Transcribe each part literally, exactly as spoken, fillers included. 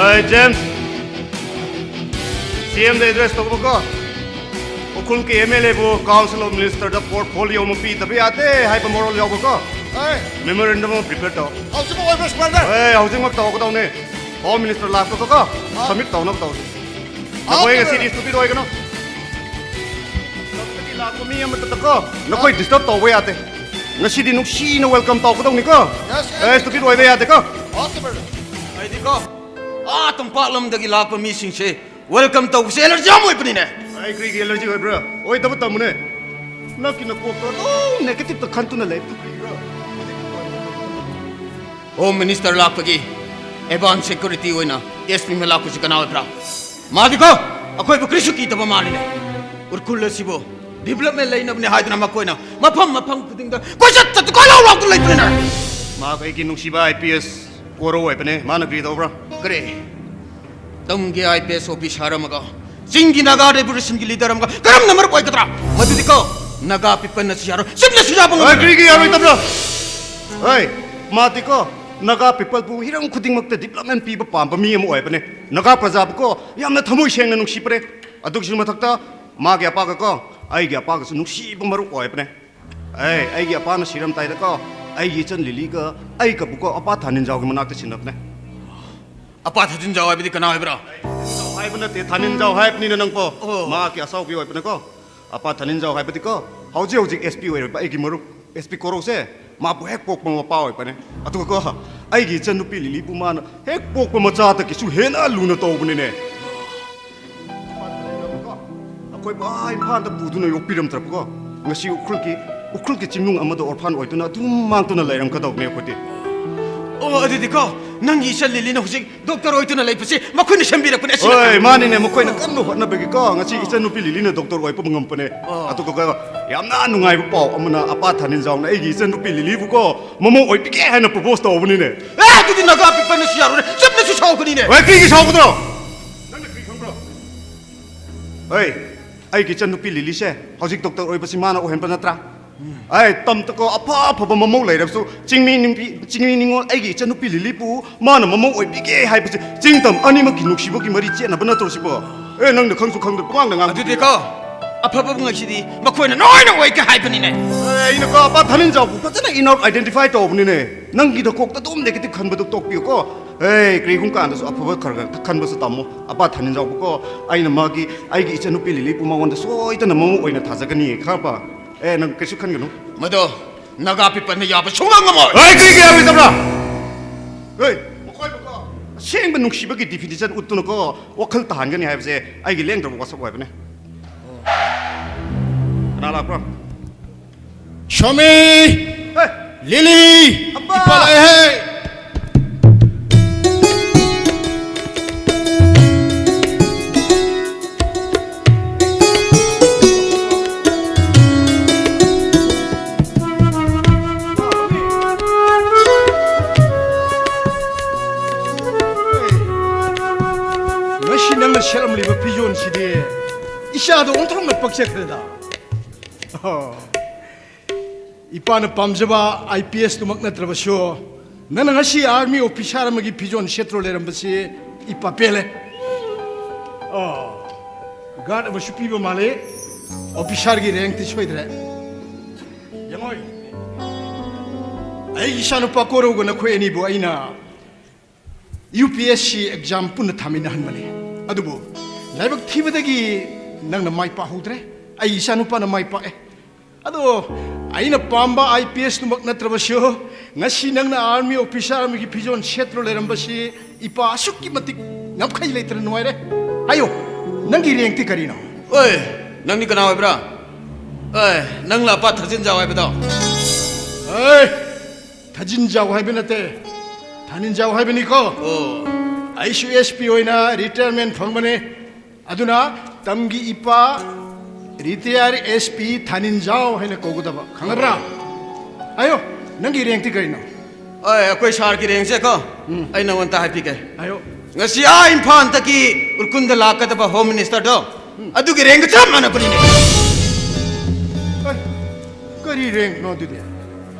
ꯑꯩ ꯖꯦꯝꯁ, ꯁꯤ ꯑꯦꯝꯗ ꯑꯦꯗ꯭ꯔꯦꯁ ꯇꯧꯕꯀꯣ, ꯎꯈ꯭ꯔꯨꯜꯒꯤ ꯑꯦꯝ ꯑꯦꯜ ꯑꯦꯕꯨ ꯀꯥꯎꯟꯁꯤꯜ ꯑꯣꯐ ꯃꯤꯅꯤꯁꯇꯔꯗ ꯄꯣꯔꯠꯐꯣꯂꯤꯑꯣ ꯑꯃ ꯄꯤꯗꯕ ꯌꯥꯗꯦ ꯍꯥꯏꯕ ꯃꯣꯔꯦꯜ ꯌꯥꯎꯕꯀꯣ, ꯑꯦ, ꯃꯦꯃꯣꯔꯦꯟꯗꯝ ꯑꯃ ꯄ꯭ꯔꯤꯄꯦꯌꯔ ꯇꯧ꯫ ꯍꯧꯖꯤꯛꯃꯛ ꯑꯣꯏꯕ꯭ꯔꯥ, ꯁ꯭ꯄꯦꯟꯗꯔ? ꯑꯦ, ꯍꯧꯖꯤꯛꯃꯛ ꯇꯧꯒꯗꯧꯅꯦ꯫ ꯍꯣꯝ ꯃꯤꯅꯤꯁꯇꯔ ꯂꯥꯛꯄꯗꯀꯣ, ꯑꯥ, ꯁꯕꯃꯤꯠ ꯇꯧꯅꯕ ꯇꯧꯁꯤ꯫ ꯑꯥ, ꯅꯈꯣꯏ ꯁ꯭ꯄꯦꯟꯗꯔ꯫ ꯉꯁꯤꯗꯤ ꯁ꯭ꯇꯨꯄꯤꯗ ꯑꯣꯏꯒꯅꯨ꯫ ꯂꯝꯗꯒꯤ ꯂꯥꯛꯄ ꯃꯤ ꯑꯃꯠꯇꯗꯀꯣ ꯅꯈꯣꯏ ꯗꯤꯁꯇꯔꯕ ꯇꯧꯕ ꯌꯥꯗꯦ꯫ ꯉꯁꯤꯗꯤ ꯅꯨꯡꯁꯤꯅ ꯋꯦꯜꯀꯝ ꯇꯧꯒꯗꯧꯅꯤꯀꯣ꯫ Yes, yes. ꯑꯦ, ꯁ꯭ꯇꯨꯄꯤꯗ ꯑꯣꯏꯕ ꯌꯥꯗꯦꯀꯣ꯫ Okay, brother. ꯑꯩꯗꯤꯀꯣ, ꯑꯥ ꯇꯝꯄꯥꯛ ꯂꯝꯗꯒꯤ ꯂꯥꯛꯄ ꯃꯤꯁꯤꯡꯁꯦ ꯋꯦꯜꯀꯝ ꯇꯧꯕꯁꯦ ꯑꯦꯂꯔꯖꯤ ꯌꯥꯝ ꯑꯣꯏꯕꯅꯤꯅꯦ꯫ ꯑꯩ ꯀꯔꯤꯒꯤ ꯑꯦꯂꯔꯖꯤ ꯑꯣꯏꯕ꯭ꯔꯥ? ꯑꯣꯏꯗꯕ ꯇꯝꯃꯨꯅꯦ꯫ ꯅꯪꯒꯤ ꯅꯀꯣꯛꯇꯣ ꯑꯗꯨꯝ ꯅꯦꯒꯦꯇꯤꯞꯇ ꯈꯟꯗꯨꯅ ꯂꯩꯕꯗꯨ ꯀꯔꯤꯒꯤꯔꯣ? ꯍꯣꯝ ꯃꯤꯅꯤꯁꯇꯔ ꯂꯥꯛꯄꯒꯤ ꯑꯦꯗꯚꯥꯟꯁ ꯁꯦꯀ꯭ꯌꯨꯔꯤꯇꯤ ꯑꯣꯏꯅ ꯑꯦꯁ ꯄꯤ ꯑꯃ ꯂꯥꯛꯄꯁꯤ ꯀꯅꯥ ꯑꯣꯏꯕ꯭ꯔꯥ? ꯃꯥꯗꯤꯀꯣ ꯑꯩꯈꯣꯏꯕꯨ ꯀꯔꯤꯁꯨ ꯀꯤꯗꯕ ꯃꯥꯜꯂꯤꯅꯦ꯫ ꯎꯈ꯭ꯔꯨꯜ ꯑꯁꯤꯕꯨ ꯗꯤꯕꯂꯞꯃꯦꯟ ꯂꯩꯅꯕꯅꯦ ꯍꯥꯏꯗꯨꯅ ꯃꯈꯣꯏꯅ ꯃꯐꯝ ꯃꯐꯝ ꯈꯨꯗꯤꯡꯗ ꯀꯣꯏꯆꯠ ꯆꯠꯇꯨ ꯀꯣꯏꯂꯥꯎ ꯂꯥꯎꯗꯨꯅ ꯂꯩꯇ꯭ꯔꯦꯅꯦ꯫ ꯃꯍꯥꯛ ꯑꯩꯒꯤ ꯅꯨꯡꯁꯤꯕ ꯑꯥꯏ ꯄꯤ ꯑꯦꯁ ꯀꯣꯔꯧ ꯑꯣꯏꯕꯅꯦ꯫ ꯃꯥꯅ ꯀꯔꯤ ꯇꯧꯕ꯭ꯔꯥ? ꯀꯔꯤ? ꯇꯝꯒꯤ ꯑꯥꯏ ꯄꯤ ꯑꯦꯁ ꯑꯣꯐꯤꯁꯥꯔ ꯑꯃꯒ ꯆꯤꯡꯒꯤ ꯅꯥꯒꯥ ꯔꯦꯚꯣꯂꯨꯁꯟꯒꯤ ꯂꯤꯗꯔ ꯑꯃꯒ ꯀꯔꯝꯅ ꯃꯔꯨꯞ ꯑꯣꯏꯒꯗ꯭ꯔꯥ? ꯃꯗꯨꯗꯤꯀꯣ ꯅꯥꯒꯥ ꯄꯤꯄꯜꯅꯁꯨ ꯌꯥꯔꯣꯏ, ꯆꯤꯞꯅꯁꯨ ꯌꯥꯕ ꯑꯦ, ꯉꯝꯃꯣꯏ꯫ ꯀꯔꯤꯒꯤ ꯌꯥꯔꯣꯏꯗꯕ꯭ꯔꯥ? ꯍꯣꯏ, ꯃꯥꯗꯤꯀꯣ ꯅꯥꯒꯥ ꯄꯤꯄꯜꯕꯨ ꯍꯤꯔꯝ ꯈꯨꯗꯤꯡꯃꯛꯇ ꯗꯤꯕꯂꯞꯃꯦꯟ ꯄꯤꯕ ꯄꯥꯝꯕ ꯃꯤ ꯑꯃ ꯑꯣꯏꯕꯅꯦ꯫ ꯅꯥꯒꯥ ꯄ꯭ꯔꯖꯥꯕꯨꯀꯣ ꯌꯥꯝꯅ ꯊꯃꯣꯏ ꯁꯦꯡꯅ ꯅꯨꯡꯁꯤꯕꯅꯦ꯫ ꯑꯗꯨꯒꯤꯁꯨ ꯃꯊꯛꯇ ꯃꯥꯒꯤ ꯑꯄꯥꯒꯀꯣ ꯑꯩꯒꯤ ꯑꯄꯥꯒꯁꯨ ꯅꯨꯡꯁꯤꯕ ꯃꯔꯨꯞ ꯑꯣꯏꯕꯅꯦ꯫ ꯑꯦ, ꯑꯩꯒꯤ ꯑꯄꯥꯅ ꯁꯤꯔꯝꯗꯥꯏꯗꯀꯣ ꯑꯩꯒꯤ ꯏꯆꯟ ꯂꯤꯂꯤꯒ ꯑꯩꯒꯕꯨꯀꯣ ꯑꯄꯥ ꯊꯥꯅꯤꯟꯖꯥꯎꯒꯤ ꯃꯅꯥꯛꯇ ꯁꯤꯟꯅꯕꯅꯦ꯫ ꯑꯄꯥ ꯊꯥꯖꯤꯟꯖꯥꯎ ꯍꯥꯏꯕꯗꯤ ꯀꯅꯥ ꯑꯣꯏꯕ꯭ꯔꯥ? ꯍꯥꯏꯕ ꯅꯠꯇꯦ, ꯊꯥꯅꯤꯟꯖꯥꯎ ꯍꯥꯏꯕꯅꯤꯅ ꯅꯪꯀꯣ꯫ ꯑꯣ꯫ ꯃꯍꯥꯛꯀꯤ ꯑꯁꯥꯎꯕꯤ ꯑꯣꯏꯕꯅꯦꯀꯣ꯫ ꯑꯄꯥ ꯊꯥꯅꯤꯟꯖꯥꯎ ꯍꯥꯏꯕꯗꯤꯀꯣ, ꯍꯧꯖꯤꯛ ꯍꯧꯖꯤꯛ ꯑꯦꯁ ꯄꯤ ꯑꯣꯏꯔꯤꯕ ꯑꯩꯒꯤ ꯃꯔꯨꯞ ꯑꯦꯁ ꯄꯤ ꯀꯣꯔꯧꯁꯦ, ꯃꯥꯕꯨ ꯍꯦꯛ ꯄꯣꯛꯄ ꯃꯄꯥ ꯑꯣꯏꯕꯅꯦ꯫ ꯑꯗꯨꯒꯀꯣ, ꯑꯩꯒꯤ ꯏꯆꯟꯅꯨꯄꯤ ꯂꯤꯂꯤꯕꯨ ꯃꯥꯅ ꯍꯦꯛ ꯄꯣꯛꯄ ꯃꯆꯥꯗꯒꯤꯁꯨ ꯍꯦꯟꯅ ꯂꯨꯅ ꯇꯧꯕꯅꯤꯅꯦ꯫ ꯑꯩꯈꯣꯏꯕꯨ ꯑꯥ ꯏꯝꯐꯥꯜꯗ ꯄꯨꯗꯨꯅ ꯌꯣꯛꯄꯤꯔꯝꯗ꯭ꯔꯕꯀꯣ, ꯉꯁꯤ ꯎꯈ꯭ꯔꯨꯜꯒꯤ, ꯎꯈ꯭ꯔꯨꯜꯒꯤ ꯆꯤꯡꯅꯨꯡ ꯑꯃꯗ ꯑꯣꯔꯐꯥꯟ ꯑꯣꯏꯗꯨꯅ ꯑꯗꯨꯝ ꯃꯥꯡꯗꯨꯅ ꯂꯩꯔꯝꯒꯗꯧꯕꯅꯦ ꯑꯩꯈꯣꯏꯗꯤ꯫ ꯑꯣ, ꯑꯗꯨꯗꯤꯀꯣ, ꯅꯪꯒꯤ ꯏꯆꯟ ꯂꯤꯂꯤꯅ ꯍꯧꯖꯤꯛ ꯗꯣꯛꯇꯔ ꯑꯣꯏꯗꯨꯅ ꯂꯩꯕꯁꯦ ꯃꯈꯣꯏꯅ ꯁꯦꯝꯕꯤꯔꯛꯄꯅꯦ, ꯑꯁꯤꯅ ꯍꯣꯏ, ꯈꯪꯉꯤ꯫ ꯃꯥꯅꯤꯅꯦ, ꯃꯈꯣꯏꯅ ꯀꯟꯅ ꯍꯣꯠꯅꯕꯒꯤꯀꯣ ꯉꯁꯤ ꯑꯣ꯫ ꯏꯆꯟꯅꯨꯄꯤ ꯂꯤꯂꯤꯅ ꯗꯣꯛꯇꯔ ꯑꯣꯏꯕ ꯉꯝꯕꯅꯦ꯫ ꯑꯣ꯫ ꯑꯗꯨꯒ ꯌꯥꯝꯅ ꯅꯨꯡꯉꯥꯏꯕ ꯄꯥꯎ ꯑꯃꯅ, ꯑꯄꯥ ꯊꯥꯅꯤꯟꯖꯥꯎꯅ ꯑꯩꯒꯤ ꯏꯆꯟꯅꯨꯄꯤ ꯂꯤꯂꯤꯕꯨꯀꯣ ꯃꯃꯧ ꯑꯣꯏꯕꯤꯒꯦ ꯍꯥꯏꯅ ꯄ꯭ꯔꯣꯄꯣꯁ ꯇꯧꯕꯅꯤꯅꯦ꯫ ꯑꯦ, ꯑꯗꯨꯗꯤ ꯅꯥꯒꯥ ꯄꯤꯄꯜꯅꯁꯨ ꯌꯥꯔꯣꯏꯅꯦ, ꯆꯤꯞꯅꯁꯨ ꯁꯥꯎꯒꯅꯤꯅꯦ꯫ ꯍꯣꯏ, ꯀꯔꯤꯒꯤ ꯁꯥꯎꯒꯗ꯭ꯔꯣ? ꯅꯪꯅ ꯀꯔꯤ ꯈꯪꯕ꯭ꯔꯣ? ꯍꯣꯏ, ꯑꯩꯒꯤ ꯏꯆꯟꯅꯨꯄꯤ ꯂꯤꯂꯤꯁꯦ ꯍꯧꯖꯤꯛ ꯗꯣꯛꯇꯔ ꯑꯣꯏꯕꯁꯤ ꯃꯥꯅ ꯑꯣꯏꯍꯟꯕ ꯅꯠꯇ꯭ꯔꯥ? ꯑꯩ ꯇꯝꯇꯀꯣ ꯑꯐ ꯑꯐꯕ ꯃꯃꯧ ꯂꯩꯔꯕꯁꯨ ꯆꯤꯡꯃꯤ ꯅꯨꯄꯤ, ꯆꯤꯡꯃꯤ ꯅꯤꯉꯣꯜ ꯑꯩꯒꯤ ꯏꯆꯟꯅꯨꯄꯤ ꯂꯤꯂꯤꯕꯨ ꯃꯥꯅ ꯃꯃꯧ ꯑꯣꯏꯕꯤꯒꯦ ꯍꯥꯏꯕꯁꯦ ꯆꯤꯡ ꯇꯝ ꯑꯅꯤꯃꯛꯀꯤ ꯅꯨꯡꯁꯤꯕꯒꯤ ꯃꯔꯤ ꯆꯦꯠꯅꯕ ꯅꯠꯇ꯭ꯔꯣ ꯁꯤꯕꯣ? ꯑꯦ, ꯅꯪꯅ ꯈꯪꯁꯨ ꯈꯪꯗ ꯄꯉꯥꯡꯗ ꯉꯥꯡ ꯑꯗꯨꯗꯤꯀꯣ, ꯑꯐꯕ ꯉꯩꯁꯤꯗꯤ ꯃꯈꯣꯏꯅ ꯂꯣꯏꯅ ꯑꯣꯏꯒꯦ ꯍꯥꯏꯕꯅꯤꯅꯦ꯫ ꯑꯦ, ꯑꯩꯅꯀꯣ ꯑꯄꯥ ꯊꯥꯅꯤꯟꯖꯥꯎꯕꯨ ꯐꯖꯅ ꯏꯟ ꯑꯥꯎꯠ ꯑꯥꯏꯗꯦꯟꯇꯤꯐꯥꯏ ꯇꯧꯕꯅꯤꯅꯦ꯫ ꯅꯪꯒꯤꯗ ꯀꯣꯛꯇ ꯑꯗꯨꯝ negative ꯈꯟꯕꯗꯨ ꯇꯣꯛꯄꯤꯌꯨꯀꯣ꯫ ꯑꯦ, ꯀꯔꯤꯒꯨꯝ ꯀꯥꯟꯗꯁꯨ ꯑꯐꯕ ꯈꯔ ꯈꯔ ꯈꯟꯕꯁꯨ ꯇꯝꯃꯣ꯫ ꯑꯄꯥ ꯊꯥꯅꯤꯟꯖꯥꯎꯕꯀꯣ, ꯑꯩꯅ ꯃꯥꯒꯤ, ꯑꯩꯒꯤ ꯏꯆꯟꯅꯨꯄꯤ ꯂꯤꯂꯤꯕꯨ ꯃꯉꯣꯟꯗ ꯁꯣꯏꯗꯅ ꯃꯃꯧ ꯑꯣꯏꯅ ꯊꯥꯖꯒꯅꯤ ꯈꯪꯉꯕ? ꯑꯦ, ꯅꯪ ꯀꯩꯁꯨ ꯈꯟꯒꯅꯨ꯫ ꯃꯗꯣ ꯅꯥꯒꯥ ꯄꯤꯄꯜꯅ ꯌꯥꯕ ꯁꯨꯡꯉꯝ ꯉꯝꯃꯣꯏ꯫ ꯑꯩ ꯀꯔꯤꯒꯤ ꯌꯥꯔꯣꯏꯗꯕ꯭ꯔꯥ? ꯍꯣꯏ, ꯃꯈꯣꯏꯕꯨꯀꯣ ꯑꯁꯦꯡꯕ ꯅꯨꯡꯁꯤꯕꯒꯤ ꯗꯤꯐꯤꯅꯤꯁꯟ ꯎꯠꯇꯨꯅꯀꯣ ꯋꯥꯈꯜ ꯇꯥꯍꯟꯒꯅꯤ ꯍꯥꯏꯕꯁꯦ ꯑꯩꯒꯤ ꯂꯦꯡꯗ꯭ꯔꯕ ꯋꯥꯁꯛ ꯑꯣꯏꯕꯅꯦ꯫ ꯀꯅꯥ ꯂꯥꯛꯄ꯭ꯔꯣ? ꯁ꯭ꯋꯥꯃꯤ! ꯍꯦ! ꯂꯤꯂꯤ! ꯑꯄꯥ! ꯏꯄꯥ ꯂꯥꯛꯑꯦꯍꯦ! ꯉꯁꯤ ꯅꯪꯅ ꯁꯦꯠꯂꯝꯂꯤꯕ ꯐꯤꯖꯣꯜꯁꯤꯗꯤ ꯏꯆꯥꯗ ꯑꯣꯟꯊꯣꯛꯅ ꯄꯛꯆꯈ꯭ꯔꯦꯗ꯫ ꯑꯣ, ꯏꯄꯥꯅ ꯄꯥꯝꯖꯕ ꯑꯥꯏ ꯄꯤ ꯑꯦꯁ ꯇꯨꯃꯛ ꯅꯠꯇ꯭ꯔꯕꯁꯨ, ꯅꯪꯅ ꯉꯁꯤ ꯑꯥꯔꯃꯤ ꯑꯣꯐꯤꯁꯥꯔ ꯑꯃꯒꯤ ꯐꯤꯖꯣꯜ ꯁꯦꯠꯇ꯭ꯔꯣ ꯂꯩꯔꯝꯕꯁꯤ ꯏꯄꯥ ꯄꯦꯜꯂꯦ꯫ ꯑꯣ, ꯒꯥꯔꯗ ꯑꯃꯁꯨ ꯄꯤꯕ ꯃꯥꯜꯂꯤ꯫ ꯑꯣꯐꯤꯁꯥꯔꯒꯤ ꯔꯦꯡꯛꯇꯤ ꯁꯣꯏꯗ꯭ꯔꯦ꯫ ꯌꯦꯡꯉꯣ, ꯑꯩꯒꯤ ꯏꯆꯥꯅꯨꯄꯥ ꯀꯣꯔꯧꯒ ꯅꯈꯣꯏ ꯑꯅꯤꯕꯨ ꯑꯩꯅ U P S C exam ꯄꯨꯟꯅ ꯊꯥꯃꯤꯟꯅꯍꯟꯕꯅꯤ꯫ ꯑꯗꯨꯕꯨ ꯂꯥꯏꯕꯛ ꯊꯤꯕꯗꯒꯤ ꯅꯪꯅ ꯃꯥꯏ ꯄꯥꯛꯍꯧꯗ꯭ꯔꯦ꯫ ꯑꯩ ꯏꯆꯥꯅꯨꯄꯥꯅ ꯃꯥꯏ ꯄꯥꯛꯑꯦ꯫ ꯑꯗꯣ ꯑꯩꯅ ꯄꯥꯝꯕ ꯑꯥꯏ ꯄꯤ ꯑꯦꯁ ꯇꯨꯃꯛ ꯅꯠꯇ꯭ꯔꯕꯁꯨ, ꯉꯁꯤ ꯅꯪꯅ ꯑꯥꯔꯃꯤ ꯑꯣꯐꯤꯁꯥꯔ ꯑꯃꯒꯤ ꯐꯤꯖꯣꯜ ꯁꯦꯠꯇ꯭ꯔ ꯂꯩꯔꯝꯕꯁꯤ ꯏꯄꯥ ꯑꯁꯨꯛꯀꯤ ꯃꯇꯤꯛ ꯉꯝꯈꯩ ꯂꯩꯇꯅ ꯅꯨꯡꯉꯥꯏꯔꯦ꯫ ꯍꯥꯏꯌꯣ, ꯅꯪꯒꯤ ꯔꯦꯡꯛꯇꯤ ꯀꯔꯤꯅꯣ? ꯑꯣꯏ, ꯅꯪꯗꯤ ꯀꯅꯥ ꯑꯣꯏꯕ꯭ꯔꯥ? ꯑꯣꯏ, ꯅꯪ ꯂꯥꯄꯥ ꯊꯥꯖꯤꯟꯖꯥꯎ ꯍꯥꯏꯕꯗꯣ? ꯑꯦ, ꯊꯥꯖꯤꯟꯖꯥꯎ ꯍꯥꯏꯕ ꯅꯠꯇꯦ, ꯊꯥꯅꯤꯟꯖꯥꯎ ꯍꯥꯏꯕꯅꯤꯀꯣ꯫ ꯑꯣ꯫ ꯑꯩꯁꯨ ꯑꯦꯁ ꯄꯤ ꯑꯣꯏꯅ ꯔꯤꯇꯥꯌꯔꯃꯦꯟ ꯐꯪꯕꯅꯦ꯫ ꯑꯗꯨꯅ ꯇꯝꯒꯤ ꯏꯄꯥ ꯔꯤꯇꯥꯌꯔ ꯑꯦꯁ ꯄꯤ ꯊꯥꯅꯤꯟꯖꯥꯎ ꯍꯥꯏꯅ ꯀꯧꯒꯗꯕ, ꯈꯪꯉꯕ꯭ꯔꯥ? ꯍꯥꯏꯌꯣ, ꯅꯪꯒꯤ ꯔꯦꯡꯛꯇꯤ ꯀꯔꯤꯅꯣ? ꯑꯣꯏ, ꯑꯩꯈꯣꯏ ꯁꯥꯔꯒꯤ ꯔꯦꯡꯛꯁꯦ ꯀꯣ, ꯎꯝ꯫ ꯑꯩ ꯅꯉꯣꯟꯗ ꯍꯥꯏꯕꯤꯒꯦ꯫ ꯍꯥꯏꯌꯣ꯫ ꯉꯁꯤ ꯑꯥ ꯏꯝꯐꯥꯜꯗꯒꯤ ꯎꯔꯀꯨꯟꯗ ꯂꯥꯛꯀꯗꯕ ꯍꯣꯝ ꯃꯤꯅꯤꯁꯇꯔꯗꯣ, ꯎꯝ꯫ ꯑꯗꯨꯒꯤ ꯔꯦꯡꯛꯒ ꯆꯞ ꯃꯥꯟꯅꯕꯅꯤꯅꯦ꯫ ꯑꯦ, ꯀꯔꯤ ꯔꯦꯡꯛꯅꯣ ꯑꯗꯨꯗꯤ?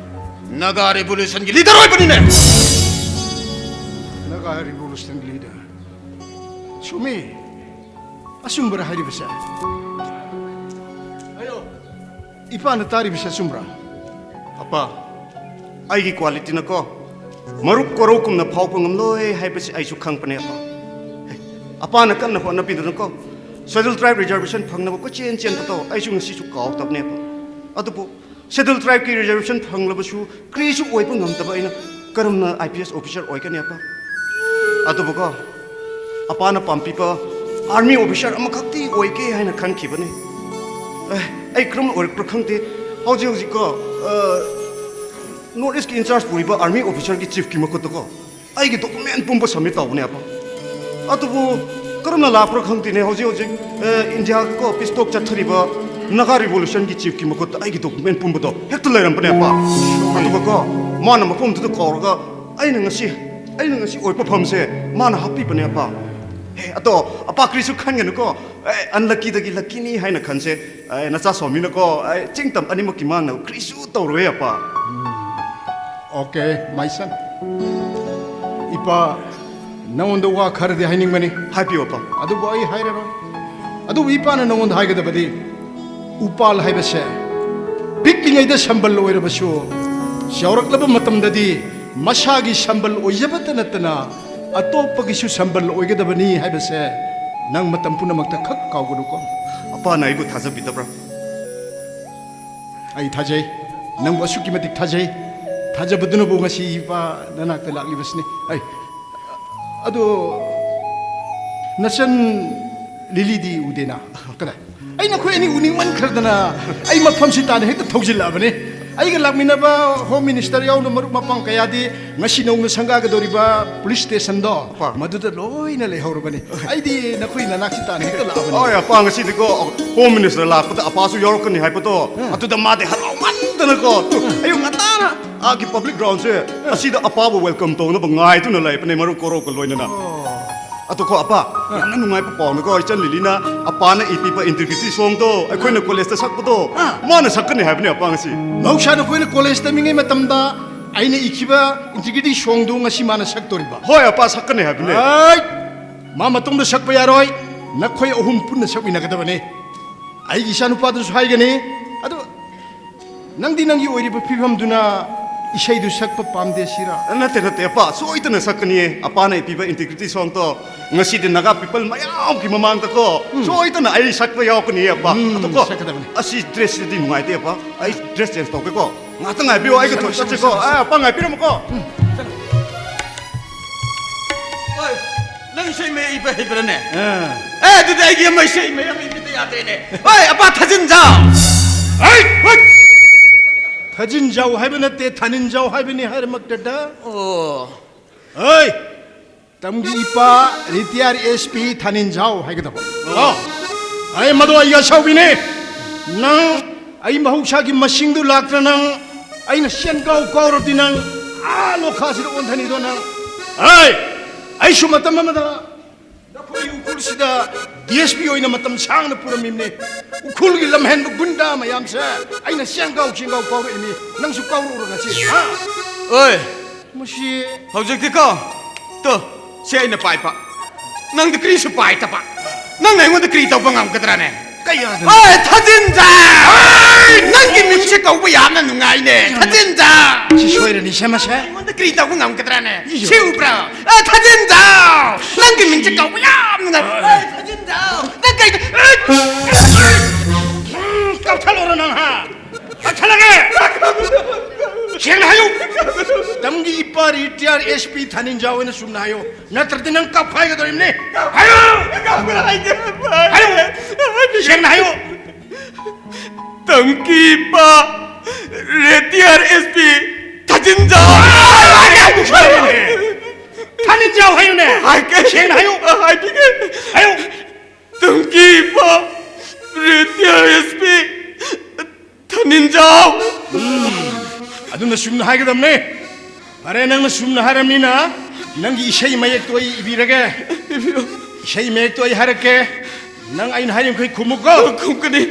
ꯅꯥꯒꯥ ꯔꯤꯚꯣꯂꯨꯁꯟꯒꯤ ꯂꯤꯗꯔ ꯑꯣꯏꯕꯅꯤꯅꯦ꯫ ꯅꯥꯒꯥ ꯔꯤꯚꯣꯂꯨꯁꯟꯒꯤ ꯂꯤꯗꯔ? ꯁꯨꯃꯤ, ꯑꯆꯨꯝꯕꯔ ꯍꯥꯏꯔꯤꯕꯁꯦ? ꯏꯄꯥꯅ ꯇꯥꯔꯤꯕꯁꯦ ꯑꯆꯨꯝꯕ꯭ꯔꯥ? ꯑꯄꯥ, ꯑꯩꯒꯤ ꯀ꯭ꯋꯥꯂꯤꯇꯤꯅꯀꯣ ꯃꯔꯨꯞ ꯀꯣꯔꯧꯒꯨꯝꯅ ꯐꯥꯎꯕ ꯉꯝꯂꯣꯏ ꯍꯥꯏꯕꯁꯤ ꯑꯩꯁꯨ ꯈꯪꯕꯅꯦ ꯑꯄꯥ꯫ ꯍꯦ, ꯑꯄꯥꯅ ꯀꯟꯅ ꯍꯣꯠꯅꯕꯤꯗꯨꯅꯀꯣ ꯁꯦꯗꯨꯜ ꯇ꯭ꯔꯥꯏꯕ ꯔꯤꯖꯔꯕꯦꯁꯟ ꯐꯪꯅꯕ ꯀꯣꯏꯆꯦꯟ ꯆꯦꯟꯕꯗꯣ ꯑꯩꯁꯨ ꯉꯁꯤꯁꯨ ꯀꯥꯎꯗꯕꯅꯦ ꯑꯄꯥ꯫ ꯑꯗꯨꯕꯨ ꯁꯦꯗꯨꯜ ꯇ꯭ꯔꯥꯏꯕꯀꯤ ꯔꯤꯖꯔꯕꯦꯁꯟ ꯐꯪꯂꯕꯁꯨ ꯀꯔꯤꯁꯨ ꯑꯣꯏꯕ ꯉꯝꯗꯕ ꯑꯩꯅ ꯀꯔꯝꯅ ꯑꯥꯏ ꯄꯤ ꯑꯦꯁ ꯑꯣꯐꯤꯁꯥꯔ ꯑꯣꯏꯒꯅꯤ ꯑꯄꯥ? ꯑꯗꯨꯕꯨꯀꯣ ꯑꯄꯥꯅ ꯄꯥꯝꯕꯤꯕ ꯑꯥꯔꯃꯤ ꯑꯣꯐꯤꯁꯥꯔ ꯑꯃꯈꯛꯇꯤ ꯑꯣꯏꯒꯦ ꯍꯥꯏꯅ ꯈꯟꯈꯤꯕꯅꯤ꯫ ꯑꯦ, ꯑꯩ ꯀꯔꯝꯅ ꯑꯣꯏꯔꯛꯄ꯭ꯔꯥ ꯈꯪꯗꯦ꯫ ꯍꯧꯖꯤꯛ ꯍꯧꯖꯤꯛꯀꯣ ꯅꯣꯔꯠ ꯏꯁꯀꯤ ꯏꯟꯆꯥꯔꯖ ꯄꯨꯔꯤꯕ ꯑꯥꯔꯃꯤ ꯑꯣꯐꯤꯁꯥꯔꯒꯤ ꯆꯤꯐꯀꯤ ꯃꯈꯨꯠꯇꯀꯣ ꯑꯩꯒꯤ ꯗꯣꯀꯨꯃꯦꯟ ꯄꯨꯝꯕ ꯁꯕꯃꯤꯠ ꯇꯧꯕꯅꯦ ꯑꯄꯥ꯫ ꯑꯗꯨꯕꯨ ꯀꯔꯝꯅ ꯂꯥꯛꯄ꯭ꯔꯥ ꯈꯪꯗꯦꯅꯦ, ꯍꯧꯖꯤꯛ ꯍꯧꯖꯤꯛ ꯏꯟꯗꯤꯌꯥꯒꯀꯣ ꯄꯤꯁ ꯇꯣꯛ ꯆꯠꯊꯔꯤꯕ ꯅꯥꯒꯥ ꯔꯤꯚꯣꯂꯨꯁꯟꯒꯤ ꯆꯤꯐꯀꯤ ꯃꯈꯨꯠꯇ ꯑꯩꯒꯤ ꯗꯣꯀꯨꯃꯦꯟ ꯄꯨꯝꯕꯗꯣ ꯍꯦꯛꯇ ꯂꯩꯔꯝꯕꯅꯦ ꯑꯄꯥ꯫ ꯑꯗꯨꯒꯀꯣ ꯃꯥꯅ ꯃꯐꯝꯗꯨꯗ ꯀꯧꯔꯒ ꯑꯩꯅ ꯉꯁꯤ ꯑꯩꯅ ꯉꯁꯤ ꯑꯣꯏꯕ ꯐꯝꯁꯦ ꯃꯥꯅ ꯍꯥꯞꯄꯤꯕꯅꯦ ꯑꯄꯥ꯫ ꯍꯦ, ꯑꯗꯣ ꯑꯄꯥ ꯀꯔꯤꯁꯨ ꯈꯟꯒꯅꯨꯀꯣ꯫ ꯑꯦ, ꯑꯟꯂꯛꯀꯤꯗꯒꯤ ꯂꯛꯀꯤꯅꯤ ꯍꯥꯏꯅ ꯈꯟꯁꯦ꯫ ꯑꯦ, ꯅꯆꯥ ꯁ꯭ꯋꯥꯃꯤꯅꯀꯣ ꯑꯩ ꯆꯤꯡ ꯇꯝ ꯑꯅꯤꯃꯛꯀꯤ ꯃꯥꯡꯅ ꯀꯔꯤꯁꯨ ꯇꯧꯔꯣꯏ ꯑꯄꯥ꯫ Okay, my son. ꯏꯄꯥ, ꯅꯉꯣꯟꯗ ꯋꯥ ꯈꯔꯗꯤ ꯍꯥꯏꯅꯤꯡꯕꯅꯤ꯫ ꯍꯥꯏꯕꯤꯌꯨ ꯑꯄꯥ꯫ ꯑꯗꯨꯕꯨ ꯑꯩ ꯍꯥꯏꯔꯔꯣꯏ꯫ ꯑꯗꯨꯕꯨ ꯏꯄꯥꯅ ꯅꯉꯣꯟꯗ ꯍꯥꯏꯒꯗꯕꯗꯤ, ꯎꯄꯥꯜ ꯍꯥꯏꯕꯁꯦ ꯄꯤꯛꯂꯤꯉꯩꯗ ꯁꯝꯕꯜ ꯑꯣꯏꯔꯕꯁꯨ ꯆꯥꯎꯔꯛꯂꯕ ꯃꯇꯝꯗꯗꯤ ꯃꯁꯥꯒꯤ ꯁꯝꯕꯜ ꯑꯣꯏꯖꯕꯇ ꯅꯠꯇꯅ ꯑꯇꯣꯞꯄꯒꯤꯁꯨ ꯁꯝꯕꯜ ꯑꯣꯏꯒꯗꯕꯅꯤ ꯍꯥꯏꯕꯁꯦ ꯅꯪ ꯃꯇꯝ ꯄꯨꯝꯅꯃꯛꯇ ꯈꯛ ꯀꯥꯎꯒꯅꯨꯀꯣ꯫ ꯑꯄꯥꯅ ꯑꯩꯕꯨ ꯊꯥꯖꯕꯤꯗꯕ꯭ꯔꯥ? ꯑꯩ ꯊꯥꯖꯩ, ꯅꯪꯕꯨ ꯑꯁꯨꯛꯀꯤ ꯃꯇꯤꯛ ꯊꯥꯖꯩ꯫ ꯊꯥꯖꯕꯗꯨꯅꯕꯨ ꯉꯁꯤ ꯏꯄꯥ ꯅꯅꯥꯛꯇ ꯂꯥꯛꯂꯤꯕꯁꯤꯅꯤ꯫ ꯑꯩ, ꯑꯗꯣ ꯅꯆꯟ ꯂꯤꯂꯤꯗꯤ ꯎꯗꯦꯅ? ꯀꯗꯥꯏ? ꯑꯩ ꯅꯈꯣꯏ ꯑꯅꯤ ꯎꯅꯤꯡꯃꯟꯈ꯭ꯔꯗꯅ ꯑꯩ ꯃꯐꯝꯁꯤ ꯇꯥꯟꯅ ꯍꯦꯛꯇ ꯊꯧꯖꯤꯜꯂꯛꯑꯕꯅꯤ꯫ ꯑꯩꯒ ꯂꯥꯛꯃꯤꯟꯅꯕ ꯍꯣꯝ ꯃꯤꯅꯤꯁꯇꯔ ꯌꯥꯎꯅ ꯃꯔꯨꯞ ꯃꯄꯥꯡ ꯀꯌꯥꯗꯤ ꯉꯁꯤ ꯅꯧꯅ ꯁꯪꯒꯥꯒꯗꯧꯔꯤꯕ ꯄꯨꯂꯤꯁ ꯁ꯭ꯇꯦꯁꯟꯗꯣ ꯍꯣꯏ꯫ ꯃꯗꯨꯗ ꯂꯣꯏꯅ ꯂꯩꯍꯧꯔꯕꯅꯤ꯫ ꯑꯩꯗꯤ ꯅꯈꯣꯏ ꯅꯅꯥꯛꯁꯤ ꯇꯥꯟꯅ ꯍꯦꯛꯇ ꯂꯥꯛꯑꯕꯅꯤ꯫ ꯍꯣꯏ, ꯑꯄꯥ, ꯉꯁꯤꯗꯤꯀꯣ ꯍꯣꯝ ꯃꯤꯅꯤꯁꯇꯔ ꯂꯥꯛꯄꯗ ꯑꯄꯥꯁꯨ ꯌꯥꯎꯔꯛꯀꯅꯤ ꯍꯥꯏꯕꯗꯣ, ꯎꯝ꯫ ꯑꯗꯨꯗ ꯃꯥꯗꯤ ꯍꯔꯥꯎꯃꯟꯗꯅꯀꯣ, ꯎꯝ꯫ ꯑꯌꯨꯛ ꯉꯟꯇꯥꯅ ꯑꯥꯒꯤ ꯄꯕ꯭ꯂꯤꯛ ꯒ꯭ꯔꯥꯎꯟꯁꯦ, ꯎꯝ꯫ ꯑꯁꯤꯗ ꯑꯄꯥꯕꯨ ꯋꯦꯜꯀꯝ ꯇꯧꯅꯕ ꯉꯥꯏꯗꯨꯅ ꯂꯩꯕꯅꯦ, ꯃꯔꯨꯞ ꯀꯣꯔꯧꯒ ꯂꯣꯏꯅꯅ꯫ ꯑꯣ꯫ ꯑꯗꯣ ꯀꯣ ꯑꯄꯥ, ꯌꯥꯝꯅ ꯅꯨꯡꯉꯥꯏꯕ ꯄꯥꯎꯅꯤꯀꯣ, ꯏꯆꯟ ꯂꯤꯂꯤꯅ ꯑꯄꯥꯅ ꯏ ꯄꯤꯕ ꯏꯟꯇꯤꯒ꯭ꯔꯤꯇꯤ ꯁꯣꯡꯗꯣ ꯑꯩꯈꯣꯏꯅ ꯀꯣꯂꯦꯖꯇ ꯁꯛꯄꯗꯣ, ꯑꯥ꯫ ꯃꯥꯅ ꯁꯛꯀꯅꯤ ꯍꯥꯏꯕꯅꯦ ꯑꯄꯥ ꯉꯁꯤ꯫ ꯃꯍꯧꯁꯥꯅ ꯑꯩꯈꯣꯏꯅ ꯀꯣꯂꯦꯖ ꯇꯝꯃꯤꯉꯩ ꯃꯇꯝꯗ ꯑꯩꯅ ꯏꯈꯤꯕ ꯏꯟꯇꯤꯒ꯭ꯔꯤꯇꯤ ꯁꯣꯡꯗꯣ ꯉꯁꯤ ꯃꯥꯅ ꯁꯛꯇꯣꯔꯤꯕ꯫ ꯍꯣꯏ ꯑꯄꯥ, ꯁꯛꯀꯅꯤ ꯍꯥꯏꯕꯅꯦ꯫ ꯑꯩ! ꯃꯥ ꯃꯇꯣꯝꯗ ꯁꯛꯄ ꯌꯥꯔꯣꯏ, ꯅꯈꯣꯏ ꯑꯍꯨꯝ ꯄꯨꯟꯅ ꯁꯛꯃꯤꯟꯅꯒꯗꯕꯅꯤ꯫ ꯑꯩꯒꯤ ꯏꯆꯥꯅꯨꯄꯥꯗꯨꯁꯨ ꯍꯥꯏꯒꯅꯤ꯫ ꯑꯗꯨ ꯅꯪꯗꯤ ꯅꯪꯒꯤ ꯑꯣꯏꯔꯤꯕ ꯐꯤꯕꯝꯗꯨꯅ ꯏꯁꯩꯗꯨ ꯁꯛꯄ ꯄꯥꯝꯗꯦ ꯁꯤꯔꯥ? ꯅꯠꯇꯦ, ꯅꯠꯇꯦ, ꯑꯄꯥ, ꯁꯣꯏꯗꯅ ꯁꯛꯀꯅꯤꯌꯦ꯫ ꯑꯄꯥꯅ ꯏ ꯄꯤꯕ ꯏꯟꯇꯤꯒ꯭ꯔꯤꯇꯤ ꯁꯣꯡꯗꯣ ꯉꯁꯤꯗꯤ ꯅꯥꯒꯥ ꯄꯤꯄꯜ ꯃꯌꯥꯝꯒꯤ ꯃꯃꯥꯡꯗꯀꯣ, ꯎꯝ꯫ ꯁꯣꯏꯗꯅ ꯑꯩ ꯁꯛꯄ ꯌꯥꯎꯔꯛꯀꯅꯤꯌꯦ, ꯑꯄꯥ꯫ ꯎꯝ, ꯑꯗꯣ ꯀꯣ, ꯁꯛꯀꯗꯕꯅꯤ꯫ ꯑꯁꯤ ꯗ꯭ꯔꯦꯁꯁꯤꯗꯤ ꯅꯨꯡꯉꯥꯏꯇꯦ, ꯑꯄꯥ꯫ ꯑꯩ ꯗ꯭ꯔꯦꯁ ꯆꯦꯟꯖ ꯇꯧꯒꯦꯀꯣ꯫ ꯉꯥꯛꯇꯪ ꯉꯥꯏꯕꯤꯌꯣ, ꯑꯩꯒ ꯊꯣꯛ ꯆꯠꯁꯤꯀꯣ꯫ ꯑ, ꯑꯄꯥ ꯉꯥꯏꯕꯤꯔꯝꯃꯨꯀꯣ꯫ ꯎꯝ, ꯆꯠꯂꯣ꯫ ꯍꯣꯏ, ꯅꯪ ꯏꯁꯩ ꯃꯌꯦꯛ ꯏꯕ ꯍꯩꯕ꯭ꯔꯥꯅꯦ? ꯑꯥ꯫ ꯑꯦ, ꯑꯗꯨꯗꯤ ꯑꯩꯒꯤ ꯑꯃ ꯏꯁꯩ ꯃꯌꯦꯛ ꯑꯃ ꯏꯕꯗ ꯌꯥꯗꯦꯅꯦ꯫ ꯍꯣꯏ, ꯑꯄꯥ ꯊꯥꯖꯤꯟꯖꯥꯎ꯫ ꯍꯩ! ꯍꯩ! ꯊꯥꯖꯤꯟꯖꯥꯎ ꯍꯥꯏꯕ ꯅꯠꯇꯦ, ꯊꯥꯅꯤꯟꯖꯥꯎ ꯍꯥꯏꯕꯅꯤ ꯍꯥꯏꯔꯃꯛꯇꯗ꯫ ꯑꯣ꯫ ꯍꯩ! ꯇꯝꯒꯤ ꯏꯄꯥ ꯔꯤꯇꯤꯌꯥꯔ ꯑꯦꯁ ꯄꯤ ꯊꯥꯅꯤꯟꯖꯥꯎ ꯍꯥꯏꯒꯗꯕ꯫ ꯑꯣ꯫ ꯑꯩ ꯃꯗꯨ ꯑꯩꯒꯤ ꯑꯁꯥꯎꯕꯤꯅꯤ꯫ ꯅꯪ ꯑꯩ ꯃꯍꯧꯁꯥꯒꯤ ꯃꯁꯤꯡꯗꯨ ꯂꯥꯛꯇ꯭ꯔ ꯅꯪ ꯑꯩꯅ ꯁꯦꯟ ꯀꯥꯎ ꯀꯥꯎꯔꯕꯗꯤ ꯅꯪ ꯑꯥ ꯂꯣꯈꯥꯁꯤꯗ ꯑꯣꯟꯊꯅꯤꯗꯣ ꯅꯪ꯫ ꯍꯩ! ꯑꯩꯁꯨ ꯃꯇꯝ ꯑꯃꯗ ꯅꯈꯣꯏ ꯎꯈ꯭ꯔꯨꯜꯁꯤꯗ ꯗꯤ ꯑꯦꯁ ꯄꯤ ꯑꯣꯏꯅ ꯃꯇꯝ ꯁꯥꯡꯅ ꯄꯨꯔꯝꯃꯤꯕꯅꯤ꯫ ꯎꯈ꯭ꯔꯨꯜꯒꯤ ꯂꯝꯍꯦꯟꯕ ꯒꯨꯟꯗꯥ ꯃꯌꯥꯝꯁꯦ ꯑꯩꯅ ꯆꯦꯡꯒꯥꯎ ꯆꯦꯡꯒꯥꯎ ꯀꯥꯎꯔꯛꯏꯃꯤ꯫ ꯅꯪꯁꯨ ꯀꯥꯎꯔꯛꯎꯔꯒ ꯁꯤ? ꯍꯥ? ꯑꯣꯏ! ꯃꯁꯤ ꯍꯧꯖꯤꯛꯇꯤꯀꯣ, ꯇꯣ, ꯁꯤ ꯑꯩꯅ ꯄꯥꯏꯕ꯫ ꯅꯪꯗꯤ ꯀꯔꯤꯁꯨ ꯄꯥꯏꯗꯕ꯫ ꯅꯪꯅ ꯑꯩꯉꯣꯟꯗ ꯀꯔꯤ ꯇꯧꯕ ꯉꯝꯒꯗ꯭ꯔꯥꯅꯦ? ꯀꯩ ꯌꯥꯗꯣꯏꯅꯣ? ꯑꯣꯏ, ꯊꯥꯖꯤꯟꯖꯥ! ꯑꯩ! ꯅꯪꯒꯤ ꯃꯤꯡꯁꯦ ꯀꯧꯕ ꯌꯥꯝꯅ ꯅꯨꯡꯉꯥꯏꯅꯦ꯫ ꯊꯥꯖꯤꯟꯖꯥ! ꯁꯤ ꯁꯣꯏꯔꯅꯤ, ꯁꯦꯝꯃꯁꯦ꯫ ꯑꯩꯉꯣꯟꯗ ꯀꯔꯤ ꯇꯧꯕ ꯉꯝꯒꯗ꯭ꯔꯥꯅꯦ? ꯏꯌꯣ꯫ ꯁꯤ ꯎꯕ꯭ꯔꯥ? ꯑ, ꯊꯥꯖꯤꯟꯖꯥꯎ! ꯅꯪꯒꯤ ꯃꯤꯡꯁꯦ ꯀꯧꯕ ꯌꯥꯝꯅ ꯅꯨꯡꯉꯥꯏ꯫ ꯑ, ꯊꯥꯖꯤꯟꯖꯥꯎ! ꯅꯪ ꯀꯩ-, ꯎꯝ, ꯀꯛꯊꯠꯂꯣꯔꯣ ꯅꯪ, ꯍꯥ? ꯀꯛꯊꯠꯂꯒꯦ! ꯁꯦꯡꯅ ꯍꯥꯏꯌꯨ! ꯇꯝꯒꯤ ꯏꯄꯥ ꯔꯤꯇꯤꯌꯥꯔ ꯑꯦꯁ ꯄꯤ ꯊꯥꯅꯤꯟꯖꯥꯎ ꯑꯣꯏꯅ ꯆꯨꯝꯅ ꯍꯥꯏꯌꯨ꯫ ꯅꯠꯇ꯭ꯔꯗꯤ ꯅꯪ ꯀꯞꯈꯥꯏꯒꯗꯧꯔꯤꯕꯅꯤ꯫ ꯍꯥꯏꯌꯨ! ꯍꯥꯏꯌꯨ! ꯁꯦꯡꯅ ꯍꯥꯏꯌꯨ! ꯇꯝꯀꯤ ꯏꯄꯥ ꯔꯤꯇꯤꯌꯥꯔ ꯑꯦꯁ ꯄꯤ ꯊꯥꯖꯤꯟꯖꯥꯎ! ꯊꯥꯖꯤꯟꯖꯥꯎ ꯍꯥꯏꯌꯨꯅꯦ! ꯍꯥꯏꯒꯦ꯫ ꯁꯦꯡꯅ ꯍꯥꯏꯌꯨ! ꯍꯥꯏꯕꯤꯒꯦ꯫ ꯍꯥꯏꯌꯨ! ꯇꯝꯀꯤ ꯏꯄꯥ ꯔꯤꯇꯤꯌꯥꯔ ꯑꯦꯁ ꯄꯤ ꯊꯥꯅꯤꯟꯖꯥꯎ! ꯎꯝ, ꯑꯗꯨꯅ ꯆꯨꯝꯅ ꯍꯥꯏꯒꯗꯕꯅꯦ꯫ ꯐꯔꯦ, ꯅꯪꯅ ꯆꯨꯝꯅ ꯍꯥꯏꯔꯝꯅꯤꯅ ꯅꯪꯒꯤ ꯏꯁꯩ ꯃꯌꯦꯛꯇꯣ ꯑꯩ ꯏꯕꯤꯔꯒꯦ꯫ ꯏꯕꯤꯌꯨ꯫ ꯏꯁꯩ ꯃꯌꯦꯛꯇꯣ ꯑꯩ ꯍꯥꯏꯔꯛꯀꯦ꯫ ꯅꯪ ꯑꯩꯅ ꯍꯥꯏꯔꯤꯃꯈꯩ ꯈꯨꯝꯃꯨꯀꯣ꯫ ꯈꯨꯝꯒꯅꯤ꯫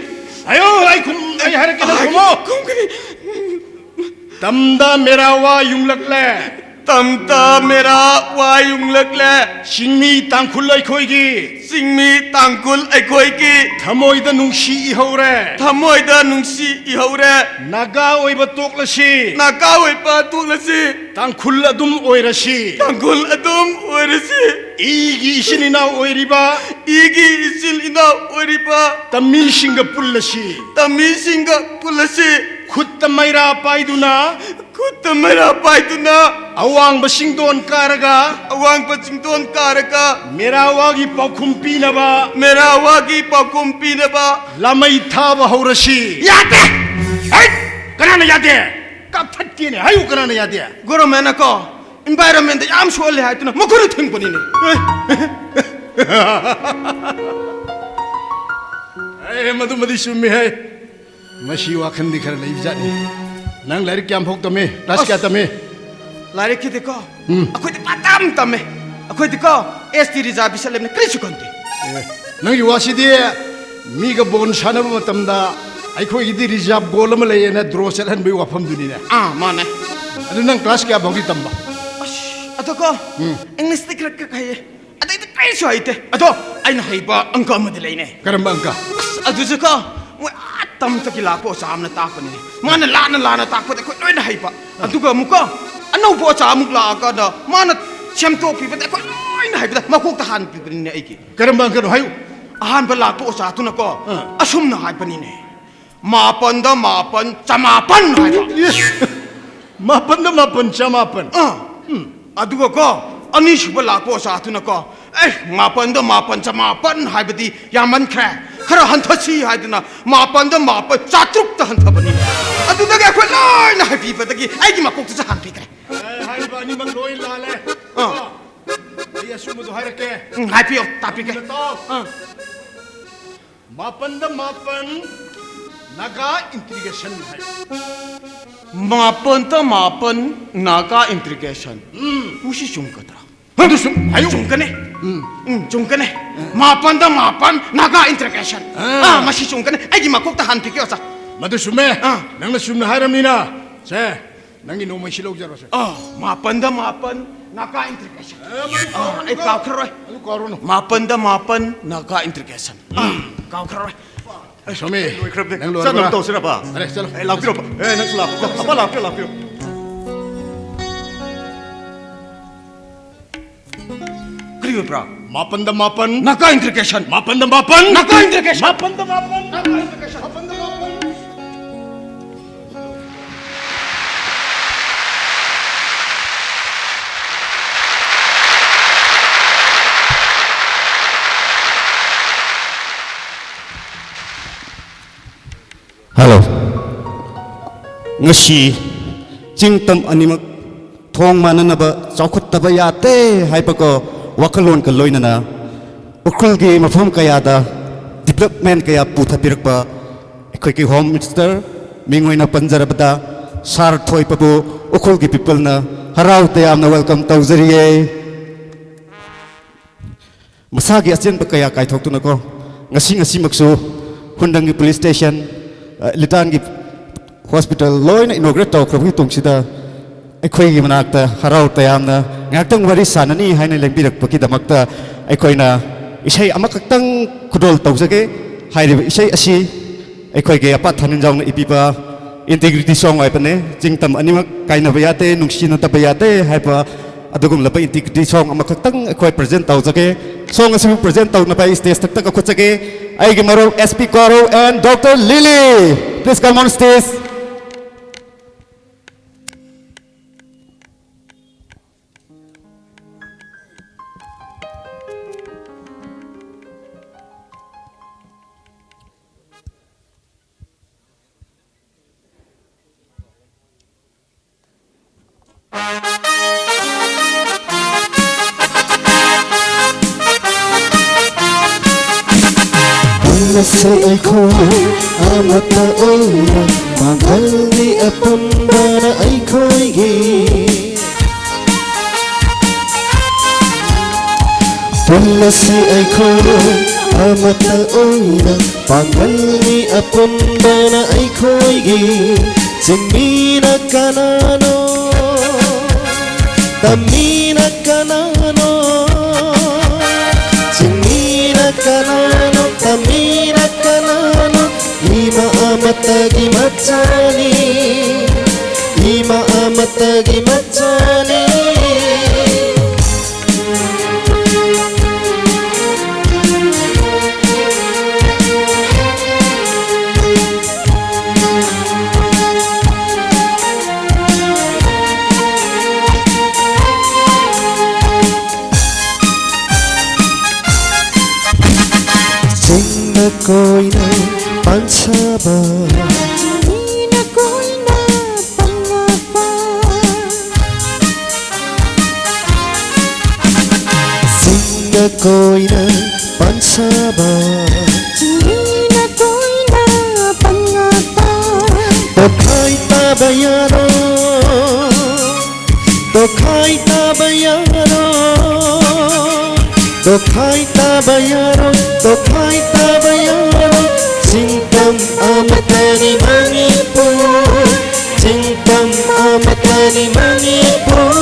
ꯑꯩ ꯈꯨꯝ-, ꯑꯩ ꯍꯥꯏꯔꯛꯀꯦ, ꯅꯪ ꯈꯨꯝꯃꯣ꯫ ꯈꯨꯝꯒꯅꯤ꯫ ꯇꯝꯗ ꯃꯦꯔꯥ ꯋꯥ ꯌꯨꯡꯂꯛꯂꯦ꯫ ꯇꯝꯗ ꯃꯦꯔꯥ ꯋꯥ ꯌꯨꯡꯂꯛꯂꯦ꯫ ꯆꯤꯡꯃꯤ ꯇꯥꯡꯈꯨꯜ ꯑꯩꯈꯣꯏꯒꯤ꯫ ꯆꯤꯡꯃꯤ ꯇꯥꯡꯈꯨꯜ ꯑꯩꯈꯣꯏꯒꯤ꯫ ꯊꯃꯣꯏꯗ ꯅꯨꯡꯁꯤ ꯏꯍꯧꯔꯦ꯫ ꯊꯃꯣꯏꯗ ꯅꯨꯡꯁꯤ ꯏꯍꯧꯔꯦ꯫ ꯅꯥꯒꯥ ꯑꯣꯏꯕ ꯇꯣꯛꯂꯁꯤ꯫ ꯅꯥꯒꯥ ꯑꯣꯏꯕ ꯇꯣꯛꯂꯁꯤ꯫ ꯇꯥꯡꯈꯨꯜ ꯑꯗꯨꯝ ꯑꯣꯏꯔꯁꯤ꯫ ꯇꯥꯡꯈꯨꯜ ꯑꯗꯨꯝ ꯑꯣꯏꯔꯁꯤ꯫ ꯏꯒꯤ ꯏꯆꯤꯜ ꯏꯅꯥꯎ ꯑꯣꯏꯔꯤꯕ꯫ ꯏꯒꯤ ꯏꯆꯤꯜ ꯏꯅꯥꯎ ꯑꯣꯏꯔꯤꯕ꯫ ꯇꯝꯃꯤꯁꯤꯡꯒ ꯄꯨꯜꯂꯁꯤ꯫ ꯇꯝꯃꯤꯁꯤꯡꯒ ꯄꯨꯜꯂꯁꯤ꯫ ꯈꯨꯠꯇ ꯃꯩꯔꯥ ꯄꯥꯏꯗꯨꯅ꯫ ꯈꯨꯠꯇ ꯃꯩꯔꯥ ꯄꯥꯏꯗꯨꯅ꯫ ꯑꯋꯥꯡꯕ ꯆꯤꯡꯗꯣꯟ ꯀꯥꯔꯒ꯫ ꯑꯋꯥꯡꯕ ꯆꯤꯡꯗꯣꯟ ꯀꯥꯔꯒ꯫ ꯃꯦꯔꯥ ꯋꯥꯒꯤ ꯄꯥꯎꯈꯨꯝ ꯄꯤꯅꯕ꯫ ꯃꯦꯔꯥ ꯋꯥꯒꯤ ꯄꯥꯎꯈꯨꯝ ꯄꯤꯅꯕ꯫ ꯂꯥꯃꯩ ꯊꯥꯕ ꯍꯧꯔꯁꯤ꯫ ꯌꯥꯗꯦ! ꯍꯩꯠ! ꯀꯅꯥꯅ ꯌꯥꯗꯦ? ꯀꯛꯊꯠꯀꯦꯅꯦ꯫ ꯍꯥꯏꯌꯨ, ꯀꯅꯥꯅ ꯌꯥꯗꯦ? ꯒꯣꯔꯃꯦꯟꯅ ꯀꯣ, environment ꯌꯥꯝ ꯁꯣꯛꯍꯜꯂꯦ ꯍꯥꯏꯗꯨꯅ ꯃꯈꯣꯏꯅ ꯊꯤꯡꯕꯅꯤꯅꯦ꯫ ꯑꯦ, ꯃꯗꯨꯃꯗꯤ ꯆꯨꯝꯃꯤ ꯍꯥꯏ꯫ ꯃꯁꯤ ꯋꯥꯈꯜꯗꯤ ꯈꯔ ꯂꯩꯕꯖꯥꯠꯅꯤ꯫ ꯅꯪ ꯂꯥꯏꯔꯤꯛ ꯀꯌꯥꯝ ꯐꯥꯎ ꯇꯝꯃꯤ? ꯀ꯭ꯂꯥꯁ ꯀꯌꯥ ꯑꯁ! ꯇꯝꯃꯤ? ꯂꯥꯏꯔꯤꯛꯀꯤꯗꯤꯀꯣ, ꯎꯝ꯫ ꯑꯩꯈꯣꯏꯗꯤ ꯄꯥꯇꯝ ꯇꯝꯃꯦ꯫ ꯑꯩꯈꯣꯏꯗꯤꯀꯣ, S T reservation ꯂꯩꯕꯅ ꯀꯔꯤꯁꯨ ꯈꯟꯗꯦ꯫ ꯑꯦ, ꯅꯪꯒꯤ ꯋꯥꯁꯤꯗꯤ ꯃꯤꯒ ꯕꯣꯜ ꯁꯥꯟꯅꯕ ꯃꯇꯝꯗ ꯑꯩꯈꯣꯏꯒꯤꯗꯤ reserve goal ꯑꯃ ꯂꯩꯌꯦꯅ draw ꯆꯠꯍꯟꯕꯒꯤ ꯋꯥꯐꯝꯗꯨꯅꯤꯅꯦ꯫ ꯑꯥ, ꯃꯥꯅꯦ꯫ ꯑꯗꯨ ꯅꯪ ꯀ꯭ꯂꯥꯁ ꯀꯌꯥ ꯐꯥꯎꯗꯤ ꯇꯝꯕ? ꯑꯁ, ꯑꯗꯣꯀꯣ, ꯎꯝ꯫ English ꯇꯤ ꯈꯔ ꯈꯛ ꯍꯩꯌꯦ꯫ ꯑꯇꯩꯗꯤ ꯀꯔꯤꯁꯨ ꯍꯩꯇꯦ꯫ ꯑꯗꯣ ꯑꯩꯅ ꯍꯩꯕ ꯑꯪꯀ ꯑꯃꯗꯤ ꯂꯩꯅꯦ꯫ ꯀꯔꯝꯕ ꯑꯪꯀ? ꯑꯁ, ꯑꯗꯨꯁꯨꯀꯣ, ꯃꯣꯏ ꯑꯥ ꯇꯝꯇꯒꯤ ꯂꯥꯛꯄ ꯑꯣꯖꯥ ꯑꯃꯅ ꯇꯥꯛꯄꯅꯤꯅꯦ꯫ ꯃꯥꯅ ꯂꯥꯟꯅ ꯂꯥꯟꯅ ꯇꯥꯛꯄꯗ ꯑꯩꯈꯣꯏ ꯂꯣꯏꯅ ꯍꯩꯕ꯫ ꯑꯗꯨꯒ ꯑꯃꯨꯛꯀꯣ, ꯑꯅꯧꯕ ꯑꯣꯖꯥ ꯑꯃꯨꯛ ꯂꯥꯛꯑꯀꯥꯟꯗ ꯃꯥꯅ ꯁꯦꯝꯗꯣꯛꯄꯤꯕꯗ ꯑꯩꯈꯣꯏ ꯂꯣꯏꯅ ꯍꯩꯕꯗ ꯃꯀꯣꯛꯇ ꯍꯥꯟꯅ ꯄꯤꯕꯅꯤꯅꯦ ꯑꯩꯒꯤ꯫ ꯀꯔꯝꯕ ꯑꯪꯀꯅꯣ ꯍꯥꯏꯌꯨ? ꯑꯍꯥꯟꯕ ꯂꯥꯛꯄ ꯑꯣꯖꯥꯗꯨꯅꯀꯣ, ꯑꯥ꯫ ꯑꯁꯨꯝꯅ ꯍꯥꯏꯕꯅꯤꯅꯦ꯫ ꯃꯥꯄꯟꯗ ꯃꯥꯄꯟ ꯆꯃꯥꯄꯟ ꯍꯥꯏꯕ꯫ ꯏꯁ! ꯃꯥꯄꯟꯗ ꯃꯥꯄꯟ ꯆꯃꯥꯄꯟ꯫ ꯑꯥ꯫ ꯎꯝ꯫ ꯑꯗꯨꯒꯀꯣ, ꯑꯅꯤꯁꯨꯕ ꯂꯥꯛꯄ ꯑꯣꯖꯥꯗꯨꯅꯀꯣ, "ꯑꯦ, ꯃꯥꯄꯟꯗ ꯃꯥꯄꯟ ꯆꯃꯥꯄꯟ ꯍꯥꯏꯕꯗꯤ ꯌꯥꯝꯃꯟꯈ꯭ꯔꯦ, ꯈꯔ ꯍꯟꯊꯁꯤ" ꯍꯥꯏꯗꯨꯅ ꯃꯥꯄꯟꯗ ꯃꯥꯄꯟ ꯆꯥꯇ꯭ꯔꯨꯛꯇ ꯍꯟꯊꯕꯅꯤ꯫ ꯑꯗꯨꯗꯒꯤ ꯑꯩꯈꯣꯏ ꯂꯣꯏꯅ ꯍꯥꯏꯕꯤꯕꯗꯒꯤ ꯑꯩꯒꯤ ꯃꯀꯣꯛꯇꯁꯨ ꯍꯥꯟꯕꯤꯈ꯭ꯔꯦ꯫ ꯑꯦ, ꯍꯥꯏꯔꯤꯕ ꯑꯅꯤꯃꯛ ꯂꯣꯏ ꯂꯥꯜꯂꯦ꯫ ꯑꯥ꯫ ꯑꯩ ꯑꯆꯨꯝꯕꯗꯣ ꯍꯥꯏꯔꯛꯀꯦ꯫ ꯎꯝ, ꯍꯥꯏꯕꯤꯌꯣ, ꯇꯥꯛꯄꯤꯒꯦ꯫ ꯇꯥꯎ꯫ ꯑꯥ꯫ ꯃꯥꯄꯟꯗ ꯃꯥꯄꯟ ꯅꯥꯒꯥ integration ꯍꯥꯏ꯫ ꯃꯥꯄꯟꯗ ꯃꯥꯄꯟ ꯅꯥꯒꯥ integration꯫ ꯎꯝ꯫ ꯁꯤ ꯆꯨꯝꯒꯗ꯭ꯔꯥ? ꯑꯗꯨ ꯁꯨꯝ ꯍꯥꯏꯌꯨ꯫ ꯆꯨꯝꯒꯅꯤ꯫ ꯎꯝ꯫ ꯎꯝ, ꯆꯨꯝꯒꯅꯤ꯫ ꯃꯥꯄꯟꯗ ꯃꯥꯄꯟ ꯅꯥꯒꯥ ꯏꯟꯇ꯭ꯔꯤꯒꯦꯁꯟ꯫ ꯑꯥ꯫ ꯑꯥ, ꯃꯁꯤ ꯆꯨꯝꯒꯅꯤ꯫ ꯑꯩꯒꯤ ꯃꯀꯣꯛꯇ ꯍꯥꯟꯈꯤꯒꯦ, ꯑꯣꯖꯥ꯫ ꯃꯗꯨ ꯆꯨꯝꯃꯦ꯫ ꯑꯥ꯫ ꯅꯪꯅ ꯆꯨꯝꯅ ꯍꯥꯏꯔꯝꯅꯤꯅ꯫ ꯁꯦ, ꯅꯪꯒꯤ ꯅꯣꯡꯃꯩꯁꯤ ꯂꯧꯖꯔꯣꯁꯦ꯫ ꯑꯥ, ꯃꯥꯄꯟꯗ ꯃꯥꯄꯟ ꯅꯥꯒꯥ ꯏꯟꯇ꯭ꯔꯤꯒꯦꯁꯟ꯫ ꯑꯥ, ꯃꯗꯨ ꯑꯥ, ꯑꯩ ꯀꯥꯎꯈ꯭ꯔꯔꯣꯏ꯫ ꯑꯗꯨ ꯀꯥꯎꯔꯨꯅꯨ꯫ ꯃꯥꯄꯟꯗ ꯃꯥꯄꯟ ꯅꯥꯒꯥ ꯏꯟꯇ꯭ꯔꯤꯒꯦꯁꯟ꯫ ꯑꯥ, ꯀꯥꯎꯈ꯭ꯔꯔꯣꯏ꯫ ꯁ꯭ꯋꯥꯃꯤ, ꯂꯣꯏꯈ꯭ꯔꯕꯅꯦ꯫ ꯅꯪ ꯂꯣꯏꯔꯕ꯭ꯔꯥ? ꯆꯠꯅꯕ ꯇꯧꯁꯤꯔꯕ? ꯐꯔꯦ, ꯆꯠꯂꯣ꯫ ꯑꯦ, ꯂꯥꯛꯄꯤꯔꯣ꯫ ꯑꯦ, ꯅꯪꯁꯨ ꯂꯥꯛꯑꯣ꯫ ꯑꯄꯥ ꯂꯥꯛꯄꯤꯔꯣ, ꯂꯥꯛꯄꯤꯔꯣ꯫ ꯀꯔꯤ ꯑꯣꯏꯕ꯭ꯔꯥ? ꯃꯥꯄꯟꯗ ꯃꯥꯄꯟ꯫ ꯅꯥꯒꯥ ꯏꯟꯇ꯭ꯔꯤꯒꯦꯁꯟ꯫ ꯃꯥꯄꯟꯗ ꯃꯥꯄꯟ꯫ ꯅꯥꯒꯥ ꯏꯟꯇ꯭ꯔꯤꯒꯦꯁꯟ꯫ ꯃꯥꯄꯟꯗ ꯃꯥꯄꯟ꯫ ꯅꯥꯒꯥ ꯏꯟꯇ꯭ꯔꯤꯒꯦꯁꯟ꯫ ꯃꯥꯄꯟꯗ ꯃꯥꯄꯟ꯫ ꯍꯜꯂꯣ꯫ ꯉꯁꯤ ꯆꯤꯡ ꯇꯝ ꯑꯅꯤꯃꯛ ꯊꯣꯡ ꯃꯥꯟꯅꯅꯕ ꯆꯥꯎꯈꯠꯇꯕ ꯌꯥꯗꯦ ꯍꯥꯏꯕꯀꯣ ꯋꯥꯈꯜꯂꯣꯟꯒ ꯂꯣꯏꯅꯅ ꯎꯈ꯭ꯔꯨꯜꯒꯤ ꯃꯐꯝ ꯀꯌꯥꯗ development ꯀꯌꯥ ꯄꯨꯊꯕꯤꯔꯛꯄ ꯑꯩꯈꯣꯏꯒꯤ Home Minister ꯃꯤꯡ ꯑꯣꯏꯅ ꯄꯟꯖꯔꯕꯗ ꯁꯥꯔ ꯊꯣꯏꯕꯕꯨ ꯎꯈ꯭ꯔꯨꯜꯒꯤ peopleꯅ ꯍꯔꯥꯎ ꯇꯌꯥꯝꯅ welcome ꯇꯧꯖꯔꯤꯌꯦ꯫ ꯃꯁꯥꯒꯤ ꯑꯆꯦꯟꯕ ꯀꯌꯥ ꯀꯥꯏꯊꯣꯛꯇꯨꯅꯀꯣ, ꯉꯁꯤ ꯉꯁꯤꯃꯛꯁꯨ ꯍꯨꯟꯗ꯭ꯔꯪꯒꯤ police station, ꯑ, ꯂꯤꯇꯥꯟꯒꯤ hospital ꯂꯣꯏꯅ inaugurate ꯇꯧꯈ꯭ꯔꯕꯒꯤ ꯇꯨꯡꯁꯤꯗ ꯑꯩꯈꯣꯏꯒꯤ ꯃꯅꯥꯛꯇ ꯍꯔꯥꯎ ꯇꯌꯥꯝꯅ ꯉꯥꯏꯍꯥꯛꯇꯪ ꯋꯥꯔꯤ ꯁꯥꯟꯅꯅꯤ ꯍꯥꯏꯅ ꯂꯦꯡꯕꯤꯔꯛꯄꯒꯤꯗꯃꯛꯇ ꯑꯩꯈꯣꯏꯅ ꯏꯁꯩ ꯑꯃꯈꯛꯇꯪ ꯈꯨꯗꯣꯜ ꯇꯧꯖꯒꯦ꯫ ꯍꯥꯏꯔꯤꯕ ꯏꯁꯩ ꯑꯁꯤ ꯑꯩꯈꯣꯏꯒꯤ ꯑꯄꯥ ꯊꯥꯅꯤꯟꯖꯥꯎꯅ ꯏꯕꯤꯕ integrity song ꯍꯥꯏꯕꯅꯦ꯫ ꯆꯤꯡ ꯇꯝ ꯑꯅꯤꯃꯛ ꯀꯥꯏꯅꯕ ꯌꯥꯗꯦ, ꯅꯨꯡꯁꯤꯅꯗꯕ ꯌꯥꯗꯦ ꯍꯥꯏꯕ ꯑꯗꯨꯒꯨꯝꯂꯕ integrity song ꯑꯃꯈꯛꯇꯪ ꯑꯩꯈꯣꯏ present ꯇꯧꯖꯒꯦ꯫ Song ꯑꯁꯤꯕꯨ present ꯇꯧꯅꯕ ꯑꯩ stage ꯊꯛꯇ ꯀꯧꯈꯠꯆꯒꯦ꯫ ꯑꯩꯒꯤ ꯃꯔꯨꯞ S P Garo and Doctor Lily, please come on stage. ꯍꯟꯅꯁꯦ ꯑꯩꯈꯣꯏ ꯑꯃꯠꯇ ꯑꯣꯏꯅ, ꯄꯥꯡꯒꯜꯒꯤ ꯑꯄꯨꯟꯕꯅ ꯑꯩꯈꯣꯏꯒꯤ꯫ ꯄꯨꯜꯂꯁꯤ ꯑꯩꯈꯣꯏ ꯑꯃꯠꯇ ꯑꯣꯏꯅ, ꯄꯥꯡꯒꯜ ꯃꯤ ꯑꯄꯨꯟꯕꯅ ꯑꯩꯈꯣꯏꯒꯤ꯫ ꯆꯤꯡꯃꯤꯅ ꯀꯅꯥꯅꯣ? ꯇꯝꯃꯤꯅ ꯀꯅꯥꯅꯣ? ꯆꯤꯡꯃꯤꯅ ꯀꯅꯥꯅꯣ? ꯇꯝꯃꯤꯅ ꯀꯅꯥꯅꯣ? ꯏꯃꯥ ꯑꯃꯠꯇꯒꯤ ꯃꯆꯥꯅꯤ, ꯏꯃꯥ ꯑꯃꯠꯇꯒꯤ ꯃꯆꯥꯅꯤ꯫ ꯆꯤꯡꯅ ꯀꯣꯏꯅ ꯄꯥꯟꯁꯥꯕ, ꯆꯤꯡꯃꯤꯅ ꯀꯣꯏꯅ ꯄꯥꯟꯅꯕ꯫ ꯆꯤꯡꯅ ꯀꯣꯏꯅ ꯄꯥꯟꯁꯥꯕ, ꯆꯤꯡꯃꯤꯅ ꯀꯣꯏꯅ ꯄꯥꯟꯅꯕ꯫ ꯇꯣꯈꯥꯏ ꯇꯥꯕ ꯌꯥꯔꯣꯏ, ꯇꯣꯈꯥꯏ ꯇꯥꯕ ꯌꯥꯔꯣꯏ, ꯇꯣꯈꯥꯏ ꯇꯥꯕ ꯌꯥꯔꯣꯏ, ꯇꯣꯈꯥꯏ ꯇꯥꯕ ꯌꯥꯔꯣꯏ꯫ ꯆꯤꯡꯇꯝ ꯑꯃꯠꯇꯅꯤ ꯃꯅꯤꯄꯨꯔ, ꯆꯤꯡꯇꯝ ꯑꯃꯠꯇꯅꯤ ꯃꯅꯤꯄꯨꯔ꯫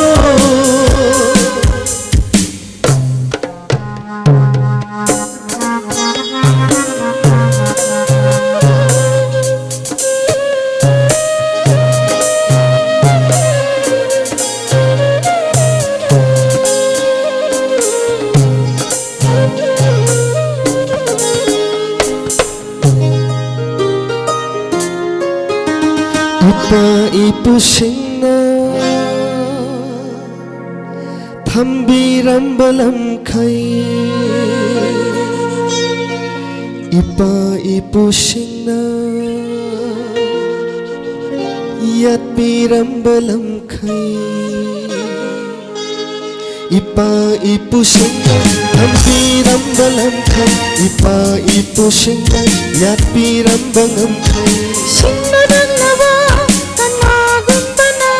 ꯏꯄꯥ ꯏꯄꯨꯁꯤꯡꯅ ꯊꯝꯕꯤꯔꯝꯕ ꯂꯝꯈꯩ, ꯏꯄꯥ ꯏꯄꯨꯁꯤꯡꯅ ꯌꯥꯠꯄꯤꯔꯝꯕ ꯂꯝꯈꯩ, ꯏꯄꯥ ꯏꯄꯨꯁꯤꯡꯅ ꯊꯝꯕꯤꯔꯝꯕ ꯂꯝꯈꯩ, ꯏꯄꯥ ꯏꯄꯨꯁꯤꯡꯅ ꯌꯥꯠꯄꯤꯔꯝꯕ ꯉꯝꯈꯩ꯫ ꯁꯤꯡꯅꯔꯝꯂꯕ ꯀꯅꯥꯒꯨꯝꯕꯅ,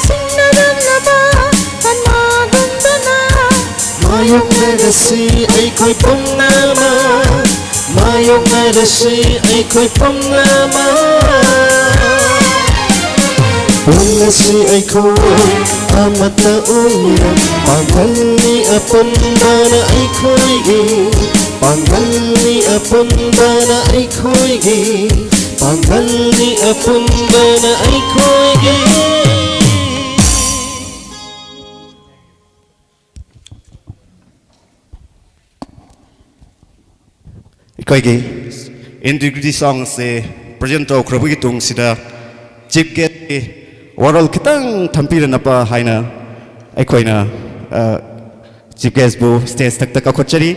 ꯁꯤꯡꯅꯔꯝꯂꯕ ꯀꯅꯥꯒꯨꯝꯕꯅ, ꯃꯥꯌꯣꯛꯅꯔ ꯄꯨꯟꯅꯁꯤ ꯑꯩꯈꯣꯏ ꯄꯨꯝꯅꯃꯛ, ꯃꯥꯌꯣꯛꯅꯔꯁꯤ ꯑꯩꯈꯣꯏ ꯄꯨꯝꯅꯃꯛ꯫ ꯄꯨꯟꯅꯁꯤ ꯑꯩꯈꯣꯏ ꯑꯃꯠꯇ ꯑꯣꯏꯅ, ꯄꯥꯡꯒꯜꯅꯤ ꯑꯄꯨꯟꯕꯅ ꯑꯩꯈꯣꯏꯒꯤ, ꯄꯥꯡꯒꯜꯅꯤ ꯑꯄꯨꯟꯕꯅ ꯑꯩꯈꯣꯏꯒꯤ, ꯄꯥꯡꯒꯜꯅꯤ ꯑꯄꯨꯟꯕꯅ ꯑꯩꯈꯣꯏꯒꯤ꯫ ꯑꯩꯈꯣꯏꯒꯤ Integrity Song ꯑꯁꯤ present ꯇꯧꯈ꯭ꯔꯕꯒꯤ ꯇꯨꯡꯁꯤꯗ chief guest ꯀꯤ ꯋꯥꯔꯣꯜ ꯈꯤꯇꯪ ꯊꯝꯕꯤꯔꯅꯕ ꯍꯥꯏꯅ ꯑꯩꯈꯣꯏꯅ, ꯑ, chief guest ꯄꯨ stage ꯊꯛꯇ ꯀꯧꯈꯠꯆꯔꯤ꯫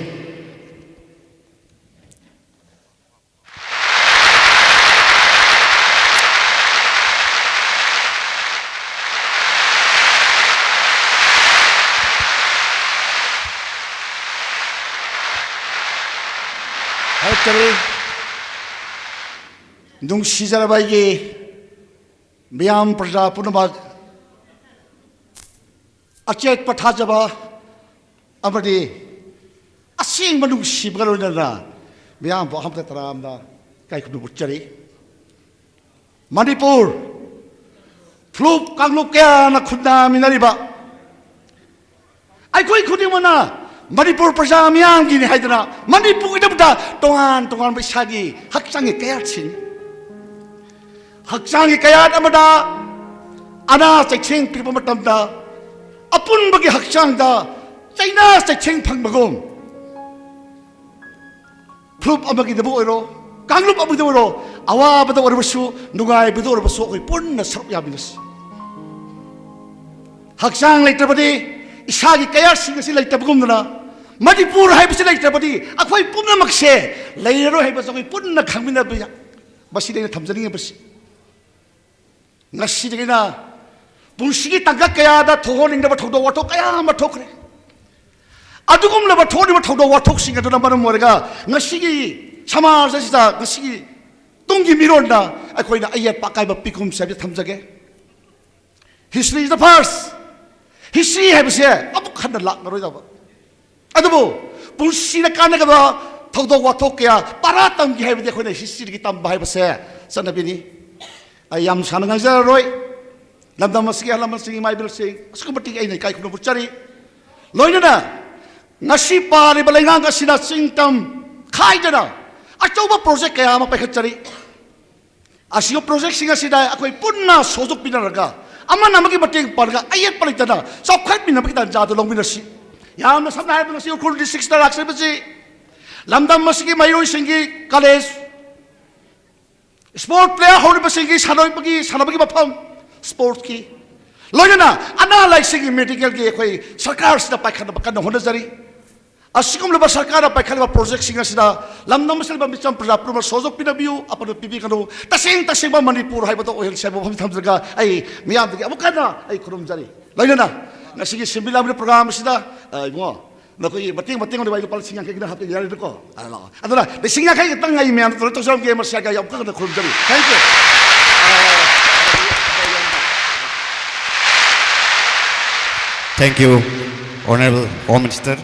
ꯍꯥꯏꯔꯛꯆꯔꯤ꯫ ꯅꯨꯡꯁꯤꯖꯔꯕ ꯑꯩꯒꯤ ꯃꯤꯌꯥꯝ ꯄ꯭ꯔꯖꯥ ꯄꯨꯝꯅꯃꯛ, ꯑꯆꯦꯠꯄ ꯊꯥꯖꯕ ꯑꯃꯗꯤ ꯑꯁꯦꯡꯕ ꯅꯨꯡꯁꯤꯕꯒ ꯂꯣꯏꯅꯅ ꯃꯤꯌꯥꯝꯕꯨ ꯑꯍꯥꯟꯕꯗ ꯇꯔꯥꯝꯅ ꯏꯀꯥꯏ ꯈꯨꯝꯅꯕ ꯎꯠꯆꯔꯤ꯫ ꯃꯅꯤꯄꯨꯔ ꯐꯨꯂꯨꯞ ꯀꯥꯡꯂꯨꯞ ꯀꯌꯥꯅ ꯈꯨꯟꯗꯥꯃꯤꯟꯅꯔꯤꯕ ꯑꯩꯈꯣꯏ ꯈꯨꯗꯤꯡꯃꯛꯅ ꯃꯅꯤꯄꯨꯔ ꯄ꯭ꯔꯖꯥ ꯃꯤꯌꯥꯝꯒꯤꯅꯤ ꯍꯥꯏꯗꯅ ꯃꯅꯤꯄꯨꯔꯒꯤꯗꯃꯛꯇ ꯇꯣꯉꯥꯟ ꯇꯣꯉꯥꯟꯕ ꯏꯁꯥꯒꯤ ꯍꯛꯆꯥꯡꯒꯤ ꯀꯌꯥꯠꯁꯤꯡ, ꯍꯛꯆꯥꯡꯒꯤ ꯀꯌꯥꯠ ꯑꯃꯗ ꯑꯅꯥ ꯆꯩꯊꯦꯡ ꯄꯤꯔꯛꯄ ꯃꯇꯝꯗ ꯑꯄꯨꯟꯕꯒꯤ ꯍꯛꯆꯥꯡꯗ ꯆꯩꯅꯥ ꯆꯩꯊꯦꯡ ꯐꯪꯕꯒꯨꯝ, ꯐꯨꯔꯨꯞ ꯑꯃꯒꯤꯗꯕꯨ ꯑꯣꯏꯔꯣ, ꯀꯥꯡꯂꯨꯞ ꯑꯃꯒꯤꯗ ꯑꯣꯏꯔꯣ, ꯑꯋꯥꯕꯗ ꯑꯣꯏꯔꯕꯁꯨ, ꯅꯨꯡꯉꯥꯏꯕꯗ ꯑꯣꯏꯔꯕꯁꯨ, ꯑꯩꯈꯣꯏ ꯄꯨꯟꯅ ꯁꯔꯨꯛ ꯌꯥꯃꯤꯟꯅꯁꯤ꯫ ꯍꯛꯆꯥꯡ ꯂꯩꯇ꯭ꯔꯕꯗꯤ ꯏꯁꯥꯒꯤ ꯀꯌꯥꯠꯁꯤꯡ ꯑꯁꯤ ꯂꯩꯇꯕꯒꯨꯝꯗꯅ, ꯃꯅꯤꯄꯨꯔ ꯍꯥꯏꯕꯁꯤ ꯂꯩꯇ꯭ꯔꯕꯗꯤ ꯑꯩꯈꯣꯏ ꯄꯨꯝꯅꯃꯛꯁꯦ ꯂꯩꯔꯔꯣꯏ ꯍꯥꯏꯕꯁꯤ ꯑꯩꯈꯣꯏ ꯄꯨꯟꯅ ꯈꯪꯃꯤꯟꯅꯕ ꯌꯥ-, ꯃꯁꯤꯗ ꯑꯩꯅ ꯊꯝꯖꯅꯤꯡꯉꯤꯕꯁꯤ꯫ ꯉꯁꯤꯗꯒꯤꯅ ꯄꯨꯟꯁꯤꯒꯤ ꯇꯥꯡꯀꯛ ꯀꯌꯥꯗ ꯊꯣꯛꯍꯟꯅꯤꯡꯗꯕ ꯊꯧꯗꯣꯛ ꯋꯥꯊꯣꯛ ꯀꯌꯥ ꯑꯃ ꯊꯣꯛꯈ꯭ꯔꯦ꯫ ꯑꯗꯨꯒꯨꯝꯂꯕ ꯊꯣꯛꯂꯤꯕ ꯊꯧꯗꯣꯛ ꯋꯥꯊꯣꯛꯁꯤꯡ ꯑꯗꯨꯅ ꯃꯔꯝ ꯑꯣꯏꯔꯒ ꯉꯁꯤꯒꯤ ꯁꯃꯥꯖ ꯑꯁꯤꯗ ꯉꯁꯤꯒꯤ ꯇꯨꯡꯒꯤ ꯃꯤꯔꯣꯟꯗ ꯑꯩꯈꯣꯏꯅ ꯑꯌꯦꯠꯄ ꯑꯀꯥꯏꯕ ꯄꯤꯈꯨꯝꯁꯦ ꯍꯥꯏꯕꯁꯤ ꯊꯝꯖꯒꯦ꯫ History is the first. History ꯍꯥꯏꯕꯁꯦ ꯑꯃꯨꯛ ꯍꯟꯅ ꯂꯥꯛꯂꯔꯣꯏꯗꯕ꯫ ꯑꯗꯨꯕꯨ ꯄꯨꯟꯁꯤꯗ ꯀꯥꯟꯅꯒꯗꯕ ꯊꯧꯗꯣꯛ ꯋꯥꯊꯣꯛ ꯀꯌꯥ ꯄꯔꯥ ꯇꯝꯒꯦ ꯍꯥꯏꯕꯗꯤ ꯑꯩꯈꯣꯏꯅ ꯍꯤꯁꯇ꯭ꯔꯤꯗꯒꯤ ꯇꯝꯕ ꯍꯥꯏꯕꯁꯦ ꯆꯠꯅꯕꯤꯅꯤ꯫ ꯑꯩ ꯌꯥꯝ ꯁꯥꯡꯅ ꯉꯥꯡꯖꯔꯔꯣꯏ꯫ ꯂꯝꯗꯝ ꯑꯁꯤꯒꯤ ꯑꯍꯜ ꯂꯃꯟꯁꯤꯡ, ꯏꯃꯥ ꯏꯕꯦꯜꯁꯤꯡ, ꯑꯁꯨꯛꯀꯤ ꯃꯇꯤꯛ ꯑꯩꯅ ꯏꯀꯥꯏ ꯈꯨꯝꯅꯕ ꯎꯠꯆꯔꯤ꯫ ꯂꯣꯏꯅꯅ ꯉꯁꯤ ꯄꯥꯜꯂꯤꯕ ꯂꯩꯉꯥꯛ ꯑꯁꯤꯅ ꯆꯤꯡ ꯇꯝ ꯈꯥꯏꯗꯅ ꯑꯆꯧꯕ ꯄ꯭ꯔꯣꯖꯦꯛ ꯀꯌꯥ ꯑꯃ ꯄꯥꯏꯈꯠꯆꯔꯤ꯫ ꯑꯁꯤꯒꯨꯝꯕ ꯄ꯭ꯔꯣꯖꯦꯛꯁꯤꯡ ꯑꯁꯤꯗ ꯑꯩꯈꯣꯏ ꯄꯨꯟꯅ ꯁꯣꯖꯣꯛꯄꯤꯅꯔꯒ, ꯑꯃꯅ ꯑꯃꯒꯤ ꯃꯇꯦꯡ ꯄꯥꯡꯉꯒ, ꯑꯌꯦꯠꯄ ꯂꯩꯇꯅ ꯆꯥꯎꯈꯠꯃꯤꯟꯅꯕꯒꯤ ꯇꯥꯟꯖꯥꯗꯨ ꯂꯧꯃꯤꯟꯅꯁꯤ꯫ ꯌꯥꯝꯅ ꯁꯝꯅ ꯍꯥꯏꯔꯕꯗ, ꯉꯁꯤ ꯎꯈ꯭ꯔꯨꯜ ꯗꯤꯁꯇ꯭ꯔꯤꯛꯇ ꯂꯥꯛꯆꯔꯤꯕꯁꯤ ꯂꯝꯗꯝ ꯑꯁꯤꯒꯤ ꯃꯍꯩꯔꯣꯏꯁꯤꯡꯒꯤ ꯀꯣꯂꯦꯖ, ꯁ꯭ꯄꯣꯔꯠ ꯄ꯭ꯂꯦꯌꯔ ꯍꯧꯔꯤꯕꯁꯤꯡꯒꯤ ꯁꯥꯟꯅꯕꯒꯤ, ꯁꯥꯟꯅꯕꯒꯤ ꯃꯐꯝ, ꯁ꯭ꯄꯣꯔꯠꯁꯀꯤ, ꯂꯣꯏꯅꯅ ꯑꯅꯥ ꯂꯥꯏꯌꯦꯡꯒꯤ, ꯃꯦꯗꯤꯀꯦꯜꯒꯤ ꯑꯩꯈꯣꯏ ꯁꯔꯀꯥꯔꯁꯤꯗ ꯄꯥꯏꯈꯠꯅꯕ ꯀꯟꯅ ꯍꯣꯠꯅꯖꯔꯤ꯫ ꯑꯁꯤꯒꯨꯝꯂꯕ ꯁꯔꯀꯥꯔꯅ ꯄꯥꯏꯈꯠꯂꯤꯕ ꯄ꯭ꯔꯣꯖꯦꯛꯁꯤꯡ ꯑꯁꯤꯗ ꯂꯝꯗꯝ ꯑꯁꯤꯗ ꯂꯩꯕ ꯃꯤꯆꯝ ꯄ꯭ꯔꯖꯥ ꯄꯨꯝꯅꯃꯛ ꯁꯍꯖꯣꯛ ꯄꯤꯅꯕꯤꯌꯨ, ꯑꯄꯟꯕ ꯄꯤꯕꯤꯒꯅꯨ꯫ ꯇꯁꯦꯡ ꯇꯁꯦꯡꯕ ꯃꯅꯤꯄꯨꯔ ꯍꯥꯏꯕꯗꯣ ꯑꯣꯏꯍꯟꯁꯤ ꯍꯥꯏꯕ ꯋꯥꯐꯝ ꯊꯝꯖꯔꯒ ꯑꯩ ꯃꯤꯌꯥꯝꯗꯒꯤ ꯑꯃꯨꯛ ꯍꯟꯅ ꯑꯩ ꯈꯨꯔꯨꯝꯖꯔꯤ꯫ ꯂꯣꯏꯅꯅ ꯉꯁꯤꯒꯤ ꯁꯤꯟꯕꯤ ꯂꯥꯡꯕꯤꯔꯤꯕ ꯄ꯭ꯔꯣꯒ꯭ꯔꯥꯝ ꯑꯁꯤꯗ, ꯑ, ꯏꯕꯨꯡꯉꯣ, ꯅꯈꯣꯏꯒꯤ ꯃꯇꯦꯡ, ꯃꯇꯦꯡ ꯑꯣꯏꯅꯕ ꯑꯩ ꯂꯨꯄꯥ ꯂꯤꯁꯤꯡ ꯌꯥꯡꯈꯩ ꯈꯤꯇꯪ ꯍꯥꯞꯄꯤꯕ ꯌꯥꯔꯦꯗꯀꯣ? ꯑ, ꯂꯥꯛꯑꯣ꯫ ꯑꯗꯨꯅ ꯂꯤꯁꯤꯡ ꯌꯥꯡꯈꯩ ꯈꯤꯇꯪ ꯑꯩ ꯃꯌꯥꯝꯗ ꯗꯣꯅꯦꯠ ꯇꯧꯖꯔꯝꯒꯦ, ꯃꯁꯤ ꯍꯥꯏꯔꯒ ꯌꯥꯝ ꯀꯟꯅ ꯈꯨꯔꯨꯝꯖꯔꯤ꯫ Thank you꯫ Thank you, Honorable Home Minister꯫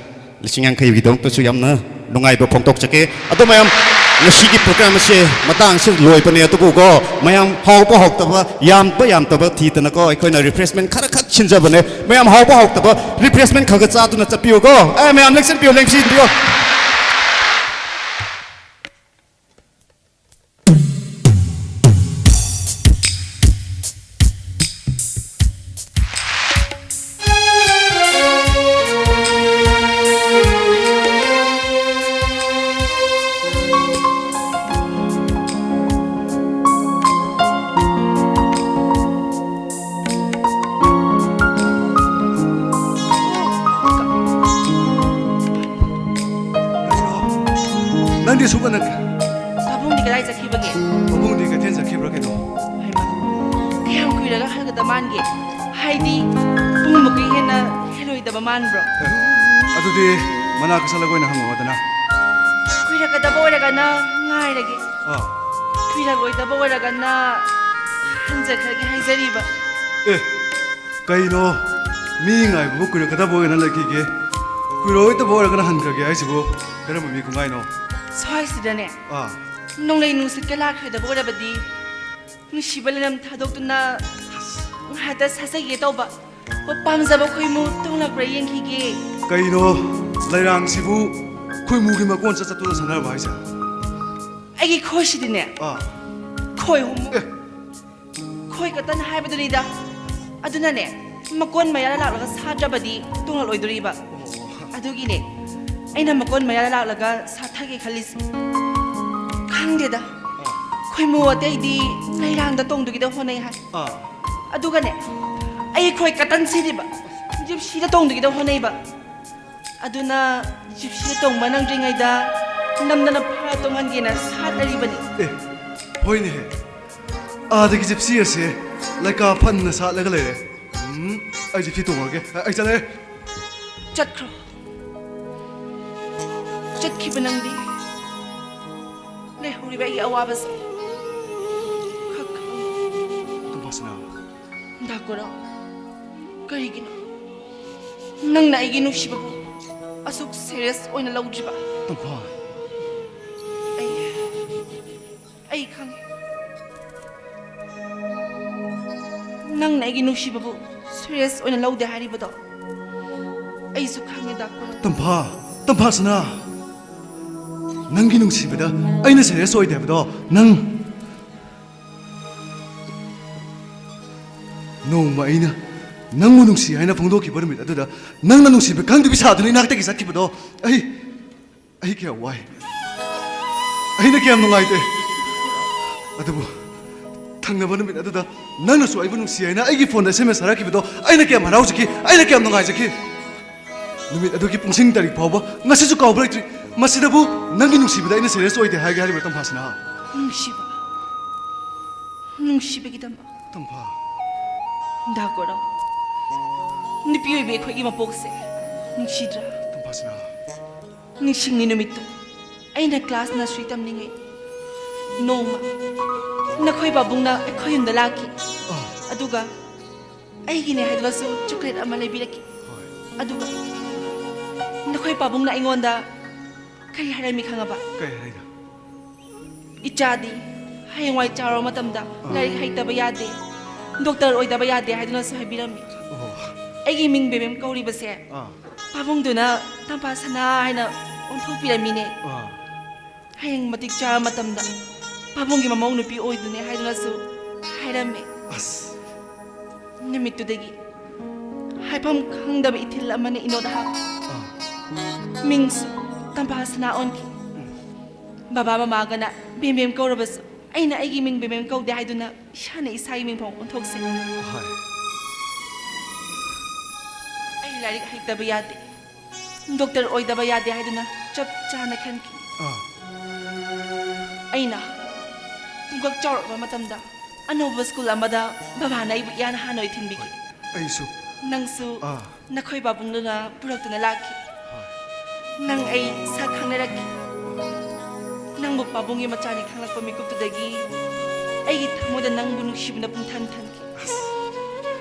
ꯂꯤꯁꯤꯡ ꯌꯥꯡꯈꯩꯒꯤꯗꯃꯛꯇꯁꯨ ꯌꯥꯝꯅ ꯅꯨꯡꯉꯥꯏꯕ ꯐꯣꯡꯗꯣꯛꯆꯒꯦ꯫ ꯑꯗꯣ ꯃꯌꯥꯝ, ꯉꯁꯤꯒꯤ ꯄ꯭ꯔꯣꯒ꯭ꯔꯥꯝ ꯑꯁꯦ ꯃꯇꯥꯡꯁꯤ ꯂꯣꯏꯕꯅꯦ, ꯑꯗꯨꯕꯨꯀꯣ, ꯃꯌꯥꯝ ꯍꯥꯎꯕ ꯍꯥꯎꯇꯕ, ꯌꯥꯝꯕ ꯌꯥꯝꯗꯕ ꯊꯤꯗꯅꯀꯣ, ꯑꯩꯈꯣꯏꯅ ꯔꯤꯐ꯭ꯔꯦꯁꯃꯦꯟ ꯈꯔ ꯈꯛ ꯁꯤꯟꯖꯕꯅꯦ꯫ ꯃꯌꯥꯝ ꯍꯥꯎꯕ ꯍꯥꯎꯇꯕ ꯔꯤꯐ꯭ꯔꯦꯁꯃꯦꯟ ꯈꯔ ꯈꯛ ꯆꯥꯗꯨꯅ ꯆꯠꯄꯤꯌꯨꯀꯣ꯫ ꯑꯦ, ꯃꯌꯥꯝ ꯂꯦꯡꯁꯤꯟꯕꯤꯌꯨ, ꯂꯦꯡꯁꯤꯟꯕꯤꯌꯨ꯫ ꯅꯪꯗꯤ ꯁꯨꯡꯍꯟ ꯍꯟꯗꯦ꯫ ꯄꯥꯕꯨꯡꯗꯤ ꯀꯗꯥꯏ ꯆꯠꯈꯤꯕꯒꯦ? ꯄꯥꯕꯨꯡꯗꯤ ꯀꯩꯊꯦꯜ ꯆꯠꯈꯤꯕ꯭ꯔꯥ ꯀꯩꯅꯣ? ꯍꯩꯃꯥ, ꯀꯌꯥꯝ ꯀꯨꯏꯔꯒ ꯍꯜꯂꯛꯀꯗ ꯃꯥꯟꯒꯦ? ꯍꯥꯏꯗꯤ, ꯄꯨꯡꯃꯨꯛꯀꯤ ꯍꯦꯟꯅ ꯂꯩꯔꯣꯏꯗꯕ ꯃꯥꯟꯕ꯭ꯔꯣ? ꯑꯦ, ꯑꯗꯨꯗꯤ ꯃꯅꯥꯛ ꯀꯁꯠꯂꯒ ꯑꯣꯏꯅ ꯍꯪꯉꯛꯑꯣꯗꯅ꯫ ꯀꯨꯏꯔꯛꯀꯗꯕ ꯑꯣꯏꯔꯒꯅ ꯉꯥꯏꯔꯒꯦ꯫ ꯑꯥ꯫ ꯀꯨꯏꯔꯛꯂꯣꯏꯗꯕ ꯑꯣꯏꯔꯒꯅ ꯍꯟꯖꯈ꯭ꯔꯒꯦ ꯍꯥꯏꯖꯔꯤꯕ꯫ ꯑꯦ, ꯀꯩꯅꯣ? ꯃꯤ ꯉꯥꯏꯕꯕꯨ ꯀꯨꯏꯔꯛꯀꯗꯕ ꯑꯣꯏꯅ ꯂꯩꯈꯤꯒꯦ? ꯀꯨꯏꯔꯣꯏꯗꯕ ꯑꯣꯏꯔꯒꯅ ꯍꯟꯈ꯭ꯔꯒꯦ ꯍꯥꯏꯁꯤꯕꯨ ꯀꯔꯝꯕ ꯃꯤ ꯈꯨꯡꯒꯥꯏꯅꯣ? ꯁ꯭ꯋꯥꯏꯁꯤꯗꯅꯦ, ꯑꯥ꯫ ꯅꯣꯡꯂꯩ ꯅꯨꯡꯁꯤꯠꯀ ꯂꯥꯛꯈ꯭ꯔꯦꯗꯕ ꯑꯣꯏꯔꯕꯗꯤ, ꯅꯨꯡꯁꯤꯕ ꯂꯩꯔꯝ ꯊꯥꯗꯣꯛꯇꯨꯅ ꯉꯥꯏꯍꯥꯛꯇ ꯁꯥꯖꯒꯦ ꯇꯧꯕ꯫ ꯄꯥꯝꯖꯕ ꯈꯣꯏꯃꯨ ꯇꯨꯡꯂꯛꯄ꯭ꯔꯥ ꯌꯦꯡꯈꯤꯒꯦ꯫ ꯀꯩꯅꯣ, ꯂꯩꯔꯥꯡꯁꯤꯕꯨ ꯈꯣꯏꯃꯨꯒꯤ ꯃꯀꯣꯟ ꯆꯠ ꯆꯠꯇꯨꯅ ꯁꯥꯟꯅꯔꯕ ꯍꯥꯏꯁꯦ? ꯑꯩꯒꯤ ꯈꯣꯏꯁꯤꯗꯤꯅꯦ, ꯑꯥ꯫ ꯈꯣꯏ ꯍꯨꯝꯃꯨ꯫ ꯑꯦ꯫ ꯈꯣꯏ ꯀꯇꯟ ꯍꯥꯏꯕꯗꯨꯅꯤꯗ꯫ ꯑꯗꯨꯅꯅꯦ, ꯃꯀꯣꯟ ꯃꯌꯥꯗ ꯂꯥꯛꯂꯒ ꯁꯥꯗ꯭ꯔꯕꯗꯤ ꯇꯨꯡꯂꯛꯂꯣꯏꯗꯣꯔꯤꯕ꯫ ꯑꯣ꯫ ꯑꯗꯨꯒꯤꯅꯦ ꯑꯩꯅ ꯃꯀꯣꯟ ꯃꯌꯥꯗ ꯂꯥꯛꯂꯒ ꯁꯥꯊꯒꯦ ꯈꯜꯂꯤꯁꯦ꯫ ꯈꯪꯗꯦꯗ, ꯑꯥ꯫ ꯈꯣꯏꯃꯨ ꯑꯇꯩꯗꯤ ꯂꯩꯔꯥꯡꯗ ꯇꯣꯡꯗꯨꯒꯤꯗ ꯍꯣꯠꯅꯩ ꯍꯥꯏ꯫ ꯑꯥ꯫ ꯑꯗꯨꯒꯅꯦ, ꯑꯩ ꯈꯣꯏ ꯀꯇꯟꯁꯤꯗꯤꯕ ꯖꯤꯞꯁꯤꯗ ꯇꯣꯡꯗꯨꯒꯤꯗ ꯍꯣꯠꯅꯩꯕ꯫ ꯑꯗꯨꯅ ꯖꯤꯞꯁꯤꯗ ꯇꯣꯡꯕ ꯅꯪꯗ꯭ꯔꯤꯉꯩꯗ ꯅꯝꯗꯅ ꯐꯥꯔ ꯇꯣꯡꯍꯟꯒꯦꯅ ꯁꯥꯠꯂꯔꯤꯕꯅꯤ꯫ ꯑꯦ, ꯍꯣꯏꯅꯦꯍꯦ꯫ ꯑꯥꯗꯒꯤ ꯖꯤꯞꯁꯤ ꯑꯁꯦ ꯂꯩꯀꯥ ꯐꯟꯅ ꯁꯥꯠꯂꯒ ꯂꯩꯔꯦ꯫ ꯎꯝ, ꯑꯩ ꯖꯤꯞꯁꯤ ꯇꯣꯡꯉꯒꯦ꯫ ꯑ-, ꯑꯩ ꯆꯠꯂꯦ꯫ ꯆꯠꯈ꯭ꯔꯣ꯫ ꯆꯠꯈꯤꯕ ꯅꯪꯗꯤ ꯂꯩꯍꯧꯔꯤꯕ ꯑꯩꯒꯤ ꯑꯋꯥꯕꯁꯦ ꯈꯛ ꯈꯪꯉꯤ꯫ ꯇꯝꯐꯥꯁꯅꯥ꯫ ꯗꯥ ꯀꯣꯔꯧ, ꯀꯔꯤꯒꯤꯅꯣ ꯅꯪꯅ ꯑꯩꯒꯤ ꯅꯨꯡꯁꯤꯕꯕꯨ ꯑꯁꯨꯛ serious ꯑꯣꯏꯅ ꯂꯧꯗ꯭ꯔꯤꯕ? ꯇꯝꯐꯥ꯫ ꯑꯩ, ꯑꯩ ꯈꯪꯉꯤ꯫ ꯅꯪꯅ ꯑꯩꯒꯤ ꯅꯨꯡꯁꯤꯕꯕꯨ serious ꯑꯣꯏꯅ ꯂꯧꯗꯦ ꯍꯥꯏꯔꯤꯕꯗꯣ ꯑꯩꯁꯨ ꯈꯪꯉꯤ, ꯗꯥ ꯀꯣꯔꯧ꯫ ꯇꯝꯐꯥ, ꯇꯝꯐꯥꯁꯅꯥ, ꯅꯪꯒꯤ ꯅꯨꯡꯁꯤꯕꯗ ꯑꯩꯅ serious ꯑꯣꯏꯗꯦ ꯍꯥꯏꯕꯗꯣ ꯅꯪ ꯅꯣꯡꯃ ꯑꯩꯅ ꯅꯪꯕꯨ ꯅꯨꯡꯁꯤ ꯍꯥꯏꯅ ꯐꯣꯡꯗꯣꯛꯈꯤꯕ ꯅꯨꯃꯤꯠ ꯑꯗꯨꯗ ꯅꯪꯅ ꯅꯨꯡꯁꯤꯕ ꯈꯪꯗꯕꯤ ꯁꯥꯗꯨꯅ ꯏꯅꯥꯛꯇꯒꯤ ꯆꯠꯈꯤꯕꯗꯣ ꯑꯩ, ꯑꯩ ꯀꯌꯥꯝ ꯋꯥꯏ, ꯑꯩꯅ ꯀꯌꯥꯝ ꯅꯨꯡꯉꯥꯏꯇꯦ꯫ ꯑꯗꯨꯕꯨ ꯊꯪꯅꯕ ꯅꯨꯃꯤꯠ ꯑꯗꯨꯗ ꯅꯪꯅꯁꯨ ꯑꯩꯕꯨ ꯅꯨꯡꯁꯤ ꯍꯥꯏꯅ ꯑꯩꯒꯤ phoneꯗ S M S ꯊꯥꯔꯛꯈꯤꯕꯗꯣ ꯑꯩꯅ ꯀꯌꯥꯝ ꯍꯔꯥꯎꯖꯈꯤ, ꯑꯩꯅ ꯀꯌꯥꯝ ꯅꯨꯡꯉꯥꯏꯖꯈꯤ꯫ ꯅꯨꯃꯤꯠ ꯑꯗꯨꯒꯤ ꯄꯨꯡꯁꯤꯡ ꯇꯥꯔꯤꯛ ꯐꯥꯎꯕ ꯉꯁꯤꯁꯨ ꯀꯥꯎꯕ ꯂꯩꯇ꯭ꯔꯤ꯫ ꯃꯁꯤꯗꯕꯨ ꯅꯪꯒꯤ ꯅꯨꯡꯁꯤꯕꯗ ꯑꯩꯅ serious ꯑꯣꯏꯗꯦ ꯍꯥꯏꯒꯦ ꯍꯥꯏꯔꯤꯕ꯭ꯔꯥ, ꯇꯝꯐꯥꯁꯅꯥ? ꯅꯨꯡꯁꯤꯕ, ꯅꯨꯡꯁꯤꯕꯒꯤꯗꯃꯛ꯫ ꯇꯝꯐꯥ꯫ ꯗꯥ ꯀꯣꯔꯧ, ꯅꯨꯄꯤ ꯑꯣꯏꯕꯤ ꯑꯩꯈꯣꯏꯒꯤ ꯃꯄꯣꯛꯁꯦ ꯅꯨꯡꯁꯤꯗ꯭ꯔꯥ? ꯇꯝꯐꯥꯁꯅꯥ꯫ ꯅꯤꯡꯁꯤꯡꯉꯤ ꯅꯨꯃꯤꯠꯇꯨ꯫ ꯑꯩꯅ class nursery ꯇꯝꯂꯤꯉꯩ ꯅꯣꯡꯃ ꯅꯈꯣꯏ ꯄꯥꯕꯨꯡꯅ ꯑꯩꯈꯣꯏ ꯌꯨꯝꯗ ꯂꯥꯛꯈꯤ꯫ ꯑꯥ꯫ ꯑꯗꯨꯒ ꯑꯩꯒꯤꯅꯦ ꯍꯥꯏꯗꯨꯅꯁꯨ chocolate ꯑꯃ ꯂꯩꯕꯤꯔꯛꯈꯤ꯫ ꯍꯣꯏ꯫ ꯑꯗꯨꯒ ꯅꯈꯣꯏ ꯄꯥꯕꯨꯡꯅ ꯑꯩꯉꯣꯟꯗ ꯀꯔꯤ ꯍꯥꯏꯔꯝꯃꯤ ꯈꯪꯉꯕ? ꯀꯩ ꯍꯥꯏꯅꯣ? "ꯏꯆꯥꯗꯤ ꯍꯌꯦꯡꯋꯥꯏ ꯆꯥꯎꯔꯕ ꯃꯇꯝꯗ ꯂꯥꯏꯔꯤꯛ ꯍꯩꯇꯕ ꯌꯥꯗꯦ, ꯗꯣꯛꯇꯔ ꯑꯣꯏꯗꯕ ꯌꯥꯗꯦ" ꯍꯥꯏꯗꯨꯅꯁꯨ ꯍꯥꯏꯕꯤꯔꯝꯃꯤ꯫ ꯑꯣ꯫ ꯑꯩꯒꯤ ꯃꯤꯡ ꯕꯦꯕꯦꯝ ꯀꯧꯔꯤꯕꯁꯦ ꯑꯥ꯫ ꯄꯥꯕꯨꯡꯗꯨꯅ ꯇꯝꯐꯥ ꯁꯅꯥ ꯍꯥꯏꯅ ꯑꯣꯟꯊꯣꯛꯄꯤꯔꯝꯃꯤꯅꯦ꯫ ꯑꯥ꯫ ꯍꯌꯦꯡ ꯃꯇꯤꯛ ꯆꯥꯔꯕ ꯃꯇꯝꯗ ꯄꯥꯕꯨꯡꯒꯤ ꯃꯃꯧ ꯅꯨꯄꯤ ꯑꯣꯏꯗꯨꯅꯦ ꯍꯥꯏꯗꯨꯅꯁꯨ ꯍꯥꯏꯔꯝꯃꯦ꯫ ꯑꯁ꯫ ꯅꯨꯃꯤꯠꯇꯨꯗꯒꯤ ꯍꯥꯏꯐꯝ ꯈꯪꯗꯕ ꯏꯊꯤꯜ ꯑꯃꯅ ꯏꯅꯣꯠ ꯍꯥꯞꯈꯤ꯫ ꯑꯥ꯫ ꯃꯤꯡꯁꯨ ꯇꯝꯐꯥ ꯁꯅꯥ ꯑꯣꯟꯈꯤ꯫ ꯕꯕꯥ ꯃꯃꯥꯒꯅ ꯕꯦꯝꯕꯦꯝ ꯀꯧꯔꯕꯁꯨ ꯑꯩꯅ ꯑꯩꯒꯤ ꯃꯤꯡ ꯕꯦꯝꯕꯦꯝ ꯀꯧꯗꯦ ꯍꯥꯏꯗꯨꯅ ꯏꯁꯥꯅ ꯏꯁꯥꯒꯤ ꯃꯤꯡꯐꯝ ꯑꯣꯟꯊꯣꯛꯆꯩ꯫ ꯍꯣꯏ꯫ ꯑꯩ ꯂꯥꯏꯔꯤꯛ ꯍꯩꯇꯕ ꯌꯥꯗꯦ, ꯗꯣꯛꯇꯔ ꯑꯣꯏꯗꯕ ꯌꯥꯗꯦ ꯍꯥꯏꯗꯨꯅ ꯆꯞ ꯆꯥꯅ ꯈꯟꯈꯤ꯫ ꯑꯥ꯫ ꯑꯩꯅ ꯄꯨꯡꯀꯛ ꯆꯥꯎꯔꯛꯄ ꯃꯇꯝꯗ ꯑꯅꯧꯕ ꯁ꯭ꯀꯨꯜ ꯑꯃꯗ ꯕꯕꯥꯅ ꯑꯩꯕꯨ ꯏꯍꯥꯟ ꯍꯥꯟꯅ ꯊꯤꯟꯕꯤꯈꯤ꯫ ꯑꯩꯁꯨ꯫ ꯅꯪꯁꯨ ꯑꯥ꯫ ꯅꯈꯣꯏ ꯄꯥꯕꯨꯡꯗꯨꯅ ꯄꯨꯔꯛꯇꯨꯅ ꯂꯥꯛꯈꯤ꯫ ꯍꯣꯏ꯫ ꯅꯪ ꯑꯩ ꯁꯛ ꯈꯪꯅꯔꯛꯈꯤ꯫ ꯅꯪꯕꯨ ꯄꯥꯕꯨꯡꯒꯤ ꯃꯆꯥꯅꯤ ꯈꯪꯂꯛꯄ ꯃꯤꯀꯨꯞꯇꯨꯗꯒꯤ ꯑꯩꯒꯤ ꯊꯃꯣꯏꯗ ꯅꯪꯕꯨ ꯅꯨꯡꯁꯤꯕꯅ ꯄꯨꯡꯊꯟ ꯊꯟꯈꯤ꯫ ꯑꯁ꯫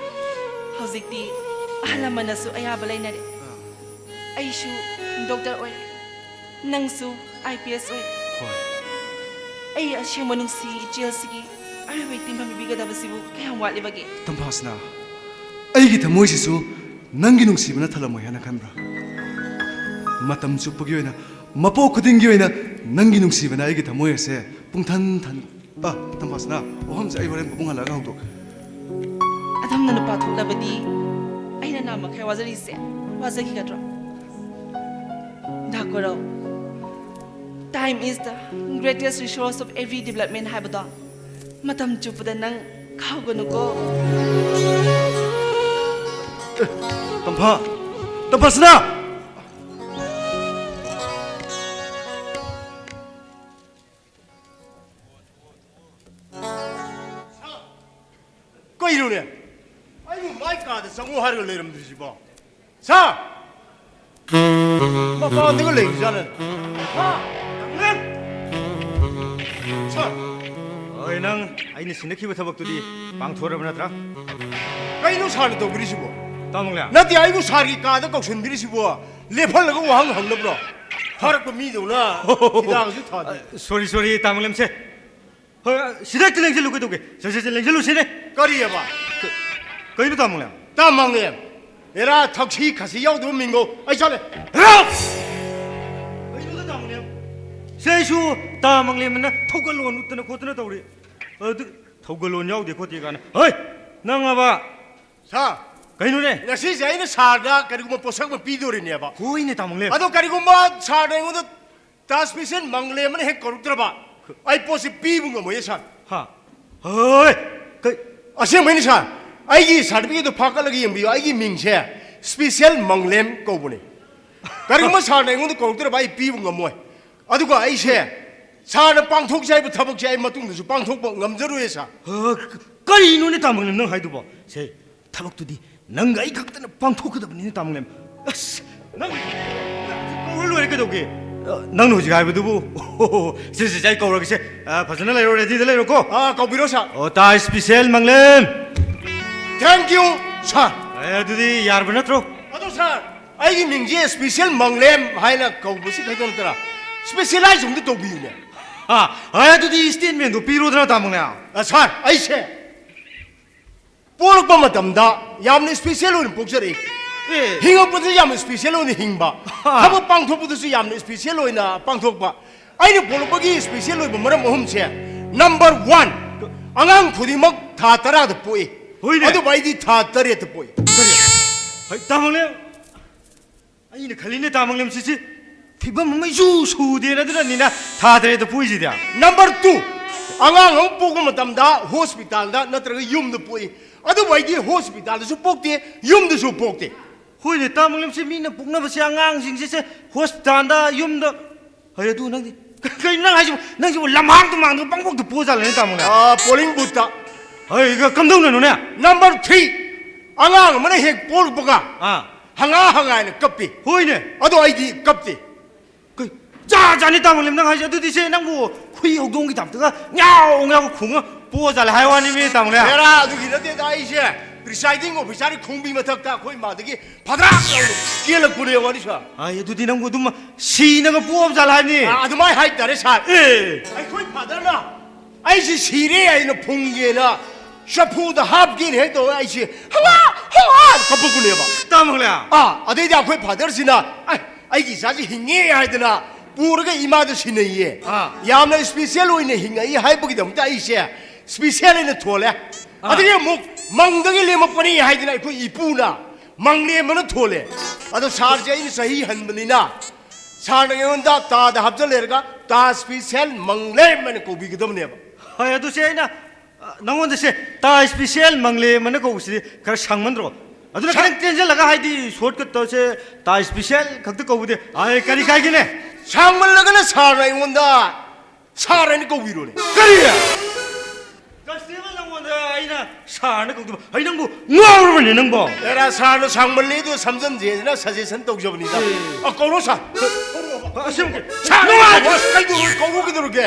ꯍꯧꯖꯤꯛꯇꯤ ꯑꯍꯜ ꯂꯃꯟꯅꯁꯨ ꯑꯌꯥꯕ ꯂꯩꯅꯔꯦ꯫ ꯑꯥ꯫ ꯑꯩꯁꯨ ꯗꯣꯛꯇꯔ ꯑꯣꯏꯔꯦ, ꯅꯪꯁꯨ ꯑꯥꯏ ꯄꯤ ꯑꯦꯁ ꯑꯣꯏꯔꯦ꯫ ꯍꯣꯏ꯫ ꯑꯩ ꯑꯁꯦꯡꯕ ꯅꯨꯡꯁꯤ ꯏꯆꯦꯜꯁꯤꯒꯤ ꯑꯔꯣꯏꯕ ꯏꯇꯤꯟꯐꯝ ꯄꯤꯕꯤꯒꯗꯕꯁꯤꯕꯨ ꯀꯌꯥꯝ ꯋꯥꯠꯂꯤꯕꯒꯦ? ꯇꯝꯐꯥꯁꯅꯥ, ꯑꯩꯒꯤ ꯊꯃꯣꯏꯁꯤꯁꯨ ꯅꯪꯒꯤ ꯅꯨꯡꯁꯤꯕꯅ ꯊꯜꯂꯝꯃꯣꯏ ꯍꯥꯏꯅ ꯈꯟꯕ꯭ꯔꯥ? ꯃꯇꯝ ꯆꯨꯞꯄꯒꯤ ꯑꯣꯏꯅ, ꯃꯄꯣꯛ ꯈꯨꯗꯤꯡꯒꯤ ꯑꯣꯏꯅ ꯅꯪꯒꯤ ꯅꯨꯡꯁꯤꯕꯅ ꯑꯩꯒꯤ ꯊꯃꯣꯏ ꯑꯁꯦ ꯄꯨꯡꯊꯟ ꯊꯟ-, ꯑ, ꯇꯝꯐꯥꯁꯅꯥ, ꯋꯥꯐꯝꯁꯦ ꯑꯩ ꯍꯣꯔꯦꯟ ꯄꯥꯕꯨꯡ ꯍꯜꯂꯛꯑꯒ ꯍꯧꯗꯣꯛꯀꯦ꯫ ꯑꯗꯣꯝꯅ ꯅꯨꯄꯥ ꯊꯣꯛꯂꯕꯗꯤ ꯑꯩꯅ ꯅꯥ ꯃꯈꯩ ꯋꯥꯖꯔꯤꯁꯦ ꯋꯥꯖꯈꯤꯒꯗ꯭ꯔꯣ? ꯗꯥ ꯀꯣꯔꯧ, "Time is the greatest resource of every development" ꯍꯥꯏꯕꯗꯣ ꯃꯇꯝ ꯆꯨꯞꯄꯗ ꯅꯪ ꯀꯥꯎꯒꯅꯨꯀꯣ꯫ ꯇꯝꯐꯥ! ꯇꯝꯐꯥꯁꯅꯥ! ꯀꯩꯅꯣꯅꯦ? ꯑꯩꯕꯨ ꯃꯥꯏ ꯀꯥꯗ ꯆꯪꯉꯨ ꯍꯥꯏꯔꯒ ꯂꯩꯔꯝꯗ꯭ꯔꯤꯁꯤꯕꯣ? ꯁꯥ! ꯃꯄꯥꯟꯗꯒ ꯂꯩꯔꯤꯖꯥꯠꯂ? ꯁꯥ! ꯅꯪ! ꯁꯥ! ꯑꯣꯏ, ꯅꯪ ꯑꯩꯅ ꯁꯤꯟꯅꯈꯤꯕ ꯊꯕꯛꯇꯨꯗꯤ ꯄꯥꯡꯊꯣꯔꯕ ꯅꯠꯇ꯭ꯔꯥ? ꯀꯩꯅꯣ ꯁꯥꯔꯅ ꯇꯧꯕꯤꯔꯤꯁꯤꯕꯣ? ꯇꯥꯃꯣꯂꯦ꯫ ꯅꯠꯇꯦ, ꯑꯩꯕꯨ ꯁꯥꯔꯒꯤ ꯀꯥꯗ ꯀꯧꯁꯟꯕꯤꯔꯤꯁꯤꯕꯣ? ꯂꯦꯞꯍꯜꯂꯒ ꯋꯥꯍꯪ ꯍꯪꯅꯕ꯭ꯔꯣ? ꯐꯥꯔꯛꯄ ꯃꯤꯗꯧꯅ ꯍꯤꯗꯥꯛꯁꯨ ꯊꯥꯗꯦ꯫ ꯁꯣꯔꯤ, ꯁꯣꯔꯤ, ꯇꯥ ꯃꯪꯂꯦꯝꯁꯦ꯫ ꯍꯣꯏ, ꯁꯤꯗ ꯍꯦꯛꯇ ꯂꯦꯡꯁꯤꯜꯂꯨ ꯀꯩꯗꯧꯒꯦ? ꯁꯦ, ꯁꯦ, ꯁꯦ, ꯂꯦꯡꯁꯤꯜꯂꯨ ꯁꯤꯅꯦ꯫ ꯀꯔꯤꯑꯕ? ꯀ-, ꯀꯩꯅꯣ ꯇꯥ ꯃꯪꯂꯦꯝ? ꯇꯥ ꯃꯪꯂꯦꯝ꯫ ꯑꯦꯔꯥ, ꯊꯛꯁꯤ ꯈꯥꯁꯤ ꯌꯥꯎꯗꯕ ꯃꯤꯡꯒꯧ꯫ ꯑꯩ ꯆꯠꯂꯦ꯫ ꯍꯦꯔꯥ! ꯀꯩꯅꯣꯗ ꯇꯥ ꯃꯪꯂꯦꯝ? ꯁꯦ, ꯑꯩꯁꯨ ꯇꯥ ꯃꯪꯂꯦꯝꯅ ꯊꯧꯒꯜꯂꯣꯟ ꯎꯠꯇꯅ ꯈꯣꯠꯇꯅ ꯇꯧꯔꯤ꯫ ꯑꯗꯨ ꯊꯧꯒꯜꯂꯣꯟ ꯌꯥꯎꯗꯦ ꯈꯣꯠꯇꯦ ꯀꯥꯏꯅ꯫ ꯍꯩ! ꯅꯪ ꯑꯕ ꯁꯥꯔ, ꯀꯩꯅꯣꯅꯦ? ꯉꯁꯤꯁꯦ ꯑꯩꯅ ꯁꯥꯔꯗ ꯀꯔꯤꯒꯨꯝꯕ ꯄꯣꯠꯁꯛ ꯑꯃ ꯄꯤꯗꯣꯔꯤꯅꯦꯕ꯫ ꯍꯣꯏꯅꯦ, ꯇꯥ ꯃꯪꯂꯦꯝ꯫ ꯑꯗꯣ ꯀꯔꯤꯒꯨꯝꯕ ꯁꯥꯔꯅ ꯑꯩꯉꯣꯟꯗ ꯇꯥ ꯁ꯭ꯄꯤꯁꯦꯜ ꯃꯪꯂꯦꯝ ꯑꯃꯅ ꯍꯦꯛ ꯀꯧꯔꯛꯇ꯭ꯔꯕ, ꯑꯩ ꯄꯣꯠꯁꯤ ꯄꯤꯕ ꯉꯝꯃꯣꯏꯌꯦ, ꯁꯥꯔ꯫ ꯍꯥ? ꯍꯣꯏ! ꯀꯩ? ꯑꯁꯦꯡꯕꯩꯅꯦ, ꯁꯥꯔ꯫ ꯑꯩꯒꯤ ꯁꯥꯔꯇꯤꯐꯤꯀꯦꯠꯇꯣ ꯐꯥꯀꯠꯂꯒ ꯌꯦꯡꯕꯤꯌꯨ꯫ ꯑꯩꯒꯤ ꯃꯤꯡꯁꯦ ꯁ꯭ꯄꯤꯁꯦꯜ ꯃꯪꯂꯦꯝ ꯀꯧꯕꯅꯦ꯫ ꯀꯔꯤꯒꯨꯝꯕ ꯁꯥꯔꯅ ꯑꯩꯉꯣꯟꯗ ꯀꯧꯔꯛꯇ꯭ꯔꯕ, ꯑꯩ ꯄꯤꯕ ꯉꯝꯃꯣꯏ꯫ ꯑꯗꯨꯒ ꯑꯩꯁꯦ ꯁꯥꯔꯅ ꯄꯥꯡꯊꯣꯛꯁꯦ ꯍꯥꯏꯕ ꯊꯕꯛꯁꯦ ꯑꯩ ꯃꯇꯨꯡꯗꯁꯨ ꯄꯥꯡꯊꯣꯛꯄ ꯉꯝꯖꯔꯣꯏꯌꯦ, ꯁꯥꯔ꯫ ꯑ, ꯀ-, ꯀꯔꯤꯅꯣꯅꯦ, ꯇꯥ ꯃꯪꯂꯦꯝ, ꯅꯪ ꯍꯥꯏꯗꯨꯕꯣ? ꯁꯦ, ꯊꯕꯛꯇꯨꯗꯤ ꯅꯪꯒ ꯑꯩ ꯈꯛꯇꯅ ꯄꯥꯡꯊꯣꯛꯀꯗꯕꯅꯤꯅꯦ, ꯇꯥ ꯃꯪꯂꯦꯝ꯫ ꯑꯁ, ꯅꯪ ꯀꯧꯔ ꯂꯣꯏꯔꯦ ꯀꯩꯗꯧꯒꯦ? ꯑ, ꯅꯪꯅ ꯍꯧꯖꯤꯛ ꯍꯥꯏꯕꯗꯨꯕꯨ? ꯁꯦ, ꯁꯦ, ꯁꯦ, ꯑꯩ ꯀꯧꯔꯒꯦꯁꯦ꯫ ꯑ, ꯐꯖꯅ ꯂꯩꯔꯣ, ꯔꯦꯗꯤꯗ ꯂꯩꯔꯣꯀꯣ꯫ ꯑ, ꯀꯧꯕꯤꯔꯣ, ꯁꯥꯔ꯫ ꯑꯣ, ꯇꯥ ꯁ꯭ꯄꯤꯁꯦꯜ ꯃꯪꯂꯦꯝ꯫ Thank you, ꯁꯥꯔ꯫ ꯑꯦ, ꯑꯗꯨꯗꯤ ꯌꯥꯔꯕ ꯅꯠꯇ꯭ꯔꯣ? ꯑꯗꯣ, ꯁꯥꯔ, ꯑꯩꯒꯤ ꯃꯤꯡꯁꯦ ꯁ꯭ꯄꯤꯁꯦꯜ ꯃꯪꯂꯦꯝ ꯍꯥꯏꯅ ꯀꯧꯕꯁꯤ ꯈꯛꯇ ꯅꯠꯇꯅ, ꯁ꯭ꯄꯤꯁꯦꯂꯥꯏꯖ ꯑꯝꯇ ꯇꯧꯕꯤꯌꯨꯅꯦ꯫ ꯑ, ꯑꯦ, ꯑꯗꯨꯗꯤ ꯁ꯭ꯇꯦꯠꯃꯦꯟꯗꯣ ꯄꯤꯔꯣꯗꯅ, ꯇꯥ ꯃꯪꯂꯦꯝ꯫ ꯑ, ꯁꯥꯔ, ꯑꯩꯁꯦ ꯄꯣꯛꯂꯛꯄ ꯃꯇꯝꯗ ꯌꯥꯝꯅ ꯁ꯭ꯄꯤꯁꯦꯜ ꯑꯣꯏꯅ ꯄꯣꯛꯆꯔꯛꯏ꯫ ꯑꯦ꯫ ꯍꯤꯡꯉꯛꯄꯗ ꯌꯥꯝꯅ ꯁ꯭ꯄꯤꯁꯦꯜ ꯑꯣꯏꯅ ꯍꯤꯡꯕ, ꯍꯥ꯫ ꯊꯕꯛ ꯄꯥꯡꯊꯣꯛꯄꯗꯁꯨ ꯌꯥꯝꯅ ꯁ꯭ꯄꯤꯁꯦꯜ ꯑꯣꯏꯅ ꯄꯥꯡꯊꯣꯛꯄ꯫ ꯑꯩꯅ ꯄꯣꯛꯂꯛꯄꯒꯤ ꯁ꯭ꯄꯤꯁꯦꯜ ꯑꯣꯏꯕ ꯃꯔꯝ ꯑꯍꯨꯝꯁꯦ, ꯅꯝꯕꯔ ꯋꯥꯟ, ꯑꯉꯥꯡ ꯈꯨꯗꯤꯡꯃꯛ ꯊꯥ ꯇꯔꯥꯗ ꯄꯣꯛꯏ꯫ ꯍꯣꯏꯅꯦ꯫ ꯑꯗꯨꯕꯨ ꯑꯩꯗꯤ ꯊꯥ ꯇꯔꯦꯠꯇ ꯄꯣꯛꯏ꯫ ꯀꯔꯤ? ꯍꯩ, ꯇꯥ ꯃꯪꯂꯦꯝ꯫ ꯑꯩꯅ ꯈꯜꯂꯤꯅꯦ, ꯇꯥ ꯃꯪꯂꯦꯝ, ꯁꯤꯁꯤ ꯐꯤꯕꯝ ꯑꯃ ꯏꯆꯨ ꯁꯨꯗꯦꯅ, ꯑꯗꯨꯅꯅꯤꯅ ꯊꯥ ꯇꯔꯦꯠꯇ ꯄꯣꯛꯏꯁꯤꯗꯤ꯫ ꯅꯝꯕꯔ ꯇꯨ, ꯑꯉꯥꯡ ꯑꯃ ꯄꯣꯛꯄ ꯃꯇꯝꯗ ꯍꯣꯁꯄꯤꯇꯥꯜꯗ ꯅꯠꯇ꯭ꯔꯒ ꯌꯨꯝꯗ ꯄꯣꯛꯏ꯫ ꯑꯗꯨꯕꯨ ꯑꯩꯗꯤ ꯍꯣꯁꯄꯤꯇꯥꯜꯗꯁꯨ ꯄꯣꯛꯇꯦ, ꯌꯨꯝꯗꯁꯨ ꯄꯣꯛꯇꯦ꯫ ꯍꯣꯏꯅꯦ, ꯇꯥ ꯃꯪꯂꯦꯝꯁꯦ, ꯃꯤꯅ ꯄꯣꯛꯅꯕꯁꯦ, ꯑꯉꯥꯡꯁꯤꯡꯁꯦ ꯁꯦ ꯍꯣꯁꯄꯤꯇꯥꯜꯗ, ꯌꯨꯝꯗ꯫ ꯍꯩ, ꯑꯗꯨ ꯅꯪꯗꯤ ꯀ-, ꯀꯩꯅꯣ ꯅꯪ ꯍꯥꯏꯁꯤꯕꯨ? ꯅꯪꯁꯤꯕꯨ ꯂꯝꯍꯥꯡꯗ ꯃꯥꯡꯗ ꯄꯪꯄꯣꯛꯇ ꯄꯣꯛꯑ ꯖꯥꯠꯂꯅꯦ, ꯇꯥ ꯃꯪꯂꯦꯝ? ꯑꯥ, ꯄꯣꯂꯤꯡ ꯕꯨꯠꯇ꯫ ꯍꯩ, ꯀ-, ꯀꯝꯗꯧꯅꯅꯣꯅꯦ? ꯅꯝꯕꯔ ꯊ꯭ꯔꯤ, ꯑꯉꯥꯡ ꯑꯃꯅ ꯍꯦꯛ ꯄꯣꯛꯂꯛꯄꯒ ꯑꯥ꯫ ꯍꯪꯉꯥ ꯍꯪꯉꯥꯏꯅ ꯀꯞꯄꯤ꯫ ꯍꯣꯏꯅꯦ꯫ ꯑꯗꯣ ꯑꯩꯗꯤ ꯀꯞꯇꯦ꯫ ꯀꯩ, ꯖꯥꯠ ꯖꯥꯠꯅꯤ, ꯇꯥ ꯃꯪꯂꯦꯝ, ꯅꯪ ꯍꯥꯏꯁꯦ꯫ ꯑꯗꯨꯗꯤ ꯁꯦ, ꯅꯪꯕꯨ ꯍꯨꯏ ꯍꯧꯗꯣꯡꯒꯤ ꯇꯥꯏꯞꯇꯒ ꯉꯥꯎ ꯉꯥꯎ ꯈꯣꯡꯉ ꯄꯣꯛꯑ ꯖꯥꯠꯂ ꯍꯥꯏ ꯋꯥꯅꯤ, ꯃꯤ ꯇꯥ ꯃꯪꯂꯦꯝ꯫ ꯍꯦꯔꯥ, ꯑꯗꯨꯒꯤ ꯅꯠꯇꯦꯗ ꯑꯩꯁꯦ꯫ ꯄ꯭ꯔꯤꯁꯥꯏꯗꯤꯡ ꯑꯣꯐꯤꯁꯥꯔꯒꯤ ꯈꯣꯡꯕꯤ ꯃꯊꯛꯇ ꯑꯩꯈꯣꯏ ꯏꯃꯥꯗꯒꯤ ꯐꯗ꯭ꯔꯥꯛ ꯂꯥꯎꯅ ꯀꯦꯜꯂꯛꯄꯅꯦ ꯋꯥꯔꯤ ꯁꯥꯔ꯫ ꯑꯥꯏ, ꯑꯗꯨꯗꯤ ꯅꯪꯕꯨ ꯑꯗꯨꯝ ꯁꯤꯅꯒ ꯄꯣꯛꯑꯕ ꯖꯥꯠꯂ ꯍꯥꯏꯕꯅꯤ꯫ ꯑꯥ, ꯑꯗꯨꯃꯥꯏꯅ ꯍꯥꯏꯇꯥꯔꯦ ꯁꯥꯔ꯫ ꯑꯦ꯫ ꯑꯩꯈꯣꯏ ꯐꯥꯗꯔꯅ ꯑꯩꯁꯤ ꯁꯤꯔꯦ ꯍꯥꯏꯅ ꯐꯨꯝꯒꯦꯅ ꯆꯐꯨꯗ ꯍꯥꯞꯀꯦꯅ ꯍꯦꯛ ꯇꯧꯔꯦ, ꯑꯩꯁꯤ ꯍꯪꯒꯥ ꯍꯪꯒꯥ ꯀꯞꯄꯛꯄꯅꯦꯕ꯫ ꯇꯥꯃꯣꯂꯦ꯫ ꯑꯥ, ꯑꯗꯩꯗꯤ ꯑꯩꯈꯣꯏ ꯐꯥꯗꯔꯁꯤꯅ, "ꯑꯦ, ꯑꯩꯒꯤ ꯏꯆꯥꯁꯤ ꯍꯤꯡꯉꯦ" ꯍꯥꯏꯗꯅ ꯄꯨꯔꯒ ꯏꯃꯥꯗ ꯁꯤꯟꯅꯩꯌꯦ꯫ ꯑꯥ꯫ ꯌꯥꯝꯅ ꯏꯁꯄꯤꯁꯦꯜ ꯑꯣꯏꯅ ꯍꯤꯡꯉꯛꯏ ꯍꯥꯏꯕꯒꯤꯗꯃꯛꯇ ꯑꯩꯁꯦ ꯏꯁꯄꯤꯁꯦꯜ ꯑꯣꯏꯅ ꯊꯣꯜꯂꯦ꯫ ꯑꯥ꯫ ꯑꯗꯒꯤ ꯑꯃꯨꯛ ꯃꯪꯗꯒꯤ ꯂꯦꯝꯃꯛꯄꯅꯤ ꯍꯥꯏꯗꯅ ꯑꯩꯈꯣꯏ ꯏꯄꯨꯅ ꯃꯪꯂꯦꯝ ꯑꯃꯅ ꯊꯣꯜꯂꯦ꯫ ꯑꯗꯣ ꯁꯥꯔꯁꯦ ꯑꯩꯅ ꯆꯍꯤ ꯍꯟꯕꯅꯤꯅ ꯁꯥꯔꯅ ꯑꯩꯉꯣꯟꯗ ꯇꯥꯗ ꯍꯥꯞꯆꯜꯂꯦꯔꯒ ꯇꯥ ꯏꯁꯄꯤꯁꯦꯜ ꯃꯪꯂꯦꯝ ꯍꯥꯏꯅ ꯀꯧꯕꯤꯒꯗꯕꯅꯦꯕ꯫ ꯍꯣꯏ, ꯑꯗꯨꯁꯦ ꯑꯩꯅ, ꯑ, ꯅꯉꯣꯟꯗꯁꯦ ꯇꯥ ꯏꯁꯄꯤꯁꯦꯜ ꯃꯪꯂꯦꯝ ꯑꯅ ꯀꯧꯕꯁꯤꯗꯤ ꯈꯔ ꯁꯥꯡꯃꯟꯗ꯭ꯔꯣ? ꯑꯗꯨꯅ ꯁꯥ- ꯈꯤꯇꯪ ꯇꯦꯟꯁꯤꯜꯂꯒ, ꯍꯥꯏꯗꯤ ꯁꯣꯔꯠꯀꯠꯇꯁꯦ ꯇꯥ ꯏꯁꯄꯤꯁꯦꯜ ꯈꯛꯇ ꯀꯧꯕꯗꯤ, ꯑꯥꯏ, ꯀꯔꯤ ꯀꯥꯏꯒꯦꯅꯦ? ꯁꯥꯡꯃꯜꯂꯒꯅ ꯁꯥꯔꯅ ꯑꯩꯉꯣꯟꯗ ꯁꯥꯔ ꯍꯥꯏꯅ ꯀꯧꯕꯤꯔꯣꯅꯦ꯫ ꯀꯔꯤ? ꯀꯟꯁꯇꯦꯕꯜ, ꯅꯪꯉꯣꯟꯗ ꯑꯩꯅ ꯁꯥꯔꯅ ꯀꯧꯗꯕ? ꯑꯩ ꯅꯪꯕꯨ ꯉꯥꯎꯔꯕꯅꯦ ꯅꯪꯕꯣ? ꯑꯦꯔꯥ, ꯁꯥꯔꯅ ꯁꯥꯡꯃꯜꯂꯦ ꯑꯗꯨ ꯁꯝꯖꯟꯁꯦꯅ ꯁꯖꯦꯁꯟ ꯇꯧꯖꯕꯅꯤꯗ꯫ ꯑꯦ꯫ ꯑ, ꯀꯧꯔꯣ ꯁꯥꯔ꯫ ꯑꯁꯦꯡꯕꯩ꯫ ꯁꯥꯔ, ꯅꯨꯡꯉꯥꯏ- ꯀꯩꯗꯧꯔꯒꯦ, ꯀꯧꯔꯣ ꯀꯩꯗꯧꯔꯒꯦ?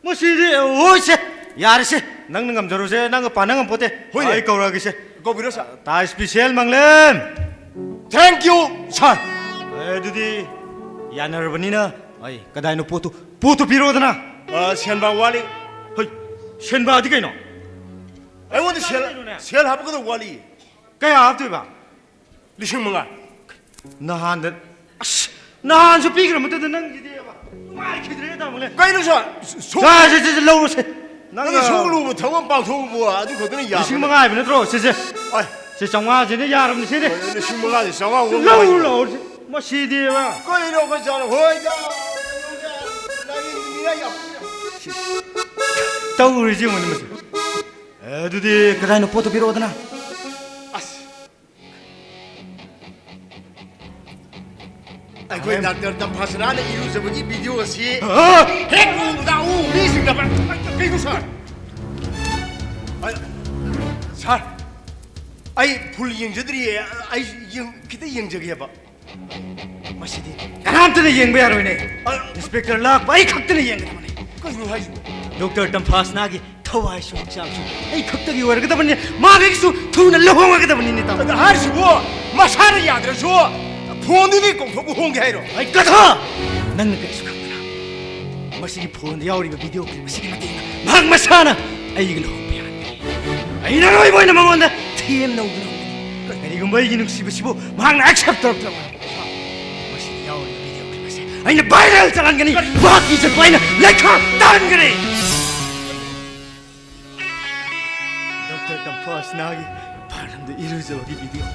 ꯃꯁꯤꯗꯤ, ꯍꯣꯏꯁꯦ, ꯌꯥꯔꯦꯁꯦ, ꯅꯪꯅ ꯉꯝꯖꯔꯣꯁꯦ, ꯅꯪꯒ ꯄꯥꯅ ꯉꯝꯄꯣꯠꯇꯦ꯫ ꯍꯣꯏꯅꯦ꯫ ꯑꯩ ꯀꯧꯔꯛꯑꯒꯦꯁꯦ꯫ ꯀꯧꯕꯤꯔꯣ ꯁꯥꯔ꯫ ꯇꯥ ꯏꯁꯄꯤꯁꯦꯜ ꯃꯪꯂꯦꯝ꯫ Thank you ꯁꯥꯔ꯫ ꯑꯦ, ꯑꯗꯨꯗꯤ ꯌꯥꯅꯔꯕꯅꯤꯅ, ꯑꯩ ꯀꯗꯥꯏꯅꯣ ꯄꯣꯠꯇꯨ, ꯄꯣꯠꯇꯨ ꯄꯤꯔꯛꯑꯣꯗꯅ꯫ ꯑ, ꯁꯦꯟꯕꯥ ꯋꯥꯠꯂꯤ꯫ ꯍꯣꯏ, ꯁꯦꯟꯕꯥꯗꯤ ꯀꯩꯅꯣ? ꯑꯩꯉꯣꯟꯗ ꯁꯦꯜ, ꯀꯩꯅꯣꯅꯦ? ꯁꯦꯜ ꯍꯥꯞꯀꯗꯕ ꯋꯥꯠꯂꯤ꯫ ꯀꯌꯥ ꯍꯥꯞꯇꯣꯏꯕ? ꯂꯤꯁꯤꯡ ꯃꯉꯥ꯫ ꯅꯍꯥꯟꯗ, ꯑꯁ, ꯅꯍꯥꯟꯁꯨ ꯄꯤꯈ꯭ꯔ ꯃꯇꯨꯡꯗ ꯅꯪꯒꯤꯗꯤ ꯅꯨꯡꯉꯥꯏꯈꯤꯗ꯭ꯔꯦ ꯇꯥꯃꯣꯅꯦ꯫ ꯀꯩꯅꯣ ꯁꯥꯔ? ꯁꯨ- ꯁꯥꯔ, ꯁꯦ, ꯁꯦ, ꯁꯦ, ꯂꯧꯔꯣꯁꯦ꯫ ꯅꯪꯅ ꯅꯪꯅ ꯁꯨꯝ ꯂꯨꯕ ꯊꯕꯛ ꯑꯃ ꯄꯥꯡꯊꯣꯛꯎꯕ ꯑꯗꯨ ꯈꯛꯇꯅ ꯌꯥꯕ ꯂꯤꯁꯤꯡ ꯅꯠꯇꯦ꯫ ꯃꯉꯥ ꯍꯥꯏꯕ ꯅꯠꯇ꯭ꯔꯣ? ꯁꯦ, ꯁꯦ꯫ ꯑꯣꯏ꯫ ꯁꯦ, ꯆꯥꯝꯃꯉꯥꯁꯤꯅ ꯌꯥꯔꯕꯅꯤ, ꯁꯤꯗꯤ꯫ ꯂꯤꯁꯤꯡ ꯃꯉꯥꯁꯦ ꯆꯥꯝꯃꯉꯥ ꯑꯣꯟꯕ ꯂꯧ, ꯍꯥꯏꯕ꯫ ꯂꯧ, ꯁꯦ꯫ ꯃꯁꯤꯗꯤꯕ꯫ ꯀꯩꯅꯣ ꯑꯩꯈꯣꯏ ꯁꯥꯔ? ꯍꯣꯏꯗ, ꯀꯩꯅꯣꯗ, ꯂꯥꯏꯔꯤꯛ ꯃꯤꯔꯥ ꯌꯥꯝ ꯇꯧꯔꯤꯁꯤ ꯌꯦꯡꯉꯨꯅꯦ ꯃꯁꯤ꯫ ꯑꯦ, ꯑꯗꯨꯗꯤ ꯀꯗꯥꯏꯅꯣ ꯄꯣꯠꯇꯣ ꯄꯤꯔꯛꯑꯣꯗꯅ꯫ ꯑꯁ꯫ ꯑꯩꯈꯣꯏ ꯗꯥꯛꯇꯔ ꯇꯝꯐꯥꯁꯅꯥꯅ ꯏꯔꯨꯖꯕꯒꯤ ꯚꯤꯗꯤꯑꯣ ꯑꯁꯤ ꯍꯥ? ꯍꯦꯛ ꯎꯕꯗ, ꯎ, ꯃꯤꯁꯤꯡꯅ ꯀꯩꯅꯣ ꯁꯥꯔ? ꯑ, ꯁꯥꯔ, ꯑꯩ ꯐꯨꯜ ꯌꯦꯡꯖꯗ꯭ꯔꯤꯌꯦ, ꯑꯩ ꯌꯦꯡ-, ꯈꯤꯇ ꯌꯦꯡꯖꯒꯦꯕ꯫ ꯃꯁꯤꯗꯤ ꯀꯅꯥꯝꯇꯅ ꯌꯦꯡꯕ ꯌꯥꯔꯣꯏꯅꯦ꯫ ꯑ, ꯏꯟꯁꯄꯦꯛꯇꯔ ꯂꯥꯛꯄ ꯑꯩ ꯈꯛꯇꯅ ꯌꯦꯡꯒꯗꯕꯅꯦ꯫ ꯀꯩꯅꯣ ꯍꯥꯏꯁꯤꯕꯣ? ꯗꯣꯛꯇꯔ ꯇꯝꯐꯥꯁꯅꯥꯒꯤ ꯊꯋꯥꯏꯁꯨ ꯍꯛꯆꯥꯡꯁꯨ ꯑꯩ ꯈꯛꯇꯒꯤ ꯑꯣꯏꯔꯒꯗꯕꯅꯤ꯫ ꯃꯥꯒꯤꯁꯨ ꯊꯨꯅ ꯂꯨꯍꯣꯡꯉꯒꯗꯕꯅꯤꯅꯦ, ꯇꯥꯃꯣ꯫ ꯑꯗ ꯍꯥꯏꯔꯤꯁꯤꯕꯨ, ꯃꯁꯥꯅ ꯌꯥꯗ꯭ꯔꯁꯨ ꯐꯣꯟꯗꯨꯗꯤ ꯀꯧꯊꯣꯛꯄ ꯍꯣꯡꯒꯦ ꯍꯥꯏꯔꯣ? ꯑꯩ ꯀꯊꯥ! ꯅꯪꯅ ꯀꯔꯤꯁꯨ ꯈꯪꯗꯅ ꯃꯁꯤꯒꯤ ꯐꯣꯟꯗ ꯌꯥꯎꯔꯤꯕ ꯚꯤꯗꯤꯑꯣ ꯀ꯭ꯂꯤꯞ ꯑꯁꯤꯒꯤ ꯃꯇꯦꯡꯅ ꯃꯍꯥꯛ ꯃꯁꯥꯅ ꯑꯩꯒ ꯂꯨꯍꯣꯡꯕ ꯌꯥꯍꯟꯒꯅꯤ꯫ ꯑꯩꯅ ꯑꯔꯣꯏꯕ ꯑꯣꯏꯅ ꯃꯉꯣꯟꯗ ꯊꯦꯝ ꯅꯧꯗꯨꯅ ꯍꯧꯒꯅꯤ꯫ ꯀꯔꯤꯒꯨꯝꯕ ꯑꯩꯒꯤ ꯅꯨꯡꯁꯤꯕꯁꯤꯕꯨ ꯃꯍꯥꯛꯅ ꯑꯦꯛꯁꯦꯞ ꯇꯧꯔꯛꯇ꯭ꯔꯕ, ꯃꯁꯤꯗ ꯌꯥꯎꯔꯤꯕ ꯚꯤꯗꯤꯑꯣ ꯀ꯭ꯂꯤꯞ ꯑꯁꯦ ꯑꯩꯅ ꯚꯥꯏꯔꯦꯜ ꯆꯠꯍꯟꯒꯅꯤ꯫ ꯃꯍꯥꯛꯀꯤ ꯏꯖꯠꯄꯨ ꯑꯩꯅ ꯂꯩꯈꯥ ꯇꯥꯍꯟꯒꯅꯤ꯫ ꯗꯣꯛꯇꯔ ꯇꯝꯐꯥꯁꯅꯥꯒꯤ ꯐꯥꯔꯝꯗ ꯏꯔꯨꯖꯕꯒꯤ ꯚꯤꯗꯤꯑꯣ꯫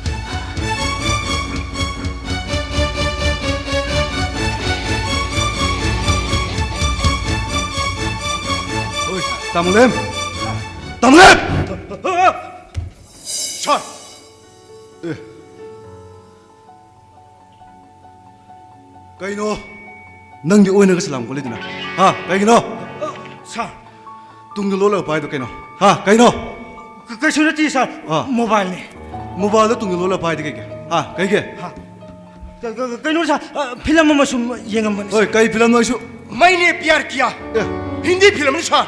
ꯍꯣꯏ, ꯇꯥꯃꯨꯂꯦꯝ! ꯇꯥꯃꯨꯂꯦꯝ! ꯁꯥꯔ! ꯑꯦ꯫ ꯀꯩꯅꯣ? ꯅꯪꯗꯤ ꯑꯣꯏꯅꯒ ꯁꯂꯥꯝ ꯀꯣꯜꯂꯤꯗꯨꯅ? ꯍꯥ? ꯀꯩꯒꯤꯅꯣ? ꯁꯥꯔ꯫ ꯇꯨꯡꯗ ꯂꯣꯜꯂꯒ ꯄꯥꯏꯗꯣ ꯀꯩꯅꯣ? ꯍꯥ? ꯀꯩꯅꯣ? ꯀ-, ꯀꯩꯁꯨ ꯅꯠꯇꯦ, ꯁꯥꯔ꯫ ꯑꯥ꯫ ꯃꯣꯕꯥꯏꯜꯅꯦ꯫ ꯃꯣꯕꯥꯏꯜꯗꯣ ꯇꯨꯡꯗ ꯂꯣꯜꯂꯒ ꯄꯥꯏꯗꯤ ꯀꯩꯒꯤ? ꯍꯥ? ꯀꯩꯒꯤ? ꯍꯥ? ꯀ-, ꯀ-, ꯀ-, ꯀꯩꯅꯣ, ꯁꯥꯔ, ꯑ, ꯐꯤꯂꯝ ꯑꯃ ꯁꯨꯝ ꯌꯦꯡꯉꯝꯕꯅꯤ, ꯍꯣꯏ, ꯁꯥꯔ꯫ ꯀꯩ ꯐꯤꯂꯝꯅꯣ ꯑꯩꯁꯨ? ꯃꯩꯅꯦ ꯄꯤꯌꯥꯔ ꯀꯤꯌꯥ꯫ ꯑꯦ꯫ ꯍꯤꯟꯗꯤ ꯐꯤꯂꯝꯅꯤ, ꯁꯥꯔ꯫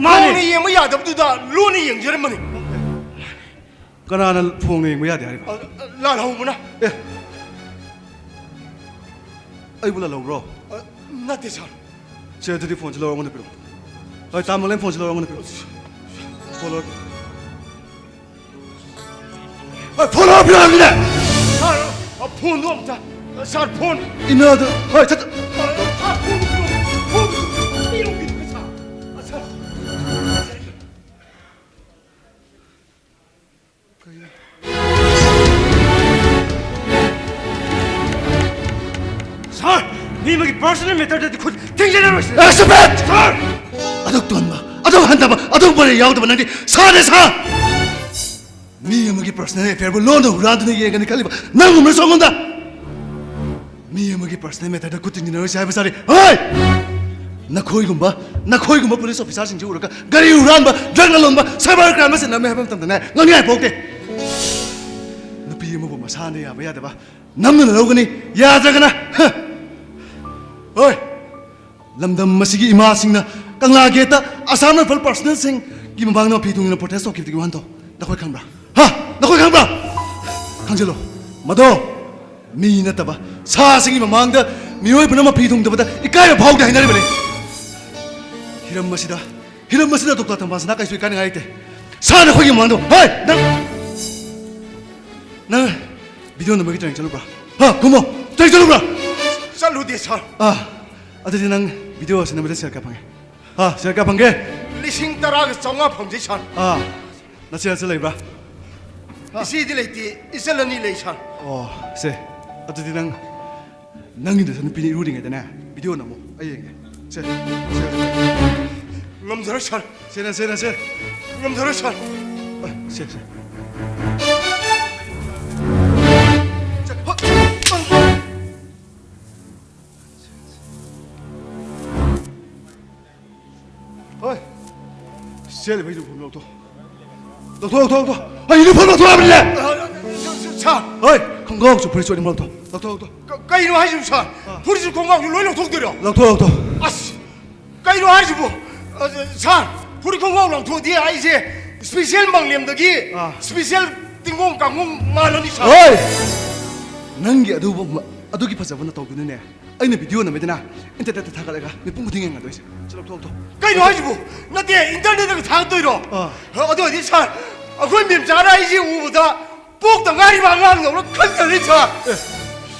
ꯃꯥꯅꯦ꯫ ꯐꯣꯟꯅ ꯌꯦꯡꯕ ꯌꯥꯗꯕꯗꯨꯗ ꯂꯣꯟꯅ ꯌꯦꯡꯖꯔꯝꯕꯅꯤ꯫ ꯀꯅꯥꯅ ꯐꯣꯟꯅ ꯌꯦꯡꯕ ꯌꯥꯗꯦ ꯍꯥꯏꯔꯤꯕ? ꯑ, ꯑ, ꯂꯥꯜꯍꯧꯕꯅ꯫ ꯑꯦ꯫ ꯑꯩꯕꯨ ꯂꯥꯜꯍꯧꯕ꯭ꯔꯣ? ꯑ, ꯅꯠꯇꯦ, ꯁꯥꯔ꯫ ꯁꯦ, ꯑꯗꯨꯗꯤ ꯐꯣꯟꯁꯤ ꯂꯧꯔ ꯑꯩꯉꯣꯟꯗ ꯄꯤꯔꯛꯑꯣ꯫ ꯍꯣꯏ, ꯇꯥꯃꯣꯂꯦꯝ ꯐꯣꯟꯁꯤ ꯂꯧꯔ ꯑꯩꯉꯣꯟꯗ ꯄꯤꯔꯛꯑꯣ꯫ ꯐꯣꯟ ꯂꯧꯔ꯫ ꯍꯣꯏ, ꯐꯣꯟ ꯂꯧꯔ ꯄꯤꯔꯛꯑꯣ ꯍꯥꯏꯕꯅꯤꯅꯦ! ꯁꯥꯔ, ꯑ, ꯐꯣꯟꯗꯣ ꯑꯝꯇ, ꯁꯥꯔ, ꯐꯣꯟ꯫ ꯏꯟꯅꯗ-, ꯍꯣꯏ, ꯆꯠ-, ꯁꯥꯔ, ꯁꯥꯔ, ꯐꯣꯟꯗꯣ ꯄꯤꯔꯛꯑꯣ, ꯐꯣꯟꯗꯣ ꯄꯤꯔꯛꯑꯣ, ꯁꯥꯔ꯫ ꯑ, ꯁꯥꯔ꯫ ꯁꯥꯔ, ꯃꯤ ꯑꯃꯒꯤ ꯄꯔꯁꯣꯅꯦꯜ ꯃꯦꯇꯔꯗꯗꯤ ꯈꯨꯠ ꯊꯤꯡꯖꯤꯜꯂꯔꯣꯏꯁꯤ꯫ ꯑꯦ, stop it! ꯁꯥꯔ! ꯑꯗꯨꯛ ꯇꯣꯟꯕ, ꯑꯗꯨꯛ ꯍꯟꯊꯕ, ꯑꯗꯨꯛ ꯃꯔꯩ ꯌꯥꯎꯗꯕ ꯅꯪꯗꯤ ꯁꯥꯅꯦ, ꯁꯥ! ꯃꯤ ꯑꯃꯒꯤ ꯄꯔꯁꯣꯅꯦꯜ ꯑꯦꯐꯤꯌꯔꯕꯨ ꯂꯣꯟꯅ ꯍꯨꯔꯥꯟꯗꯨꯅ ꯌꯦꯡꯒꯅꯤ ꯈꯜꯂꯤꯕ ꯅꯪꯒꯨꯝꯕꯅ ꯁꯣꯝꯗ ꯃꯤ ꯑꯃꯒꯤ ꯄꯔꯁꯣꯅꯦꯜ ꯃꯦꯇꯔꯗ ꯈꯨꯠ ꯊꯤꯡꯖꯤꯟꯅꯔꯣꯏꯁꯦ ꯍꯥꯏꯕ ꯁꯥꯔꯤ꯫ ꯍꯣꯏ! ꯅꯈꯣꯏꯒꯨꯝꯕ, ꯅꯈꯣꯏꯒꯨꯝꯕ ꯄꯨꯂꯤꯁ ꯑꯣꯐꯤꯁꯥꯔꯁꯤꯡꯁꯤ ꯎꯔꯒ ꯒꯥꯔꯤ ꯍꯨꯔꯥꯟꯕ, ꯗ꯭ꯔꯒ ꯂꯂꯣꯟꯕ, ꯁꯥꯏꯕꯔ ꯀ꯭ꯔꯥꯏꯝ ꯑꯁꯤ ꯅꯝꯃꯦ ꯍꯥꯏꯕ ꯃꯇꯝꯗꯅꯦ ꯉꯥꯡꯅꯤꯡꯉꯥꯏ ꯄꯣꯛꯇꯦ꯫ ꯅꯨꯄꯤ ꯑꯃꯕꯨ ꯃꯁꯥꯅ ꯌꯥꯕ ꯌꯥꯗꯕ ꯅꯝꯗꯨꯅ ꯂꯧꯒꯅꯤ, ꯌꯥꯗ꯭ꯔꯒꯅ, ꯍ! ꯍꯣꯏ! ꯂꯝꯗꯝ ꯑꯁꯤꯒꯤ ꯏꯃꯥꯁꯤꯡꯅ ꯀꯪꯂꯥ ꯒꯦꯠꯇ ꯑꯁꯥꯝ ꯔꯥꯏꯐꯜ ꯄꯥꯔꯁꯅꯦꯜꯁꯤꯡꯒꯤ ꯃꯃꯥꯡꯗ ꯃꯐꯤ ꯊꯨꯡꯗꯨꯅ ꯄ꯭ꯔꯣꯇꯦꯁ ꯇꯧꯈꯤꯕꯗꯨꯒꯤ ꯋꯥꯍꯟꯊꯣꯛ ꯅꯈꯣꯏ ꯈꯪꯕ꯭ꯔꯥ? ꯍꯥ? ꯅꯈꯣꯏ ꯈꯪꯕ꯭ꯔꯥ? ꯈꯪꯖꯤꯜꯂꯣ, ꯃꯗꯣ ꯃꯤ ꯅꯠꯇꯕ ꯁꯥꯁꯤꯡꯒꯤ ꯃꯃꯥꯡꯗ ꯃꯤꯑꯣꯏꯕꯅ ꯃꯐꯤ ꯊꯨꯡꯗꯕꯗ ꯏꯀꯥꯏꯕ ꯐꯥꯎꯗꯦ ꯍꯥꯏꯅꯔꯤꯕꯅꯤ꯫ ꯍꯤꯔꯝ ꯑꯁꯤꯗ, ꯍꯤꯔꯝ ꯑꯁꯤꯗ ꯗꯣꯛꯇꯔ ꯊꯝꯕꯥꯜꯁꯅꯥ ꯀꯩꯁꯨ ꯏꯀꯥꯏꯅꯤꯡꯉꯥꯏ ꯂꯩꯇꯦ꯫ ꯁꯥ ꯅꯈꯣꯏꯒꯤ ꯃꯃꯥꯡꯗ, ꯍꯦ, ꯅꯪ, ꯅꯪ ꯚꯤꯗꯤꯑꯣ ꯅꯝꯕꯒꯤ ꯇ꯭ꯔꯦꯅꯤꯡ ꯆꯠꯂꯨꯕ꯭ꯔꯥ? ꯍꯥ, ꯈꯨꯝꯃꯣ, ꯇ꯭ꯔꯦꯅꯤꯡ ꯆꯠꯂꯨꯕ꯭ꯔꯥ? ꯆꯠꯂꯨꯗꯦ, ꯁꯥꯔ꯫ ꯑꯥ, ꯑꯗꯨꯗꯤ ꯅꯪ ꯚꯤꯗꯤꯑꯣ ꯑꯁꯤ ꯅꯝꯕꯗ ꯁꯦꯜ ꯀꯌꯥ ꯐꯪꯉꯦ? ꯍꯥ, ꯁꯦꯜ ꯀꯌꯥ ꯐꯪꯒꯦ? ꯂꯤꯁꯤꯡ ꯇꯔꯥꯒ ꯆꯥꯝꯃꯉꯥ ꯐꯪꯖꯩ, ꯁꯥꯔ꯫ ꯑꯥ, ꯅꯆꯦ ꯅꯆꯜ ꯂꯩꯕ꯭ꯔꯥ? ꯍꯥ? ꯏꯆꯦꯗꯤ ꯂꯩꯇꯦ, ꯏꯆꯜ ꯑꯅꯤ ꯂꯩ, ꯁꯥꯔ꯫ ꯑꯣ, ꯁꯦ, ꯑꯗꯨꯗꯤ ꯅꯪ, ꯅꯪꯒꯤ ꯅꯆꯟꯅꯨꯄꯤꯅ ꯏꯔꯨꯔꯤꯉꯩꯗꯅꯦ, ꯚꯤꯗꯤꯑꯣ ꯅꯝꯃꯣ, ꯑꯩ ꯌꯦꯡꯒꯦ꯫ ꯁꯦ, ꯁꯦ꯫ ꯉꯝꯖꯔꯣꯏ, ꯁꯥꯔ꯫ ꯁꯦ, ꯅꯪ, ꯁꯦ, ꯅꯪ, ꯁꯦ꯫ ꯉꯝꯖꯔꯣꯏ, ꯁꯥꯔ꯫ ꯑ, ꯁꯦ, ꯁꯦ꯫ ꯁꯦ, ꯍꯣ, ꯑ꯫ ꯍꯣꯏ꯫ ꯁꯦꯠꯂꯤꯕ ꯌꯨꯅꯤꯐꯣꯔꯝ ꯂꯧꯊꯣꯛ꯫ ꯂꯧꯊꯣꯛ, ꯂꯧꯊꯣꯛ, ꯂꯧꯊꯣꯛ꯫ ꯍꯣꯏ, ꯌꯨꯅꯤꯐꯣꯔꯝ ꯂꯧꯊꯣꯛ ꯍꯥꯏꯕꯅꯤꯅꯦ꯫ ꯁꯥꯔ꯫ ꯍꯣꯏ, ꯈꯣꯡꯒ꯭ꯔꯥꯎꯁꯨ ꯐꯨꯔꯤꯠꯁꯨ ꯑꯅꯤꯃꯛ ꯂꯧꯊꯣꯛ꯫ ꯂꯧꯊꯣꯛ, ꯂꯧꯊꯣꯛ꯫ ꯀ-, ꯀꯩꯅꯣ ꯍꯥꯏꯁꯤꯕꯨ, ꯁꯥꯔ? ꯑꯥ꯫ ꯐꯨꯔꯤꯠꯁꯨ ꯈꯣꯡꯒ꯭ꯔꯥꯎꯁꯨ ꯂꯣꯏ ꯂꯧꯊꯣꯛꯇꯣꯏꯔꯣ? ꯂꯧꯊꯣꯛ, ꯂꯧꯊꯣꯛ꯫ ꯑꯁ! ꯀꯩꯅꯣ ꯍꯥꯏꯁꯤꯕꯨ? ꯑ, ꯁꯥꯔ, ꯐꯨꯔꯤꯠ ꯈꯣꯡꯒ꯭ꯔꯥꯎ ꯂꯧꯊꯣꯛꯑꯗꯤ ꯑꯩꯁꯦ ꯁ꯭ꯄꯤꯁꯦꯜ ꯃꯪꯂꯦꯝꯗꯒꯤ ꯑꯥ꯫ ꯁ꯭ꯄꯤꯁꯦꯜ ꯇꯤꯡꯒꯣꯡ ꯀꯥꯡꯒꯣꯡ ꯃꯥꯜꯂꯅꯤ, ꯁꯥꯔ꯫ ꯍꯣꯏ! ꯅꯪꯒꯤ ꯑꯗꯨꯕꯨ-, ꯑꯗꯨꯒꯤ ꯐꯖꯕ ꯅꯇꯧꯗꯨꯅꯅꯦ, ꯑꯩꯅ ꯚꯤꯗꯤꯑꯣ ꯅꯝꯃꯦꯗꯅ, ꯏꯟꯇꯔꯅꯦꯠꯇ ꯊꯥꯒꯠꯂꯒ ꯃꯤꯄꯨꯝ ꯈꯨꯗꯤꯡ ꯌꯦꯡꯅꯗꯣꯏꯁꯦ꯫ ꯁꯤ ꯂꯧꯊꯣꯛ, ꯂꯧꯊꯣꯛ꯫ ꯀꯩꯅꯣ ꯍꯥꯏꯁꯤꯕꯨ? ꯅꯠꯇꯦ, ꯏꯟꯇꯔꯅꯦꯠꯇ ꯊꯥꯒꯠꯇꯣꯏꯔꯣ? ꯑꯥ꯫ ꯑꯗꯨ ꯑꯣꯏꯔꯗꯤ ꯁꯥꯔ, ꯑꯩꯈꯣꯏ ꯃꯦꯝꯆꯥꯅ ꯑꯩꯁꯦ ꯎꯕꯗ ꯄꯣꯛꯇ ꯉꯥꯏꯔꯤꯕ ꯑꯉꯥꯡꯗꯧꯅ ꯈꯟꯖꯅꯤ ꯁꯥꯔ꯫ ꯑꯦ,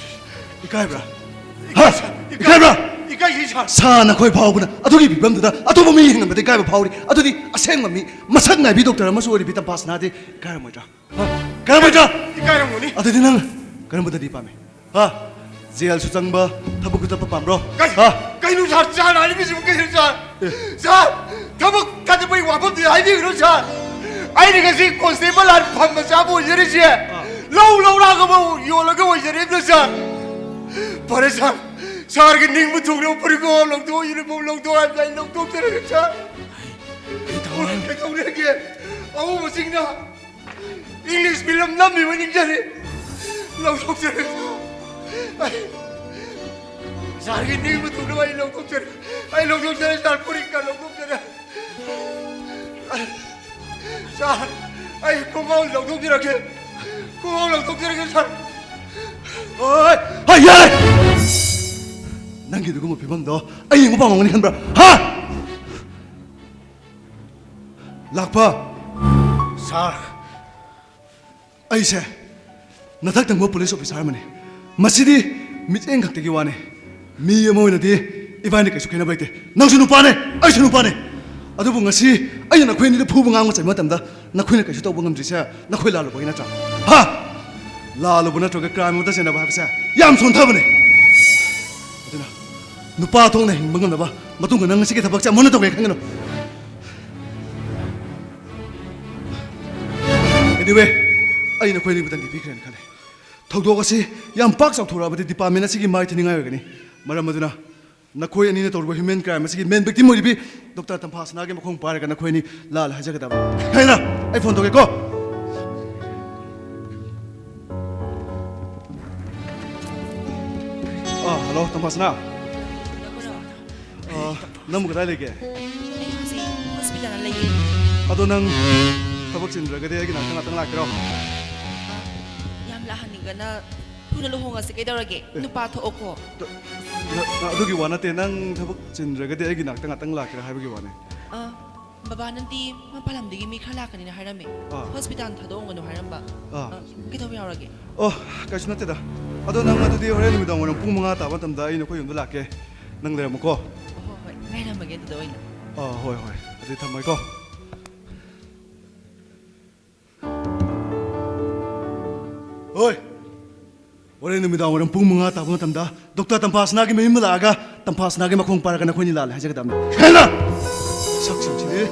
ꯏꯀꯥꯏꯕ꯭ꯔꯥ? ꯍꯥ? ꯏꯀꯥꯏ-, ꯏꯀꯥꯏꯕ꯭ꯔꯥ? ꯏꯀꯥꯏꯖꯩ ꯁꯥꯔ꯫ ꯁꯥ ꯅꯈꯣꯏ ꯐꯥꯎꯕꯅ ꯑꯗꯨꯒꯤ ꯐꯤꯕꯝꯗꯨꯗ ꯑꯇꯣꯞꯄ ꯃꯤ ꯌꯦꯡꯍꯟꯕꯗ ꯏꯀꯥꯏꯕ ꯐꯥꯎꯔꯤ꯫ ꯑꯗꯨꯗꯤ ꯑꯁꯦꯡꯕ ꯃꯤ, ꯃꯁꯛ ꯅꯥꯏꯕꯤ ꯗꯣꯛꯇꯔ ꯑꯃꯁꯨ ꯑꯣꯏꯔꯤꯕꯤ ꯇꯝꯐꯥꯁꯅꯥꯗꯤ ꯏꯀꯥꯏꯔꯝꯃꯣꯏꯗ꯭ꯔꯥ? ꯍꯥ? ꯏꯀꯥꯏꯔꯝꯃꯣꯏꯗ꯭ꯔꯥ? ꯏꯀꯥꯏꯔꯝꯒꯅꯤ꯫ ꯑꯗꯨꯗꯤ ꯅꯪ ꯀꯔꯝꯕꯗꯗꯤ ꯄꯥꯝꯃꯤ? ꯍꯥ? ꯖꯦꯜꯁꯨ ꯆꯪꯕ, ꯊꯕꯛꯁꯨ ꯆꯠꯄ ꯄꯥꯝꯕ꯭ꯔꯣ? ꯀꯩ-, ꯍꯥ? ꯀꯩꯅꯣ ꯁꯥꯔ, ꯁꯥꯔ ꯍꯥꯏꯔꯤꯕꯁꯤꯕꯨ ꯀꯩꯅꯣ ꯁꯥꯔ? ꯑꯦ꯫ ꯁꯥꯔ, ꯊꯕꯛ ꯊꯥꯗꯣꯛꯄꯒꯤ ꯋꯥꯐꯝꯗꯤ ꯍꯥꯏꯕꯤꯒꯅꯨ ꯁꯥꯔ꯫ ꯑꯩꯅ ꯉꯁꯤ ꯀꯣꯟꯁꯇꯦꯕꯜ ꯍꯥꯟꯅ ꯐꯝ ꯃꯆꯥ ꯑꯃ ꯑꯣꯏꯖꯔꯤꯁꯦ, ꯑꯥ꯫ ꯂꯧ ꯂꯧꯔꯛꯑꯒ ꯌꯣꯜꯂꯒ ꯑꯣꯏꯖꯔꯤꯕꯅ ꯁꯥꯔ꯫ ꯐꯔꯦ ꯁꯥꯔ, ꯁꯥꯔꯒꯤ ꯅꯤꯡꯕ ꯊꯨꯡꯅꯕ ꯐꯨꯔꯤꯠ ꯈꯣꯡꯒ꯭ꯔꯥꯎ ꯂꯧꯊꯣꯛꯑꯣ, ꯌꯨꯅꯤꯐꯣꯔꯝ ꯂꯧꯊꯣꯛꯑꯣ ꯍꯥꯏꯕꯗ ꯑꯩ ꯂꯧꯊꯣꯛꯆꯔꯒꯦ ꯁꯥꯔ꯫ ꯀꯩꯗꯧꯔꯒꯦ? ꯑꯎꯕꯁꯤꯡꯅ ꯏꯪꯂꯤꯁ ꯐꯤꯂꯝ ꯅꯝꯃꯤꯕ ꯅꯤꯡꯖꯔꯤ꯫ ꯂꯧꯊꯣꯛꯆꯔꯦ꯫ ꯑꯩ ꯁꯥꯔꯒꯤ ꯅꯤꯡꯕ ꯊꯨꯡꯅꯕ ꯑꯩ ꯂꯧꯊꯣꯛꯆꯔꯦ꯫ ꯑꯩ ꯂꯧꯊꯣꯛꯆꯔꯦ, ꯁꯥꯔ, ꯐꯨꯔꯤꯠꯀ ꯂꯧꯊꯣꯛꯆꯔꯦ꯫ ꯁꯥꯔ, ꯑꯩ ꯈꯣꯡꯒ꯭ꯔꯥꯎ ꯂꯧꯊꯣꯛꯆꯔꯒꯦ꯫ ꯈꯣꯡꯒ꯭ꯔꯥꯎ ꯂꯧꯊꯣꯛꯆꯔꯒꯦ, ꯁꯥꯔ꯫ ꯍꯣꯏ, ꯍꯣꯏ, ꯌꯥꯔꯦ! ꯅꯪꯒꯤ ꯑꯗꯨꯒꯨꯝꯕ ꯐꯤꯕꯝꯗꯣ ꯑꯩ ꯌꯦꯡꯕ ꯄꯥꯝꯃꯝꯒꯅꯤ ꯈꯟꯕ꯭ꯔꯥ? ꯍꯥ? ꯂꯥꯛꯄ꯫ ꯁꯥꯔ꯫ ꯑꯩꯁꯦ ꯅꯊꯛ ꯊꯪꯕ ꯄꯨꯂꯤꯁ ꯑꯣꯐꯤꯁꯥꯔ ꯑꯃꯅꯤ꯫ ꯃꯁꯤꯗꯤ ꯃꯤꯠꯌꯦꯡ ꯈꯛꯇꯒꯤ ꯋꯥꯅꯤ꯫ ꯃꯤ ꯑꯃ ꯑꯣꯏꯅꯗꯤ ꯏꯕꯥꯅꯤ ꯀꯩꯁꯨ ꯈꯦꯠꯅꯕ ꯂꯩꯇꯦ꯫ ꯅꯪꯁꯨ ꯅꯨꯄꯥꯅꯦ, ꯑꯩꯁꯨ ꯅꯨꯄꯥꯅꯦ꯫ ꯑꯗꯨꯕꯨ ꯉꯁꯤ ꯑꯩꯅ ꯅꯈꯣꯏ ꯑꯅꯤꯗ ꯐꯨꯕ ꯉꯥꯡꯕ ꯆꯩꯕ ꯃꯇꯝꯗ ꯅꯈꯣꯏꯅ ꯀꯩꯁꯨ ꯇꯧꯕ ꯉꯝꯗ꯭ꯔꯤꯁꯦ ꯅꯈꯣꯏ ꯂꯥꯜꯂꯨꯕꯒꯤ ꯅꯠꯇ꯭ꯔꯥ? ꯍꯥ? ꯂꯥꯜꯂꯨꯕ ꯅꯠꯇ꯭ꯔꯒ ꯀ꯭ꯔꯥꯏꯝ ꯑꯃꯗ ꯆꯦꯟꯅꯕ ꯍꯥꯏꯕꯁꯦ ꯌꯥꯝ ꯁꯣꯟꯊꯕꯅꯦ꯫ ꯑꯗꯨꯅ ꯅꯨꯄꯥ ꯊꯣꯛꯅ ꯍꯤꯡꯕ ꯉꯝꯅꯕ ꯃꯇꯨꯡꯗ ꯅꯪ ꯉꯁꯤꯒꯤ ꯊꯕꯛꯁꯦ ꯑꯃꯨꯛ ꯍꯟꯅ ꯇꯧꯒꯦ ꯈꯟꯒꯅꯨ꯫ Anyway, ꯑꯩ ꯅꯈꯣꯏ ꯑꯅꯤꯕꯨ ꯇꯪꯒꯤ ꯄꯤꯈ꯭ꯔꯦꯅ ꯈꯜꯂꯦ꯫ ꯊꯧꯗꯣꯛ ꯑꯁꯤ ꯌꯥꯝ ꯄꯥꯛ ꯆꯥꯎꯊꯣꯔꯛꯑꯕꯗꯤ ꯗꯤꯄꯥꯔꯠꯃꯦꯟ ꯑꯁꯤꯒꯤ ꯃꯥꯏ ꯊꯤꯅꯤꯡꯉꯥꯏ ꯑꯣꯏꯒꯅꯤ꯫ ꯃꯔꯝ ꯑꯗꯨꯅ ꯅꯈꯣꯏ ꯑꯅꯤꯅ ꯇꯧꯔꯤꯕ ꯍ꯭ꯌꯨꯃꯦꯟ ꯀ꯭ꯔꯥꯏꯝ ꯑꯁꯤꯒꯤ ꯃꯦꯟ ꯚꯤꯛꯇꯤꯝ ꯑꯣꯏꯔꯤꯕꯤ ꯗꯣꯛꯇꯔ ꯇꯝꯐꯥꯁꯅꯥꯒꯤ ꯃꯈꯣꯡ ꯄꯥꯏꯔꯒ ꯅꯈꯣꯏ ꯑꯅꯤ ꯂꯥꯜꯂꯦ ꯍꯥꯏꯖꯒꯗꯕ꯫ ꯍꯦꯅ, ꯑꯩ ꯐꯣꯟ ꯇꯧꯒꯦꯀꯣ꯫ ꯑꯥ, ꯍꯜꯂꯣ, ꯇꯝꯐꯥꯁꯅꯥ꯫ ꯑꯥ, ꯅꯪꯕꯨ ꯀꯗꯥꯏ ꯂꯩꯒꯦ? ꯑꯩ ꯍꯧꯖꯤꯛ ꯍꯣꯁꯄꯤꯇꯥꯜꯗ ꯂꯩꯌꯦ꯫ ꯑꯗꯣ ꯅꯪ ꯊꯕꯛ ꯆꯤꯟꯗ꯭ꯔꯒꯗꯤ ꯑꯩꯒꯤ ꯅꯥꯛꯇ ꯉꯥꯛꯇꯪ ꯂꯥꯛꯀꯦꯔꯣ? ꯌꯥꯝ ꯂꯥꯛꯍꯟꯅꯤꯡꯗꯅ ꯊꯨꯅ ꯂꯨꯍꯣꯡꯉꯁꯤ ꯀꯩꯗꯧꯔꯒꯦ? ꯑꯦ꯫ ꯅꯨꯄꯥ ꯊꯣꯛꯑꯣꯀꯣ꯫ ꯅ-, ꯅ-, ꯑꯗꯨꯒꯤ ꯋꯥ ꯅꯠꯇꯦ꯫ ꯅꯪ ꯊꯕꯛ ꯆꯤꯟꯗ꯭ꯔꯒꯗꯤ ꯑꯩꯒꯤ ꯅꯥꯛꯇ ꯉꯥꯛꯇꯪ ꯂꯥꯛꯀꯦꯔꯥ ꯍꯥꯏꯕꯒꯤ ꯋꯥꯅꯦ꯫ ꯑ, ꯕꯕꯥꯅꯗꯤ ꯃꯄꯥꯟ ꯂꯝꯗꯒꯤ ꯃꯤ ꯈꯔ ꯂꯥꯛꯀꯅꯤꯅ ꯍꯥꯏꯔꯝꯃꯦ꯫ ꯑꯥ꯫ ꯍꯣꯁꯄꯤꯇꯥꯜ ꯊꯥꯗꯣꯛꯑꯝꯒꯅꯨ ꯍꯥꯏꯔꯝꯕ꯫ ꯑꯥ꯫ ꯑ, ꯀꯩꯗꯧꯕ ꯌꯥꯎꯔꯒꯦ? ꯑꯣ, ꯀꯩꯁꯨ ꯅꯠꯇꯦꯗ꯫ ꯑꯗꯣ ꯅꯪ ꯑꯗꯨꯗꯤ ꯍꯣꯔꯦꯟ ꯅꯨꯃꯤꯗꯥꯡ ꯋꯥꯏꯔꯝ ꯄꯨꯡ ꯃꯉꯥ ꯇꯥꯕ ꯃꯇꯝꯗ ꯑꯩ ꯅꯈꯣꯏ ꯌꯨꯝꯗ ꯂꯥꯛꯀꯦ꯫ ꯅꯪ ꯂꯩꯔꯝꯃꯨꯀꯣ꯫ ꯍꯣꯏ, ꯍꯣꯏ, ꯉꯥꯏꯔꯝꯃꯒꯦ ꯑꯗꯨꯗ ꯑꯣꯏꯅ꯫ ꯑꯥ, ꯍꯣꯏ, ꯍꯣꯏ꯫ ꯑꯗꯨꯗꯤ ꯊꯝꯃꯒꯦꯀꯣ꯫ ꯍꯣꯏ꯫ ꯍꯣꯔꯦꯟ ꯅꯨꯃꯤꯗꯥꯡ ꯋꯥꯏꯔꯝ ꯄꯨꯡ ꯃꯉꯥ ꯇꯥꯕ ꯃꯇꯝꯗ ꯗꯣꯛꯇꯔ ꯇꯝꯐꯥꯁꯅꯥꯒꯤ ꯃꯌꯨꯝꯗ ꯂꯥꯛꯑꯒ ꯇꯝꯐꯥꯁꯅꯥꯒꯤ ꯃꯈꯣꯡ ꯄꯥꯏꯔꯒ ꯅꯈꯣꯏꯅꯤ ꯂꯥꯜꯂꯦ ꯍꯥꯏꯖꯒꯗꯕꯅꯤ꯫ ꯍꯦꯟꯅ! ꯁꯛꯁꯤꯡꯁꯤꯗꯤ꯫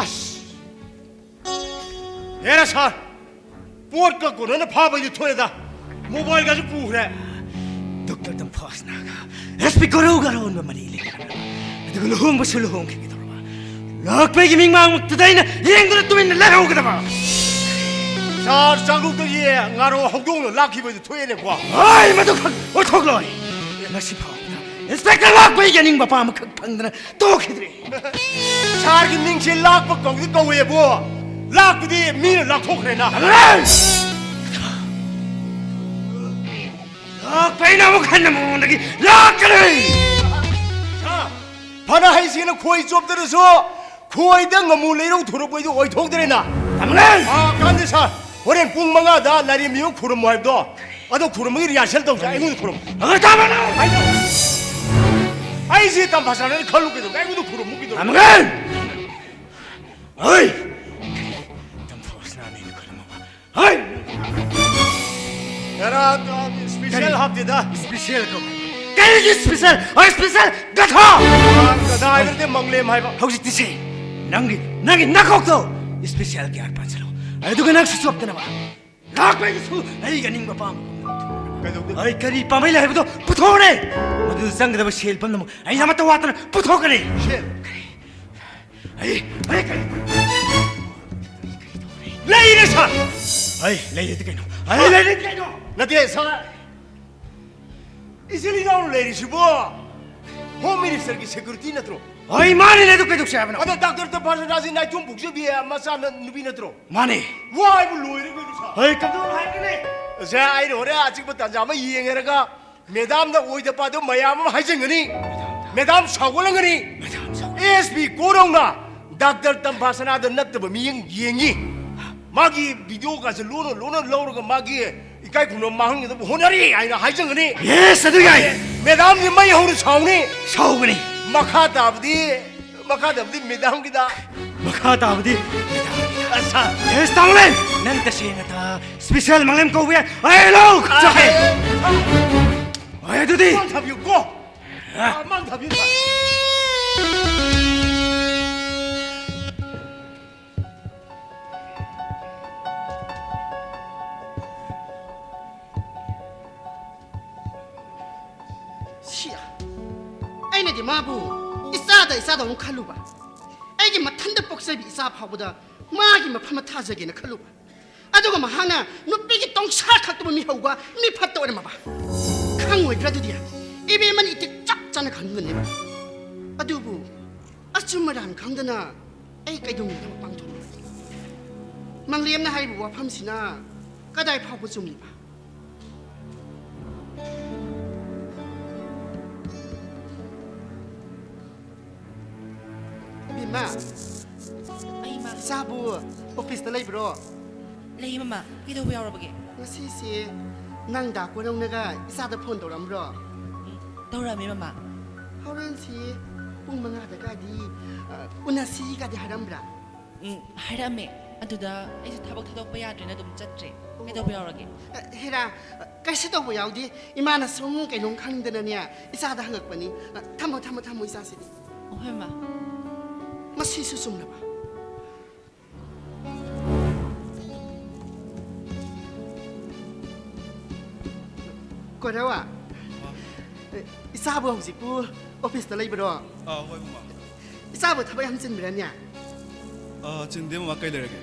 ꯑꯁ! ꯍꯦꯔꯥ ꯁꯥꯔ! ꯄꯣꯠꯀ ꯀꯣꯟꯅꯅ ꯐꯥꯕꯩꯗꯤ ꯊꯣꯛꯑꯦꯗ꯫ ꯃꯣꯕꯥꯏꯜꯒꯁꯨ ꯄꯨꯈ꯭ꯔꯦ꯫ ꯗꯣꯛꯇꯔ ꯇꯝꯐꯥꯁꯅꯥꯒ ꯑꯦꯁ ꯄꯤ ꯒꯣꯔꯧꯒ ꯑꯔꯣꯟꯕ ꯃꯔꯤ ꯂꯩꯅꯔꯝꯂꯕ꯫ ꯑꯗꯨꯒ ꯂꯨꯍꯣꯡꯕꯁꯨ ꯂꯨꯍꯣꯡꯈꯤꯒꯗꯧꯔꯕ꯫ ꯂꯥꯛꯄꯒꯤ ꯃꯤꯡꯃꯥꯡꯃꯛꯇꯨꯗ ꯑꯩꯅ ꯌꯦꯡꯗꯨꯅ ꯇꯨꯃꯤꯟꯅ ꯂꯩꯍꯧꯒꯗꯕ꯫ ꯁꯥꯔ ꯆꯥꯛꯂꯨꯛꯇꯒꯤ ꯉꯥꯔꯣ ꯍꯧꯗꯣꯡꯅ ꯂꯥꯛꯈꯤꯕꯗꯨ ꯊꯣꯛꯑꯦꯅꯦꯀꯣ꯫ ꯍꯣꯏ, ꯃꯗꯨ ꯈꯛ ꯑꯣꯏꯊꯣꯛꯂꯣꯏ꯫ ꯉꯁꯤ ꯐꯥꯎꯕꯗ ꯏꯟꯁꯄꯦꯛꯇꯔ ꯂꯥꯛꯄꯒꯤ ꯌꯥꯅꯤꯡꯕ ꯑꯄꯥꯝꯕ ꯈꯛ ꯐꯪꯗꯅ ꯇꯣꯛꯈꯤꯗ꯭ꯔꯤ꯫ ꯁꯥꯔꯒꯤ ꯃꯤꯡꯁꯦ ꯂꯥꯛꯄ ꯀꯧꯗꯤ ꯀꯧꯋꯦꯕꯨ, ꯂꯥꯛꯄꯗꯤ ꯃꯤꯅ ꯂꯥꯛꯊꯣꯛꯈ꯭ꯔꯦꯅ꯫ ꯂꯥꯛꯄ ꯑꯩꯅ ꯑꯃꯨꯛ ꯍꯟꯅ ꯃꯉꯣꯟꯗꯒꯤ ꯂꯥꯛꯀꯅꯤ꯫ ꯁꯥꯔ, ꯐꯅ ꯍꯩꯁꯤꯡꯅ ꯈꯣꯏ ꯆꯣꯞꯇ꯭ꯔꯁꯨ, ꯈꯣꯏꯗ ꯉꯥꯃꯨ ꯂꯩꯔꯧ ꯊꯨꯔꯛꯄꯩꯗꯨ ꯑꯣꯏꯊꯣꯛꯇ꯭ꯔꯦꯅ꯫ ꯇꯝꯂꯦ꯫ ꯑꯥ, ꯀꯥꯟꯗꯦ ꯁꯥꯔ, ꯍꯣꯔꯦꯟ ꯄꯨꯡ ꯃꯉꯥꯗ ꯂꯥꯏꯔꯦꯝꯕꯤ ꯑꯃ ꯈꯨꯔꯨꯝꯃꯨ ꯍꯥꯏꯕꯗꯣ, ꯑꯗꯣ ꯈꯨꯔꯨꯝꯕꯒꯤ ꯔꯤꯍꯥꯔꯁꯦꯜ ꯇꯧꯁꯦ꯫ ꯑꯩꯉꯣꯟꯗ ꯈꯨꯔꯨꯝꯃꯨ꯫ ꯑꯉꯥꯡ ꯇꯥꯕ꯭ꯔꯣ? ꯑꯩꯁꯦ ꯇꯝꯐꯥꯁꯅꯥꯅꯤ ꯈꯜꯂꯨ ꯀꯩꯗꯧꯒꯦ? ꯑꯩꯉꯣꯟꯗ ꯈꯨꯔꯨꯝꯃꯨ ꯀꯩꯗꯧꯒꯦ? ꯇꯝꯂꯦ꯫ ꯍꯣꯏ꯫ ꯇꯝꯐꯥꯁꯅꯥꯅꯤ ꯈꯨꯔꯨꯝꯃꯨ꯫ ꯍꯩ! ꯉꯔꯥꯡ ꯏꯁꯄꯤꯁꯦꯜ ꯀꯔꯤ? ꯍꯥꯞꯇꯦꯗ꯫ ꯏꯁꯄꯤꯁꯦꯜ ꯀꯧ-, ꯀꯔꯤꯒꯤ ꯏꯁꯄꯤꯁꯦꯜ? ꯍꯣꯏ, ꯏꯁꯄꯤꯁꯦꯜ! ꯒꯙꯥ! ꯉꯔꯥꯡ ꯒꯙꯥ ꯍꯥꯏꯕ ꯅꯠꯇꯦ, ꯃꯪꯂꯦꯝ ꯍꯥꯏꯕ꯫ ꯍꯧꯖꯤꯛꯇꯤ ꯁꯦ, ꯅꯪꯒꯤ, ꯅꯪꯒꯤ ꯅꯀꯣꯛꯇꯣ ꯏꯁꯄꯤꯁꯦꯜ ꯒꯤꯌꯥꯔ ꯄꯥꯟꯁꯤꯜꯂꯣ꯫ ꯑꯗꯨꯒ ꯅꯪꯁꯨ ꯆꯣꯞꯇꯅꯕ꯫ ꯂꯥꯛꯄꯒꯤꯁꯨ ꯑꯩꯒꯤ ꯑꯅꯤꯡꯕ ꯄꯥꯝꯕ꯫ ꯀꯩꯗꯧꯗꯣꯏꯕ? ꯑꯩ ꯀꯔꯤ ꯄꯥꯝꯕꯩ ꯂꯩ ꯍꯥꯏꯕꯗꯣ ꯄꯨꯊꯣꯛꯑꯣꯅꯦ꯫ ꯃꯗꯨꯗ ꯆꯪꯒꯗꯕ ꯁꯦꯜ ꯄꯨꯝꯅꯃꯛ ꯑꯩꯅ ꯑꯃꯠꯇ ꯋꯥꯠꯇꯅ ꯄꯨꯊꯣꯛꯀꯅꯤ꯫ ꯁꯦꯜ? ꯀꯔꯤ? ꯑꯩ, ꯑꯩ ꯀꯔꯤ? ꯂꯩꯔꯦ, ꯁꯥꯔ! ꯑꯩ ꯂꯩꯔꯦꯗꯤ ꯀꯩꯅꯣ? ꯑꯩ ꯂꯩꯔꯦꯗꯤ ꯀꯩꯅꯣ? ꯅꯠꯇꯦ, ꯁꯥꯔ! ꯏꯆꯤꯜ ꯏꯅꯥꯎ ꯂꯩꯔꯤꯁꯤꯕꯣ ꯍꯣꯝ ꯃꯤꯅꯤꯁꯇꯔꯒꯤ ꯁꯦꯀ꯭ꯌꯨꯔꯤꯇꯤ ꯅꯠꯇ꯭ꯔꯣ? ꯍꯣꯏ, ꯃꯥꯅꯤꯅꯦ, ꯑꯗꯨ ꯀꯩꯗꯧꯁꯦ ꯍꯥꯏꯕꯅꯣ? ꯑꯗꯣ ꯗꯥꯛꯇꯔ ꯇꯝꯐꯥꯁꯅꯥꯁꯤ ꯅꯥꯏꯇꯣꯝ ꯄꯣꯛꯆꯕꯤ ꯃꯆꯥ ꯅꯨꯄꯤ ꯅꯠꯇ꯭ꯔꯣ? ꯃꯥꯅꯦ꯫ ꯋꯥ ꯍꯥꯏꯕꯨ ꯂꯣꯏꯔꯦ ꯀꯩꯅꯣ, ꯁꯥꯔ? ꯍꯣꯏ, ꯀꯝꯗꯧꯅ ꯍꯥꯏꯒꯅꯤ? ꯁꯦ, ꯑꯩꯅ ꯍꯣꯔꯦꯟ ꯑꯆꯤꯛꯄ ꯇꯥꯟꯖꯥ ꯑꯃ ꯌꯦꯡꯉꯦꯔꯒ ꯃꯦꯗꯥꯝꯗ ꯑꯣꯏꯗ ꯄꯥꯗꯕ ꯃꯌꯥꯝ ꯑꯃ ꯍꯥꯏꯖꯤꯟꯒꯅꯤ꯫ ꯃꯦꯗꯥꯝ ꯁꯥꯎꯒꯠꯂꯝꯒꯅꯤ꯫ ꯃꯦꯗꯥꯝ ꯁꯥꯎꯒꯠ- ꯑꯦꯁ ꯄꯤ ꯀꯣꯔꯧꯅ ꯗꯥꯛꯇꯔ ꯇꯝꯐꯥꯁꯅꯥꯗ ꯅꯠꯇꯕ ꯃꯤꯠꯌꯦꯡ ꯌꯦꯡꯉꯤ꯫ ꯃꯥꯒꯤ ꯚꯤꯗꯤꯑꯣꯒꯁꯦ ꯂꯣꯟꯅ ꯂꯣꯟꯅ ꯂꯧꯔꯒ ꯃꯥꯒꯤ ꯏꯀꯥꯏ ꯈꯨꯝꯅꯕ ꯃꯥꯡꯍꯟꯒꯗꯕ ꯍꯣꯠꯅꯔꯤ ꯍꯥꯏꯅ ꯍꯥꯏꯖꯟꯒꯅꯤ꯫ ꯌꯦꯁ, ꯑꯗꯨ ꯌꯥꯏ꯫ ꯃꯦꯗꯥꯝꯗꯤ ꯃꯩ ꯍꯧꯅ ꯁꯥꯎꯅꯤ꯫ ꯁꯥꯎꯒꯅꯤ꯫ ꯃꯈꯥ ꯇꯥꯕꯗꯤ, ꯃꯈꯥ ꯇꯥꯕꯗꯤ ꯃꯦꯗꯥꯝꯒꯤꯗ꯫ ꯃꯈꯥ ꯇꯥꯕꯗꯤ ꯃꯦꯗꯥꯝꯒꯤꯗ꯫ ꯑꯁꯥ꯫ ꯌꯦꯁ, ꯇꯥꯃꯣꯂꯦ꯫ ꯅꯪ ꯇꯁꯦꯡꯅ ꯏꯁꯄꯤꯁꯦꯜ ꯃꯪꯂꯦꯝ ꯀꯧꯕ ꯌꯥꯏ꯫ ꯑꯩ ꯂꯧ꯫ ꯆꯠꯈ꯭ꯔꯦ꯫ ꯍꯣꯏ, ꯑꯗꯨꯗꯤ꯫ ꯃꯥꯡ ꯊꯥꯕꯤꯌꯨꯀꯣ꯫ ꯑ, ꯃꯥꯡ ꯊꯥꯕꯤꯌꯨ, ꯁꯥꯔ꯫ ꯁꯤꯌꯥ, ꯑꯩꯅꯗꯤ ꯃꯥꯕꯨ ꯏꯆꯥꯗ ꯏꯆꯥꯗꯧꯅ ꯈꯜꯂꯨꯕ, ꯑꯩꯒꯤ ꯃꯊꯟꯇ ꯄꯣꯛꯆꯕꯤ ꯏꯆꯥ ꯐꯥꯎꯕꯗ ꯃꯥꯒꯤ ꯃꯐꯝꯗ ꯊꯥꯖꯒꯦꯅ ꯈꯜꯂꯨꯕ꯫ ꯑꯗꯨꯒ ꯃꯍꯥꯛꯅ ꯅꯨꯄꯤꯒꯤ ꯇꯣꯡꯁꯥ ꯈꯛꯇꯕꯨ ꯃꯤꯍꯧꯕ, ꯃꯤ ꯐꯠꯇ ꯑꯣꯏꯔꯝꯃꯕ? ꯈꯪꯉꯣꯏꯗ꯭ꯔꯥ ꯑꯗꯨꯗꯤ? ꯏꯕꯦꯝꯃꯅ ꯏꯇꯤꯛ ꯆꯞ ꯆꯥꯅ ꯈꯪꯒꯅꯦꯕ꯫ ꯑꯗꯨꯕꯨ ꯑꯆꯨꯝ ꯑꯔꯥꯟ ꯈꯪꯗꯅ ꯑꯩ ꯀꯩꯗꯧꯅꯨꯡꯗ ꯄꯥꯡꯊꯣꯛꯂꯣꯏ꯫ ꯃꯪꯂꯦꯝꯅ ꯍꯥꯏꯔꯤꯕ ꯋꯥꯐꯝꯁꯤꯅ ꯀꯗꯥꯏ ꯐꯥꯎꯕ ꯆꯨꯝꯂꯤꯕ? ꯏꯕꯦꯝꯃ, ꯑꯩ ꯏꯃꯥ꯫ ꯏꯆꯥꯕꯨ ꯑꯣꯐꯤꯁꯇ ꯂꯩꯕ꯭ꯔꯣ? ꯂꯩ, ꯃꯃꯥ꯫ ꯀꯩꯗꯧꯕ ꯌꯥꯎꯔꯕꯒꯦ? ꯉꯁꯤꯁꯦ ꯅꯪ ꯗꯥ ꯀꯣꯔꯧꯅꯒ ꯏꯆꯥꯗ ꯐꯣꯟ ꯇꯧꯔꯛꯑꯝꯕ꯭ꯔꯣ? ꯎꯝ, ꯇꯧꯔꯛꯑꯝꯃꯦ, ꯃꯃꯥ꯫ ꯍꯣꯔꯦꯟꯁꯤ ꯄꯨꯡ ꯃꯉꯥꯗꯒꯗꯤ, ꯑ, ꯎꯅꯁꯤꯒꯗꯤ ꯍꯥꯏꯔꯝꯕ꯭ꯔꯥ? ꯎꯝ, ꯍꯥꯏꯔꯛꯑꯝꯃꯦ꯫ ꯑꯗꯨꯗ ꯑꯩꯁꯨ ꯊꯕꯛ ꯊꯥꯗꯣꯛꯄ ꯌꯥꯗ꯭ꯔꯦꯅ ꯑꯗꯨꯝ ꯆꯠꯇ꯭ꯔꯦ꯫ ꯀꯩꯗꯧꯕ ꯌꯥꯎꯔꯒꯦ? ꯑ, ꯍꯦꯔꯥ, ꯑ, ꯀꯩꯁꯨ ꯇꯧꯕ ꯌꯥꯎꯗꯦ꯫ ꯏꯃꯥꯅ ꯁꯨꯝ ꯀꯩꯅꯣꯝ ꯈꯪꯅꯤꯡꯗꯅꯅꯦ, ꯏꯆꯥꯗ ꯍꯪꯉꯛꯄꯅꯤ꯫ ꯑ, ꯊꯝꯃꯣ, ꯊꯝꯃꯣ, ꯊꯝꯃꯣ, ꯏꯆꯥꯁꯤꯗꯤ꯫ ꯑꯣ, ꯍꯣꯏ, ꯃꯥ꯫ ꯃꯁꯤꯁꯨ ꯆꯨꯝꯂꯕ? ꯀꯣꯔꯧ꯫ ꯑ꯫ ꯑꯦ, ꯏꯆꯥꯕꯨ ꯍꯧꯖꯤꯛꯄꯨ ꯑꯣꯐꯤꯁꯇ ꯂꯩꯕꯔꯣ? ꯑꯥ, ꯍꯣꯏ, ꯃꯃꯥ꯫ ꯏꯆꯥꯕꯨ ꯊꯕꯛ ꯌꯥꯝ ꯆꯤꯟꯕ꯭ꯔꯥꯅꯦ? ꯑꯥ, ꯆꯤꯟꯗꯦ, ꯃꯃꯥ꯫ ꯀꯩ ꯂꯩꯔꯒꯦ?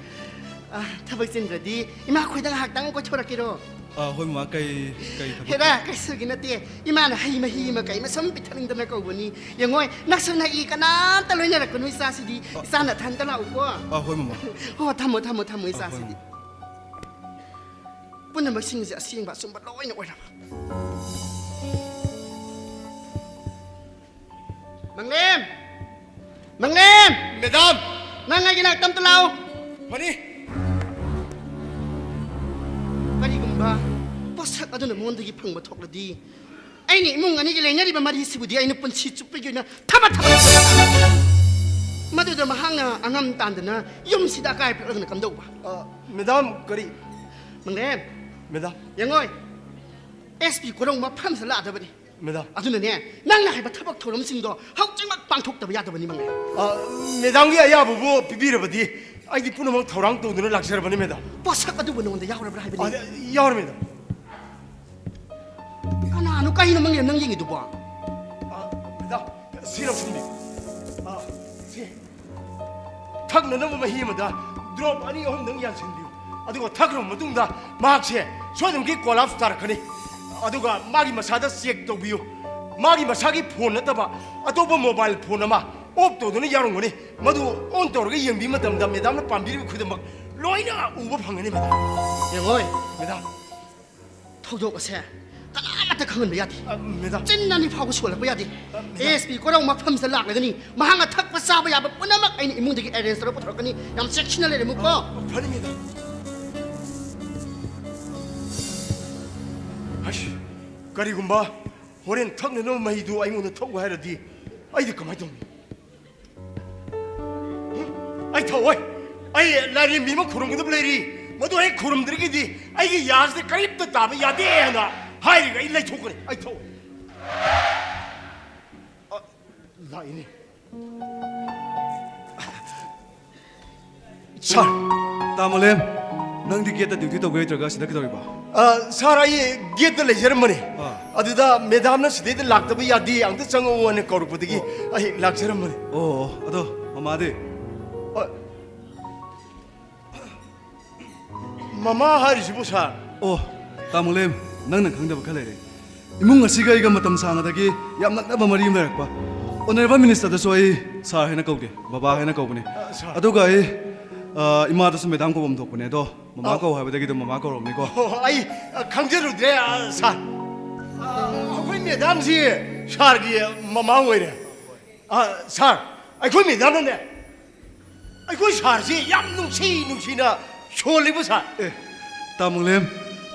ꯑ, ꯊꯕꯛ ꯆꯤꯟꯗ꯭ꯔꯗꯤ ꯏꯃꯥ ꯈꯣꯏꯗ ꯉꯥꯏꯍꯥꯛꯇꯪ ꯀꯣꯏꯊꯣꯔꯛꯀꯦꯔꯣ? ꯑꯥ, ꯍꯣꯏ, ꯃꯃꯥ꯫ ꯀꯩ, ꯀꯩ ꯊꯕꯛ ꯍꯦꯔꯥ, ꯂꯩꯒꯦ? ꯀꯩꯁꯨꯒꯤ ꯅꯠꯇꯦ꯫ ꯏꯃꯥꯅ ꯍꯩ ꯃꯍꯤ ꯑꯃ ꯀꯩ ꯑꯃ ꯁꯨꯝ ꯄꯤꯊꯛꯅꯤꯡꯗꯅ ꯀꯧꯕꯅꯤ꯫ ꯌꯦꯡꯉꯣꯏ, ꯅꯛꯁꯨ ꯅꯛꯏ, ꯀꯅꯥꯝꯇ ꯂꯣꯏꯅꯔꯛꯀꯅꯨ ꯏꯆꯥꯁꯤꯗꯤ꯫ ꯑꯥ꯫ ꯏꯆꯥ ꯅꯊꯟꯇ ꯂꯥꯛꯎꯀꯣ꯫ ꯑꯥ, ꯍꯣꯏ, ꯃꯃꯥ꯫ ꯍꯣ, ꯊꯝꯃꯣ, ꯊꯝꯃꯣ, ꯊꯝꯃꯣ ꯑꯥ, ꯍꯣꯏ, ꯏꯆꯥꯁꯤꯗꯤ꯫ ꯃꯃꯥ꯫ ꯄꯨꯝꯅꯃꯛꯁꯤꯡ ꯑꯁꯤ ꯑꯁꯦꯡꯕ ꯑꯆꯨꯝꯕ ꯂꯣꯏꯅ ꯑꯣꯏꯔꯕ꯫ ꯃꯪꯂꯦꯝ! ꯃꯪꯂꯦꯝ! ꯃꯦꯗꯥꯝ! ꯅꯪ ꯑꯩꯒꯤ ꯅꯥꯛꯇ ꯑꯝꯇ ꯂꯥꯛꯑꯣ꯫ ꯐꯅꯤ꯫ ꯀꯔꯤꯒꯨꯝꯕ ꯄꯣꯠꯁꯛ ꯑꯗꯨꯅ ꯃꯉꯣꯟꯗꯒꯤ ꯐꯪꯕ ꯊꯣꯛꯂꯗꯤ, ꯑꯩꯅ ꯏꯃꯨꯡ ꯑꯅꯤꯒꯤ ꯂꯩꯅꯔꯤꯕ ꯃꯔꯤꯁꯤꯕꯨꯗꯤ ꯑꯩꯅ ꯄꯨꯟꯁꯤ ꯆꯨꯞꯄꯒꯤ ꯑꯣꯏꯅ ꯊꯕ ꯊꯕ ꯇꯧꯕ ꯇꯥꯕꯅꯤ꯫ ꯃꯗꯨꯗ ꯃꯍꯥꯛꯅ ꯑꯉꯝ ꯇꯥꯟꯗꯅ ꯌꯨꯝꯁꯤꯗ ꯑꯀꯥꯏ ꯄꯤꯔꯛꯂꯒꯅ ꯀꯝꯗꯧꯕ? ꯑ, ꯃꯦꯗꯥꯝ, ꯀꯔꯤ? ꯃꯪꯂꯦꯝ! ꯃꯦꯗꯥꯝ꯫ ꯌꯦꯡꯉꯣꯏ, ꯑꯦꯁ ꯄꯤ ꯀꯣꯔꯧ ꯃꯐꯝꯁꯤꯗ ꯂꯥꯛꯑꯗꯕꯅꯤ꯫ ꯃꯦꯗꯥꯝ꯫ ꯑꯗꯨꯅꯅꯦ, ꯅꯪꯅ ꯍꯥꯏꯕ ꯊꯕꯛ ꯊꯧꯔꯝꯁꯤꯡꯗꯣ ꯍꯧꯖꯤꯛꯃꯛ ꯄꯥꯡꯊꯣꯛꯇꯕ ꯌꯥꯗꯕꯅꯤ, ꯃꯉꯥꯏ꯫ ꯑ, ꯃꯦꯗꯥꯝꯒꯤ ꯑꯌꯥꯕꯕꯨ ꯄꯤꯕꯤꯔꯕꯗꯤ ꯑꯩꯗꯤ ꯄꯨꯝꯅꯃꯛ ꯊꯧꯔꯥꯡ ꯇꯧꯗꯨꯅ ꯂꯥꯛꯆꯔꯕꯅꯤ, ꯃꯦꯗꯥꯝ꯫ ꯄꯣꯠꯁꯛ ꯑꯗꯨꯕꯨ ꯅꯉꯣꯟꯗ ꯌꯥꯎꯔꯕ꯭ꯔꯥ ꯍꯥꯏꯕꯅꯤ? ꯑ, ꯌꯥꯎꯔꯦ, ꯃꯦꯗꯥꯝ꯫ ꯀꯅꯥꯅꯣ, ꯀꯩꯅꯣ, ꯃꯪꯂꯦꯝ, ꯅꯪ ꯌꯦꯡꯉꯤꯗꯨꯕꯣ? ꯑ, ꯃꯦꯗꯥꯝ, ꯁꯤ ꯂꯧꯁꯤꯟꯕꯤꯌꯨ꯫ ꯑ, ꯁꯤ꯫ ꯊꯛꯅꯅꯕ ꯃꯍꯤ ꯑꯃꯗ ꯗ꯭ꯔꯣꯞ ꯑꯅꯤ ꯑꯍꯨꯝꯗꯪ ꯌꯥꯟꯁꯤꯟꯕꯤꯌꯨ꯫ ꯑꯗꯨꯒ ꯊꯛꯈ꯭ꯔꯕ ꯃꯇꯨꯡꯗ ꯃꯍꯥꯛꯁꯦ ꯁꯣꯏꯗꯅꯃꯛꯀꯤ ꯀꯣꯂꯥꯞꯁ ꯇꯥꯔꯛꯀꯅꯤ꯫ ꯑꯗꯨꯒ ꯃꯥꯒꯤ ꯃꯁꯥꯗ ꯆꯦꯛ ꯇꯧꯕꯤꯌꯨ꯫ ꯃꯥꯒꯤ ꯃꯁꯥꯒꯤ ꯐꯣꯟ ꯅꯠꯇꯕ ꯑꯇꯣꯞꯄ ꯃꯣꯕꯥꯏꯜ ꯐꯣꯟ ꯑꯃ ꯑꯣꯐ ꯇꯧꯗꯨꯅ ꯌꯥꯎꯔꯝꯒꯅꯤ꯫ ꯃꯗꯨ ꯑꯣꯟ ꯇꯧꯔꯒ ꯌꯦꯡꯕꯤꯕ ꯃꯇꯝꯗ ꯃꯦꯗꯥꯝꯅ ꯄꯥꯝꯕꯤꯔꯤꯕ ꯈꯨꯗꯤꯡꯃꯛ ꯂꯣꯏꯅ ꯎꯕ ꯐꯪꯒꯅꯤ, ꯃꯦꯗꯥꯝ꯫ ꯌꯦꯡꯉꯣꯏ꯫ ꯃꯦꯗꯥꯝ꯫ ꯊꯧꯗꯣꯛ ꯑꯁꯦ ꯀꯅꯥꯃꯠꯇ ꯈꯪꯍꯟꯕ ꯌꯥꯗꯦ꯫ ꯑ, ꯃꯦꯗꯥꯝ꯫ ꯆꯤꯟ ꯑꯅꯤ ꯐꯥꯎꯕ ꯁꯣꯜꯂꯛꯄ ꯌꯥꯗꯦ꯫ ꯑ, ꯃꯦꯗꯥꯝ꯫ ꯑꯦ ꯑꯦꯁ ꯄꯤ ꯀꯣꯔꯧ ꯃꯐꯝꯁꯤꯗ ꯂꯥꯛꯂꯒꯅꯤ꯫ ꯃꯍꯥꯛꯅ ꯊꯛꯄ ꯆꯥꯕ ꯌꯥꯕ ꯄꯨꯝꯅꯃꯛ ꯑꯩꯅ ꯏꯃꯨꯡꯗꯒꯤ ꯑꯦꯔꯦꯟꯖ ꯇꯧꯔꯒ ꯄꯨꯊꯣꯔꯛꯀꯅꯤ꯫ ꯌꯥꯝ ꯆꯦꯛꯁꯤꯟꯅ ꯂꯩꯔꯝꯃꯨꯀꯣ꯫ ꯑ, ꯐꯅꯤ, ꯃꯦꯗꯥꯝ꯫ ꯑꯁ, ꯀꯔꯤꯒꯨꯝꯕ ꯍꯣꯔꯦꯟ ꯊꯛꯅꯅꯕ ꯃꯍꯤꯗꯨ ꯑꯩꯉꯣꯟꯗ ꯊꯛꯎ ꯍꯥꯏꯔꯗꯤ ꯑꯩꯗꯤ ꯀꯃꯥꯏꯅ ꯇꯧꯅꯤ? ꯑꯩ ꯊꯛꯑꯣꯏ꯫ ꯑꯩ ꯂꯥꯏꯔꯦꯝꯕꯤ ꯑꯃ ꯈꯨꯔꯨꯝꯒꯗꯕ ꯂꯩꯔꯤ꯫ ꯃꯗꯨ ꯍꯦꯛ ꯈꯨꯔꯨꯝꯗ꯭ꯔꯤꯒꯤꯗꯤ ꯑꯩꯒꯤ ꯌꯥꯁꯤꯗ ꯀꯔꯤꯝꯇ ꯇꯥꯕ ꯌꯥꯗꯦ ꯍꯥꯏꯅ ꯍꯥꯏꯔꯒ ꯑꯩ ꯂꯩꯊꯣꯛꯀꯅꯤ꯫ ꯑꯩ ꯊꯛꯑꯣꯏ꯫ ꯑ, ꯂꯥꯛꯏꯅꯦ꯫ ꯁꯥꯔ꯫ ꯇꯥꯃꯣꯂꯦꯝ, ꯅꯪꯗꯤ ꯒꯦꯠꯇ ꯗ꯭ꯌꯨꯇꯤ ꯇꯧꯒꯦ ꯅꯠꯇ꯭ꯔꯒ ꯁꯤꯗ ꯀꯩꯗꯧꯔꯤꯕ? ꯑ, ꯁꯥꯔ, ꯑꯩ ꯒꯦꯠꯇ ꯂꯩꯖꯔꯝꯕꯅꯦ꯫ ꯑꯥ꯫ ꯑꯗꯨꯗ ꯃꯦꯗꯥꯝꯅ ꯁꯤꯗꯩꯗ ꯂꯥꯛꯇꯕ ꯌꯥꯗꯦ, ꯑꯝꯇ ꯆꯪꯉꯛꯑꯣꯅ ꯀꯧꯔꯛꯄꯗꯒꯤ ꯑꯣ꯫ ꯑꯩ ꯂꯥꯛꯆꯔꯝꯕꯅꯦ꯫ ꯑꯣ, ꯑꯗꯣ ꯃꯃꯥꯗꯤ? ꯑ, ꯃꯃꯥ ꯍꯥꯏꯔꯤꯁꯤꯕꯨ, ꯁꯥꯔ? ꯑꯣ, ꯇꯥꯃꯣꯂꯦꯝ, ꯅꯪꯅ ꯈꯪꯗꯕ ꯈꯔ ꯂꯩꯔꯦ꯫ ꯏꯃꯨꯡ ꯑꯁꯤꯒ ꯑꯩꯒ ꯃꯇꯝ ꯁꯥꯡꯅꯗꯒꯤ ꯌꯥꯝ ꯅꯛꯅꯕ ꯃꯔꯤ ꯑꯃ ꯂꯩꯔꯛꯄ꯫ ꯑꯣꯅꯔꯦꯕꯜ ꯃꯤꯅꯤꯁꯇꯔꯗꯁꯨ ꯑꯩ ꯁꯥꯔ ꯍꯥꯏꯅ ꯀꯧꯗꯦ, ꯕꯕꯥ ꯍꯥꯏꯅ ꯀꯧꯕꯅꯦ꯫ ꯑ, ꯁꯥꯔ꯫ ꯑꯗꯨꯒ ꯑꯩ, ꯑ, ꯏꯃꯥꯗꯁꯨ ꯃꯦꯗꯥꯝ ꯀꯧꯐꯝ ꯊꯣꯛꯄꯅꯦ, ꯑꯗꯣ ꯃꯃꯥ ꯑ꯫ ꯀꯧ ꯍꯥꯏꯕꯗꯒꯤ ꯑꯗꯨꯝ ꯃꯃꯥ ꯀꯧꯔꯕꯅꯤꯀꯣ꯫ ꯑꯣ, ꯑꯩ, ꯑ, ꯈꯪꯖꯔꯨꯗ꯭ꯔꯦ, ꯑ, ꯁꯥꯔ꯫ ꯑ, ꯑꯩꯈꯣꯏ ꯃꯦꯗꯥꯝꯁꯤ ꯁꯥꯔꯒꯤ ꯃꯃꯥ ꯑꯣꯏꯔꯦ꯫ ꯑ, ꯁꯥꯔ, ꯑꯩꯈꯣꯏ ꯃꯦꯗꯥꯝꯅꯅꯦ, ꯑꯩꯈꯣꯏ ꯁꯥꯔꯁꯤ ꯌꯥꯝ ꯅꯨꯡꯁꯤ ꯅꯨꯡꯁꯤꯅ ꯁꯣꯜꯂꯤꯕ, ꯁꯥꯔ꯫ ꯑꯦ, ꯇꯥꯃꯣꯂꯦꯝ,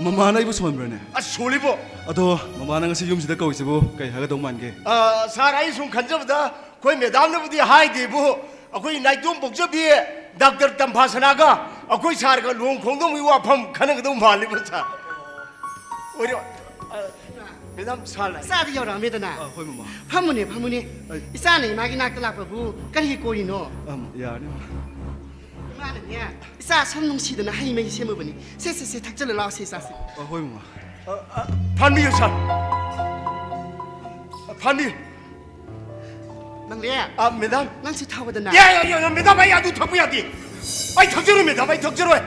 ꯃꯃꯥꯅ ꯑꯩꯕꯨ ꯁꯣꯟꯕ꯭ꯔꯅꯦ? ꯑꯁ, ꯁꯣꯜꯂꯤꯕꯣ꯫ ꯑꯗꯣ ꯃꯃꯥꯅ ꯉꯁꯤ ꯌꯨꯝꯁꯤꯗ ꯀꯧꯔꯤꯁꯤꯕꯨ ꯀꯩ ꯍꯥꯏꯒꯗꯧ ꯃꯥꯟꯒꯦ? ꯑ, ꯁꯥꯔ, ꯑꯩ ꯁꯨꯝ ꯈꯟꯖꯕꯗ ꯑꯩꯈꯣꯏ ꯃꯦꯗꯥꯝꯅꯕꯨꯗꯤ ꯍꯥꯏꯗꯦꯕꯨ, ꯑꯩꯈꯣꯏ ꯅꯥꯏꯇꯣꯝ ꯄꯣꯛꯆꯕꯤ ꯗꯥꯛꯇꯔ ꯇꯝꯐꯥꯁꯅꯥꯒ ꯑꯩꯈꯣꯏ ꯁꯥꯔꯒ ꯂꯨꯍꯣꯡ ꯈꯣꯡꯗꯣꯡꯕꯒꯤ ꯋꯥꯐꯝ ꯈꯟꯅꯒꯗꯧ ꯃꯥꯜꯂꯤꯕ, ꯁꯥꯔ꯫ ꯑꯣꯏꯔꯣ꯫ ꯑ, ꯃꯦꯗꯥꯝ, ꯁꯥꯔ ꯂꯥꯛꯑꯦ꯫ ꯏꯆꯥꯗꯤ ꯌꯧꯔꯛꯑꯝꯃꯦꯗꯅ꯫ ꯑ, ꯍꯣꯏ, ꯃꯃꯥ꯫ ꯐꯝꯃꯨꯅꯦ, ꯐꯝꯃꯨꯅꯦ꯫ ꯑꯩ ꯏꯆꯥꯅ ꯏꯃꯥꯒꯤ ꯅꯥꯛꯇ ꯂꯥꯛꯄꯕꯨ ꯀꯔꯤ ꯀꯣꯏꯔꯤꯅꯣ? ꯑꯝ, ꯌꯥꯔꯅꯤ, ꯃꯃꯥ꯫ ꯏꯃꯥꯅꯅꯦ, ꯏꯆꯥ ꯁꯝ ꯅꯨꯡꯁꯤꯗꯅ ꯍꯩ ꯃꯍꯤ ꯁꯦꯝꯃꯨꯕꯅꯤ꯫ ꯁꯦ, ꯁꯦ, ꯁꯦ, ꯊꯛꯆꯜꯂꯨ ꯂꯥꯎ, ꯁꯦ, ꯏꯆꯥꯁꯦ꯫ ꯑ, ꯍꯣꯏ, ꯃꯃꯥ꯫ ꯑ, ꯑ, ꯐꯝꯕꯤꯌꯨ, ꯁꯥꯔ꯫ ꯑ, ꯐꯝꯕꯤꯌꯨ꯫ ꯅꯪꯅꯦ? ꯑ, ꯃꯦꯗꯥꯝ꯫ ꯅꯪꯁꯤ ꯊꯥꯎꯗꯅ꯫ ꯌꯥ, ꯌꯥ, ꯌꯥ, ꯌꯥ, ꯃꯦꯗꯥꯝ, ꯑꯩ ꯑꯗꯨ ꯊꯛꯄ ꯌꯥꯗꯦ꯫ ꯑꯩ ꯊꯛꯆꯔꯣꯏ, ꯃꯦꯗꯥꯝ, ꯑꯩ ꯊꯛꯆꯔꯣꯏ꯫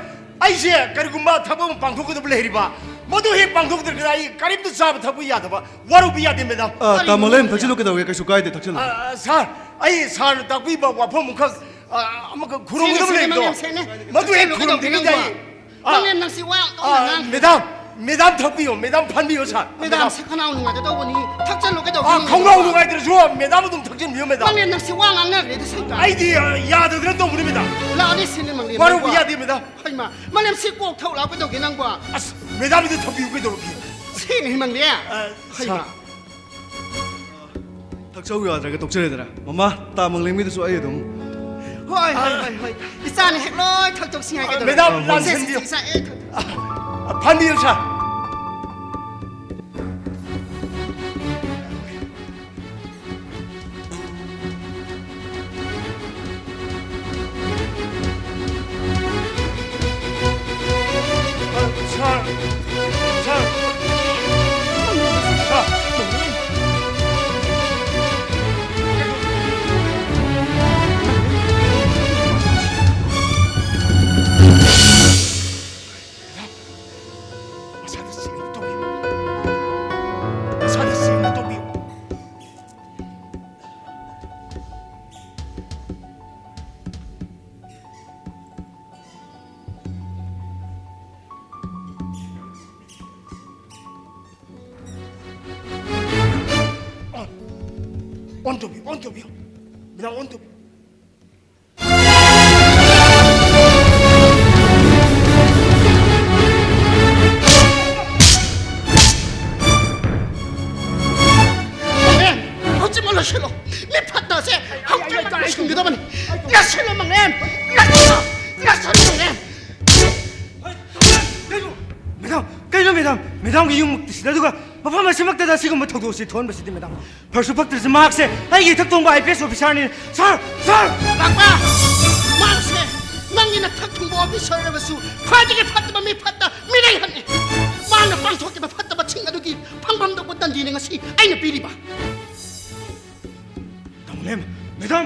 ꯑꯩꯁꯦ ꯀꯔꯤꯒꯨꯝꯕ ꯊꯕꯛ ꯑꯃ ꯄꯥꯡꯊꯣꯛꯀꯗꯕ ꯂꯩꯔꯤꯕ, ꯃꯗꯨ ꯍꯦꯛ ꯄꯥꯡꯊꯣꯛꯇ꯭ꯔꯒꯗꯤ ꯑꯩ ꯀꯔꯤꯝꯇ ꯆꯥꯕ ꯊꯛꯄ ꯌꯥꯗꯕ, ꯋꯥꯔꯧꯕ ꯌꯥꯗꯦ, ꯃꯦꯗꯥꯝ꯫ ꯑ, ꯀꯔꯤꯅꯣ ꯇꯥꯃꯣ ꯂꯩꯝ, ꯅꯪꯒꯤꯁꯦ? ꯊꯛꯆꯤꯜꯂꯨ, ꯀꯩꯗꯧꯒꯦ? ꯀꯩꯁꯨ ꯀꯥꯏꯗꯦ, ꯊꯛꯆꯤꯜꯂꯨ꯫ ꯑ, ꯁꯥꯔ, ꯑꯩ ꯁꯥꯔꯅ ꯇꯥꯛꯄꯤꯕ ꯋꯥꯐꯝ ꯑꯃꯈꯛ, ꯑ, ꯑꯃꯈꯛ ꯈꯨꯔꯨꯝꯒꯗꯕ ꯁꯦꯡꯉꯦ, ꯂꯩꯕꯗꯣ, ꯁꯦꯡꯉꯦ, ꯁꯦꯡꯉꯦ꯫ ꯃꯗꯨ ꯍꯦꯛ ꯊꯛꯆꯤꯜꯂꯨ, ꯈꯨꯔꯨꯝꯗ꯭ꯔꯤꯉꯩꯗ ꯀꯩꯗꯧꯒꯦ ꯑꯩ, ꯅꯪꯕꯣ? ꯑ, ꯃꯥꯂꯦꯝ, ꯅꯪꯁꯤ ꯋꯥ ꯌꯥꯝ ꯇꯞꯅ ꯑ, ꯉꯥꯡ꯫ ꯃꯦꯗꯥꯝ, ꯃꯦꯗꯥꯝ ꯊꯛꯄꯤꯌꯣ, ꯃꯦꯗꯥꯝ ꯐꯝꯕꯤꯌꯣ, ꯁꯥꯔ꯫ Madam, madam. ꯁꯤ ꯈꯅꯥꯎ ꯅꯨꯡꯉꯥꯏꯇ ꯇꯧꯕꯅꯤ, ꯊꯛꯆꯜꯂꯨ, ꯀꯩꯗꯧꯒꯦ ꯑ, ꯅꯪꯒꯤꯗꯣ? ꯈꯣꯡꯒ꯭ꯔꯥꯎ ꯅꯨꯡꯉꯥꯏꯇ꯭ꯔꯁꯨ ꯃꯦꯗꯥꯝ ꯑꯗꯨꯝ ꯊꯛꯆꯤꯟꯕꯤꯌꯣ, ꯃꯦꯗꯥꯝ꯫ ꯃꯥꯂꯦꯝ, ꯅꯪꯁꯤ ꯋꯥ ꯉꯥꯡꯅꯈ꯭ꯔꯦ, ꯑꯗꯨ ꯁꯩꯇ꯫ ꯑꯩꯗꯤ, ꯑ, ꯌꯥꯗꯗꯅ ꯇꯧꯕꯅꯤ, ꯃꯦꯗꯥꯝ꯫ ꯂꯥꯛꯑꯅꯤ ꯁꯤꯅꯦ, ꯃꯥꯂꯦꯝ, ꯋꯥꯔꯧꯕ ꯅꯪꯕꯣ? ꯌꯥꯗꯦ, ꯃꯦꯗꯥꯝ꯫ ꯍꯩꯃꯥ, ꯃꯥꯂꯦꯝ, ꯁꯤ ꯀꯣꯛ ꯊꯛꯎ ꯂꯥꯎ, ꯀꯩꯗꯧꯒꯦ ꯅꯪꯕꯣ? ꯑꯁ, ꯃꯦꯗꯥꯝ, ꯑꯗꯨ ꯊꯛꯄꯤꯌꯨ, ꯀꯩꯗꯧꯔꯒꯦ? ꯁꯤꯅꯤ, ꯃꯥꯂꯦꯝ꯫ ꯑ, ꯍꯩꯃꯥ꯫ ꯁꯥꯔ꯫ ꯊꯛꯆꯧ ꯌꯥꯗ꯭ꯔꯒ ꯇꯣꯛꯆꯔꯦꯗꯅ꯫ ꯃꯃꯥ, ꯇꯥ ꯃꯪꯂꯦꯝꯒꯤꯗꯨꯁꯨ ꯑꯩ ꯑꯗꯨꯝ꯫ ꯍꯣꯏ, ꯍꯣꯏ, ꯍꯣꯏ, ꯍꯣꯏ꯫ ꯏꯆꯥꯅ ꯍꯦꯛ ꯂꯣꯏ ꯊꯛꯇꯣꯛꯁꯤ ꯍꯥꯏꯒꯗꯧꯔꯦ꯫ ꯃꯦꯗꯥꯝ, ꯁꯦ, ꯁꯦ, ꯂꯥꯟꯁꯤꯟꯕꯤꯌꯨ꯫ ꯁꯦ, ꯏꯆꯥ, ꯑꯦ, ꯊꯛ-, ꯐꯝꯕꯤꯌꯨ, ꯁꯥꯔ꯫ ꯃꯁꯥꯗ ꯆꯦꯛ ꯑꯃ ꯇꯧꯕꯤꯌꯨ꯫ ꯃꯁꯥꯗ ꯆꯦꯛ ꯑꯃ ꯇꯧꯕꯤꯌꯨ꯫ ꯑꯣꯟ, ꯑꯣꯟ ꯇꯧꯕꯤꯌꯨ, ꯑꯣꯟ ꯇꯧꯕꯤꯌꯨ꯫ ꯃꯦꯗꯥꯝ, ꯑꯣꯟ ꯇꯧꯕꯤꯌꯨ꯫ ꯃꯥꯂꯦꯝ, ꯍꯧꯖꯤꯛꯃꯛ ꯂꯣꯏꯁꯤꯜꯂꯣ꯫ ꯃꯤ ꯐꯠꯇꯁꯦ ꯍꯧꯖꯤꯛꯃꯛ ꯂꯣꯏꯁꯤꯟꯒꯗꯕꯅꯤ꯫ ꯂꯣꯏꯁꯤꯜꯂꯣ, ꯃꯥꯂꯦꯝ꯫ ꯂꯣꯏꯁꯤꯜꯂꯣ, ꯂꯣꯏꯁꯤꯜꯂꯣ, ꯃꯥꯂꯦꯝ꯫ ꯃꯦꯗꯥꯝ, ꯀꯩꯅꯣ ꯃꯦꯗꯥꯝ? ꯃꯦꯗꯥꯝꯒꯤ ꯌꯨꯝꯃꯛꯇꯤ ꯁꯤꯗ, ꯑꯗꯨꯒ ꯃꯐꯝ ꯑꯁꯤꯃꯛꯇꯗ ꯑꯁꯤꯒꯨꯝꯕ ꯊꯧꯗꯣꯛ ꯑꯁꯤ ꯊꯣꯛꯍꯟꯕꯁꯤꯗꯤ, ꯃꯦꯗꯥꯝ꯫ ꯐꯔꯁꯨ ꯐꯠꯇ꯭ꯔꯁꯨ ꯃꯍꯥꯛꯁꯦ ꯑꯩꯒꯤ ꯏꯊꯛ ꯊꯣꯡꯕ IPS officerꯅꯤ꯫ ꯁꯥꯔ! ꯁꯥꯔ! ꯂꯥꯛꯄ! ꯃꯍꯥꯛꯁꯦ ꯅꯪꯒꯤ ꯅꯊꯛ ꯊꯣꯡꯕ officer ꯑꯣꯏꯔꯕꯁꯨ ꯈ꯭ꯋꯥꯏꯗꯒꯤ ꯐꯠꯇꯕ ꯃꯤ ꯐꯠꯇ ꯃꯤꯔꯩꯍꯟꯅꯤ꯫ ꯃꯥꯅ ꯄꯥꯡꯊꯣꯛꯈꯤꯕ ꯐꯠꯇꯕꯁꯤꯡ ꯑꯗꯨꯒꯤ ꯐꯪꯐꯝ ꯊꯣꯛꯄ ꯗꯟꯗꯤꯅꯤ ꯉꯁꯤ ꯑꯩꯅ ꯄꯤꯔꯤꯕ꯫ ꯇꯥꯃꯣ ꯂꯦꯝ, ꯃꯦꯗꯥꯝ,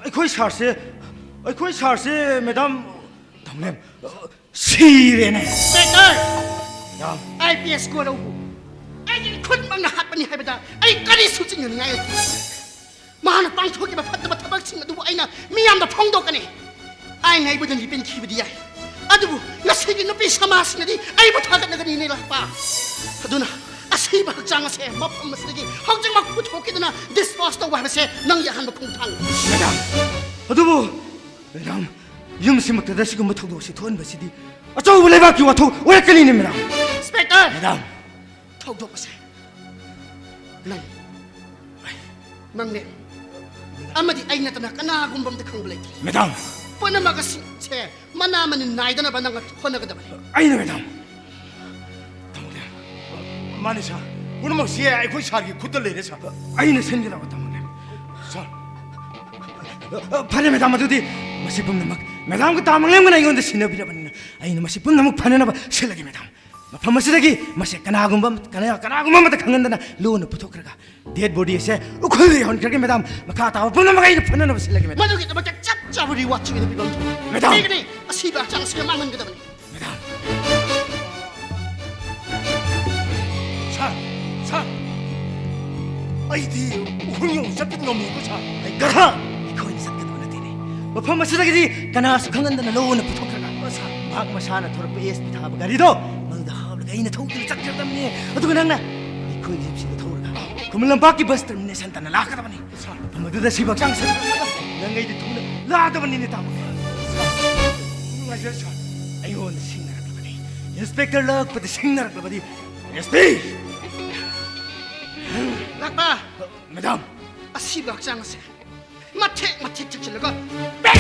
ꯑꯩꯈꯣꯏ ꯁꯥꯔꯁꯦ, ꯑꯩꯈꯣꯏ ꯁꯥꯔꯁꯦ, ꯃꯦꯗꯥꯝ, ꯃꯦꯝ, ꯁꯤꯔꯦꯅꯦ꯫ Inspector! Madam. I P S ꯒꯣꯔꯧꯕꯨ ꯑꯩꯒꯤ ꯈꯨꯠꯃꯛꯅ ꯍꯥꯠꯄꯅꯤ ꯍꯥꯏꯕꯗ ꯑꯩ ꯀꯔꯤꯁꯨ ꯆꯤꯡꯅꯅꯤꯡꯉꯥꯏ ꯂꯩꯇꯦ꯫ ꯃꯍꯥꯛꯅ ꯄꯥꯡꯊꯣꯛꯈꯤꯕ ꯐꯠꯇꯕ ꯊꯕꯛꯁꯤꯡ ꯑꯗꯨꯕꯨ ꯑꯩꯅ ꯃꯤꯌꯥꯝꯗ ꯐꯣꯡꯗꯣꯛꯀꯅꯤ꯫ ꯑꯩꯅ ꯑꯩꯕꯨ ꯗꯟꯗꯤ ꯄꯤꯟꯈꯤꯕꯗꯤ ꯌꯥꯏ, ꯑꯗꯨꯕꯨ ꯉꯁꯤꯒꯤ ꯅꯨꯄꯤ ꯁꯃꯥꯖꯁꯤꯅꯗꯤ ꯑꯩꯕꯨ ꯊꯥꯒꯠꯅꯒꯅꯤꯅꯦ ꯂꯥꯛꯄ꯫ ꯑꯗꯨꯅ ꯑꯁꯤꯕ ꯍꯛꯆꯥꯡ ꯑꯁꯦ ꯃꯐꯝ ꯑꯁꯤꯗꯒꯤ ꯍꯧꯖꯤꯛꯃꯛ ꯄꯨꯊꯣꯛꯈꯤꯗꯨꯅ ꯗꯤꯁꯄꯣꯁ ꯇꯧꯕ ꯍꯥꯏꯕꯁꯦ ꯅꯪꯒꯤ ꯑꯍꯥꯟꯕ ꯈꯣꯡꯊꯥꯡꯅꯤ꯫ ꯃꯦꯗꯥꯝ, ꯑꯗꯨꯕꯨ ꯃꯦꯗꯥꯝ, ꯌꯨꯝꯁꯤꯃꯛꯇꯗ ꯁꯤꯒꯨꯝꯕ ꯊꯧꯗꯣꯛ ꯑꯁꯤ ꯊꯣꯛꯍꯟꯕꯁꯤꯗꯤ ꯑꯆꯧꯕ ꯂꯩꯕꯥꯛꯀꯤ ꯋꯥꯊꯣꯛ ꯑꯣꯏꯔꯛꯀꯅꯤꯅꯦ, ꯃꯦꯗꯥꯝ꯫ ꯏꯟꯁꯄꯦꯛꯇꯔ! ꯃꯦꯗꯥꯝ! ꯊꯧꯗꯣꯛ ꯑꯁꯦ ꯅꯪ, ꯅꯪꯅꯦ꯫ ꯑꯃꯗꯤ ꯑꯩ ꯅꯠꯇꯅ ꯀꯅꯥꯒꯨꯝꯕ ꯑꯝꯇ ꯈꯪꯕ ꯂꯩꯇꯦ꯫ ꯃꯦꯗꯥꯝ! ꯄꯨꯝꯅꯃꯛ ꯑꯁꯤꯁꯦ ꯃꯅꯥ ꯃꯅꯤꯟ ꯅꯥꯏꯗꯅꯕ ꯅꯪ ꯍꯣꯠꯅꯒꯗꯕꯅꯤ꯫ ꯑꯩꯅ, ꯃꯦꯗꯥꯝ꯫ ꯇꯥꯃꯣ ꯂꯦꯝ, ꯃꯥꯅꯤ, ꯁꯥꯔ꯫ ꯄꯨꯝꯅꯃꯛꯁꯤ ꯑꯩꯈꯣꯏ ꯁꯥꯔꯒꯤ ꯈꯨꯠꯇ ꯂꯩꯔꯦ, ꯁꯥꯔ꯫ ꯑꯩꯅ ꯁꯤꯟꯒꯗꯕ, ꯇꯥꯃꯣ ꯂꯦꯝ꯫ ꯁꯥꯔ꯫ ꯐꯔꯦ, ꯃꯦꯗꯥꯝ, ꯑꯗꯨꯗꯤ ꯃꯁꯤ ꯄꯨꯝꯅꯃꯛ ꯃꯦꯗꯥꯝꯒ ꯇꯥꯃꯣꯂꯦꯝꯒꯅ ꯑꯩꯉꯣꯟꯗ ꯁꯤꯟꯅꯕꯤꯔꯕꯅꯤꯅ ꯑꯩꯅ ꯃꯁꯤ ꯄꯨꯝꯅꯃꯛ ꯐꯅꯅꯕ ꯁꯤꯜꯂꯒꯦ, ꯃꯦꯗꯥꯝ꯫ ꯃꯐꯝ ꯑꯁꯤꯗꯒꯤ ꯃꯁꯦ ꯀꯅꯥꯒꯨꯝꯕ ꯑꯃ-, ꯀꯅꯥ-, ꯀꯅꯥꯒꯨꯝꯕ ꯑꯃꯠꯇ ꯈꯪꯍꯟꯗꯅ ꯂꯣꯟꯅ ꯄꯨꯊꯣꯛꯈ꯭ꯔꯒ ꯗꯦꯗ ꯕꯣꯗꯤ ꯑꯁꯦ ꯎꯈ꯭ꯔꯨꯜꯗ ꯌꯧꯍꯟꯈ꯭ꯔꯒꯦ, ꯃꯦꯗꯥꯝ꯫ ꯃꯈꯥ ꯇꯥꯕ ꯄꯨꯝꯅꯃꯛ ꯑꯩꯅ ꯐꯅꯅꯕ ꯁꯤꯜꯂꯒꯦ, ꯃꯦꯗꯥꯝ꯫ ꯃꯗꯨꯒꯤꯗꯃꯛꯇ ꯆꯞ ꯆꯥꯕ ꯔꯤꯋꯥꯔꯗꯁꯨ ꯑꯩꯅ ꯄꯤꯕ ꯉꯝꯖꯒꯦ꯫ ꯃꯦꯗꯥꯝ! ꯄꯤꯒꯅꯤ꯫ ꯑꯁꯤꯕ ꯍꯛꯆꯥꯡ ꯑꯁꯤꯒ ꯃꯥꯡꯍꯟꯒꯗꯕꯅꯤ꯫ ꯃꯦꯗꯥꯝ! ꯁꯥꯔ! ꯁꯥꯔ! ꯑꯩꯗꯤ ꯎꯈ꯭ꯔꯨꯜ ꯌꯧꯅ ꯆꯠꯄ ꯉꯝꯃꯣꯏꯀꯣ, ꯁꯥꯔ꯫ ꯑꯩ ꯒꯙꯥ! ꯑꯩꯈꯣꯏꯅ ꯆꯠꯀꯗꯕ ꯅꯠꯇꯦꯅꯦ꯫ ꯃꯐꯝ ꯑꯁꯤꯗꯒꯤꯗꯤ ꯀꯅꯥꯁꯨ ꯈꯪꯍꯟꯗꯅ ꯂꯣꯟꯅ ꯄꯨꯊꯣꯛꯈ꯭ꯔꯒ, ꯁꯥꯔ, ꯃꯍꯥꯛ ꯃꯁꯥꯅ ꯊꯧꯔꯛꯄ ꯑꯦꯁ ꯄꯤ ꯊꯥꯕ ꯒꯥꯔꯤꯗꯣ ꯃꯗꯨꯗ ꯍꯥꯞꯂꯒ ꯑꯩꯅ ꯊꯧꯗꯨꯅ ꯆꯠꯈ꯭ꯔꯗꯕꯅꯤ꯫ ꯑꯗꯨꯒ ꯅꯪꯅ ꯑꯩꯈꯣꯏꯒꯤ ꯖꯤꯞꯁꯤꯗ ꯊꯧꯔꯒ ꯈꯨꯃꯟ ꯂꯝꯄꯥꯛꯀꯤ ꯕꯁ ꯇꯔꯃꯤꯅꯦꯁꯟ ꯇꯥꯟꯅ ꯂꯥꯛꯀꯗꯕꯅꯤ꯫ ꯁꯥꯔ꯫ ꯃꯐꯝ ꯑꯗꯨꯗ ꯁꯤꯕ ꯍꯛꯆꯥꯡ ꯁꯥꯖꯤꯜꯂꯛꯂꯒ ꯅꯪ ꯑꯩꯗꯤ ꯊꯨꯅ ꯂꯥꯛꯀꯗꯕꯅꯤꯅꯦ, ꯇꯥꯃꯣ꯫ ꯁꯥꯔ, ꯅꯨꯡꯉꯥꯏꯖꯔꯦ, ꯁꯥꯔ꯫ ꯑꯩꯉꯣꯟꯗ ꯁꯤꯡꯅꯔꯛꯂꯕꯗꯤ, ꯏꯟꯁꯄꯦꯛꯇꯔ ꯂꯥꯛꯄꯗ ꯁꯤꯡꯅꯔꯛꯂꯕꯗꯤ, ꯑꯦꯁ ꯄꯤ! ꯂꯥꯛꯄ! ꯃꯦꯗꯥꯝ! ꯑꯁꯤꯕ ꯍꯛꯆꯥꯡ ꯑꯁꯦ ꯃꯊꯦꯛ ꯃꯊꯦꯛ ꯆꯤꯛꯁꯤꯜꯂꯒ ꯄꯦꯛ!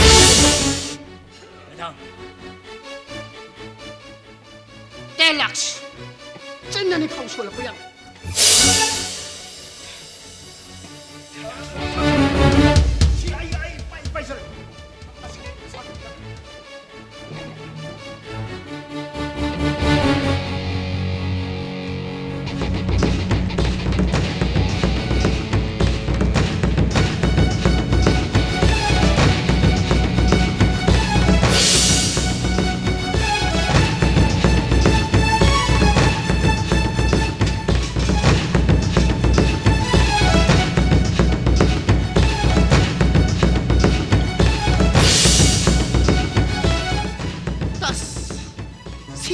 ꯃꯦꯗꯥꯝ! ꯇꯦꯟ ꯂꯥꯛꯁ! ꯆꯤꯟ ꯑꯅꯤ ꯐꯥꯎ ꯁꯣꯜꯂꯛꯄ ꯌꯥꯕ꯫ ꯁꯤ ꯑꯩ, ꯑꯩ ꯄꯥꯏ-, ꯄꯥꯏꯖꯔꯒꯦ꯫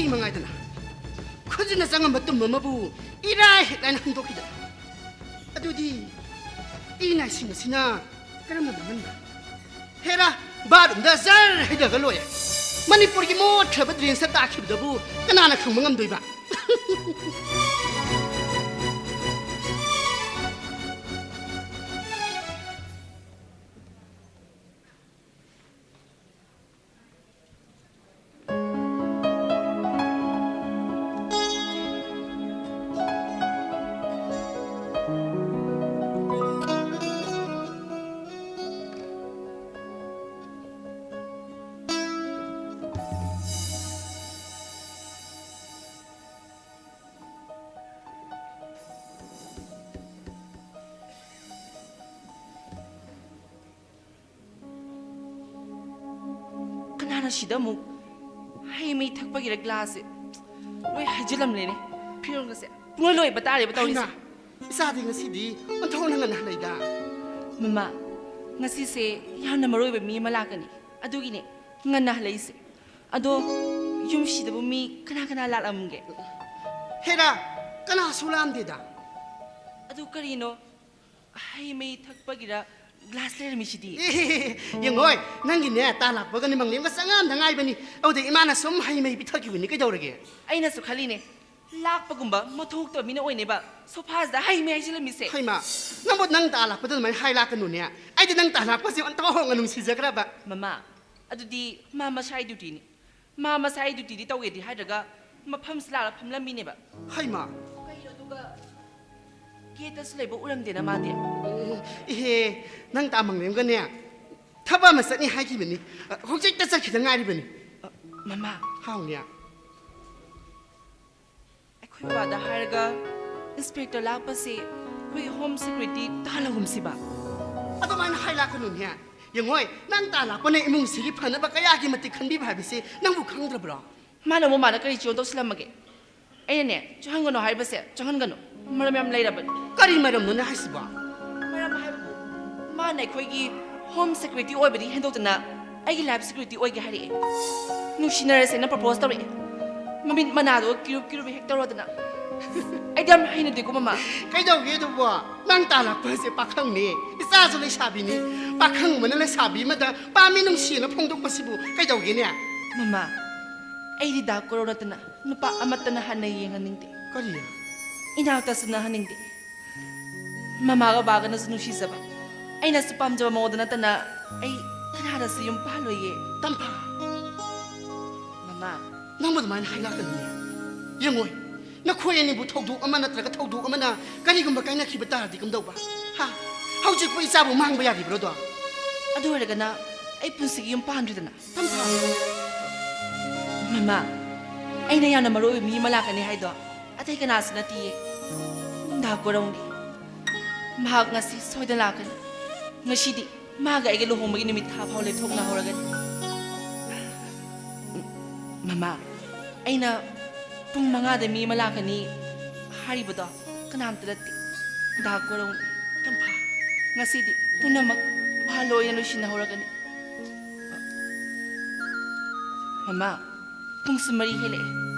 ꯃꯉꯥꯏꯗꯅ ꯈꯨꯖꯤꯟꯅ ꯆꯪꯉꯝꯕ ꯇꯨꯝ ꯑꯃꯕꯨ ꯏꯔꯥꯏ ꯍꯦꯛ ꯂꯥꯏꯅ ꯍꯨꯟꯗꯣꯛꯈꯤꯗꯅ꯫ ꯑꯗꯨꯗꯤ ꯏ ꯅꯥꯏꯁꯤꯡ ꯑꯁꯤꯅ ꯀꯔꯝꯅ ꯃꯥꯡꯍꯟꯕ? ꯍꯦꯔꯥ, ꯕꯥꯠꯔꯨꯝꯗ ꯖꯔ ꯍꯩꯊꯔꯒ ꯂꯣꯏꯔꯦ꯫ ꯃꯅꯤꯄꯨꯔꯒꯤ ꯃꯣꯠꯈ꯭ꯔꯕ ꯗ꯭ꯔꯦꯟꯁꯇ ꯇꯥꯈꯤꯕꯗꯕꯨ ꯀꯅꯥꯅ ꯈꯪꯕ ꯉꯝꯗꯣꯏꯕ? ꯀꯅꯥꯅ ꯁꯤꯗ ꯑꯃꯨꯛ ꯍꯩ ꯃꯍꯤ ꯊꯛꯄꯒꯤꯔ ꯒ꯭ꯂꯥꯁꯁꯦ ꯂꯣꯏ ꯍꯩꯖꯤꯜꯂꯝꯂꯦꯅꯦ? ꯐꯤꯔꯣꯜꯒꯁꯦ ꯄꯨꯡꯂꯣꯏ ꯂꯣꯏꯕ ꯇꯥꯔꯦꯕ ꯇꯧꯔꯤꯁꯦ꯫ ꯍꯩꯃꯥ, ꯏꯆꯥꯗꯤ ꯉꯁꯤꯗꯤ ꯑꯣꯟꯊꯣꯛꯅ ꯉꯟꯅ ꯍꯜꯂꯛꯏꯗ꯫ ꯃꯃꯥ, ꯉꯁꯤꯁꯦ ꯌꯥꯝꯅ ꯃꯔꯨ ꯑꯣꯏꯕ ꯃꯤ ꯑꯃ ꯂꯥꯛꯀꯅꯤ, ꯑꯗꯨꯒꯤꯅꯦ ꯉꯟꯅ ꯍꯜꯂꯛꯏꯁꯦ꯫ ꯑꯗꯣ ꯌꯨꯝꯁꯤꯗꯕꯨ ꯃꯤ ꯀꯅꯥ ꯀꯅꯥ ꯂꯥꯛꯂꯝꯒꯦ? ꯍꯦꯔꯥ, ꯀꯅꯥꯁꯨ ꯂꯥꯛꯑꯝꯗꯦꯗ꯫ ꯑꯗꯨ ꯀꯔꯤꯅꯣ? ꯍꯩ ꯃꯍꯤ ꯊꯛꯄꯒꯤꯔ ꯒ꯭ꯂꯥꯁ ꯂꯩꯔꯝꯃꯤꯁꯤꯗꯤ? ꯑꯦ, ꯌꯦꯡꯉꯣꯏ, ꯅꯪꯒꯤꯅꯦ ꯇꯥ ꯂꯥꯛꯄꯒꯅꯤ ꯃꯪꯂꯦꯝꯒ ꯆꯪꯉꯝꯗ ꯉꯥꯏꯕꯅꯤ꯫ ꯑꯗꯨꯗ ꯏꯃꯥꯅ ꯁꯨꯝ ꯍꯩ ꯃꯍꯤ ꯄꯤꯊꯛꯈꯤꯕꯅꯤ, ꯀꯩꯗꯧꯔꯒꯦ? ꯑꯩꯅꯁꯨ ꯈꯜꯂꯤꯅꯦ, ꯂꯥꯛꯄꯒꯨꯝꯕ ꯃꯊꯧꯇꯕ ꯃꯤꯅ ꯑꯣꯏꯅꯦꯕ ꯁꯣꯐꯥꯁꯤꯗ ꯍꯩ ꯃꯍꯤ ꯍꯩꯖꯤꯜꯂꯝꯃꯤꯁꯦ꯫ ꯍꯩꯃꯥ, ꯅꯪꯕꯨ ꯅꯪ ꯇꯥ ꯂꯥꯛꯄꯗ ꯑꯗꯨꯃꯥꯏꯅ ꯍꯥꯏ ꯂꯥꯛꯀꯅꯨꯅꯦ꯫ ꯑꯩꯗꯤ ꯅꯪ ꯇꯥ ꯂꯥꯛꯄꯁꯦ ꯑꯣꯟꯊꯣꯛꯅ ꯅꯨꯡꯁꯤꯖꯈ꯭ꯔꯕ꯫ ꯃꯃꯥ, ꯑꯗꯨꯗꯤ ꯃꯥ ꯃꯁꯥꯏ ꯗ꯭ꯌꯨꯇꯤꯅꯤ꯫ ꯃꯥ ꯃꯁꯥꯏ ꯗ꯭ꯌꯨꯇꯤꯗꯤ ꯇꯧꯒꯦꯗꯤ ꯍꯥꯏꯗ꯭ꯔꯒ ꯃꯐꯝꯁꯤ ꯂꯥꯛꯂ ꯐꯝꯂꯝꯃꯤꯅꯦꯕ꯫ ꯍꯩꯃꯥ! ꯀꯩꯅꯣ ꯑꯗꯨꯒ ꯒꯦꯠꯇꯁꯨ ꯂꯩꯕ ꯎꯔꯝꯗꯦꯅ ꯃꯥꯗꯤ? ꯏꯍꯦ, ꯅꯪ ꯇꯥ ꯃꯪꯂꯦꯝꯒꯅꯦ ꯊꯕꯛ ꯑꯃ ꯆꯠꯅꯤ ꯍꯥꯏꯈꯤꯕꯅꯤ꯫ ꯍꯧꯖꯤꯛꯇ ꯆꯠꯈꯤꯗ ꯉꯥꯏꯔꯤꯕꯅꯤ꯫ ꯃꯃꯥ꯫ ꯍꯥꯎꯅꯦ꯫ ꯑꯩꯈꯣꯏ ꯕꯕꯥꯗ ꯍꯥꯏꯔꯒ ꯏꯟꯁꯄꯦꯛꯇꯔ ꯂꯥꯛꯄꯁꯦ ꯑꯩꯈꯣꯏꯒꯤ ꯍꯣꯝ ꯁꯦꯀ꯭ꯌꯨꯔꯤꯇꯤ ꯇꯥꯍꯜꯂꯒꯨꯝꯁꯤꯕ꯫ ꯑꯗꯨꯃꯥꯏꯅ ꯍꯥꯏ ꯂꯥꯛꯀꯅꯨꯅꯦ꯫ ꯌꯦꯡꯉꯣꯏ, ꯅꯪ ꯇꯥ ꯂꯥꯛꯄꯅ ꯏꯃꯨꯡꯁꯤꯒꯤ ꯐꯅꯕ ꯀꯌꯥꯒꯤ ꯃꯇꯤꯛ ꯈꯟꯕꯤꯕ ꯍꯥꯏꯕꯁꯤ ꯅꯪꯕꯨ ꯈꯪꯗ꯭ꯔꯕ꯭ꯔꯣ? ꯃꯥꯅ ꯑꯃꯨꯛ ꯃꯥꯅ ꯀꯔꯤ ꯆꯤꯌꯣꯟ ꯇꯧꯁꯤꯜꯂꯝꯃꯒꯦ? ꯑꯩꯅꯅꯦ, ꯆꯪꯍꯟꯒꯅꯨ ꯍꯥꯏꯕꯁꯦ ꯆꯪꯍꯟꯒꯅꯨ꯫ ꯃꯔꯝ ꯌꯥꯝ ꯂꯩꯔꯕꯅꯤ꯫ ꯀꯔꯤ ꯃꯔꯝꯅꯣꯅꯦ ꯍꯥꯏꯁꯤꯕꯣ? ꯃꯔꯝ ꯍꯥꯏꯕꯕꯨ, ꯃꯥꯅ ꯑꯩꯈꯣꯏꯒꯤ ꯍꯣꯝ ꯁꯦꯀ꯭ꯌꯨꯔꯤꯇꯤ ꯑꯣꯏꯕꯗꯒꯤ ꯍꯦꯟꯗꯣꯛꯇꯅ ꯑꯩꯒꯤ ꯂꯥꯏꯐ ꯁꯦꯀ꯭ꯌꯨꯔꯤꯇꯤ ꯑꯣꯏꯒꯦ ꯍꯥꯏꯔꯛꯑꯦ꯫ ꯅꯨꯡꯁꯤꯅꯔꯁꯦꯅ ꯄ꯭ꯔꯄꯣꯁ ꯇꯧꯔꯛꯑꯦ꯫ ꯃꯃꯤꯠ ꯃꯅꯥꯗꯨꯒ ꯀꯤꯔꯨꯞ ꯀꯤꯔꯨꯞ ꯍꯦꯛ ꯇꯧꯔꯗꯅ꯫ ꯑꯩꯗꯤ ꯌꯥꯝ ꯍꯩꯅꯗꯦꯀꯣ, ꯃꯃꯥ꯫ ꯀꯩꯗꯧꯒꯦ ꯑꯗꯨꯕꯣ? ꯅꯪ ꯇꯥꯜꯂꯛꯄꯁꯦ ꯄꯥꯈꯪꯅꯤ, ꯏꯆꯥꯁꯨ ꯂꯩꯁꯥꯕꯤꯅꯤ꯫ ꯄꯥꯈꯪ ꯑꯃꯅ ꯂꯩꯁꯥꯕꯤ ꯑꯃꯗ ꯄꯥꯝꯃꯤ ꯅꯨꯡꯁꯤꯅ ꯐꯣꯡꯗꯣꯛꯄꯁꯤꯕꯨ ꯀꯩꯗꯧꯒꯦꯅꯦ? ꯃꯃꯥ, ꯑꯩꯗꯤ ꯗꯥ ꯀꯣꯔꯧ ꯅꯠꯇꯅ ꯅꯨꯄꯥ ꯑꯃꯠꯇꯅ ꯍꯟꯅ ꯌꯦꯡꯍꯟꯅꯤꯡꯗꯦ꯫ ꯀꯔꯤ? ꯏꯅꯥꯛꯇꯁꯨ ꯅꯍꯟꯅꯤꯡꯗꯦ꯫ ꯃꯃꯥꯒ ꯕꯥꯒꯅꯁꯨ ꯅꯨꯡꯁꯤꯖꯕ, ꯑꯩꯅꯁꯨ ꯄꯥꯝꯖꯕ ꯃꯉꯣꯟꯗ ꯅꯠꯇꯅ ꯑꯩ ꯀꯅꯥꯗꯁꯨ ꯌꯨꯝ ꯄꯥꯜꯂꯣꯏꯌꯦ꯫ ꯇꯝꯐꯥ! ꯃꯃꯥ꯫ ꯅꯪꯕꯨ ꯑꯗꯨꯃꯥꯏꯅ ꯍꯥꯏꯔꯛꯀꯅꯨꯅꯦ꯫ ꯌꯦꯡꯉꯣ, ꯅꯈꯣꯏ ꯑꯅꯤꯕꯨ ꯊꯧꯗꯣꯛ ꯑꯃ ꯅꯠꯇ꯭ꯔꯒ ꯊꯧꯗꯣꯛ ꯑꯃꯅ ꯀꯔꯤꯒꯨꯝꯕ ꯀꯥꯏꯅꯈꯤꯕ ꯇꯥꯔꯗꯤ ꯀꯝꯗꯧꯕ? ꯍꯥ? ꯍꯧꯖꯤꯛꯄꯨ ꯏꯆꯥꯕꯨ ꯃꯥꯡꯕ ꯌꯥꯔꯤꯕ꯭ꯔꯣꯗꯣ? ꯑꯗꯨ ꯑꯣꯏꯔꯒꯅ ꯑꯩ ꯄꯨꯟꯁꯤꯒꯤ ꯌꯨꯝ ꯄꯥꯟꯗ꯭ꯔꯤꯗꯅ꯫ ꯇꯝꯐꯥ! ꯃꯃꯥ, ꯑꯩꯅ ꯌꯥꯝꯅ ꯃꯔꯨ ꯑꯣꯏꯕ ꯃꯤ ꯑꯃ ꯂꯥꯛꯀꯅꯤ ꯍꯥꯏꯗꯣ ꯑꯇꯩ ꯀꯅꯥꯁꯨ ꯅꯠꯇꯤꯌꯦ, ꯗꯥ ꯀꯣꯔꯧꯅꯤ꯫ ꯃꯍꯥꯛ ꯉꯁꯤ ꯁꯣꯏꯗꯅ ꯂꯥꯛꯀꯅꯤ꯫ ꯉꯁꯤꯗꯤ ꯃꯥꯒ ꯑꯩꯒ ꯂꯨꯍꯣꯡꯕꯒꯤ ꯅꯨꯃꯤꯠ ꯊꯥ ꯐꯥꯎ ꯂꯦꯞꯊꯣꯛꯅꯍꯧꯔꯒꯅꯤ꯫ ꯃꯃꯥ, ꯑꯩꯅ ꯄꯨꯡ ꯃꯉꯥꯗ ꯃꯤ ꯑꯃ ꯂꯥꯛꯀꯅꯤ ꯍꯥꯏꯔꯤꯕꯗꯣ ꯀꯅꯥꯝꯇ ꯅꯠꯇꯦ, ꯗꯥ ꯀꯣꯔꯧꯅꯤ꯫ ꯇꯝꯐꯥ! ꯉꯁꯤꯗꯤ ꯄꯨꯝꯅꯃꯛ ꯋꯥ ꯂꯣꯏꯅ ꯂꯣꯏꯁꯤꯟꯅꯍꯧꯔꯒꯅꯤ꯫ ꯃꯃꯥ, ꯄꯨꯡꯁꯨ ꯃꯔꯤ ꯍꯦꯜꯂꯛꯑꯦ꯫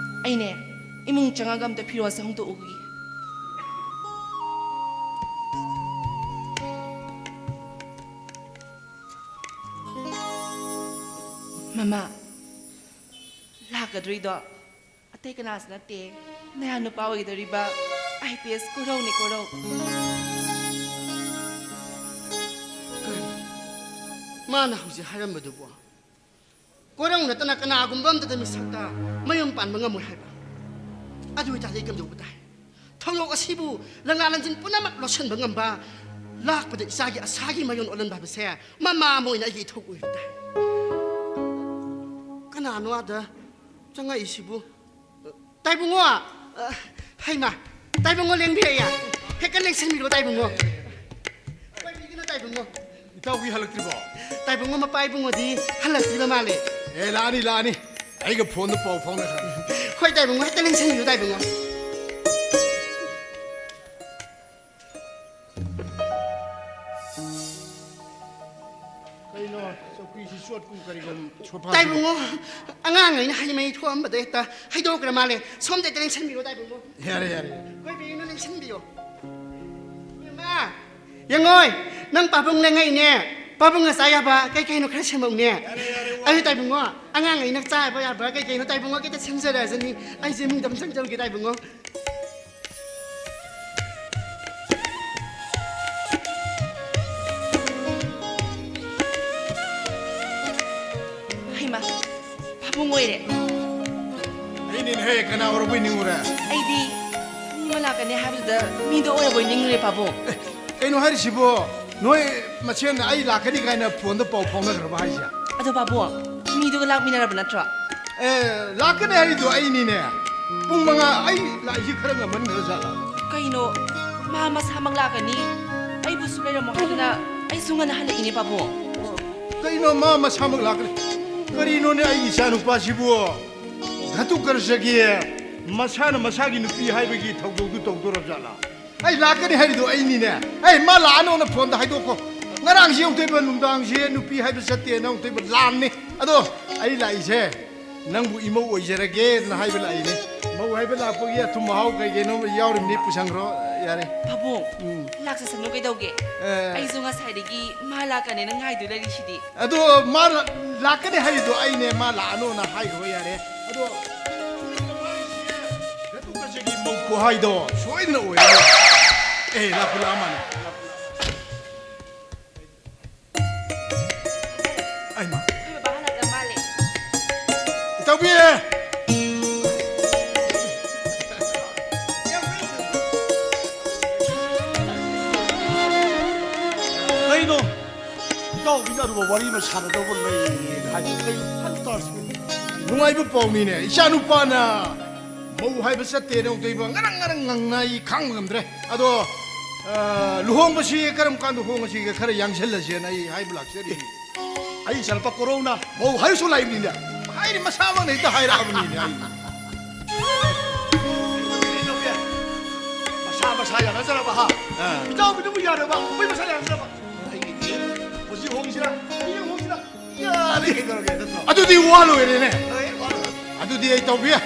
ꯑꯩꯅꯦ, ꯏꯃꯨꯡ ꯆꯪꯉꯒ ꯑꯝꯇ ꯐꯤꯔꯣꯜꯁꯦ ꯍꯣꯡꯗꯣꯛꯎꯈꯤꯒꯦ꯫ ꯃꯃꯥ, ꯂꯥꯛꯀꯗꯧꯔꯤꯗꯣ ꯑꯇꯩ ꯀꯅꯥꯁꯨ ꯅꯠꯇꯦ, ꯅꯌꯥ ꯅꯨꯄꯥ ꯑꯣꯏꯒꯗꯧꯔꯤꯕ ꯑꯥꯏ ꯄꯤ ꯑꯦꯁ ꯀꯣꯔꯧꯅꯦ, ꯀꯣꯔꯧ꯫ ꯀꯔꯤ? ꯃꯥꯅ ꯍꯧꯖꯤꯛ ꯍꯥꯏꯔꯝꯕꯗꯨꯕꯨ? ꯀꯣꯔꯧ ꯅꯠꯇꯅ ꯀꯅꯥꯒꯨꯝꯕ ꯑꯝꯇꯗ ꯃꯤꯁꯛꯇ ꯃꯌꯨꯝ ꯄꯥꯟꯕ ꯉꯝꯃꯣꯏ ꯍꯥꯏꯕ? ꯑꯗꯨ ꯑꯣꯏꯇꯥꯔꯗꯤ ꯑꯩ ꯀꯝꯗꯧꯕ ꯇꯥꯏ? ꯊꯧꯗꯣꯛ ꯑꯁꯤꯕꯨ ꯂꯪꯂꯥ ꯂꯪꯖꯤꯟ ꯄꯨꯝꯅꯃꯛ ꯂꯣꯠꯁꯤꯟꯕ ꯉꯝꯕ, ꯂꯥꯛꯄꯗ ꯏꯆꯥꯒꯤ ꯑꯁꯥꯒꯤ ꯃꯌꯣꯟ ꯑꯣꯜꯍꯟꯕ ꯍꯥꯏꯕꯁꯦ ꯃꯃꯥ ꯑꯃ ꯑꯣꯏꯅ ꯑꯩꯒꯤ ꯏꯊꯧ ꯑꯣꯏꯕ ꯇꯥꯏ꯫ ꯀꯅꯥꯅꯣ ꯑꯥꯗ ꯆꯪꯉꯛꯏꯁꯤꯕꯨ? ꯇꯥꯏꯕꯨꯡꯉꯣ! ꯑ, ꯍꯩꯃꯥ! ꯇꯥꯏꯕꯨꯡꯉꯣ ꯂꯦꯡꯕꯤꯔꯛꯑꯦ! ꯍꯦꯛꯇ ꯂꯦꯡꯁꯤꯟꯕꯤꯔꯣ, ꯇꯥꯏꯕꯨꯡꯉꯣ! ꯄꯥꯏꯕꯤꯒꯅꯨ, ꯇꯥꯏꯕꯨꯡꯉꯣ! ꯏꯇꯥꯎꯕꯤ ꯍꯜꯂꯛꯇ꯭ꯔꯤꯕꯣ? ꯇꯥꯏꯕꯨꯡꯉꯣ ꯃꯄꯥ ꯏꯕꯨꯡꯉꯣꯗꯤ ꯍꯜꯂꯛꯇ꯭ꯔꯤꯕ ꯃꯥꯜꯂꯦ꯫ ꯑꯦ, ꯂꯥꯛꯑꯅꯤ, ꯂꯥꯛꯑꯅꯤ꯫ ꯑꯩꯒ ꯐꯣꯟꯗ ꯄꯥꯎ ꯐꯥꯎꯅꯈ꯭ꯔꯕꯅꯤ꯫ ꯍꯣꯏ, ꯇꯥꯏꯕꯨꯡꯉꯣ, ꯍꯦꯛꯇ ꯂꯦꯡꯁꯤꯟꯕꯤꯔꯣ, ꯇꯥꯏꯕꯨꯡꯉꯣ꯫ ꯀꯩꯅꯣ, ꯆꯧꯀ꯭ꯔꯤꯁꯤ ꯆꯣꯠꯀꯨꯝ ꯀꯔꯤꯒꯨꯝ ꯁꯣꯐꯥꯁꯤꯗ꯫ ꯇꯥꯏꯕꯨꯡꯉꯣ, ꯑꯉꯥꯡ ꯑꯩꯅ ꯍꯩ ꯃꯍꯤ ꯊꯣꯛꯑꯝꯕꯗꯣ ꯍꯦꯛꯇ ꯍꯩꯗꯣꯛꯈ꯭ꯔ ꯃꯥꯜꯂꯦ꯫ ꯁꯣꯝꯗ ꯍꯦꯛꯇ ꯂꯦꯡꯁꯟꯕꯤꯔꯣ, ꯇꯥꯏꯕꯨꯡꯉꯣ꯫ ꯌꯥꯔꯦ, ꯌꯥꯔꯦ꯫ ꯀꯣꯏꯕꯤꯅ ꯂꯦꯡꯁꯟꯕꯤꯌꯣ꯫ ꯏꯃꯥ, ꯌꯦꯡꯉꯣꯏ, ꯅꯪ ꯄꯥꯕꯨꯡ ꯂꯦꯡꯉꯛꯏꯅꯦ꯫ ꯄꯥꯕꯨꯡꯅ ꯆꯥ ꯌꯥꯕ ꯀꯩ ꯀꯩꯅꯣ ꯈꯔ ꯁꯦꯝꯃꯛꯎꯅꯦ꯫ ꯌꯥꯔꯦ, ꯌꯥꯔꯦ, ꯋꯥ꯫ ꯑꯩ ꯇꯥꯏꯕꯨꯡꯉꯣ, ꯑꯉꯥꯡ ꯑꯩꯅ ꯆꯥꯕ ꯌꯥꯕ ꯀꯩ ꯀꯩꯅꯣ ꯇꯥꯏꯕꯨꯡꯉꯣ ꯈꯤꯇ ꯁꯦꯝꯖꯔꯛꯑꯁꯅꯤ꯫ ꯑꯩꯁꯦ ꯏꯃꯨꯡꯗ ꯑꯃ ꯆꯪꯖꯔꯨꯒꯦ, ꯇꯥꯏꯕꯨꯡꯉꯣ꯫ ꯍꯩꯃꯥ, ꯄꯥꯕꯨꯡ ꯑꯣꯏꯔꯦ꯫ ꯑꯩꯅꯤꯅꯦꯍꯦ, ꯀꯅꯥ ꯑꯣꯏꯔꯕꯣꯏ ꯅꯤꯡꯉꯨꯔꯦ? ꯑꯩꯗꯤ ꯃꯤ ꯑꯃ ꯂꯥꯛꯀꯅꯤ ꯍꯥꯏꯕꯗꯨꯗ ꯃꯤꯗꯣ ꯑꯣꯏꯔꯕꯣꯏ ꯅꯤꯡꯉꯨꯔꯦ, ꯄꯥꯕꯨꯡ꯫ ꯑꯦ, ꯀꯩꯅꯣ ꯍꯥꯏꯔꯤꯁꯤꯕꯣ? ꯅꯣꯏ ꯃꯁꯦꯟ ꯑꯩ ꯂꯥꯛꯀꯅꯤ ꯀꯥꯏꯅ ꯐꯣꯟꯗ ꯄꯥꯎ ꯐꯥꯎꯅꯈ꯭ꯔꯕ ꯍꯥꯏꯁꯦ? ꯑꯗꯣ ꯄꯥꯕꯨꯡ, ꯃꯤꯗꯨꯒ ꯂꯥꯛꯃꯤꯟꯅꯔꯕ ꯅꯠꯇ꯭ꯔꯣ? ꯑꯦ, ꯂꯥꯛꯀꯅꯤ ꯍꯥꯏꯔꯤꯗꯣ ꯑꯩꯅꯤꯅꯦ꯫ ꯄꯨꯡ ꯃꯉꯥ ꯑꯩ ꯂꯥꯛꯏꯁꯤ ꯈꯔ ꯉꯟꯃꯟꯈ꯭ꯔ ꯖꯥꯠꯂꯥ? ꯀꯩꯅꯣ, ꯃꯥ ꯃꯁꯥꯃꯛ ꯂꯥꯛꯀꯅꯤ, ꯑꯩꯕꯨꯁꯨ ꯂꯩꯔꯝꯃꯣ ꯍꯥꯏꯗꯅ ꯑꯩꯁꯨ ꯉꯟꯅ ꯍꯜꯂꯛꯏꯅꯦ, ꯄꯥꯕꯨꯡ꯫ ꯀꯩꯅꯣ, ꯃꯥ ꯃꯁꯥꯃꯛ ꯂꯥꯛꯀꯅꯤ? ꯀꯔꯤꯅꯣꯅꯦ, ꯑꯩꯒꯤ ꯏꯆꯥ ꯅꯨꯄꯥꯁꯤꯕꯨ? ꯘꯇꯨꯀꯔꯖꯒꯤ ꯃꯁꯥꯅ ꯃꯁꯥꯒꯤ ꯅꯨꯄꯤ ꯍꯥꯏꯕꯒꯤ ꯊꯧꯗꯣꯛꯇꯨ ꯇꯧꯗꯣꯔꯕ ꯖꯥꯠꯂꯥ? ꯑꯩ ꯂꯥꯛꯀꯅꯤ ꯍꯥꯏꯔꯤꯗꯣ ꯑꯩꯅꯤꯅꯦ꯫ ꯑꯩ ꯃꯥ ꯂꯥꯛꯑꯅꯣꯅ ꯐꯣꯟꯗ ꯍꯥꯏꯗꯣꯛꯈꯣ꯫ ꯉꯔꯥꯡꯁꯤ ꯑꯃꯨꯛꯇꯣꯏꯕ ꯅꯨꯡꯗꯥꯡꯁꯤ ꯅꯨꯄꯤ ꯍꯥꯏꯕ ꯆꯠꯇꯦꯅ ꯑꯃꯨꯛꯇꯣꯏꯕ ꯂꯥꯟꯅꯤ꯫ ꯑꯗꯣ ꯑꯩ ꯂꯥꯛꯏꯁꯦ ꯅꯪꯕꯨ ꯏꯃꯧ ꯑꯣꯏꯖꯔꯒꯦꯅ ꯍꯥꯏꯕ ꯂꯥꯛꯏꯅꯦ꯫ ꯃꯧ ꯍꯥꯏꯕ ꯂꯥꯛꯄꯒꯤ ꯑꯊꯨꯝ ꯃꯍꯥꯎ ꯀꯩ ꯀꯩꯅꯣ ꯌꯥꯎꯔꯤꯕꯅꯤ, ꯄꯨꯁꯟꯈ꯭ꯔꯣ꯫ ꯌꯥꯔꯦ꯫ ꯄꯥꯕꯨꯡ, ꯎꯝ꯫ ꯂꯥꯛꯆꯁꯅꯨ ꯀꯩꯗꯧꯒꯦ? ꯑꯦ꯫ ꯑꯩꯁꯨ ꯉꯁꯥꯏꯗꯒꯤ ꯃꯥ ꯂꯥꯛꯀꯅꯦꯅ ꯉꯥꯏꯗꯨ ꯂꯩꯔꯤꯁꯤꯗꯤ꯫ ꯑꯗꯣ ꯃꯥ ꯂꯥꯛꯀꯅꯤ ꯍꯥꯏꯔꯤꯗꯣ ꯑꯩꯅꯦ, ꯃꯥ ꯂꯥꯛꯑꯅꯣꯅ ꯍꯥꯏꯈ꯭ꯔꯣ ꯌꯥꯔꯦ꯫ ꯑꯗꯣ ꯃꯧ ꯈꯨꯍꯥꯏꯗꯣ ꯁꯣꯏꯗꯅ ꯑꯣꯏꯔꯅꯤ꯫ ꯑꯦ, ꯂꯥꯛꯄꯨ ꯂꯥꯛꯑ ꯃꯥꯜꯂꯦ꯫ ꯑꯩꯃ꯫ ꯑꯩꯈꯣꯏ ꯕꯕꯥ ꯍꯜꯂꯛꯂ ꯃꯥꯜꯂꯦ꯫ ꯏꯇꯥꯎꯕꯤ! ꯀꯩꯅꯣ? ꯏꯇꯥꯎꯕꯤꯅ ꯑꯔꯨꯕ ꯋꯥꯔꯤ ꯑꯃ ꯁꯥꯟꯅꯗꯧꯕ ꯂꯩ ꯍꯥꯏꯗꯨ ꯀꯩꯅꯣ? ꯈꯟ ꯇꯥꯔꯁꯤ꯫ ꯅꯨꯡꯉꯥꯏꯕ ꯄꯥꯎꯅꯤꯅꯦ꯫ ꯏꯆꯥ ꯅꯨꯄꯥꯅ ꯃꯧ ꯍꯥꯏꯕ ꯆꯠꯇꯦꯅ ꯑꯃꯨꯛꯇꯣꯏꯕ ꯉꯔꯪ ꯉꯔꯪ ꯉꯪꯅ ꯑꯩ ꯈꯥꯡꯕ ꯉꯝꯗ꯭ꯔꯦ꯫ ꯑꯗꯣ, ꯑ, ꯂꯨꯍꯣꯡꯕꯁꯤ ꯀꯔꯝ ꯀꯥꯟꯗ ꯍꯣꯡꯉꯁꯤꯒꯦ? ꯈꯔ ꯌꯥꯡꯁꯤꯜꯂꯁꯦꯅ ꯑꯩ ꯍꯥꯏꯕ ꯂꯥꯛꯆꯔꯤ꯫ ꯑꯩ ꯏꯆꯥꯅꯨꯄꯥ ꯀꯣꯔꯧꯅ ꯃꯧ ꯍꯥꯏꯔꯁꯨ ꯂꯥꯛꯏꯕꯅꯤꯅꯦ꯫ ꯍꯥꯏꯔꯤ ꯃꯁꯥꯃꯛꯅ ꯍꯦꯛꯇ ꯍꯥꯏꯔꯛꯑꯕꯅꯤꯅꯦ ꯑꯩ꯫ ꯃꯁꯥ ꯃꯁꯥ ꯌꯥꯅꯖꯔꯕ ꯍꯥ? ꯑꯥ꯫ ꯏꯇꯥꯎꯕꯤꯗꯨꯕꯨ ꯌꯥꯔꯕ? ꯑꯩꯈꯣꯏ ꯃꯁꯥ ꯌꯥꯅꯖꯔꯕ? ꯑꯩꯒꯤꯗꯤ ꯍꯧꯖꯤꯛ ꯍꯣꯡꯁꯤꯔꯥ? ꯍꯌꯦꯡ ꯍꯣꯡꯁꯤꯔꯥ? ꯌꯥꯔꯦ, ꯀꯩꯗꯧꯔꯒꯦ, ꯅꯠꯇ꯭ꯔꯣ? ꯑꯗꯨꯗꯤ ꯋꯥ ꯂꯣꯏꯔꯦꯅꯦ꯫ ꯂꯣꯏꯔꯦ, ꯋꯥ ꯂꯣꯏꯔꯦ꯫ ꯑꯗꯨꯗꯤ ꯑꯩ ꯇꯧꯕꯤ ꯌꯥ꯫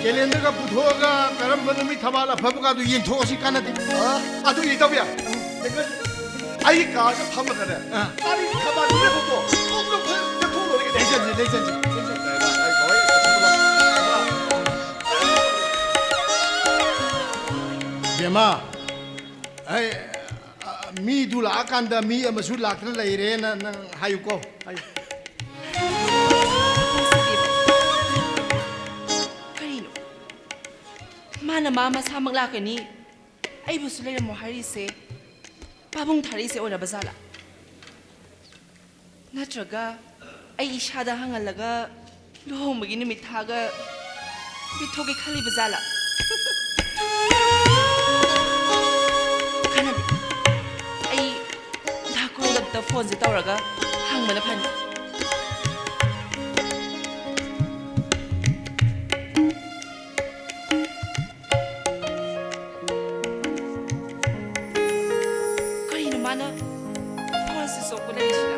ꯀꯦꯂꯦꯟꯗꯔꯒ ꯄꯨꯊꯣꯛꯑꯒ ꯀꯔꯝꯕ ꯅꯨꯃꯤꯠ ꯊꯕꯥꯜ ꯑꯐꯕꯒꯗꯨ ꯌꯦꯡꯊꯣꯛꯑꯁꯤ, ꯀꯥꯟꯅꯗꯦ꯫ ꯑ, ꯑꯗꯨ ꯌꯦꯡꯊꯣꯛꯄ ꯌꯥ꯫ ꯑꯩꯒꯤ ꯀꯥꯁꯦ ꯐꯝꯃꯒꯅꯦ꯫ ꯑ꯫ ꯀꯔꯤ ꯊꯕꯥꯜ ꯅꯨꯃꯤꯠ ꯊꯣꯛꯇꯣ? ꯀꯣꯛ ꯀꯣꯛ ꯂꯦꯞꯊꯣꯛ ꯂꯣꯏꯔꯦ ꯀꯩꯅꯣ꯫ ꯂꯩꯖꯟꯁꯤ, ꯂꯩꯖꯟꯁꯤ, ꯂꯩꯖꯟꯁꯤ꯫ ꯕꯦꯝꯃ, ꯑꯩ, ꯑ, ꯃꯤꯗꯨ ꯂꯥꯛꯑꯀꯥꯟꯗ ꯃꯤ ꯑꯃꯁꯨ ꯂꯥꯛꯇꯅ ꯂꯩꯔꯦꯅ ꯅꯪ ꯍꯥꯏꯌꯨꯀꯣ, ꯍꯥꯏꯌꯨ꯫ ꯀꯔꯤꯅꯣ? ꯃꯥꯅ ꯃꯥ ꯃꯁꯥꯃꯛ ꯂꯥꯛꯀꯅꯤ, ꯑꯩꯕꯨꯁꯨ ꯂꯩꯔꯝꯃꯣ ꯍꯥꯏꯔꯤꯁꯦ ꯄꯥꯕꯨꯡ ꯊꯥꯔꯛꯏꯁꯦ ꯑꯣꯏꯔꯕ ꯖꯥꯠꯂꯥ? ꯅꯠꯇ꯭ꯔꯒ ꯑꯩ ꯏꯁꯥꯗ ꯍꯪꯍꯜꯂꯒ ꯂꯨꯍꯣꯡꯕꯒꯤ ꯅꯨꯃꯤꯠ ꯊꯥꯒ ꯂꯦꯞꯊꯣꯛꯀꯦ ꯈꯜꯂꯤꯕ ꯖꯥꯠꯂꯥ? ꯀꯥꯟꯅꯗꯦ꯫ ꯑꯩ ꯗꯥ ꯀꯣꯔꯧꯗ ꯐꯣꯟꯁꯦ ꯇꯧꯔꯒ ꯍꯪꯕꯅ ꯐꯅꯤ꯫ ꯀꯔꯤꯅꯣ ꯃꯥꯅ ꯐꯣꯟ ꯁ꯭ꯋꯤꯆ ꯑꯣꯐ ꯂꯩꯔꯤꯁꯤꯅ?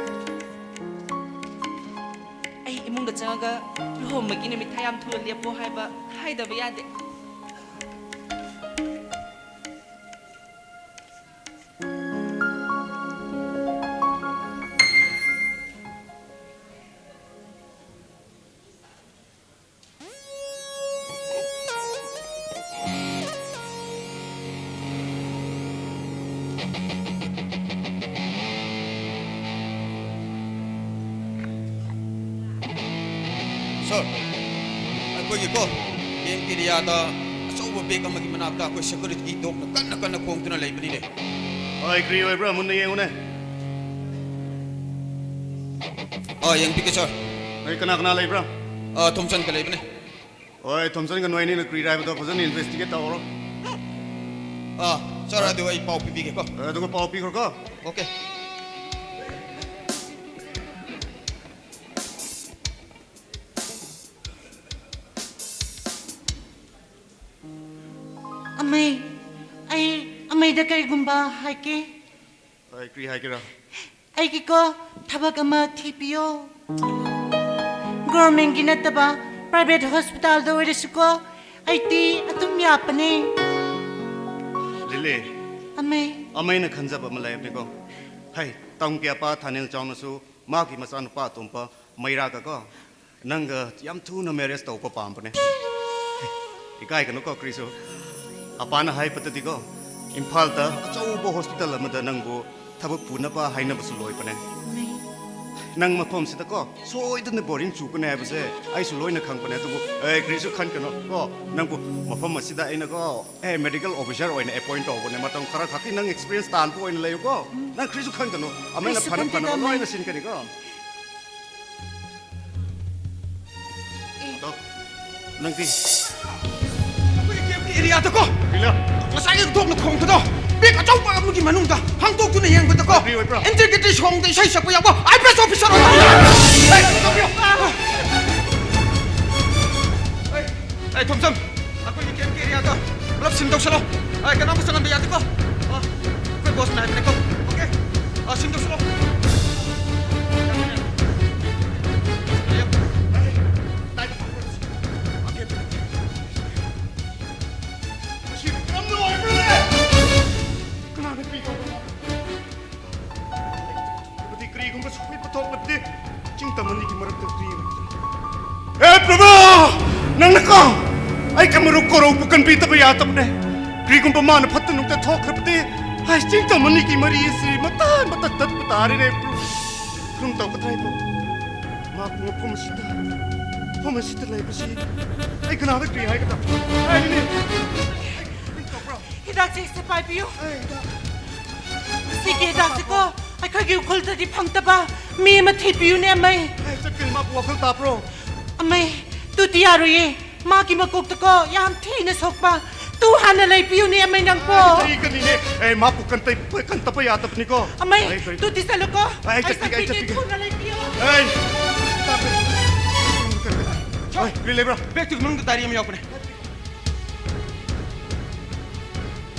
ꯑꯩ ꯏꯃꯨꯡꯗ ꯆꯪꯉꯒ ꯂꯨꯍꯣꯡꯕꯒꯤ ꯅꯨꯃꯤꯠ ꯊꯥ ꯌꯥꯝ ꯊꯨꯅ ꯂꯦꯞꯄꯣ ꯍꯥꯏꯕ ꯍꯥꯏꯗꯕ ꯌꯥꯗꯦ꯫ ꯁꯥꯔ, ꯑꯩꯈꯣꯏꯒꯤꯀꯣ, ꯕꯦꯡꯛ ꯑꯦꯔꯤꯌꯥꯗ ꯑꯆꯧꯕ ꯕꯦꯒ ꯑꯃꯒꯤ ꯃꯅꯥꯛꯇ ꯑꯩꯈꯣꯏ ꯁꯦꯀ꯭ꯌꯨꯔꯤꯇꯤ ꯗꯣꯒꯅ ꯀꯟꯅ ꯀꯟꯅ ꯈꯣꯡꯗꯨꯅ ꯂꯩꯕꯅꯤꯅꯦ꯫ ꯍꯣꯏ, ꯀꯔꯤ ꯑꯣꯏꯕ꯭ꯔꯥ? ꯃꯨꯟꯅ ꯌꯦꯡꯉꯨꯅꯦ꯫ ꯑꯥ, ꯌꯦꯡꯕꯤꯒꯦ, ꯁꯥꯔ꯫ ꯍꯣꯏ, ꯀꯅꯥ ꯀꯅꯥ ꯂꯩꯕ꯭ꯔꯥ? ꯑꯥ, ꯊꯣꯝꯁꯟꯒ ꯂꯩꯕꯅꯦ꯫ ꯍꯣꯏ, ꯊꯣꯝꯁꯟꯒ ꯅꯣꯏ ꯑꯅꯤꯅ ꯀꯔꯤ ꯍꯥꯏꯕꯗꯣ ꯐꯖꯅ ꯏꯟꯚꯦꯁꯇꯤꯒꯦꯠ ꯇꯧꯔꯣ꯫ ꯑꯥ, ꯁꯥꯔ, ꯑꯗꯨ ꯑꯩ ꯄꯥꯎ ꯄꯤꯕꯤꯒꯦꯀꯣ꯫ ꯍꯣꯏ, ꯑꯗꯨꯒ ꯄꯥꯎ ꯄꯤꯈ꯭ꯔꯣꯀꯣ꯫ ꯑꯣꯀꯦ꯫ ꯑꯃꯩ, ꯑꯩ ꯑꯃꯩꯗ ꯀꯔꯤꯒꯨꯝꯕ ꯍꯥꯏꯒꯦ꯫ ꯑꯩ ꯀꯔꯤ ꯍꯥꯏꯒꯦꯔꯥ? ꯑꯩꯒꯤꯀꯣ ꯊꯕꯛ ꯑꯃ ꯊꯤꯕꯤꯌꯣ꯫ ꯒꯣꯔꯃꯦꯟꯒꯤ ꯅꯠꯇꯕ ꯄ꯭ꯔꯥꯏꯚꯦꯠ ꯍꯣꯁꯄꯤꯇꯥꯜꯗ ꯑꯣꯏꯔꯁꯨꯀꯣ ꯑꯩꯗꯤ ꯑꯗꯨꯝ ꯌꯥꯄꯅꯦ꯫ ꯂꯤꯂꯤ, ꯑꯃꯩ꯫ ꯑꯃꯩꯅ ꯈꯟꯖꯕ ꯑꯃ ꯂꯩꯕꯅꯤꯀꯣ꯫ ꯍꯩ, ꯇꯝꯒꯤ ꯑꯄꯥ ꯊꯥꯅꯤꯜ ꯆꯥꯎꯅꯁꯨ ꯃꯥꯒꯤ ꯃꯆꯥꯅꯨꯄꯥ ꯑꯇꯣꯝꯕ ꯃꯩꯔꯥꯒꯀꯣ ꯅꯪꯒ ꯌꯥꯝ ꯊꯨꯅ ꯃꯦꯔꯦꯖ ꯇꯧꯕ ꯄꯥꯝꯕꯅꯦ꯫ ꯏꯀꯥꯏꯒꯅꯨꯀꯣ ꯀ꯭ꯔꯤꯁꯨ꯫ ꯑꯄꯥꯅ ꯍꯥꯏꯕꯗꯗꯤꯀꯣ ꯏꯝꯐꯥꯜꯗ ꯑꯆꯧꯕ ꯍꯣꯁꯄꯤꯇꯥꯜ ꯑꯃꯗ ꯅꯪꯕꯨ ꯊꯕꯛ ꯄꯨꯅꯕ ꯍꯥꯏꯅꯕꯁꯨ ꯂꯣꯏꯕꯅꯦ꯫ ꯅꯪ ꯃꯐꯝꯁꯤꯗꯀꯣ ꯁꯣꯏꯗꯅ ꯕꯣꯔꯤꯡ ꯆꯨꯒꯅꯤ ꯍꯥꯏꯕꯁꯦ ꯑꯩꯁꯨ ꯂꯣꯏꯅ ꯈꯪꯕꯅꯦ꯫ ꯑꯗꯨꯕꯨ ꯑꯦ ꯀ꯭ꯔꯤꯁꯨ ꯈꯟꯒꯅꯨ ꯀꯣ꯫ ꯅꯪꯕꯨ ꯃꯐꯝ ꯑꯁꯤꯗ ꯑꯩꯅꯀꯣ ꯑꯦ ꯃꯦꯗꯤꯀꯦꯜ ꯑꯣꯐꯤꯁꯥꯔ ꯑꯣꯏꯅ ꯑꯦꯄꯣꯏꯟ ꯇꯧꯕꯅꯦ꯫ ꯃꯇꯝ ꯈꯔ ꯈꯛꯀꯤ ꯅꯪ ꯑꯦꯛꯁꯄꯤꯔꯤꯌꯦꯟꯁ ꯇꯥꯟꯕ ꯑꯣꯏꯅ ꯂꯩꯌꯨꯀꯣ꯫ ꯅꯪ ꯀ꯭ꯔꯤꯁꯨ ꯈꯟꯒꯅꯨ꯫ ꯑꯃꯩꯅ ꯀ꯭ꯔꯤꯁꯨ ꯐꯅ ꯈꯟꯗꯦꯗ, ꯐꯅꯕ ꯑꯃꯩ꯫ ꯂꯣꯏꯅ ꯁꯤꯟꯒꯅꯤꯀꯣ꯫ ꯑꯗꯣ ꯅꯪꯗꯤ ꯑꯩꯈꯣꯏꯒꯤ ꯀꯦꯝꯞꯀꯤ ꯑꯦꯔꯤꯌꯥꯗꯀꯣ ꯀꯔꯤꯂ? ꯉꯁꯥꯏꯒꯤ ꯊꯣꯛꯅ ꯈꯣꯡꯕꯗꯣ ꯕꯦꯛ ꯑꯆꯧꯕ ꯑꯃꯒꯤ ꯃꯅꯨꯡꯗ ꯍꯥꯡꯗꯣꯛꯇꯨꯅ ꯌꯦꯡꯕꯗꯀꯣ ꯀꯔꯤ ꯑꯣꯏꯕ꯭ꯔꯥ? ꯏꯟꯇꯤꯒ꯭ꯔꯤꯇꯤ ꯁꯣꯡꯗ ꯏꯁꯩ ꯁꯛꯄ ꯌꯥꯎꯕ ꯑꯥꯏ ꯄꯤ ꯑꯦꯁ ꯑꯣꯐꯤꯁꯥꯔ ꯑꯣꯏꯕ ꯑꯩ ꯊꯣꯝꯆꯝ ꯑꯩꯈꯣꯏꯒꯤ ꯀꯦꯝꯞꯀꯤ ꯑꯦꯔꯤꯌꯥꯗꯣ ꯄꯨꯂꯞ ꯁꯤꯟ ꯇꯧꯁꯜꯂꯣ꯫ ꯑꯩ ꯀꯅꯥꯝꯇ ꯆꯪꯍꯟꯕ ꯌꯥꯗꯦꯀꯣ꯫ ꯑꯩꯈꯣꯏ ꯕꯣꯁꯅ ꯍꯥꯏꯕꯅꯦꯀꯣ꯫ ꯑꯣꯀꯦ꯫ ꯁꯤꯟ ꯇꯧꯁꯜꯂꯣ꯫ ꯃꯁꯤꯕꯨ ꯀꯔꯝꯅ ꯑꯣꯏꯕ꯭ꯔꯅꯦ? ꯀꯅꯥꯅ ꯀꯔꯤ ꯇꯧꯕꯅꯣ? ꯍꯥꯏꯕꯗꯤ ꯀꯔꯤꯒꯨꯝꯕ ꯁꯣꯏꯕ ꯊꯣꯛꯂꯕꯗꯤ ꯆꯤꯡ ꯇꯝ ꯑꯅꯤꯒꯤ ꯃꯔꯛꯇ ꯀꯔꯤ ꯑꯣꯏꯒꯗ꯭ꯔꯥ? ꯑꯦ ꯄ꯭ꯔꯚꯨ, ꯅꯪꯅꯀꯣ ꯑꯩꯒꯤ ꯃꯔꯨꯞ ꯀꯣꯔꯧꯕꯨ ꯀꯟꯕꯤꯗꯕ ꯌꯥꯗꯕꯅꯦ꯫ ꯀꯔꯤꯒꯨꯝꯕ ꯃꯥꯅ ꯐꯠꯇ ꯅꯨꯡꯗ ꯊꯣꯛꯈ꯭ꯔꯕꯗꯤ ꯑꯩ ꯆꯤꯡ ꯇꯝ ꯑꯅꯤꯒꯤ ꯃꯔꯤ ꯑꯁꯤ ꯃꯇꯥꯟ ꯃꯇꯥꯟ ꯇꯠꯄ ꯇꯥꯔꯦꯅꯦ ꯄ꯭ꯔꯚꯨ꯫ ꯀꯔꯝ ꯇꯧꯒꯗ꯭ꯔꯥ ꯏꯕꯨ? ꯃꯍꯥꯛꯄꯨ ꯃꯐꯝ ꯑꯁꯤꯗ ꯃꯐꯝ ꯑꯁꯤꯗ ꯂꯩꯕꯁꯤ ꯑꯩ ꯀꯅꯥꯗ ꯀꯔꯤ ꯍꯥꯏꯒꯗ꯭ꯔꯥ? ꯍꯥꯏꯔꯤꯅꯦ꯫ ꯍꯤꯗꯥꯛꯁꯦ ꯁꯦ ꯄꯥꯏꯕꯤꯌꯨ꯫ ꯁꯤꯒꯤ ꯍꯤꯗꯥꯛꯁꯤꯀꯣ ꯑꯩꯈꯣꯏꯒꯤ ꯎꯈ꯭ꯔꯨꯜꯗꯗꯤ ꯐꯪꯗꯕ ꯃꯤ ꯑꯃ ꯊꯤꯕꯤꯌꯨꯅꯦ ꯑꯃꯩ꯫ ꯑꯩ ꯆꯠꯀꯅꯤ꯫ ꯃꯥꯕꯨ ꯋꯥꯈꯜ ꯇꯥꯕ꯭ꯔꯣ? ꯑꯃꯩ, ꯇꯨꯗꯤ ꯌꯥꯔꯣꯏꯌꯦ꯫ ꯃꯥꯒꯤ ꯃꯀꯣꯛꯇꯀꯣ ꯌꯥꯝ ꯊꯤꯅ ꯁꯣꯛꯄ꯫ ꯇꯨ ꯍꯥꯟꯅ ꯂꯩꯕꯤꯌꯨꯅꯦ ꯑꯃꯩ ꯅꯪꯀꯣ꯫ ꯑꯩ ꯀꯔꯤꯅꯦ? ꯑꯦ, ꯃꯥꯕꯨ ꯀꯟꯇꯩ-, ꯀꯟꯇꯄ ꯌꯥꯗꯕꯅꯤꯀꯣ꯫ ꯑꯃꯩ, ꯑꯩ ꯀꯔꯤ- ꯇꯨꯗꯤ ꯆꯠꯂꯨꯀꯣ꯫ ꯑꯩ ꯆꯠꯄꯤꯒꯦ, ꯑꯩ ꯆꯠꯄꯤꯒꯦ꯫ ꯊꯨꯅ ꯂꯩꯕꯤꯌꯨ꯫ ꯑꯩ ꯑꯩ, ꯀꯔꯤ ꯂꯩꯕ꯭ꯔꯥ? ꯕꯦꯛꯇꯨꯒꯤ ꯃꯅꯨꯡꯗ ꯗꯥꯏꯔꯤ ꯑꯃ ꯌꯥꯎꯕꯅꯦ꯫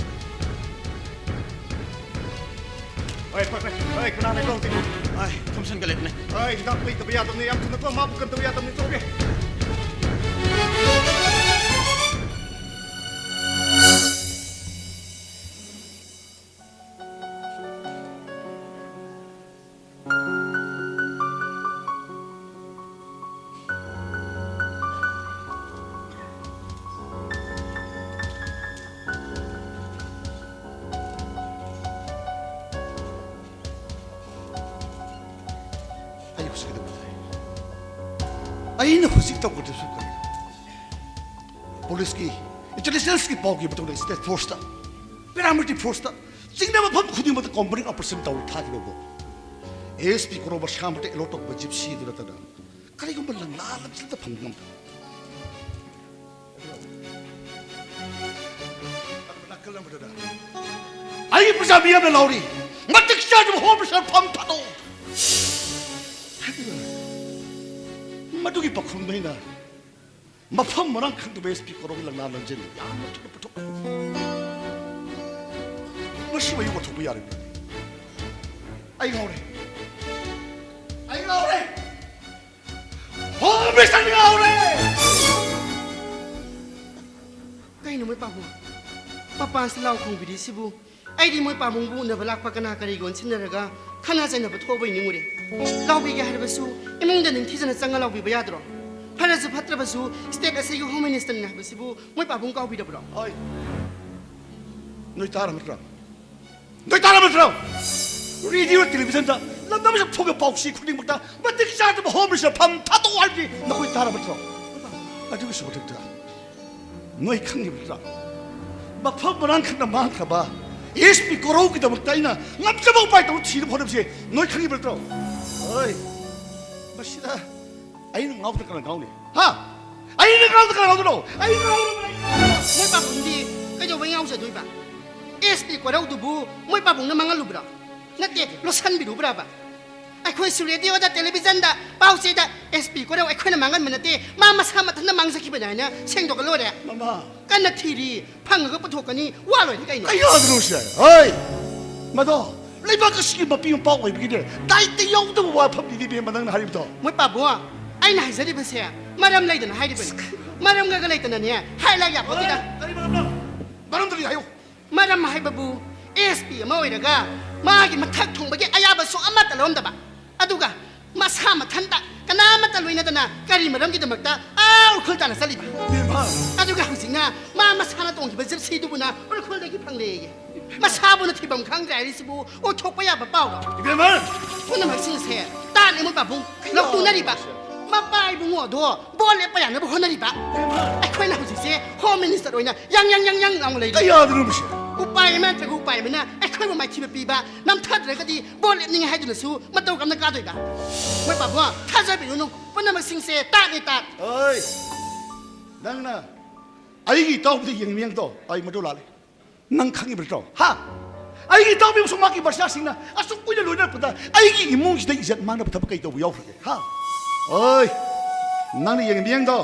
ꯍꯣꯏ, ꯍꯣꯏ, ꯍꯣꯏ, ꯍꯣꯏ, ꯀꯅꯥ ꯂꯩꯕ꯭ꯔꯣ ꯍꯧꯖꯤꯛ? ꯑꯩ ꯊꯝꯁꯟꯒ ꯂꯩꯕꯅꯦ꯫ ꯍꯣꯏ, ꯍꯤꯗꯥꯛ ꯂꯩꯇꯕ ꯌꯥꯗꯕꯅꯤ, ꯌꯥꯝ ꯊꯨꯅ ꯀꯣ, ꯃꯥꯕꯨ ꯀꯟ ꯇꯧꯕ ꯌꯥꯗꯕꯅꯤ, ꯆꯠꯂꯣ꯫ ꯑꯩ ꯍꯧꯖꯤꯛ ꯀꯩꯗꯧꯒꯗꯒꯦ? ꯑꯩꯅ ꯍꯧꯖꯤꯛ ꯇꯧꯒꯗꯕꯁꯨ ꯀꯔꯤꯅꯣ? ꯄꯨꯂꯤꯁꯀꯤ, ꯏꯟꯇꯦꯂꯤꯖꯦꯟꯁꯀꯤ ꯄꯥꯎꯒꯤ ꯃꯇꯨꯡꯗ ꯁ꯭ꯇꯦꯠ ꯐꯣꯔꯁꯇ, ꯄꯦꯔꯥꯃꯤꯂꯤꯇꯔꯤ ꯐꯣꯔꯁꯇ, ꯆꯤꯡꯅꯕ ꯃꯐꯝ ꯈꯨꯗꯤꯡꯃꯛꯇ ꯀꯣꯝꯕꯔꯤꯡ ꯑꯣꯄꯔꯦꯁꯟ ꯇꯧꯔ ꯊꯥꯈꯤꯕꯕꯨ, ꯑꯦꯁ ꯄꯤ ꯀꯣꯔꯧ ꯃꯁꯥꯃꯛꯇ ꯑꯦꯂꯣꯠ ꯇꯧꯕ ꯖꯤꯞꯁꯤꯗꯨ ꯅꯠꯇꯅ ꯀꯔꯤꯒꯨꯝꯕ ꯂꯪꯂꯥ ꯂꯪꯆꯠꯇ ꯐꯪꯕ ꯉꯝꯗꯕ꯫ ꯅꯥꯀꯜ ꯑꯃꯗꯨꯗ ꯑꯩꯒꯤ ꯄ꯭ꯔꯖꯥ ꯃꯤꯌꯥꯝꯅ ꯂꯥꯎꯔꯤ, "ꯃꯇꯤꯛ ꯆꯥꯗꯕ ꯍꯣꯝ ꯃꯤꯅꯤꯁꯇꯔ ꯐꯝ ꯊꯥꯗꯣꯛ!" ꯍꯥꯏꯗꯨꯅ ꯃꯗꯨꯒꯤ ꯄꯥꯎꯈꯨꯝꯗ ꯑꯩꯅ ꯃꯐꯝ ꯃꯔꯥꯡ ꯈꯪꯗꯕ ꯑꯦꯁ ꯄꯤ ꯀꯣꯔꯧꯒꯤ ꯂꯪꯂꯥ ꯂꯪꯖꯦꯜ ꯌꯥꯝꯅ ꯊꯨꯅ ꯄꯨꯊꯣꯛꯈ꯭ꯔꯦ꯫ ꯃꯁꯤꯕꯨ ꯑꯩ ꯋꯥꯊꯣꯛꯄ ꯌꯥꯔꯤꯕ꯭ꯔꯥ? ꯑꯩ ꯉꯥꯎꯔꯦ꯫ ꯑꯩ ꯉꯥꯎꯔꯦ꯫ ꯍꯣꯝ ꯃꯤꯅꯤꯁꯇꯔ ꯉꯥꯎꯔꯦ꯫ ꯀꯩꯅꯣ ꯃꯣꯏ ꯄꯥꯕꯨꯡ? ꯃꯄꯥꯟꯁꯤꯗ ꯂꯥꯎ ꯈꯣꯡꯕꯤꯔꯤꯁꯤꯕꯨ? ꯑꯩꯗꯤ ꯃꯣꯏ ꯄꯥꯕꯨꯡꯕꯨ ꯎꯅꯕ ꯂꯥꯛꯄ ꯀꯅꯥ ꯀꯔꯤꯒ ꯑꯣꯟꯁꯤꯟꯅꯔꯒ ꯈꯠꯅ ꯆꯩꯅꯕ ꯊꯣꯛꯑꯕꯣꯏ ꯅꯤꯡꯉꯨꯔꯦ꯫ ꯂꯥꯎꯕꯤꯒꯦ ꯍꯥꯏꯔꯕꯁꯨ ꯏꯃꯨꯡꯗ ꯅꯤꯡꯊꯤꯖꯅ ꯆꯪꯉ ꯂꯥꯎꯕꯤꯕ ꯌꯥꯗ꯭ꯔꯣ? ꯐꯔꯁꯨ ꯐꯠꯇ꯭ꯔꯕꯁꯨ ꯁ꯭ꯇꯦꯠ ꯑꯁꯤꯒꯤ ꯍꯣꯝ ꯃꯤꯅꯤꯁꯇꯔꯅꯤ ꯍꯥꯏꯕꯁꯤꯕꯨ ꯃꯣꯏ ꯄꯥꯕꯨꯡ ꯀꯥꯎꯕꯤꯗꯕ꯭ꯔꯣ? ꯍꯣꯏ꯫ ꯅꯣꯏ ꯇꯥꯔꯝꯃꯗ꯭ꯔꯣ? ꯅꯣꯏ ꯇꯥꯔꯝꯃꯗ꯭ꯔꯣ? ꯔꯦꯗꯤꯑꯣ, ꯇꯦꯂꯤꯚꯤꯖꯟꯗ ꯂꯝꯗꯝ ꯑꯁꯤꯗ ꯊꯣꯛꯄ ꯄꯥꯎꯆꯦ ꯈꯨꯗꯤꯡꯃꯛꯇ ꯃꯇꯤꯛ ꯆꯥꯗꯕ ꯍꯣꯝ ꯃꯤꯅꯤꯁꯇꯔ ꯐꯝ ꯊꯥꯗꯣꯛꯑꯣ ꯍꯥꯏꯕꯗꯤ ꯅꯈꯣꯏ ꯇꯥꯔꯝꯃꯗ꯭ꯔꯣ? ꯑꯗꯨꯒꯤꯁꯨ ꯃꯊꯛꯇ ꯅꯣꯏ ꯈꯪꯉꯤꯕ ꯅꯠꯇ꯭ꯔꯣ? ꯃꯐꯝ ꯃꯔꯥꯡ ꯈꯪꯅ ꯃꯥꯡꯈ꯭ꯔꯕ ꯑꯦꯁ ꯄꯤ ꯀꯣꯔꯧꯒꯤꯗꯃꯛꯇ ꯑꯩꯅ ꯉꯝꯖꯕ ꯎꯄꯥꯏ ꯇꯧꯔ ꯊꯤꯅꯕ ꯍꯣꯠꯅꯕꯁꯦ ꯅꯣꯏ ꯈꯪꯉꯤꯕ ꯅꯠꯇ꯭ꯔꯣ? ꯍꯣꯏ, ꯃꯁꯤꯗ ꯑꯩꯅ ꯉꯥꯎꯗꯅ ꯀꯅꯥ ꯉꯥꯎꯅꯤ? ꯍꯥ? ꯑꯩꯅ ꯉꯥꯎꯗꯅ ꯀꯅꯥ ꯉꯥꯎꯗꯣꯏꯅꯣ? ꯑꯩ ꯉꯥꯎꯔꯕꯅꯦ, ꯑꯩ ꯉꯥꯎꯔꯕꯅꯦ꯫ ꯃꯣꯏ ꯄꯥꯕꯨꯡꯗꯤ ꯀꯩꯗꯧꯕꯩ ꯉꯥꯎꯖꯗꯣꯏꯕ? ꯑꯦꯁ ꯄꯤ ꯀꯣꯔꯧꯗꯨꯕꯨ ꯃꯣꯏ ꯄꯥꯕꯨꯡꯅ ꯃꯥꯡꯍꯜꯂꯨꯕ꯭ꯔꯥ? ꯅꯠꯇꯦ, ꯂꯣꯠꯁꯟꯕꯤꯔꯨꯕ꯭ꯔꯕ? ꯑꯩꯈꯣꯏꯁꯨ ꯔꯦꯗꯤꯑꯣꯗ, ꯇꯦꯂꯤꯚꯤꯖꯟꯗ, ꯄꯥꯎ ꯆꯦꯗ ꯑꯦꯁ ꯄꯤ ꯀꯣꯔꯧ ꯑꯩꯈꯣꯏꯅ ꯃꯥꯡꯍꯟꯕ ꯅꯠꯇꯦ, ꯃꯥ ꯃꯁꯥ ꯃꯊꯟꯇ ꯃꯥꯡꯖꯈꯤꯕꯅꯦ ꯍꯥꯏꯅ ꯁꯦꯡꯗꯣꯛꯑ ꯂꯣꯏꯔꯦ꯫ ꯃꯃꯥ꯫ ꯀꯟꯅ ꯊꯤꯔꯤ, ꯐꯪꯉꯒ ꯄꯨꯊꯣꯛꯀꯅꯤ, ꯋꯥ ꯂꯣꯏꯔꯦ ꯀꯩꯅꯣ꯫ ꯀꯩ ꯋꯥꯗꯅꯣ ꯁꯦ? ꯍꯣꯏ! ꯃꯗꯣ ꯂꯩꯕꯥꯛ ꯑꯁꯤꯒꯤ ꯃꯄꯤ ꯃꯄꯥ ꯑꯣꯏꯕꯒꯤꯅꯦ ꯗꯥꯏꯇ ꯌꯥꯎꯗꯕ ꯋꯥꯐꯝꯅꯤꯅꯦ ꯏꯕꯦꯝꯃ ꯅꯪꯅ ꯍꯥꯏꯔꯤꯕꯗꯣ꯫ ꯃꯣꯏ ꯄꯥꯕꯨꯡ, ꯑꯩꯅ ꯍꯥꯏꯖꯔꯤꯕꯁꯦ ꯃꯔꯝ ꯂꯩꯗꯅ ꯍꯥꯏꯔꯤꯕꯅꯤ꯫ ꯃꯔꯝꯒ ꯂꯩꯇꯅꯅꯦ ꯍꯥꯏ ꯂꯥꯏ ꯌꯥꯄꯣꯠꯇꯦꯗ꯫ ꯀꯔꯤ ꯃꯔꯝꯅꯣ? ꯃꯔꯝꯗꯨꯗꯤ ꯍꯥꯏꯌꯨ꯫ ꯃꯔꯝ ꯍꯥꯏꯕꯕꯨ, ꯑꯦꯁ ꯄꯤ ꯑꯃ ꯑꯣꯏꯔꯒ ꯃꯥꯒꯤ ꯃꯊꯛ ꯊꯣꯡꯕꯒꯤ ꯑꯌꯥꯕꯁꯨ ꯑꯃꯠꯇ ꯂꯧꯔꯝꯗꯕ, ꯑꯗꯨꯒ ꯃꯁꯥ ꯃꯊꯟꯇ ꯀꯅꯥꯃꯠꯇ ꯂꯣꯏꯅꯗꯅ ꯀꯔꯤ ꯃꯔꯝꯒꯤꯗꯃꯛꯇ ꯑꯥ ꯎꯈ꯭ꯔꯨꯜ ꯇꯥꯟꯅ ꯆꯠꯂꯤꯕ? ꯏꯕꯦꯝꯃ! ꯑꯗꯨꯒ ꯍꯧꯖꯤꯛꯅ ꯃꯥ ꯃꯁꯥꯅ ꯇꯣꯡꯈꯤꯕ ꯖꯤꯞꯁꯤꯗꯨꯕꯨꯅ ꯎꯈ꯭ꯔꯨꯜꯗꯒꯤ ꯐꯪꯂꯦꯌꯦ꯫ ꯃꯁꯥꯕꯨꯅ ꯊꯤꯐꯝ ꯈꯪꯗ꯭ꯔꯦ ꯍꯥꯏꯔꯤꯁꯤꯕꯨ ꯑꯣꯏꯊꯣꯛꯄ ꯌꯥꯕ ꯄꯥꯎꯔꯣ? ꯏꯕꯦꯝꯃ! ꯄꯨꯝꯅꯃꯛꯁꯤꯡꯁꯦ ꯇꯥꯅꯤ ꯃꯣꯏ ꯄꯥꯕꯨꯡ꯫ ꯂꯧꯇꯨꯅꯔꯤꯕ ꯃꯄꯥ ꯏꯕꯨꯡꯉꯣ ꯑꯗꯣ ꯚꯣꯠ ꯂꯦꯞꯄ ꯌꯥꯅꯕ ꯍꯣꯠꯅꯔꯤꯕ꯫ ꯏꯕꯦꯝꯃ! ꯑꯩꯈꯣꯏꯅ ꯍꯧꯖꯤꯛꯁꯦ ꯍꯣꯝ ꯃꯤꯅꯤꯁꯇꯔ ꯑꯣꯏꯅ ꯌꯥꯡ ꯌꯥꯡ ꯌꯥꯡ ꯌꯥꯡ ꯂꯥꯎꯅ ꯂꯩꯔꯤ꯫ ꯀꯌꯥꯗꯅꯣ ꯃꯁꯤ? ꯎꯄꯥꯏ ꯑꯃ ꯅꯠꯇ꯭ꯔꯒ ꯎꯄꯥꯏ ꯑꯃꯅ ꯑꯩꯈꯣꯏꯕꯨ ꯃꯥꯏꯊꯤꯕ ꯄꯤꯕ, ꯅꯝꯊꯗ꯭ꯔꯒꯗꯤ ꯚꯣꯠ ꯂꯦꯞꯅꯤꯡꯉꯦ ꯍꯥꯏꯗꯨꯅꯁꯨ ꯃꯇꯧ ꯀꯔꯝꯅ ꯀꯥꯗꯣꯏꯕ? ꯃꯣꯏ ꯄꯥꯕꯨꯡ, ꯊꯥꯖꯕꯤꯔꯨꯅꯨ, ꯄꯨꯝꯅꯃꯛꯁꯤꯡꯁꯦ ꯇꯥꯠꯅꯤ ꯇꯥꯠ꯫ ꯑꯣꯏ! ꯅꯪꯅ ꯑꯩꯒꯤ ꯏꯇꯥꯎꯕꯤꯗ ꯌꯦꯡꯅꯤꯡꯉꯛꯇꯣ ꯑꯩ ꯃꯗꯨ ꯂꯥꯜꯂꯦ꯫ ꯅꯪ ꯈꯪꯉꯤꯕ ꯅꯠꯇ꯭ꯔꯣ? ꯍꯥ? ꯑꯩꯒꯤ ꯏꯇꯥꯎꯕꯤ ꯑꯃꯁꯨꯡ ꯃꯥꯒꯤ ꯕꯔꯁꯥꯁꯤꯡꯅ ꯑꯁꯨꯛ ꯀꯨꯏꯅ ꯂꯣꯏꯅꯔꯛꯄꯗ ꯑꯩꯒꯤ ꯏꯃꯨꯡꯁꯤꯗ ꯏꯖꯠ ꯃꯥꯡꯅꯕ ꯊꯕꯛ ꯀꯩ ꯇꯧꯕ ꯌꯥꯎꯈ꯭ꯔꯒꯦ? ꯍꯥ? ꯑꯣꯏ! ꯅꯪꯅ ꯌꯦꯡꯅꯤꯡꯉꯛꯇꯣ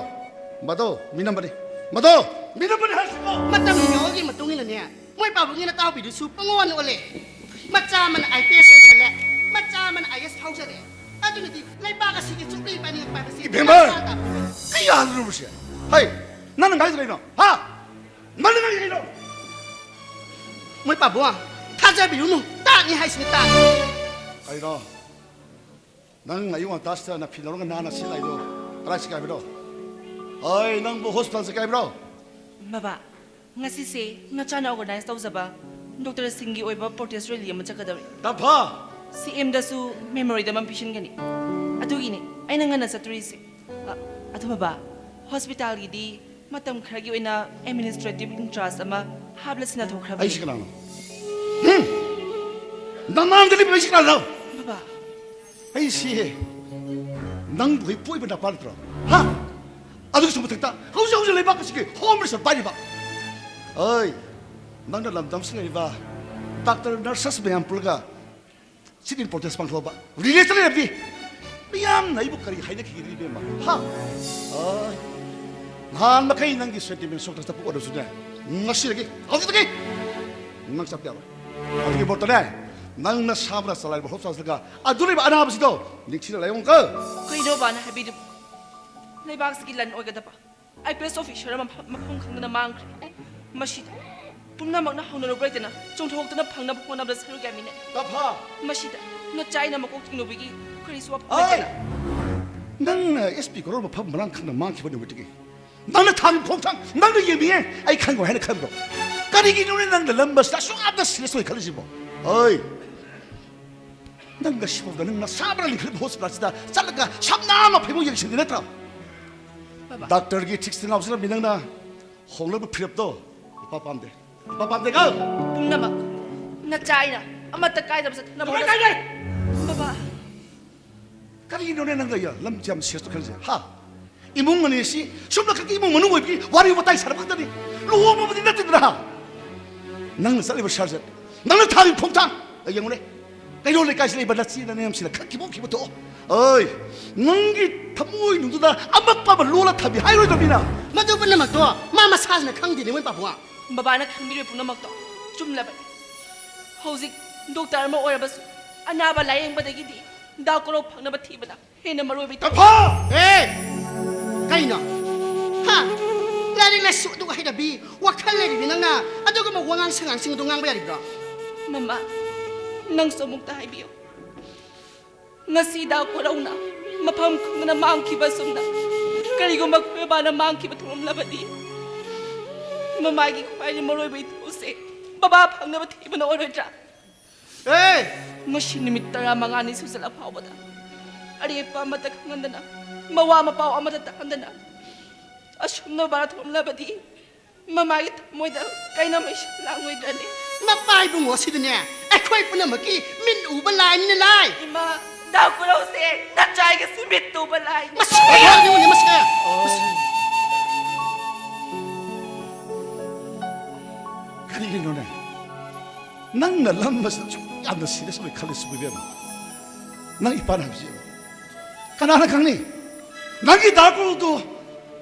ꯃꯗꯣ ꯃꯤꯅꯝꯕꯅꯤ꯫ ꯃꯗꯣ ꯃꯤꯅꯝꯕꯅꯤ ꯍꯥꯏꯁꯤꯀꯣ꯫ ꯃꯇꯝꯒꯤ ꯃꯑꯣꯡꯒꯤ ꯃꯇꯨꯡ ꯏꯟꯅꯅꯦ, ꯃꯣꯏ ꯄꯥꯕꯨꯡꯒꯤ ꯅꯇꯥꯎꯕꯤꯗꯨꯁꯨ ꯄꯪꯑꯣꯟ ꯑꯣꯜꯂꯦ꯫ ꯃꯆꯥ ꯑꯃꯅ ꯑꯥꯏ ꯄꯤ ꯑꯦꯁ ꯑꯣꯏꯁꯜꯂꯦ, ꯃꯆꯥ ꯑꯃꯅ ꯑꯥꯏ ꯑꯦꯁ ꯐꯥꯎꯖꯜꯂꯦ꯫ ꯑꯗꯨꯅꯗꯤ ꯂꯩꯕꯥꯛ ꯑꯁꯤꯒꯤ ꯆꯨꯞꯂꯤ ꯄꯥꯏꯅꯤꯡ ꯄꯥꯏꯕꯁꯤ ꯏꯕꯦꯝꯃ! ꯃꯆꯥ ꯇꯥꯕ꯫ ꯀꯩ ꯌꯥꯗ꯭ꯔꯣ ꯃꯁꯤ? ꯍꯩ! ꯅꯪꯅ ꯉꯥꯏꯗꯣ ꯀꯩꯅꯣ? ꯍꯥ? ꯅꯪꯅ ꯉꯥꯏꯗꯣ ꯀꯩꯅꯣ? ꯃꯣꯏ ꯄꯥꯕꯨꯡ, ꯊꯥꯖꯕꯤꯔꯨꯅꯨ, ꯇꯥꯠꯅꯤ ꯍꯥꯏꯁꯤꯅꯤ, ꯇꯥꯠꯅꯤ꯫ ꯀꯩꯅꯣ? ꯅꯪ ꯑꯌꯨꯛ ꯉꯟꯇꯥꯁꯤꯗ ꯅꯐꯤ ꯂꯧꯔꯒ ꯅꯥꯟꯅ ꯁꯤ ꯂꯥꯛꯏꯗꯣ ꯀꯗꯥꯏ ꯆꯠꯀꯦ ꯍꯥꯏꯕꯅꯣ? ꯑꯩ ꯅꯪꯕꯨ ꯍꯣꯁꯄꯤꯇꯥꯜ ꯆꯠꯀꯦ ꯍꯥꯏꯕ꯭ꯔꯣ? ꯕꯕꯥ, ꯉꯁꯤꯁꯦ ꯅꯆꯥꯅ ꯑꯣꯔꯒꯅꯥꯏꯖ ꯇꯧꯖꯕ ꯗꯣꯛꯇꯔꯁꯤꯡꯒꯤ ꯑꯣꯏꯕ ꯄ꯭ꯔꯣꯇꯦꯁ ꯔꯦꯂꯤ ꯑꯃ ꯆꯠꯀꯗꯧꯔꯤ꯫ ꯇꯥꯐ! ꯁꯤ ꯑꯦꯝꯗꯁꯨ ꯃꯦꯃꯣꯔꯤꯗ ꯑꯃ ꯄꯤꯁꯤꯟꯒꯅꯤ꯫ ꯑꯗꯨꯒꯤꯅꯤ ꯑꯩꯅ ꯉꯟꯅ ꯆꯠꯇꯣꯔꯤꯁꯦ꯫ ꯑ, ꯑꯗꯨ ꯕꯕꯥ, ꯍꯣꯁꯄꯤꯇꯥꯜꯒꯤꯗꯤ ꯃꯇꯝ ꯈꯔꯒꯤ ꯑꯣꯏꯅ ꯑꯦꯗꯃꯤꯅꯤꯁꯇ꯭ꯔꯦꯇꯤꯚ ꯏꯟꯆꯥꯔꯖ ꯑꯃ ꯍꯥꯞꯂꯁꯤꯅ ꯊꯣꯛꯈ꯭ꯔꯕꯅꯤ꯫ ꯑꯩꯁꯤ ꯀꯅꯥꯅꯣ? ꯍꯝ! ꯅꯃꯥꯡꯗ ꯂꯦꯞꯄꯤꯕ ꯑꯩꯁꯤ ꯀꯅꯥꯅꯣ? ꯕꯕꯥ꯫ ꯑꯩꯁꯤ ꯅꯪꯕꯨ ꯍꯦꯛ ꯄꯣꯛꯏꯕ ꯅꯄꯥ ꯅꯠꯇ꯭ꯔꯣ? ꯍꯥ? ꯑꯗꯨꯒꯤꯁꯨ ꯃꯊꯛꯇ ꯍꯧꯖꯤꯛ ꯍꯧꯖꯤꯛ ꯂꯩꯕꯥꯛ ꯑꯁꯤꯒꯤ ꯍꯣꯝ ꯃꯤꯅꯤꯁꯇꯔ ꯄꯥꯏꯔꯤꯕ꯫ ꯑꯩ, ꯅꯪꯅ ꯂꯝꯗꯝꯁꯤꯗ ꯂꯩꯔꯤꯕ ꯗꯥꯛꯇꯔ ꯅꯔꯁꯦꯁ ꯃꯌꯥꯝ ꯄꯨꯜꯂꯒ ꯁꯤꯠ ꯏꯟ ꯄ꯭ꯔꯣꯇꯦꯁ ꯄꯥꯡꯊꯣꯛꯑꯕ ꯔꯤꯂꯤꯖꯇ ꯂꯩꯔꯕꯗꯤ ꯃꯤꯌꯥꯝꯅ ꯑꯩꯕꯨ ꯀꯔꯤ ꯍꯥꯏꯅꯈꯤꯒꯗꯒꯦ ꯏꯕꯦꯝꯃ? ꯍꯥ? ꯑꯥ, ꯅꯍꯥꯟ ꯃꯈꯩ ꯅꯪꯒꯤ ꯁꯦꯟꯇꯤꯃꯦꯟ ꯁꯣꯛꯇ ꯆꯠꯄ ꯑꯣꯏꯔꯁꯨꯅꯦ, ꯉꯁꯤꯗꯒꯤ, ꯍꯧꯖꯤꯛꯇꯒꯤ ꯅꯪ ꯆꯠꯄ ꯌꯥꯔꯣꯏ꯫ ꯑꯗꯨꯒꯤ ꯃꯍꯨꯠꯇꯅꯦ, ꯅꯪ ꯅꯁꯥꯃꯛꯅ ꯆꯂꯥꯏꯔꯤꯕ ꯍꯣꯁꯄꯤꯇꯥꯜꯁꯤꯒ ꯑꯗꯨ ꯂꯩꯕ ꯑꯅꯥꯕꯁꯤꯗꯣ ꯅꯤꯡꯊꯤꯅ ꯂꯥꯏꯌꯦꯡꯉꯨꯀꯣ꯫ ꯀꯩꯅꯣ ꯕꯥꯅ ꯍꯥꯏꯕꯤꯔꯤꯕ? ꯂꯩꯕꯥꯛꯁꯤꯒꯤ ꯂꯟ ꯑꯣꯏꯒꯗꯕ ꯑꯥꯏ ꯄꯤ ꯑꯦꯁ ꯑꯣꯐꯤꯁꯔ ꯑꯃ ꯃꯐꯝ ꯈꯪꯗꯅ ꯃꯥꯡꯈ꯭ꯔꯦ꯫ ꯃꯁꯤꯗ ꯄꯨꯝꯅꯃꯛꯅ ꯍꯧꯅꯔꯨꯕ ꯂꯩꯇꯅ ꯆꯣꯡꯊꯣꯛꯇꯅ ꯐꯪꯅꯕ ꯍꯣꯠꯅꯕꯗ ꯁꯔꯨꯛ ꯌꯥꯃꯤꯟꯅꯩ꯫ ꯇꯞꯐꯥ! ꯃꯁꯤꯗ ꯅꯆꯥ ꯑꯩꯅ ꯃꯀꯣꯛ ꯆꯤꯡꯂꯨꯕꯒꯤ ꯀꯔꯤꯁꯨ ꯋꯥꯐꯝ ꯑꯩ! ꯂꯩꯇꯅ꯫ ꯅꯪꯅ ꯑꯦꯁ ꯄꯤ ꯀꯣꯔꯣꯔ ꯃꯐꯝ ꯃꯔꯥꯡ ꯈꯪꯅ ꯃꯥꯡꯈꯤꯕ ꯅꯨꯃꯤꯠꯇꯒꯤ ꯅꯪꯅ ꯊꯥꯡ ꯈꯣꯡꯊꯥꯡ ꯅꯪꯅ ꯌꯦꯡꯅꯤꯡꯉꯦ ꯑꯩ ꯈꯪꯉꯣꯏ ꯍꯥꯏꯅ ꯈꯟꯕ꯭ꯔꯣ? ꯀꯔꯤꯒꯤꯅꯣꯅꯦ ꯅꯪꯅ ꯂꯝ ꯑꯁꯤꯗ ꯑꯁꯨꯛ ꯌꯥꯝꯅ ꯁꯤꯔꯤꯌꯁ ꯑꯣꯏ ꯈꯜꯂꯤꯁꯤꯕꯣ? ꯑꯩ! ꯅꯪ ꯉꯁꯤꯐꯥꯎꯗ ꯅꯪ ꯅꯁꯥꯃꯛꯅ ꯂꯤꯡꯈꯠꯂꯤꯕ ꯍꯣꯁꯄꯤꯇꯥꯜꯁꯤꯗ ꯆꯠꯂꯒ ꯁꯝꯅ ꯑꯃ ꯐꯩꯕꯣꯛ ꯌꯦꯡꯁꯤꯟꯗꯦ ꯅꯠꯇ꯭ꯔꯣ? ꯕꯕꯥ꯫ ꯗꯥꯛꯇꯔꯒꯤ ꯊꯤꯛꯁꯇ ꯉꯥꯎꯁꯤꯜꯂꯝꯃꯤ ꯅꯪꯅ ꯍꯣꯡꯂꯛꯄ ꯐꯤꯔꯦꯞꯇꯣ ꯏꯄꯥ ꯄꯥꯝꯗꯦ꯫ ꯏꯄꯥ ꯄꯥꯝꯗꯦ ꯀꯣ? ꯄꯨꯝꯅꯃꯛ ꯅꯆꯥ ꯑꯩꯅ ꯑꯃꯠꯇ ꯀꯥꯏꯗꯕ ꯆꯠꯅꯕ ꯀꯃꯥꯏ ꯍꯣꯠꯅꯖꯒꯦ꯫ ꯀꯥꯏꯗꯦ? ꯕꯕꯥ꯫ ꯀꯔꯤꯒꯤꯅꯣꯅꯦ ꯅꯪ ꯂꯩꯌ ꯂꯝ ꯌꯥꯝ ꯁꯤꯔꯤꯌꯁꯇ ꯈꯜꯂꯤꯁꯦ ꯍꯥ? ꯏꯃꯨꯡ ꯑꯅꯤꯁꯤ ꯁꯨꯝꯅ ꯈꯛꯀꯤ ꯏꯃꯨꯡ ꯃꯅꯨꯡ ꯑꯣꯏꯕꯒꯤ ꯋꯥꯔꯤ ꯋꯥꯇꯥꯏ ꯁꯥꯟꯅꯕ ꯈꯛꯇꯅꯤ꯫ ꯂꯨꯍꯣꯡꯕꯕꯨꯗꯤ ꯅꯠꯇꯦꯗꯅ ꯍꯥ? ꯅꯪꯅ ꯆꯠꯂꯤꯕ ꯁꯔꯖꯟ, ꯅꯪꯅ ꯊꯥꯔꯤꯕ ꯈꯣꯡꯊꯥꯡ, ꯑꯩ ꯌꯦꯡꯉꯨꯅꯦ꯫ ꯀꯩꯔꯣꯜ ꯂꯩꯀꯥꯏꯁꯤ ꯂꯩꯕ ꯅꯆꯦ ꯅꯅꯦꯝꯁꯤꯅ ꯈꯛ ꯈꯤꯕꯣꯛ ꯈꯤꯕ ꯊꯣꯛꯑꯣ꯫ ꯑꯩ, ꯅꯪꯒꯤ ꯊꯃꯣꯏꯅꯨꯡꯗꯨꯗ ꯑꯃꯛꯄ ꯑꯃ ꯂꯣꯜꯂ ꯊꯝꯕꯤ ꯍꯥꯏꯔꯣꯏꯗ꯭ꯔꯣ ꯃꯤꯅ? ꯃꯗꯨ ꯄꯨꯝꯅꯃꯛꯇꯣ ꯃꯥ ꯃꯁꯥꯁꯤꯅ ꯈꯪꯗꯦꯅꯦ ꯃꯣꯏ ꯄꯥꯕꯨꯡ꯫ ꯕꯕꯥꯅ ꯈꯪꯕꯤꯔꯤꯕ ꯄꯨꯝꯅꯃꯛꯇꯣ ꯆꯨꯝꯂꯕꯅꯤ꯫ ꯍꯧꯖꯤꯛ ꯗꯣꯛꯇꯔ ꯑꯃ ꯑꯣꯏꯔꯕꯁꯨ ꯑꯅꯥꯕ ꯂꯥꯌꯦꯡꯕꯗꯒꯤꯗꯤ ꯗꯥ ꯀꯣꯔꯧ ꯐꯪꯅꯕ ꯊꯤꯕꯅ ꯍꯦꯟꯅ ꯃꯔꯨꯑꯣꯏꯕ ꯏꯊꯧ꯫ ꯇꯞꯐꯥ! ꯑꯦ! ꯀꯩꯅꯣ? ꯍꯥ? ꯂꯥꯏꯔꯤꯛ ꯂꯥꯏꯁꯨ ꯑꯗꯨ ꯍꯩꯔꯕꯤ, ꯋꯥꯈꯜ ꯂꯩꯔꯕꯤ ꯅꯪꯅ ꯑꯗꯨꯒꯨꯝꯕ ꯋꯥꯉꯥꯡ ꯁꯉꯥꯡꯁꯤꯡ ꯑꯗꯨ ꯉꯥꯡꯕ ꯌꯥꯔꯤꯕ꯭ꯔꯣ? ꯃꯃꯥ, ꯅꯪꯁꯨ ꯑꯃꯨꯛꯇ ꯍꯥꯏꯕꯤꯌꯨ꯫ ꯉꯁꯤ ꯗꯥ ꯀꯣꯔꯧꯅ ꯃꯐꯝ ꯈꯪꯗꯅ ꯃꯥꯡꯈꯤꯕ ꯑꯁꯨꯝꯅ ꯀꯔꯤꯒꯨꯝꯕ ꯑꯩꯈꯣꯏ ꯕꯕꯥꯅ ꯃꯥꯡꯈꯤꯕ ꯊꯣꯛꯂꯝꯂꯕꯗꯤ ꯃꯃꯥꯒꯤ ꯈ꯭ꯋꯥꯏꯗꯒꯤ ꯃꯔꯨꯑꯣꯏꯕ ꯏꯊꯧꯁꯦ ꯕꯕꯥ ꯐꯪꯅꯕ ꯊꯤꯕꯅ ꯑꯣꯏꯔꯣꯏꯗ꯭ꯔꯥ? ꯑꯦ! ꯉꯁꯤ ꯅꯨꯃꯤꯠ ꯇꯔꯥꯃꯉꯥꯅꯤ ꯁꯨꯖꯜꯂꯛ ꯐꯥꯎꯕꯗ ꯑꯔꯦꯞꯄ ꯑꯃꯠꯇ ꯈꯪꯍꯟꯗꯅ, ꯃꯋꯥ ꯃꯄꯥꯎ ꯑꯃꯠꯇ ꯇꯥꯍꯟꯗꯅ ꯑꯁꯨꯝꯅ ꯕꯥꯔꯥ ꯊꯣꯛꯂꯕꯗꯤ ꯃꯃꯥꯒꯤ ꯊꯃꯣꯏꯗ ꯀꯩꯅꯣꯝ ꯏꯁꯤꯡ ꯂꯥꯡꯉꯣꯏꯗ꯭ꯔꯅꯦ? ꯃꯄꯥ ꯏꯕꯨꯡꯉꯣ ꯑꯁꯤꯗꯅꯦ, ꯑꯩꯈꯣꯏ ꯄꯨꯝꯅꯃꯛꯀꯤ ꯃꯤꯠ ꯎꯕ ꯂꯥꯏꯅꯤꯅꯦ ꯂꯥꯏ꯫ ꯏꯃꯥ, ꯗꯥ ꯀꯣꯔꯧꯁꯦ ꯅꯆꯥꯏꯒꯤ ꯁꯨꯃꯤꯠ ꯇꯨꯕ ꯂꯥꯏꯅꯤ꯫ ꯃꯁꯤ ꯌꯦꯡꯉꯨꯅꯦ, ꯃꯁꯤ꯫ ꯀꯔꯤꯒꯤꯅꯣꯅꯦ? ꯅꯪꯅ ꯂꯝ ꯑꯁꯤꯗ ꯁꯨꯛ ꯌꯥꯝꯅ ꯁꯤꯔꯤꯌꯁ ꯑꯣꯏ ꯈꯜꯂꯤꯁꯤꯕꯨ ꯏꯕꯦꯝꯃ? ꯅꯪ ꯏꯄꯥꯅ ꯍꯥꯏꯕꯁꯤ ꯌꯦꯡꯉꯨ꯫ ꯀꯅꯥꯅ ꯈꯪꯅꯤ? ꯅꯪꯒꯤ ꯗꯥ ꯀꯣꯔꯧꯗꯨ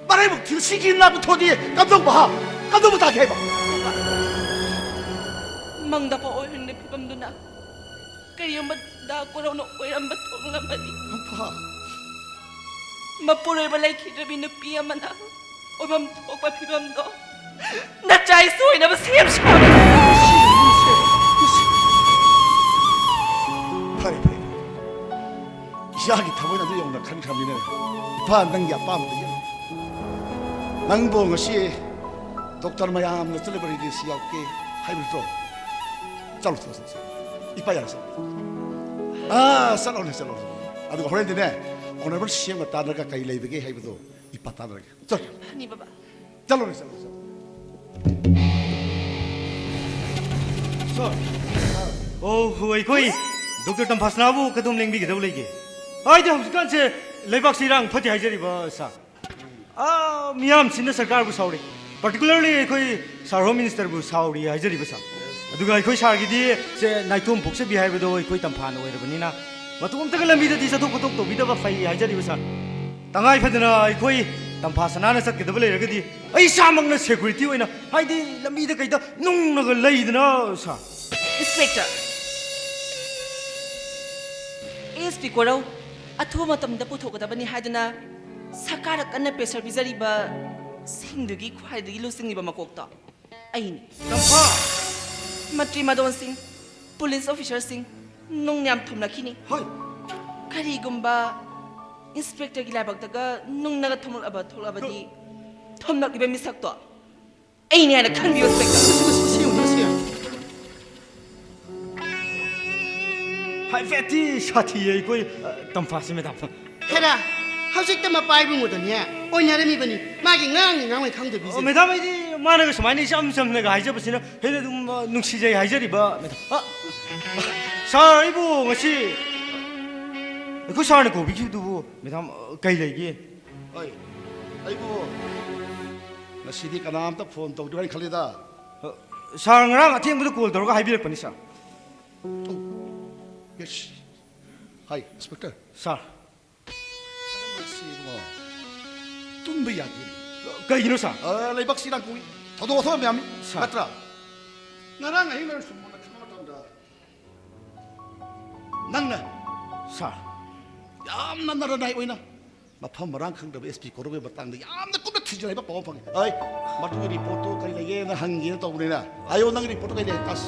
ꯃꯔꯥꯏꯕꯛ ꯊꯤꯕ ꯁꯤꯒꯤ ꯅꯥꯕ ꯊꯣꯛꯑꯗꯤ ꯀꯝꯗꯧꯕ ꯍꯥ? ꯀꯝꯗꯧꯕ ꯇꯥꯒꯦ ꯍꯥꯏꯕ? ꯃꯪꯗ ꯄꯣꯛ ꯑꯣꯏꯍꯟꯕ ꯐꯤꯕꯝꯗꯨꯅ ꯀꯔꯤꯒꯨꯝꯕ ꯗꯥ ꯀꯣꯔꯧꯅ ꯑꯣꯏꯔꯝꯕ ꯊꯣꯛꯂꯕꯗꯤ, ꯇꯝꯐꯥ꯫ ꯃꯄꯨꯔꯣꯏꯕ ꯂꯩꯈꯤꯗ꯭ꯔꯕꯤ ꯅꯨꯄꯤ ꯑꯃꯅ ꯑꯣꯏꯐꯝ ꯊꯣꯛꯄ ꯐꯤꯕꯝꯗꯣ ꯅꯆꯥ ꯏꯁꯨ ꯑꯣꯏꯅꯕ ꯁꯦꯝ ꯁꯥꯕꯅꯤ꯫ ꯐꯔꯦ, ꯐꯔꯦ, ꯐꯔꯦ꯫ ꯏꯆꯥꯒꯤ ꯊꯃꯣꯏꯅ ꯑꯗꯨ ꯌꯧꯅ ꯈꯟꯈ꯭ꯔꯕꯅꯤꯅ, ꯏꯄꯥ, ꯅꯪꯒꯤ ꯑꯄꯥꯝꯕꯗ ꯌꯦꯡꯉꯨ꯫ ꯅꯪꯕꯨ ꯉꯁꯤ ꯗꯣꯛꯇꯔ ꯃꯌꯥꯝꯅ ꯆꯠꯂꯤꯕ ꯔꯦꯂꯤꯁꯤ ꯌꯥꯎꯒꯦ ꯍꯥꯏꯕ ꯅꯠꯇ꯭ꯔꯣ? ꯆꯠꯂꯣ, ꯆꯠꯂꯣ, ꯆꯠꯂꯣ, ꯆꯠꯂꯣ꯫ ꯏꯄꯥ, ꯌꯥꯔꯦ, ꯆꯠꯂꯣ꯫ ꯑꯥ, ꯆꯠꯂꯣꯅꯦ, ꯆꯠꯂꯣ, ꯆꯠꯂꯣ꯫ ꯑꯗꯨꯒ ꯍꯣꯔꯦꯟꯗꯤꯅꯦ, ꯑꯣꯅꯔꯦꯕꯜ ꯁꯤ ꯑꯦꯝꯒ ꯇꯥꯟꯅꯔꯒ ꯀꯔꯤ ꯂꯩꯕꯒꯦ ꯍꯥꯏꯕꯗꯣ ꯏꯄꯥ ꯇꯥꯟꯅꯔꯒꯦ꯫ ꯆꯠꯂꯣ꯫ ꯐꯅꯤ, ꯕꯕꯥ꯫ ꯆꯠꯂꯣꯅꯦ, ꯆꯠꯂꯣ, ꯆꯠꯂꯣ꯫ ꯁꯥꯔ꯫ ꯑꯣ, ꯍꯣ, ꯑꯩꯈꯣꯏ ꯗꯣꯛꯇꯔ ꯇꯝꯐꯥꯁꯅꯥꯕꯨ ꯀꯗꯣꯝ ꯂꯦꯡꯕꯤꯒꯗꯕ ꯂꯩꯒꯦ? ꯍꯥꯏꯗꯤ ꯍꯧꯖꯤꯛꯀꯥꯟꯁꯦ ꯂꯩꯕꯥꯛꯁꯤ ꯏꯔꯥꯡ ꯐꯠꯇꯦ ꯍꯥꯏꯖꯔꯤꯕ, ꯁꯥꯔ꯫ ꯑꯥ, ꯃꯤꯌꯥꯝꯁꯤꯅ ꯁꯔꯀꯥꯔꯕꯨ ꯁꯥꯎꯔꯤ꯫ Particularly ꯑꯩꯈꯣꯏ ꯁꯥꯔ ꯍꯣꯝ ꯃꯤꯅꯤꯁꯇꯔꯕꯨ ꯁꯥꯎꯔꯤ ꯍꯥꯏꯖꯔꯤꯕ, ꯁꯥꯔ꯫ ꯑꯗꯨꯒ ꯑꯩꯈꯣꯏ ꯁꯥꯔꯒꯤꯗꯤ ꯁꯦ ꯅꯥꯏꯇꯣꯝ ꯄꯣꯛꯆꯕꯤ ꯍꯥꯏꯕꯗꯣ ꯑꯩꯈꯣꯏ ꯇꯝꯐꯥꯅ ꯑꯣꯏꯔꯕꯅꯤꯅ, ꯃꯇꯣꯝꯇꯒ ꯂꯝꯕꯤꯗꯗꯤ ꯆꯠꯊꯣꯛ ꯈꯣꯠꯇꯣꯛ ꯇꯧꯕꯤꯗꯕ ꯐꯩ ꯍꯥꯏꯖꯔꯤꯕ, ꯁꯥꯔ꯫ ꯇꯉꯥꯏ ꯐꯗꯅ ꯑꯩꯈꯣꯏ ꯇꯝꯐꯥ ꯁꯅꯥꯅ ꯆꯠꯀꯗꯕ ꯂꯩꯔꯒꯗꯤ ꯑꯩ ꯏꯁꯥꯃꯛꯅ ꯁꯦꯀ꯭ꯌꯨꯔꯤꯇꯤ ꯑꯣꯏꯅ, ꯍꯥꯏꯗꯤ ꯂꯝꯕꯤꯗ ꯀꯩꯗ ꯅꯨꯡꯅꯒ ꯂꯩꯗꯅ, ꯁꯥꯔ꯫ ꯏꯟꯁꯄꯦꯛꯇꯔ, ꯑꯦ ꯑꯦꯁ ꯄꯤ ꯀꯣꯔꯧ ꯑꯊꯨꯕ ꯃꯇꯝꯗ ꯄꯨꯊꯣꯛꯀꯗꯕꯅꯤ ꯍꯥꯏꯗꯨꯅ ꯁꯔꯀꯥꯔꯗ ꯀꯟꯅ ꯄ꯭ꯔꯦꯁꯔ ꯄꯤꯖꯔꯤꯕ ꯁꯤꯡꯗꯨꯒꯤ ꯈ꯭ꯋꯥꯏꯗꯒꯤ ꯂꯨꯆꯤꯡꯂꯤꯕ ꯃꯀꯣꯛꯇꯣ ꯑꯩꯅꯤ꯫ ꯇꯝꯐꯥ! ꯃꯟꯇ꯭ꯔꯤ ꯃꯗꯣꯟꯁꯤꯡ, ꯄꯨꯂꯤꯁ ꯑꯣꯐꯤꯁꯔꯁꯤꯡ, ꯅꯨꯡ ꯌꯥꯝ ꯊꯣꯝꯂꯛꯈꯤꯅꯤ꯫ ꯍꯣꯏ꯫ ꯀꯔꯤꯒꯨꯝꯕ ꯏꯟꯁꯄꯦꯛꯇꯔꯒꯤ ꯂꯥꯏꯕꯛꯇꯒ ꯅꯨꯡꯅꯒ ꯊꯣꯝꯂꯛꯂꯕ ꯊꯣꯛꯂꯕꯗꯤ, ꯊꯣꯝꯂꯛꯂꯤꯕ ꯃꯤꯁꯛꯇꯣ ꯑꯩꯅꯤ ꯍꯥꯏꯅ ꯈꯟꯕꯤꯌꯨ, ꯏꯟꯁꯄꯦꯛꯇꯔ꯫ ꯃꯁꯤ, ꯃꯁꯤ, ꯃꯁꯤ ꯌꯦꯡꯉꯨ, ꯃꯁꯤ ꯌꯦꯡꯉꯨ꯫ ꯍꯥꯏꯐꯦꯠꯇꯤ ꯁꯥꯊꯤꯌꯦ ꯑꯩꯈꯣꯏ, ꯑ, ꯇꯝꯐꯥꯁꯤ, ꯃꯦꯗꯥꯝ꯫ ꯍꯦꯔꯥ, ꯍꯧꯖꯤꯛꯇ ꯃꯄꯥ ꯏꯕꯨꯡꯉꯣꯗꯅꯦ ꯑꯣꯏꯅꯔꯝꯃꯤꯕꯅꯤ꯫ ꯃꯥꯒꯤ ꯉꯥꯡꯅꯤ ꯉꯥꯡꯉꯣꯏ ꯈꯪꯗꯕꯤꯁꯦ꯫ ꯑꯣ, ꯃꯦꯗꯥꯝ, ꯑꯩꯗꯤ ꯃꯥꯅꯒ ꯁꯨꯃꯥꯏꯅ ꯏꯆꯝ ꯆꯝꯅꯒ ꯍꯥꯏꯖꯕꯁꯤꯅ ꯍꯦꯟꯅ ꯑꯗꯨꯝ, ꯑ, ꯅꯨꯡꯁꯤꯖꯩ ꯍꯥꯏꯖꯔꯤꯕ, ꯃꯦꯗꯥꯝ꯫ ꯑ, ꯁꯥꯔ, ꯑꯩꯕꯨ ꯉꯁꯤ ꯑꯩꯈꯣꯏ ꯁꯥꯔꯅ ꯀꯧꯕꯤꯈꯤꯕꯗꯨꯕꯨ, ꯃꯦꯗꯥꯝ, ꯑ, ꯀꯩ ꯂꯩꯒꯦ? ꯍꯣꯏ, ꯑꯩꯕꯨ ꯉꯁꯤꯗꯤ ꯀꯅꯥꯝꯇ ꯐꯣꯟ ꯇꯧꯗ꯭ꯔꯤ ꯍꯥꯏꯅ ꯈꯜꯂꯤꯗ꯫ ꯑ, ꯁꯥꯔ, ꯉꯔꯥꯡ ꯑꯊꯦꯡꯕꯗ ꯀꯣꯜ ꯇꯧꯔꯒ ꯍꯥꯏꯕꯤꯔꯛꯄꯅꯤ, ꯁꯥꯔ꯫ ꯑꯣ, ꯌꯦꯁ꯫ ꯍꯥꯏ, ꯏꯟꯁꯄꯦꯛꯇꯔ꯫ ꯁꯥꯔ꯫ ꯃꯁꯤ ꯏꯕꯨꯡꯉꯣ, ꯇꯨꯝꯕ ꯌꯥꯗꯦ꯫ ꯀꯩꯒꯤꯅꯣ, ꯁꯥꯔ? ꯑ, ꯂꯩꯕꯥꯛꯁꯤ ꯏꯔꯥꯡ ꯀꯧꯏ꯫ ꯊꯧꯗꯣꯛ ꯋꯥꯊꯣꯛ ꯌꯥꯝ ꯌꯥꯝꯃꯤ꯫ ꯁꯥꯔ꯫ ꯅꯠꯇ꯭ꯔꯥ? ꯉꯔꯥꯡ ꯑꯍꯤꯡ ꯅꯪ ꯁꯨꯝ ꯃꯨꯟꯅ ꯈꯪꯕ ꯃꯇꯝꯗ ꯅꯪꯅ, ꯁꯥꯔ, ꯌꯥꯝꯅ ꯅꯔꯅꯥꯏ ꯑꯣꯏꯅ ꯃꯐꯝ ꯃꯔꯥꯡ ꯈꯪꯗꯕ ꯑꯦꯁ ꯄꯤ ꯀꯣꯔꯧꯒꯤ ꯃꯇꯥꯡꯗ ꯌꯥꯝꯅ ꯀꯨꯞꯅ ꯊꯤꯖꯤꯜꯂꯛꯏꯕ ꯄꯥꯎ ꯑꯃ ꯐꯪꯉꯤ꯫ ꯑꯩ ꯃꯗꯨꯒꯤ ꯔꯤꯄꯣꯔꯠꯇꯨ ꯀꯔꯤ ꯂꯩꯒꯦꯅ ꯍꯪꯒꯦꯅ ꯇꯧꯕꯅꯤꯅ꯫ ꯍꯥꯏꯌꯣ, ꯅꯪꯒꯤ ꯔꯤꯄꯣꯔꯠꯇꯨ ꯀꯔꯤ ꯂꯩ? ꯑꯁ꯫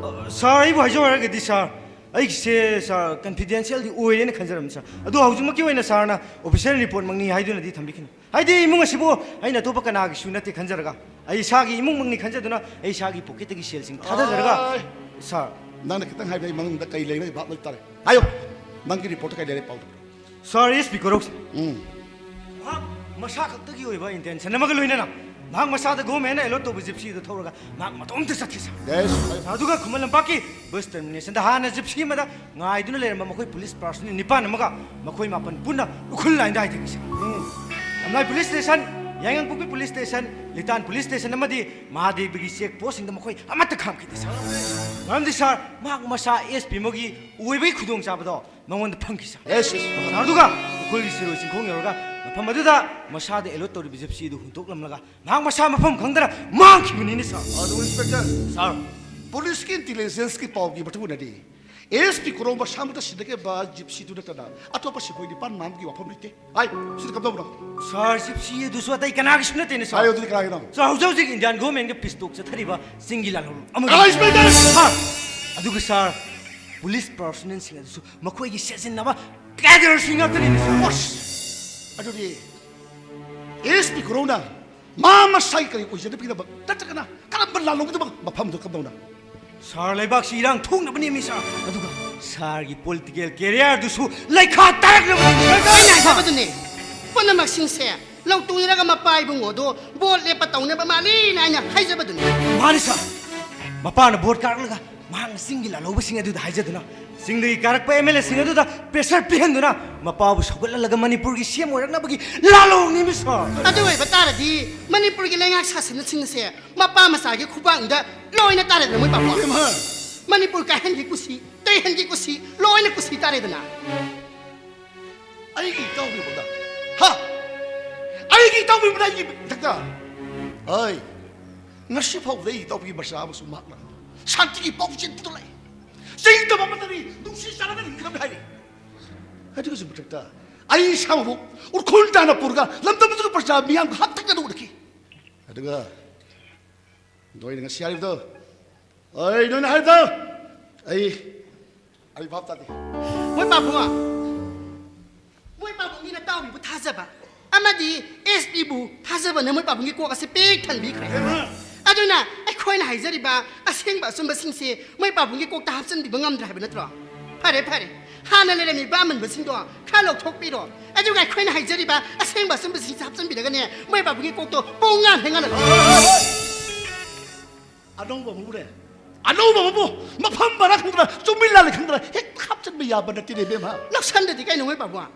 ꯑ, ꯁꯥꯔ, ꯑꯩꯕꯨ ꯍꯥꯏꯖꯧ ꯍꯥꯏꯔꯒꯗꯤ, ꯁꯥꯔ, ꯑꯩꯒꯤꯁꯦ, ꯁꯥꯔ, ꯀꯟꯐꯤꯗꯦꯟꯁꯤꯌꯦꯜꯗꯤ ꯑꯣꯏꯔꯦꯅ ꯈꯟꯖꯔꯝꯃꯤ, ꯁꯥꯔ꯫ ꯑꯗꯣ ꯍꯧꯖꯤꯛꯃꯛꯀꯤ ꯑꯣꯏꯅ ꯁꯥꯔꯅ ꯑꯣꯐꯤꯁꯤꯌꯦꯜ ꯔꯤꯄꯣꯔꯠꯃꯛꯅꯤ ꯍꯥꯏꯗꯨꯅꯗꯤ ꯊꯝꯕꯤꯈꯤꯅꯨ꯫ ꯍꯥꯏꯗꯤ ꯏꯃꯨꯡ ꯑꯁꯤꯕꯨ ꯑꯩꯅ ꯑꯇꯣꯞꯄ ꯀꯅꯥꯒꯤꯁꯨ ꯅꯠꯇꯦ ꯈꯟꯖꯔꯒ, ꯑꯩ ꯏꯁꯥꯒꯤ ꯏꯃꯨꯡꯃꯛꯅꯤ ꯈꯟꯖꯗꯨꯅ, ꯑꯩ ꯏꯁꯥꯒꯤ ꯄꯣꯀꯦꯠꯇꯒꯤ ꯁꯦꯜꯁꯤꯡ ꯊꯥꯗꯖꯔꯒ, ꯑꯥꯏ꯫ ꯁꯥꯔ꯫ ꯅꯪꯅ ꯈꯤꯇꯪ ꯍꯥꯏꯕꯗ ꯑꯩ ꯃꯅꯨꯡꯗ ꯀꯔꯤ ꯂꯩꯕ ꯑꯩ ꯚꯥꯞ ꯂꯩꯇꯥꯔꯦ꯫ ꯍꯥꯏꯌꯣ, ꯅꯪꯒꯤ ꯔꯤꯄꯣꯔꯠꯇ ꯀꯔꯤ ꯂꯩꯔꯦ ꯄꯥꯎꯗꯣ? ꯁꯥꯔ, ꯑꯦꯁ ꯄꯤ ꯀꯣꯔꯧꯁꯦ꯫ ꯎꯝ꯫ ꯃꯍꯥꯛ ꯃꯁꯥ ꯈꯛꯇꯒꯤ ꯑꯣꯏꯕ ꯏꯟꯇꯦꯟꯁꯟ ꯑꯃꯒ ꯂꯣꯏꯅꯅ ꯃꯍꯥꯛ ꯃꯁꯥꯗ ꯒꯣꯚꯔꯟꯃꯦꯟꯅ ꯑꯦꯂꯣꯠ ꯇꯧꯕ ꯖꯤꯞꯁꯤ ꯑꯗꯨ ꯊꯧꯔꯒ ꯃꯍꯥꯛ ꯃꯇꯣꯝꯇ ꯆꯠꯈꯤ, ꯁꯥꯔ꯫ ꯌꯦꯁ꯫ ꯁꯥꯔ, ꯑꯗꯨꯒ ꯈꯨꯃꯟ ꯂꯝꯄꯥꯛꯀꯤ ꯕꯁ ꯇꯔꯃꯤꯅꯦꯁꯟꯗ ꯍꯥꯟꯅ ꯖꯤꯞꯁꯤ ꯑꯃꯗ ꯉꯥꯏꯗꯨꯅ ꯂꯩꯔꯝꯕ ꯃꯈꯣꯏ ꯄꯨꯂꯤꯁ ꯄꯥꯔꯁꯣꯅꯦꯜ ꯅꯤꯄꯥꯟ ꯑꯃꯒ ꯃꯈꯣꯏ ꯃꯥꯄꯟ ꯄꯨꯟꯅ ꯎꯈ꯭ꯔꯨꯜ ꯂꯥꯏꯟꯗ ꯍꯥꯏꯊꯈꯤ, ꯁꯥꯔ꯫ ꯎꯝ꯫ Lamlai police station, Yaingangpokpi police station, Litan police station ꯑꯃꯗꯤ ꯃꯍꯥꯗꯦꯕꯒꯤ ꯆꯦꯛ ꯄꯣꯁꯁꯤꯡꯗ ꯃꯈꯣꯏ ꯑꯃꯠꯇ ꯈꯥꯝꯈꯤꯗꯦ, ꯁꯥꯔ꯫ ꯃꯔꯝꯗꯤ, ꯁꯥꯔ, ꯃꯍꯥꯛ ꯃꯁꯥ ꯑꯦꯁ ꯄꯤ ꯑꯃꯒꯤ ꯑꯣꯏꯕꯒꯤ ꯈꯨꯗꯣꯡꯆꯥꯕꯗꯣ ꯃꯉꯣꯟꯗ ꯐꯪꯈꯤ, ꯁꯥꯔ꯫ Yes, yes. ꯁꯥꯔ, ꯑꯗꯨꯒ ꯎꯈ꯭ꯔꯨꯜꯒꯤ ꯁꯤꯔꯣꯏ ꯆꯤꯡꯈꯣꯡ ꯌꯧꯔꯒ ꯃꯐꯝ ꯑꯗꯨꯗ ꯃꯁꯥꯗ ꯑꯦꯂꯣꯠ ꯇꯧꯔꯤꯕ ꯖꯤꯞꯁꯤ ꯑꯗꯨ ꯍꯨꯟꯗꯣꯛꯂꯝꯂꯒ ꯃꯍꯥꯛ ꯃꯁꯥ ꯃꯐꯝ ꯈꯪꯗꯅ ꯃꯥꯡꯈꯤꯕꯅꯤꯅꯦ, ꯁꯥꯔ꯫ ꯑꯗꯨ, ꯏꯟꯁꯄꯦꯛꯇꯔ, ꯁꯥꯔ꯫ ꯄꯨꯂꯤꯁꯀꯤ ꯏꯟꯇꯤꯂꯤꯖꯦꯟꯁꯀꯤ ꯄꯥꯎꯒꯤ ꯃꯇꯨꯡ ꯏꯟꯅꯗꯤ, ꯑꯦꯁ ꯄꯤ ꯀꯣꯔꯧ ꯃꯁꯥꯃꯛꯇ ꯁꯤꯟꯅꯈꯤꯕ ꯖꯤꯞꯁꯤꯗꯨ ꯅꯠꯇꯅ ꯑꯇꯣꯞꯄ ꯁꯤꯈꯣꯏ ꯅꯤꯄꯥꯟ ꯃꯥꯡꯕꯒꯤ ꯋꯥꯐꯝ ꯂꯩꯇꯦ꯫ ꯍꯥꯏ, ꯁꯤꯗ ꯀꯝꯗꯧꯕꯅꯣ? ꯁꯥꯔ, ꯖꯤꯞꯁꯤ ꯑꯗꯨꯁꯨ ꯑꯇꯩ ꯀꯅꯥꯒꯤꯁꯨ ꯅꯠꯇꯦꯅꯦ, ꯁꯥꯔ꯫ ꯍꯥꯏꯌꯣ, ꯑꯗꯨꯗꯤ ꯀꯅꯥꯒꯤꯅꯣ? ꯁꯥꯔ, ꯍꯧꯖꯤꯛ ꯍꯧꯖꯤꯛ ꯏꯟꯗꯤꯌꯥꯟ ꯒꯣꯚꯔꯟꯃꯦꯟꯒ ꯄꯤꯁ ꯇꯣꯛ ꯆꯠꯊꯔꯤꯕ ꯆꯤꯡꯒꯤ ꯂꯥꯜꯍꯧꯂꯨꯞ ꯑꯃꯒꯤ꯫ ꯑꯥ, ꯏꯟꯁꯄꯦꯛꯇꯔ! ꯁꯥꯔ, ꯑꯗꯨꯒ ꯁꯥꯔ, ꯄꯨꯂꯤꯁ ꯄꯥꯔꯁꯣꯅꯦꯜꯁꯤꯡ ꯑꯗꯨꯁꯨ ꯃꯈꯣꯏꯒꯤ ꯁꯦꯠꯖꯤꯟꯅꯕ ꯀꯦꯗꯔꯁꯤꯡ ꯉꯥꯛꯇꯅꯤꯅꯦ, ꯁꯥꯔ꯫ ꯑꯁ! ꯑꯗꯨꯗꯤ ꯑꯦꯁ ꯄꯤ ꯀꯣꯔꯧꯅ ꯃꯥ ꯃꯁꯥꯒꯤ ꯀꯔꯤ ꯑꯣꯏꯖꯅꯕꯒꯤꯗꯃꯛ ꯅꯠꯇ꯭ꯔꯒꯅ ꯀꯔꯝꯕ ꯂꯥꯜꯂꯧꯒꯤꯗꯃꯛ ꯃꯐꯝꯗꯨ ꯀꯝꯗꯧꯅ? ꯁꯥꯔ, ꯂꯩꯕꯥꯛꯁꯤ ꯏꯔꯥꯡ ꯊꯣꯛꯅꯕꯅꯦꯃꯤ, ꯁꯥꯔ꯫ ꯑꯗꯨꯒ ꯁꯥꯔꯒꯤ ꯄꯣꯂꯤꯇꯤꯀꯦꯜ ꯀꯦꯔꯤꯌꯔꯗꯨꯁꯨ ꯂꯩꯈꯥ ꯇꯥꯔꯛꯅꯕꯅꯦꯃꯤ, ꯁꯥꯔ꯫ ꯑꯩꯅ ꯍꯥꯏꯖꯕꯗꯨꯅꯦ, ꯄꯨꯝꯅꯃꯛꯁꯤꯡꯁꯦ ꯂꯧꯇꯨꯡꯅꯔꯒ ꯃꯄꯥ ꯏꯕꯨꯡꯉꯣꯗꯣ ꯚꯣꯠ ꯂꯦꯞꯄ ꯇꯧꯅꯕ ꯃꯥꯜꯂꯤꯅ ꯑꯩꯅ ꯍꯥꯏꯖꯕꯗꯨꯅꯦ꯫ ꯃꯥꯅꯤ, ꯁꯥꯔ꯫ ꯃꯄꯥꯅ ꯚꯣꯠ ꯀꯥꯔꯛꯂꯒ ꯃꯍꯥꯛꯅ ꯆꯤꯡꯒꯤ ꯂꯥꯜꯍꯧꯕꯁꯤꯡ ꯑꯗꯨꯗ ꯍꯥꯏꯖꯗꯨꯅ, ꯆꯤꯡꯗꯒꯤ ꯀꯥꯔꯛꯄ ꯑꯦꯝ ꯑꯦꯜ ꯑꯦꯁꯤꯡ ꯑꯗꯨꯗ ꯄ꯭ꯔꯦꯁꯔ ꯄꯤꯍꯟꯗꯨꯅ ꯃꯄꯥꯕꯨ ꯁꯧꯒꯠꯍꯜꯂꯒ ꯃꯅꯤꯄꯨꯔꯒꯤ ꯁꯤ ꯑꯦꯝ ꯑꯣꯏꯔꯛꯅꯕꯒꯤ ꯂꯥꯜꯍꯧꯅꯦꯃꯤ, ꯁꯥꯔ꯫ ꯑꯗꯨ ꯑꯣꯏꯕ ꯇꯥꯔꯗꯤ ꯃꯅꯤꯄꯨꯔꯒꯤ ꯂꯩꯉꯥꯛ ꯁꯥꯁꯟꯅꯁꯤꯡ ꯑꯁꯦ ꯃꯄꯥ ꯃꯆꯥꯒꯤ ꯈꯨꯕꯥꯛꯅꯨꯡꯗ ꯂꯣꯏꯅ ꯇꯥꯔꯦꯗꯅ, ꯃꯣꯏ ꯄꯥꯕꯨꯡ꯫ ꯏꯃꯥ! ꯃꯅꯤꯄꯨꯔ ꯀꯥꯏꯍꯟꯒꯤ ꯀꯨꯁꯤ, ꯇꯩꯍꯟꯒꯤ ꯀꯨꯁꯤ, ꯂꯣꯏꯅ ꯀꯨꯁꯤ ꯇꯥꯔꯦꯗꯅ꯫ ꯑꯩꯒꯤ ꯏꯇꯥꯎꯕꯤꯕꯗ, ꯍꯥ? ꯑꯩꯒꯤ ꯏꯇꯥꯎꯕꯤꯕꯗ ꯑꯩꯒꯤ ꯃꯊꯛꯇ, ꯑꯩ, ꯉꯁꯤ ꯐꯥꯎꯕꯗ ꯑꯩꯒꯤ ꯏꯇꯥꯎꯕꯤꯒꯤ ꯃꯆꯥ ꯑꯃꯁꯨ ꯃꯍꯥꯛꯅ ꯁꯥꯟꯇꯤꯒꯤ ꯄꯥꯎ ꯆꯦꯟ ꯄꯨꯊꯣꯛꯂꯛꯏ꯫ ꯆꯤꯡꯗꯕ ꯑꯃꯠꯇꯅꯤ, ꯅꯨꯡꯁꯤ ꯆꯥꯟꯅꯅ ꯍꯤꯡꯒꯗꯕꯅꯤ ꯍꯥꯏꯔꯤ꯫ ꯑꯗꯨꯒꯤꯁꯨ ꯃꯊꯛꯇ ꯑꯩ ꯏꯁꯥꯃꯛ ꯎꯔꯈꯨꯜ ꯇꯥꯅ ꯄꯨꯔꯒ ꯂꯝꯗꯝ ꯑꯗꯨꯒꯤ ꯄ꯭ꯔꯖꯥ ꯃꯤꯌꯥꯝꯒ ꯍꯛꯊꯦꯡꯅꯅ ꯎꯠꯈꯤ꯫ ꯑꯗꯨꯒ ꯅꯣꯏꯅ ꯉꯁꯤ ꯍꯥꯏꯔꯤꯕꯗꯣ, ꯑꯩ ꯅꯣꯏꯅ ꯍꯥꯏꯔꯤꯕꯗꯣ, ꯑꯩ, ꯑꯩ ꯚꯥꯞ ꯇꯥꯗꯦ꯫ ꯃꯣꯏ ꯄꯥꯕꯨꯡ, ꯃꯣꯏ ꯄꯥꯕꯨꯡꯒꯤ ꯅꯇꯥꯎꯕꯤꯕꯨ ꯊꯥꯖꯕ ꯑꯃꯗꯤ ꯑꯦꯁ ꯄꯤꯕꯨ ꯊꯥꯖꯕꯅ ꯃꯣꯏ ꯄꯥꯕꯨꯡꯒꯤ ꯀꯣꯛ ꯑꯁꯤ ꯄꯤꯛ ꯊꯟꯕꯤꯈ꯭ꯔꯦ꯫ ꯏꯕꯦꯝꯃ! ꯑꯗꯨꯅ ꯑꯩꯈꯣꯏꯅ ꯍꯥꯏꯖꯔꯤꯕ ꯑꯁꯦꯡꯕ ꯑꯆꯨꯝꯕꯁꯤꯡꯁꯦ ꯃꯣꯏ ꯄꯥꯕꯨꯡꯒꯤ ꯀꯣꯛꯇ ꯍꯥꯞꯆꯤꯟꯕꯤꯕ ꯉꯝꯗ꯭ꯔꯦ ꯍꯥꯏꯕ ꯅꯠꯇ꯭ꯔꯣ? ꯐꯔꯦ, ꯐꯔꯦ, ꯍꯥꯟꯅ ꯂꯩꯔꯝꯃꯤꯕ ꯑꯃꯟꯕꯁꯤꯡꯗꯣ ꯈꯔ ꯂꯧꯊꯣꯛꯄꯤꯔꯣ, ꯑꯗꯨꯒ ꯑꯩꯈꯣꯏꯅ ꯍꯥꯏꯖꯔꯤꯕ ꯑꯁꯦꯡꯕ ꯑꯆꯨꯝꯕꯁꯤꯡꯁꯦ ꯍꯥꯞꯆꯤꯟꯕꯤꯔꯒꯅꯦ ꯃꯣꯏ ꯄꯥꯕꯨꯡꯒꯤ ꯀꯣꯛꯇꯣ ꯄꯨꯡ ꯉꯥꯟ ꯍꯦꯟ ꯉꯥꯟꯍꯜꯂꯣ꯫ ꯑꯅꯧꯕ ꯑꯃꯕꯨꯅꯦ, ꯑꯅꯧꯕ ꯑꯃꯕꯨ ꯃꯐꯝ ꯃꯔꯥ ꯈꯪꯗꯅ, ꯆꯨꯝꯃꯤ ꯂꯥꯜꯂꯤ ꯈꯪꯗꯅ ꯍꯦꯛꯇ ꯍꯥꯞꯆꯤꯟꯕ ꯌꯥꯕ ꯅꯠꯇꯦꯅꯦ, ꯏꯕꯦꯝꯃ꯫ ꯂꯧꯁꯟꯗꯗꯤ ꯀꯩꯅꯣ, ꯃꯣꯏ ꯄꯥꯕꯨꯡ?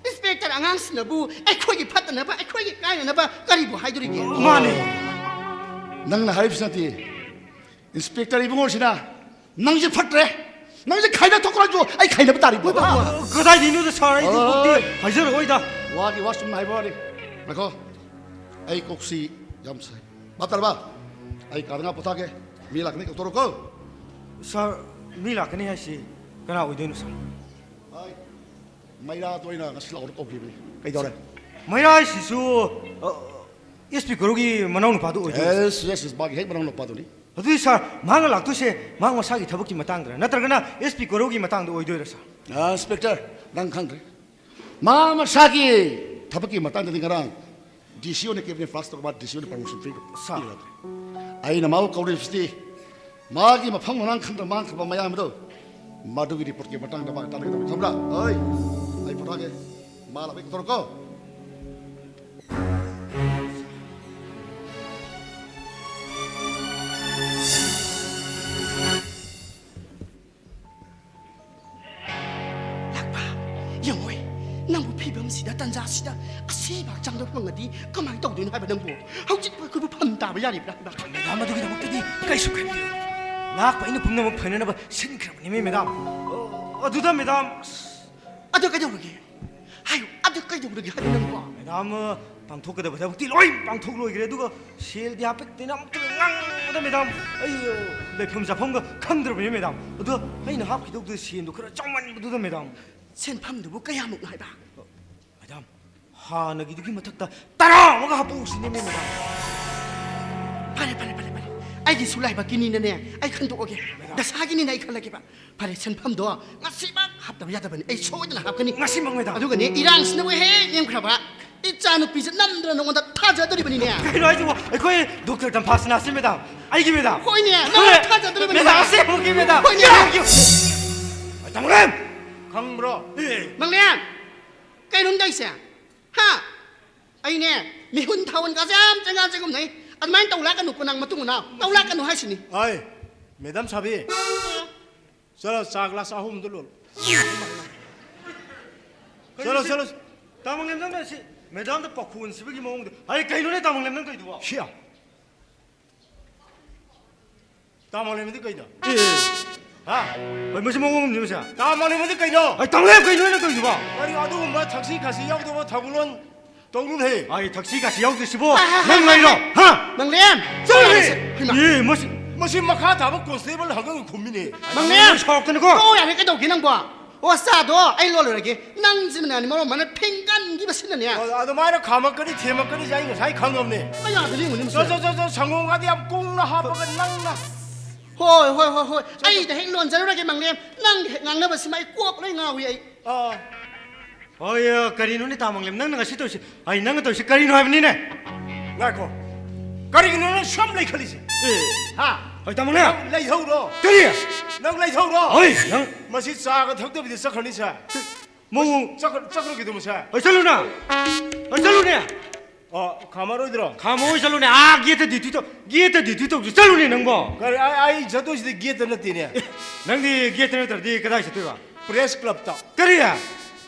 ꯏꯟꯁꯄꯦꯛꯇꯔ ꯑꯉꯥꯡꯁꯤꯅꯕꯨ ꯑꯩꯈꯣꯏꯒꯤ ꯐꯠꯇꯅꯕ, ꯑꯩꯈꯣꯏꯒꯤ ꯀꯥꯏꯅꯅꯕ ꯀꯔꯤꯕꯨ ꯍꯥꯏꯗꯣꯔꯤꯒꯦ? ꯃꯥꯅꯦ꯫ ꯅꯪꯅ ꯍꯥꯏꯔꯤꯕꯁꯤ ꯅꯠꯇꯦ꯫ ꯏꯟꯁꯄꯦꯛꯇꯔ ꯏꯕꯨꯡꯉꯣꯁꯤꯅ ꯅꯪꯁꯦ ꯐꯠꯇ꯭ꯔꯦ, ꯅꯪꯁꯦ ꯈꯥꯏꯅ ꯊꯣꯛꯈ꯭ꯔꯁꯨ ꯑꯩ ꯈꯥꯏꯅꯕ ꯇꯥꯔꯤꯕꯣ? ꯀꯗꯥꯏꯗꯩꯅꯣꯗ ꯁꯥꯔ, ꯑꯩꯗꯤ ꯀꯣꯛꯇꯤ ꯑꯣꯏ꯫ ꯍꯥꯏꯖꯔꯛꯑꯣꯏꯗ꯫ ꯋꯥꯒꯤ ꯋꯥ ꯁꯨꯝ ꯍꯥꯏꯕ ꯋꯥꯅꯤ꯫ ꯉꯥꯏꯈꯣ, ꯑꯩ ꯀꯣꯛꯁꯤ ꯌꯥꯝ ꯁꯥꯏ꯫ ꯚꯥꯞ ꯇꯥꯔꯕ? ꯑꯩ ꯀꯥꯗ ꯉꯥꯏꯍꯥꯛ ꯄꯣꯊꯥꯒꯦ꯫ ꯃꯤ ꯂꯥꯛꯀꯅꯤ, ꯀꯧꯊꯣꯔꯛꯎꯀꯣ꯫ ꯁꯥꯔ, ꯃꯤ ꯂꯥꯛꯀꯅꯤ ꯍꯥꯏꯁꯤ ꯀꯅꯥ ꯑꯣꯏꯗꯣꯏꯅꯣ, ꯁꯥꯔ? ꯍꯣꯏ, ꯃꯩꯔꯥꯗꯣ ꯑꯩꯅ ꯉꯁꯤ ꯂꯥꯛꯑꯣꯅ ꯀꯧꯈꯤꯕꯅꯤ꯫ ꯀꯩꯗꯧꯔꯦ? ꯃꯩꯔꯥ ꯍꯥꯏꯁꯤꯁꯨ, ꯑ, ꯑꯦꯁ ꯄꯤ ꯀꯣꯔꯧꯒꯤ ꯃꯅꯥꯎ ꯅꯨꯄꯥꯗꯣ ꯑꯣꯏꯗꯣꯏꯔꯣ? ꯌꯦꯁ, ꯌꯦꯁ, ꯌꯦꯁ, ꯃꯥꯒꯤ ꯍꯦꯛ ꯃꯅꯥꯎ ꯅꯨꯄꯥꯗꯨꯅꯤ꯫ ꯑꯗꯨꯗꯤ ꯁꯥꯔ, ꯃꯍꯥꯛꯅ ꯂꯥꯛꯇꯣꯏꯁꯦ ꯃꯍꯥꯛ ꯃꯁꯥꯒꯤ ꯊꯕꯛꯀꯤ ꯃꯇꯥꯡꯗꯔ, ꯅꯠꯇ꯭ꯔꯒꯅ ꯑꯦꯁ ꯄꯤ ꯀꯣꯔꯧꯒꯤ ꯃꯇꯥꯡꯗ ꯑꯣꯏꯗꯣꯏꯔꯥ, ꯁꯥꯔ? ꯑ, ꯏꯟꯁꯄꯦꯛꯇꯔ, ꯅꯪ ꯈꯪꯗ꯭ꯔꯦ꯫ ꯃꯥ ꯃꯁꯥꯒꯤ ꯊꯕꯛꯀꯤ ꯃꯇꯥꯡꯗꯗꯤ ꯉꯔꯥꯡ ꯗꯤ ꯁꯤ ꯑꯣꯏꯅ ꯀꯦꯕꯤꯅꯦꯠ ꯄꯥꯁ ꯇꯧꯔꯒ ꯃꯥ ꯗꯤ ꯁꯤ ꯑꯣꯏꯅ ꯄ꯭ꯔꯃꯣꯁꯟ ꯄꯤꯕ꯫ ꯁꯥꯔ꯫ ꯄꯤꯔꯕꯅꯤ꯫ ꯑꯩꯅ ꯃꯥꯕꯨ ꯀꯧꯔꯤꯕꯁꯤꯗꯤ ꯃꯥꯒꯤ ꯃꯐꯝ ꯃꯔꯥꯡ ꯈꯪꯗ ꯃꯥꯡꯈ꯭ꯔꯕ ꯃꯌꯥꯝ ꯑꯗꯣ, ꯃꯗꯨꯒꯤ ꯔꯤꯄꯣꯔꯠꯀꯤ ꯃꯇꯥꯡꯗ ꯃꯥ ꯇꯥꯟꯅꯒꯗꯕꯅꯤ, ꯈꯪꯕ꯭ꯔꯥ? ꯑꯩ, ꯑꯩ ꯄꯣꯊꯥꯒꯦ꯫ ꯃꯥ ꯂꯥꯛꯄ ꯀꯧꯊꯣꯔꯛꯀꯣ꯫ ꯂꯥꯛꯄ, ꯌꯦꯡꯉꯣꯏ, ꯅꯪꯕꯨ ꯐꯤꯕꯝꯁꯤꯗ, ꯇꯟꯖꯥꯁꯤꯗ ꯑꯁꯤꯕ ꯍꯛꯆꯥꯡꯗ ꯐꯪꯉꯗꯤ ꯀꯃꯥꯏꯅ ꯇꯧꯗꯣꯏꯅꯣ ꯍꯥꯏꯕ ꯅꯪꯕꯨ? ꯍꯧꯖꯤꯛ ꯑꯩꯈꯣꯏꯕꯨ ꯐꯝ ꯇꯥꯕ ꯌꯥꯔꯤꯕ꯭ꯔꯥ ꯍꯥꯏꯕ? ꯃꯦꯗꯥꯝ, ꯑꯗꯨꯒꯤꯗꯃꯛꯇꯗꯤ ꯀꯩꯁꯨ ꯈꯟꯕꯤꯔꯨꯅꯨ꯫ ꯂꯥꯛꯄ ꯑꯩꯅ ꯄꯨꯝꯅꯃꯛ ꯐꯅꯅꯕ ꯁꯤꯟꯈ꯭ꯔꯕꯅꯤ, ꯃꯦꯗꯥꯝ꯫ ꯑꯣ, ꯑꯗꯨꯗ, ꯃꯦꯗꯥꯝ, ꯑꯁ꯫ ꯑꯗꯨ ꯀꯩꯗꯧꯔꯒꯦ? ꯍꯥꯏꯌꯨ, ꯑꯗꯨ ꯀꯩꯗꯧꯔꯒꯦ ꯍꯥꯏꯕ ꯅꯪꯕꯣ? ꯃꯦꯗꯥꯝ, ꯄꯥꯡꯊꯣꯛꯀꯗꯕ ꯊꯕꯛꯇꯤ ꯂꯣꯏ ꯄꯥꯡꯊꯣꯛ ꯂꯣꯏꯈ꯭ꯔꯦ, ꯑꯗꯨꯒ ꯁꯦꯜꯗꯤ ꯍꯥꯄꯦꯠꯇꯦꯅ ꯑꯝꯇ ꯇꯥꯡꯕꯗ, ꯃꯦꯗꯥꯝ, ꯑꯩ, ꯑ, ꯂꯩꯐꯝ ꯆꯥꯐꯝꯒ ꯈꯪꯗ꯭ꯔꯕꯅꯤ, ꯃꯦꯗꯥꯝ꯫ ꯑꯗꯣ ꯑꯩꯅ ꯍꯥꯞꯈꯤꯗꯧꯗꯣ ꯁꯦꯟꯗꯣ ꯈꯔ ꯆꯥꯎꯃꯟꯕꯗꯨꯗ, ꯃꯦꯗꯥꯝ꯫ ꯁꯦꯟꯐꯝꯗꯨꯕꯨ ꯀꯌꯥꯃꯨꯛꯅꯣ ꯍꯥꯏꯕ? ꯃꯦꯗꯥꯝ, ꯍꯥꯟꯅꯒꯤꯗꯨꯒꯤ ꯃꯊꯛꯇ ꯇꯔꯥ ꯑꯃꯒ ꯍꯥꯞꯄꯛꯎꯁꯤꯅꯦ, ꯃꯦꯗꯥꯝ꯫ ꯐꯔꯦ, ꯐꯔꯦ, ꯐꯔꯦ, ꯐꯔꯦ꯫ ꯑꯩꯒꯤꯁꯨ ꯂꯥꯏꯕꯛꯀꯤꯅꯤꯅꯅꯦ, ꯑꯩ ꯈꯟꯗꯣꯛꯑꯒꯦ꯫ ꯃꯦꯗꯥꯝ꯫ ꯗꯁꯥꯒꯤꯅꯤꯅ ꯑꯩ ꯈꯜꯂꯒꯦꯕ꯫ ꯐꯔꯦ, ꯁꯦꯟꯐꯝꯗꯣ ꯉꯁꯤꯃꯛ ꯍꯥꯞꯇꯕ ꯌꯥꯗꯕꯅꯤ꯫ ꯑꯩ ꯁꯣꯏꯗꯅ ꯍꯥꯞꯀꯅꯤ꯫ ꯉꯁꯤꯃꯛ, ꯃꯦꯗꯥꯝ꯫ ꯑꯗꯨꯒꯅꯦ, ꯏꯔꯥꯡꯁꯤꯅꯕꯨ ꯍꯦꯛ ꯅꯦꯝꯈ꯭ꯔꯕ, ꯏꯆꯥ ꯅꯨꯄꯤꯁꯦ ꯅꯝꯗꯅ ꯅꯉꯣꯟꯗ ꯊꯥꯖꯗꯣꯔꯤꯕꯅꯤꯅꯦ꯫ ꯀꯩꯅꯣ ꯍꯥꯏꯁꯤꯕꯣ? ꯑꯩꯈꯣꯏ ꯗꯣꯛꯇꯔ ꯇꯝꯐꯥꯁꯅꯥꯁꯦ, ꯃꯦꯗꯥꯝ꯫ ꯑꯩꯒꯤ, ꯃꯦꯗꯥꯝ꯫ ꯍꯣꯏꯅꯦ, ꯅꯪꯅ ꯍꯣꯏ꯫ ꯊꯥꯖꯗꯣꯔꯤꯕꯅꯤ꯫ ꯃꯦꯗꯥꯝ, ꯑꯁꯦꯡꯕꯒꯤ, ꯃꯦꯗꯥꯝ꯫ ꯍꯣꯏꯅꯦ꯫ ꯌꯥꯝ ꯀ꯭ꯌꯨ-, ꯇꯥꯃꯣꯂꯦꯝ! ꯈꯪꯕ꯭ꯔꯣ? ꯑꯦ꯫ ꯃꯪꯂꯦꯝ! ꯀꯩꯅꯣꯝ ꯇꯧꯔꯤꯁꯦ? ꯍꯥ? ꯑꯩꯅꯦ, ꯃꯤꯍꯨꯟ ꯊꯥꯍꯨꯟꯒꯁꯦ ꯌꯥꯝ ꯆꯦꯡꯉꯥ ꯆꯦꯡꯉꯨꯝꯅꯩ꯫ ꯑꯗꯨꯃꯥꯏꯅ ꯇꯧ ꯂꯥꯛꯀꯅꯨꯀꯣ, ꯅꯪ ꯃꯇꯨꯡ ꯃꯅꯥꯎ꯫ ꯇꯧ ꯂꯥꯛꯀꯅꯨ ꯍꯥꯏꯁꯤꯅꯤ꯫ ꯑꯩ, ꯃꯦꯗꯥꯝ ꯁꯥꯕꯤ꯫ ꯆꯠꯂꯣ, ꯆꯥ ꯒ꯭ꯂꯥꯁ ꯑꯍꯨꯝꯗꯣ ꯂꯣꯜꯂꯣ꯫ ꯆꯠꯂꯣ, ꯀꯩꯅꯣ ꯁꯤ ꯆꯠꯂꯣ꯫ ꯇꯥꯃꯣꯂꯦꯝ, ꯅꯪꯅ ꯁꯤ ꯃꯦꯗꯥꯝꯗ ꯄꯥꯈꯣꯟ ꯁꯤꯕꯒꯤ ꯃꯑꯣꯡꯗ꯫ ꯑꯩ, ꯀꯩꯅꯣꯅꯦ ꯇꯥꯃꯣꯂꯦꯝ, ꯅꯪ ꯇꯧꯔꯤꯗꯨꯕꯣ? ꯁꯤꯌꯥ꯫ ꯇꯥꯃꯣꯂꯦꯝꯗꯤ ꯀꯩꯅꯣ? ꯑꯦ꯫ ꯍꯥ? ꯑꯩ, ꯃꯁꯤ ꯃꯑꯣꯡ ꯑꯃꯅꯤ, ꯃꯁꯤ꯫ ꯇꯥꯃꯣꯂꯦꯝꯗꯤ ꯀꯩꯅꯣ? ꯑꯩ, ꯇꯥꯃꯣꯂꯦꯝ, ꯀꯩꯅꯣ ꯅꯪ ꯇꯧꯔꯤꯗꯨꯕꯣ? ꯀꯔꯤ ꯑꯗꯨꯒꯨꯝꯕ ꯊꯛꯁꯤ ꯈꯥꯁꯤ ꯌꯥꯎꯗꯕ ꯊꯧꯒꯜꯂꯣꯟ ꯇꯧꯅꯨꯅꯦ꯫ ꯑꯩ, ꯊꯛꯁꯤ ꯈꯥꯁꯤ ꯌꯥꯎꯗ꯭ꯔꯤꯁꯤꯕꯣ? ꯍꯥ, ꯍꯥ, ꯍꯥ, ꯅꯪ ꯍꯥ, ꯂꯩꯔꯣ? ꯍꯥ? ꯍꯥ? ꯃꯪꯂꯦꯝ! ꯆꯠꯂꯣꯍꯦ! ꯍꯩꯃꯥ! ꯑꯦ, ꯃꯁꯤ꯫ ꯃꯁꯤ ꯃꯈꯥ ꯊꯥꯕ ꯀꯣꯟꯁꯇꯦꯕꯜ ꯍꯪꯒꯪ ꯈꯨꯝꯃꯤꯅꯦ꯫ ꯃꯪꯂꯦꯝ! ꯁꯥꯎꯔꯛꯀꯅꯨꯀꯣ꯫ ꯇꯣꯛꯑꯣ, ꯌꯥꯔꯦ, ꯀꯩꯗꯧꯒꯦ ꯅꯪꯕꯣ? ꯑꯣ, ꯆꯥꯗꯣ ꯑꯩ ꯂꯣꯜꯂꯨꯔꯒꯦ꯫ ꯅꯪꯁꯤꯃꯅꯅꯦ ꯃꯔꯣꯟ ꯑꯃꯅ ꯐꯤꯡꯒꯟꯈꯤꯕꯁꯤꯅꯅꯦ꯫ ꯑꯣ, ꯑꯗꯨꯃꯥꯏꯅ ꯈꯥꯝꯃꯛꯀꯅꯤ, ꯊꯦꯝꯃꯛꯀꯅꯤꯁꯦ ꯑꯩ ꯉꯁꯥꯏ ꯈꯪꯉꯕꯅꯦ꯫ ꯑꯩ ꯌꯥꯗ ꯌꯦꯡꯉꯨꯅꯦ, ꯆꯣ, ꯃꯁꯤ꯫ ꯆꯣ, ꯆꯣ, ꯆꯣ, ꯁꯪꯒꯣꯝꯒꯗꯤ ꯌꯥꯝ ꯀꯨꯡꯅ ꯍꯥꯞꯄꯒ ꯅꯪꯅ꯫ ꯍꯣꯏ, ꯍꯣꯏ, ꯍꯣꯏ, ꯍꯣꯏ꯫ ꯆꯣ, ꯆꯣ꯫ ꯑꯩꯗ ꯍꯦꯛ ꯂꯣꯟꯖꯔꯨꯔꯒꯦ, ꯃꯪꯂꯦꯝ꯫ ꯅꯪꯒꯤ ꯍꯦꯛ ꯉꯥꯡꯅꯕꯁꯤꯃ ꯑꯩ ꯀꯣꯛ ꯂꯣꯏ ꯉꯥꯎꯏ ꯑꯩ꯫ ꯑꯥ꯫ ꯍꯣꯏ, ꯑ, ꯀꯔꯤꯅꯣꯅꯦ, ꯇꯥꯃꯣꯂꯦꯝ, ꯅꯪꯅ ꯉꯁꯤ ꯇꯧꯔꯤꯁꯤ, ꯑꯩ, ꯅꯪꯅ ꯇꯧꯔꯤꯁꯤ ꯀꯔꯤꯅꯣ ꯍꯥꯏꯕꯅꯤꯅꯦ? ꯉꯥꯏꯈꯣ꯫ ꯀꯔꯤꯒꯤꯅꯣ ꯅꯪ ꯁꯨꯝ ꯂꯩꯈꯠꯂꯤꯁꯦ? ꯑꯦ꯫ ꯍꯥ? ꯍꯣꯏ, ꯇꯥꯃꯣꯂꯦꯝ꯫ ꯅꯪ ꯂꯩꯍꯧꯔꯣ꯫ ꯀꯔꯤ? ꯅꯪ ꯂꯩꯍꯧꯔꯣ꯫ ꯍꯣꯏ, ꯅꯪ꯫ ꯃꯁꯤ ꯆꯥꯒ ꯊꯛꯇꯕꯤꯗ ꯆꯠꯈ꯭ꯔꯅꯤ, ꯁꯥꯔ꯫ ꯃꯧ꯫ ꯆꯠꯈ꯭ꯔ-, ꯆꯠꯈ꯭ꯔꯒꯦ ꯑꯗꯨꯝ, ꯁꯥꯔ꯫ ꯍꯣꯏ, ꯆꯠꯂꯨꯅ꯫ ꯍꯣꯏ, ꯆꯠꯂꯨꯅꯦ꯫ ꯑꯣ, ꯈꯥꯝꯃꯔꯣꯏꯗ꯭ꯔꯣ? ꯈꯥꯝꯃꯣ, ꯍꯣꯏ, ꯆꯠꯂꯨꯅꯦ꯫ ꯑꯥ, ꯒꯦꯠꯇ ꯗ꯭ꯌꯨꯇꯤ ꯇꯧ-, ꯒꯦꯠꯇ ꯗ꯭ꯌꯨꯇꯤ ꯇꯧꯁꯤ ꯆꯠꯂꯨꯅꯦ ꯅꯪꯕꯣ꯫ ꯀꯔꯤ? ꯑꯩ, ꯑꯩ ꯆꯠꯇꯣꯏꯁꯤꯗꯤ ꯒꯦꯠꯇ ꯅꯠꯇꯦꯅꯦ꯫ ꯑꯦ, ꯅꯪꯗꯤ ꯒꯦꯠꯇ ꯅꯠꯇ꯭ꯔꯗꯤ ꯀꯗꯥꯏ ꯆꯠꯇꯣꯏꯕ? ꯄ꯭ꯔꯦꯁ ꯀ꯭ꯂꯕꯇ꯫ ꯀꯔꯤ?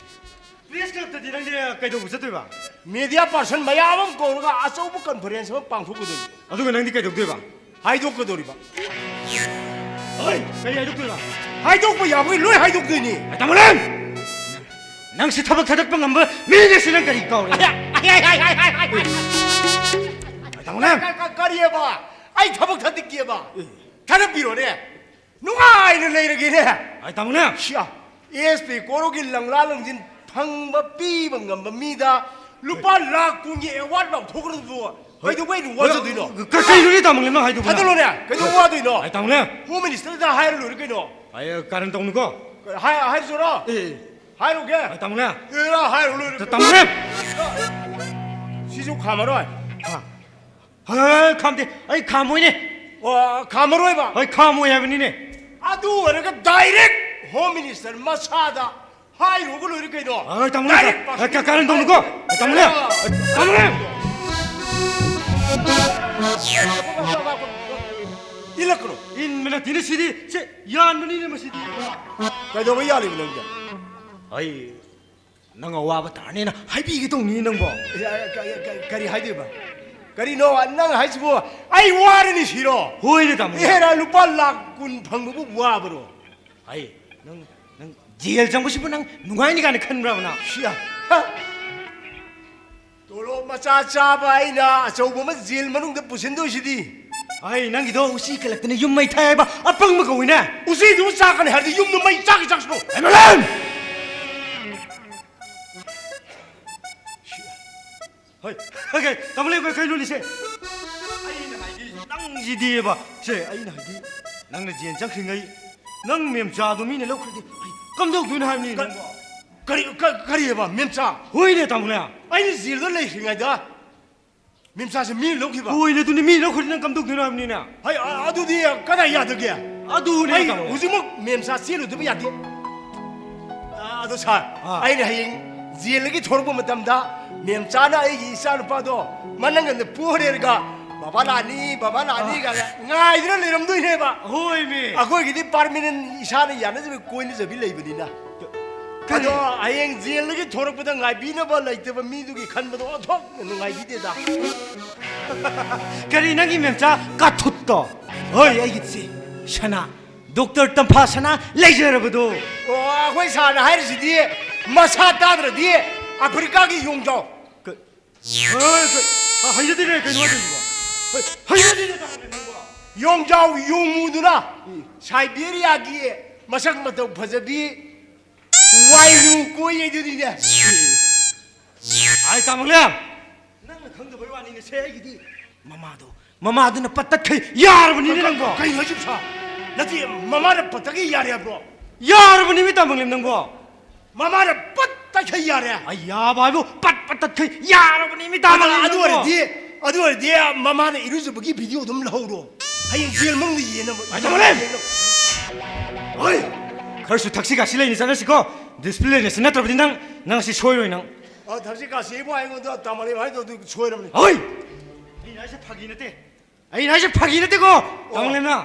ꯄ꯭ꯔꯦꯁ ꯀ꯭ꯂꯕꯇꯗꯤ ꯅꯪꯗꯤ ꯀꯩꯗꯧꯕ ꯆꯠꯇꯣꯏꯕ? ꯃꯦꯗꯤꯌꯥ ꯄꯥꯔꯁꯟ ꯃꯌꯥꯝ ꯑꯃ ꯀꯧꯔꯒ ꯑꯆꯧꯕ ꯀꯟꯐꯔꯦꯟꯁ ꯑꯃ ꯄꯥꯡꯊꯣꯛꯀꯗꯣꯏꯅꯤ꯫ ꯑꯗꯨꯒ ꯅꯪꯗꯤ ꯀꯩꯗꯧꯗꯣꯏꯕ? ꯍꯥꯏꯗꯣꯛꯀꯗꯧꯔꯤꯕ꯫ ꯍꯣꯏ, ꯀꯔꯤ ꯍꯥꯏꯗꯣꯛꯇꯣꯏꯕ? ꯍꯥꯏꯗꯣꯛꯄ ꯌꯥꯕꯈꯩ ꯂꯣꯏ ꯍꯥꯏꯗꯣꯛꯇꯣꯏꯅꯤ꯫ ꯑꯦ, ꯇꯥꯃꯣꯂꯦꯝ! ꯅꯪꯁꯤ ꯊꯕꯛ ꯊꯥꯗꯠꯄ ꯉꯝꯕ ꯃꯤꯅꯦ ꯁꯤ ꯅꯪ ꯀꯔꯤ ꯀꯥꯎꯔꯦ? ꯑꯦ, ꯇꯥꯃꯣꯂꯦꯝ! ꯀ-, ꯀ-, ꯀꯔꯤꯑꯕ? ꯑꯩ ꯊꯕꯛ ꯊꯥꯗꯣꯛꯀꯦꯕ꯫ ꯊꯥꯗꯣꯛꯄꯤꯔꯣꯅꯦ꯫ ꯅꯨꯡꯉꯥꯏꯅ ꯂꯩꯔꯒꯦꯅꯦ꯫ ꯑꯩ ꯇꯥꯃꯣꯅꯦ꯫ ꯁꯤꯌꯥ, ꯑꯦꯁ ꯄꯤ ꯀꯣꯔꯣꯒꯤ ꯂꯪꯂꯥ ꯂꯪꯖꯤꯟ ꯐꯪꯕ ꯄꯤꯕ ꯉꯝꯕ ꯃꯤꯗ ꯂꯨꯄꯥ ꯂꯥꯈ ꯀꯨꯟꯒꯤ ꯑꯦꯋꯥꯔꯗ ꯂꯥꯎꯊꯣꯛꯈ꯭ꯔꯗꯨꯕꯨ ꯀꯩꯗꯧꯕꯩ ꯑꯩꯅ ꯋꯥꯖꯗꯣꯏꯅꯣ? ꯀ-, ꯀ-, ꯀꯩꯅꯣꯅꯦ ꯇꯥꯃꯣꯅꯦ ꯅꯪ ꯍꯥꯏꯗꯨꯕꯨ? ꯊꯥꯗꯣꯛꯂꯣꯅꯦ꯫ ꯀꯩꯗꯧ ꯋꯥꯗꯣꯏꯅꯣ? ꯑꯩ ꯇꯥꯃꯣꯅꯦ꯫ ꯍꯣꯝ ꯃꯤꯅꯤꯁꯇꯔꯗ ꯍꯥꯏꯔ ꯂꯣꯏꯔꯦ ꯀꯩꯅꯣ꯫ ꯑꯩ ꯀꯔꯟ ꯇꯧꯅꯨꯀꯣ꯫ ꯍꯥꯏ-, ꯍꯥꯏꯔꯨꯆꯣꯔꯣ? ꯑꯦ, ꯑꯦ꯫ ꯍꯥꯏꯔꯨꯒꯦ? ꯑꯩ ꯇꯥꯃꯣꯅꯦ꯫ ꯑꯦꯔꯥ, ꯍꯥꯏꯔꯨ ꯂꯣꯏꯔꯦ꯫ ꯇ-, ꯇꯥꯃꯣꯅꯦ꯫ ꯁꯤꯁꯨ ꯈꯥꯝꯃꯔꯣꯏ꯫ ꯍꯥ? ꯍꯦ, ꯈꯥꯝꯗꯦ꯫ ꯑꯩ ꯈꯥꯝꯃꯣꯏꯅꯦ꯫ ꯑꯣ, ꯈꯥꯝꯃꯔꯣꯏꯕ? ꯑꯩ ꯈꯥꯝꯃꯣꯏ ꯍꯥꯏꯕꯅꯤꯅꯦ꯫ ꯑꯗꯨ ꯑꯣꯏꯔꯒ ꯗꯥꯏꯔꯦꯛ ꯍꯣꯝ ꯃꯤꯅꯤꯁꯇꯔ ꯃꯁꯥꯗ ꯍꯥꯏꯔꯨꯔꯒ ꯂꯣꯏꯔꯦ ꯀꯩꯅꯣ꯫ ꯑ, ꯇꯥꯃꯣ, ꯗꯥꯏꯔꯦꯛ ꯑ, ꯀ-, ꯀꯔꯟ ꯇꯧꯅꯨꯀꯣ꯫ ꯇꯥꯃꯣꯅꯦ꯫ ꯑ, ꯇꯥꯃꯣꯅꯦ꯫ ꯏꯜꯂꯛꯀꯅꯨ꯫ ꯏꯟꯕ ꯅꯠꯇꯦꯅꯦ ꯁꯤꯗꯤ꯫ ꯁꯦ, ꯌꯥꯟꯕꯅꯤꯅꯦ ꯃꯁꯤꯗꯤ꯫ ꯀꯩꯗꯧꯕ ꯌꯥꯜꯂꯤꯕ ꯅꯪꯗꯤ? ꯑꯩ ꯅꯪ ꯑꯋꯥꯕ ꯇꯥꯔꯅꯦꯅ ꯍꯥꯏꯕꯤꯒꯦ ꯇꯧꯅꯤ ꯅꯪꯕꯣ꯫ ꯀ-, ꯀ-, ꯀ-, ꯀꯔꯤ ꯍꯥꯏꯗꯣꯏꯕ? ꯀꯔꯤꯅꯣ ꯅꯪ ꯍꯥꯏꯁꯤꯕꯨ? ꯑꯩ ꯋꯥꯔꯅꯤ ꯁꯤꯔꯣ? ꯍꯣꯏꯅꯦ ꯇꯥꯃꯣ꯫ ꯑꯦꯔꯥ, ꯂꯨꯄꯥ ꯂꯥꯈ ꯀꯨꯟ ꯐꯪꯕꯕꯨ ꯋꯥꯕꯔꯣ? ꯑꯩ ꯅꯪ, ꯅꯪ ꯖꯦꯜ ꯆꯪꯕꯁꯤꯕꯨ ꯅꯪ ꯅꯨꯡꯉꯥꯏꯅꯤ ꯀꯥꯏꯅ ꯈꯟꯕ꯭ꯔꯕ ꯅꯪ? ꯁꯤꯌꯥ꯫ ꯍ! ꯇꯣꯂꯣꯞ ꯃꯆꯥ ꯆꯥꯕ ꯑꯩꯅ ꯑꯆꯧꯕ ꯑꯃ ꯖꯦꯜ ꯃꯅꯨꯡꯗ ꯄꯨꯁꯤꯟꯗꯣꯏꯁꯤꯗꯤ꯫ ꯑꯩ ꯅꯪꯒꯤꯗꯣ ꯎꯆꯤ ꯀꯜꯂꯛꯇꯅ ꯌꯨꯝ ꯃꯩ ꯊꯥꯏ ꯍꯥꯏꯕ ꯑꯄꯪꯕ ꯀꯧꯏꯅꯦ꯫ ꯎꯆꯤꯗꯨꯕꯨ ꯆꯥꯛꯀꯅꯤ ꯍꯥꯏꯔꯗꯤ ꯌꯨꯝꯗ ꯃꯩ ꯆꯥꯛꯀꯤ ꯆꯥꯛꯁꯅꯨ꯫ M L A! ꯍꯣꯏ, ꯍꯣꯏ, ꯀꯩ, ꯇꯥꯃꯣ ꯂꯩꯕ ꯀꯩꯅꯣꯅꯦ ꯁꯦ? ꯑꯩꯅ ꯍꯥꯏꯗꯤ ꯅꯪꯁꯤꯗꯤꯕ꯫ ꯁꯦ, ꯑꯩꯅ ꯍꯥꯏꯗꯤ ꯅꯪꯅ ꯖꯦꯜ ꯆꯠꯈ꯭ꯔꯤꯉꯩ ꯅꯪ ꯃꯦꯝꯆꯥꯗꯣ ꯃꯤꯅ ꯂꯧꯈ꯭ꯔꯗꯤ ꯑꯩ ꯀꯝꯗꯧꯗꯣꯏꯅꯣ ꯍꯥꯏꯕꯅꯤ ꯀ-, ꯅꯪꯕꯣ꯫ ꯀꯔꯤ, ꯀ-, ꯀꯔꯤꯑꯕ ꯃꯦꯝꯆꯥ? ꯍꯣꯏꯅꯦ ꯇꯥꯃꯣꯅꯦ꯫ ꯑꯩꯅ ꯖꯦꯜꯗ ꯂꯩꯈ꯭ꯔꯤꯉꯩꯗ ꯃꯦꯝꯆꯥꯁꯦ ꯃꯤꯅ ꯂꯧꯈꯤꯕ? ꯍꯣꯏꯅꯦ, ꯑꯗꯨꯅꯦ ꯃꯤꯅ ꯂꯧꯈ꯭ꯔꯗꯤ ꯅꯪ ꯀꯝꯗꯧꯗꯣꯏꯅꯣ ꯍꯥꯏꯕꯅꯤꯅꯦ꯫ ꯍꯩ, ꯑ-, ꯑꯗꯨꯗꯤ ꯀꯗꯥꯏ ꯌꯥꯗꯒꯦ? ꯑꯗꯨꯅꯦ ꯑꯩ ꯇꯥꯃꯣ꯫ ꯍꯧꯖꯤꯛꯃꯛ ꯃꯦꯝꯆꯥ ꯆꯦꯜꯂꯨꯗꯕ ꯌꯥꯗꯦ꯫ ꯑ, ꯑꯗꯣ ꯁꯥꯔ, ꯑꯥ꯫ ꯑꯩꯅ ꯍꯌꯦꯡ ꯖꯦꯜꯗꯒꯤ ꯊꯣꯔꯛꯄ ꯃꯇꯝꯗ ꯃꯦꯝꯆꯥꯅ ꯑꯩꯒꯤ ꯏꯆꯥꯅꯨꯄꯥꯗꯣ ꯃꯅꯪꯒꯟꯗ ꯄꯣꯔꯦꯔꯒ "ꯕꯕꯥ ꯂꯥꯛꯑꯅꯤ, ꯕꯕꯥ ꯂꯥꯛꯑꯅꯤ" ꯑꯥ꯫ ꯀꯥꯏꯅ ꯉꯥꯏꯗꯨꯅ ꯂꯩꯔꯝꯗꯣꯏꯅꯦꯕ꯫ ꯍꯣꯏꯃꯤ꯫ ꯑꯩꯈꯣꯏꯒꯤꯗꯤ ꯄꯥꯔꯃꯤꯅꯦꯟ ꯏꯁꯥꯅ ꯌꯥꯅꯖꯕ ꯀꯣꯏꯅꯖꯕꯤ ꯂꯩꯕꯅꯤꯅ꯫ ꯀꯔꯤ? ꯑꯗꯣ ꯍꯌꯦꯡ ꯖꯦꯜꯗꯒꯤ ꯊꯣꯔꯛꯄꯗ ꯉꯥꯏꯕꯤꯅꯕ ꯂꯩꯇꯕ ꯃꯤꯗꯨꯒꯤ ꯈꯟꯕꯗꯣ ꯑꯣꯟꯊꯣꯛꯅ ꯅꯨꯡꯉꯥꯏꯕꯤꯗꯦꯗ꯫ ꯀꯔꯤ ꯅꯪꯒꯤ ꯃꯦꯝꯆꯥ ꯀꯥꯊꯨꯠꯇꯣ? ꯍꯣꯏ, ꯑꯩꯒꯤ ꯆꯦ ꯁꯅꯥ, ꯗꯣꯛꯇꯔ ꯇꯝꯐꯥ ꯁꯅꯥ ꯂꯩꯖꯔꯕꯗꯣ꯫ ꯑꯣ, ꯑꯩꯈꯣꯏ ꯁꯥꯔꯅ ꯍꯥꯏꯔꯤꯁꯤꯗꯤ ꯃꯁꯥ ꯇꯥꯗ꯭ꯔꯗꯤ ꯑꯐ꯭ꯔꯤꯀꯥꯒꯤ ꯌꯣꯡꯖꯥꯎ꯫ ꯀ-, ꯍꯣꯏ, ꯀ-, ꯍ-, ꯍꯩꯖꯗꯦꯅꯦ, ꯀꯩꯅꯣ ꯍꯥꯏꯗꯣꯏꯁꯤꯕꯣ? ꯍꯩꯅꯗꯦꯅꯦ ꯇꯥꯃꯣꯅꯦ ꯅꯪꯕꯣ꯫ ꯌꯣꯡꯖꯥꯎ ꯌꯣꯡꯃꯨꯗꯨꯅ ꯁꯥꯏꯕꯦꯔꯤꯌꯥꯒꯤ ꯃꯁꯛ ꯃꯇꯧ ꯐꯖꯕꯤ ꯋꯥꯏꯔꯨ ꯀꯣꯏꯌꯦꯗꯨꯅꯤꯅꯦ꯫ ꯑꯥꯏ ꯇꯥꯃꯣꯂꯦꯝ, ꯅꯪꯅ ꯈꯪꯗꯕꯩ ꯋꯥꯅꯤꯅꯦ ꯁꯦ꯫ ꯑꯩꯒꯤꯗꯤ ꯃꯃꯥꯗꯣ, ꯃꯃꯥꯗꯨꯅ ꯄꯠ ꯇꯠꯈꯩ ꯌꯥꯔꯕꯅꯤꯅꯦ ꯅꯪꯕꯣ꯫ ꯀꯩꯅꯣ ꯍꯥꯏꯁꯤꯕꯣ ꯁꯥ? ꯅꯠꯇꯦ, ꯃꯃꯥꯅ ꯄꯠ ꯇꯠꯈꯩ ꯌꯥꯔꯦ ꯍꯥꯏꯕ꯭ꯔꯣ? ꯌꯥꯔꯕꯅꯤꯃꯤ ꯇꯥꯃꯣꯂꯦꯝ ꯅꯪꯕꯣ꯫ ꯃꯃꯥꯅ ꯄꯠ ꯇꯠꯈꯩ ꯌꯥꯔꯦ꯫ ꯑꯩ ꯌꯥꯕ ꯍꯥꯏꯕꯨ ꯄꯠ ꯄꯠ ꯇꯠꯈꯩ ꯌꯥꯔꯕꯅꯤꯃꯤ ꯑꯗꯨ, ꯇꯥꯃꯣꯂꯦꯝ ꯑꯗꯨ ꯅꯪꯕꯣ꯫ ꯑꯣꯏꯔꯗꯤ, ꯑꯗꯨ ꯑꯣꯏꯔꯗꯤ ꯃꯃꯥꯅ ꯏꯔꯨꯖꯕꯒꯤ ꯚꯤꯗꯤꯑꯣ ꯑꯗꯨꯝ ꯂꯧꯍꯧꯔꯣ꯫ ꯍꯌꯦꯡ ꯖꯦꯜ ꯃꯅꯨꯡꯗ ꯌꯦꯡꯅꯕ꯫ ꯑꯩ ꯇꯥꯃꯣꯂꯦꯝ! ꯍꯣꯏ! ꯈꯔꯁꯨ ꯊꯛꯁꯤ ꯈꯥꯁꯤ ꯂꯩꯅ ꯆꯠꯅꯁꯤꯀꯣ꯫ ꯗꯤꯁꯤꯄ꯭ꯂꯤꯟ ꯂꯩꯅꯁꯤ, ꯅꯠꯇ꯭ꯔꯕꯗꯤ ꯅꯪ, ꯅꯪ ꯁꯤ ꯁꯣꯏꯔꯣꯏ ꯅꯪ꯫ ꯑ, ꯊꯛꯁꯤ ꯈꯥꯁꯤꯕꯨ ꯑꯩꯉꯣꯟꯗ ꯇꯥꯃꯣꯂꯦꯝ ꯍꯥꯏꯗꯣ ꯑꯗꯨ ꯁꯣꯏꯔꯕꯅꯤ꯫ ꯍꯣꯏ! ꯑꯩꯅ ꯍꯥꯏꯁꯦ ꯐꯥꯒꯤ ꯅꯠꯇꯦ꯫ ꯑꯩꯅ ꯍꯥꯏꯁꯦ ꯐꯥꯒꯤ ꯅꯠꯇꯦꯀꯣ, ꯇꯥꯃꯣꯂꯦꯝꯅ꯫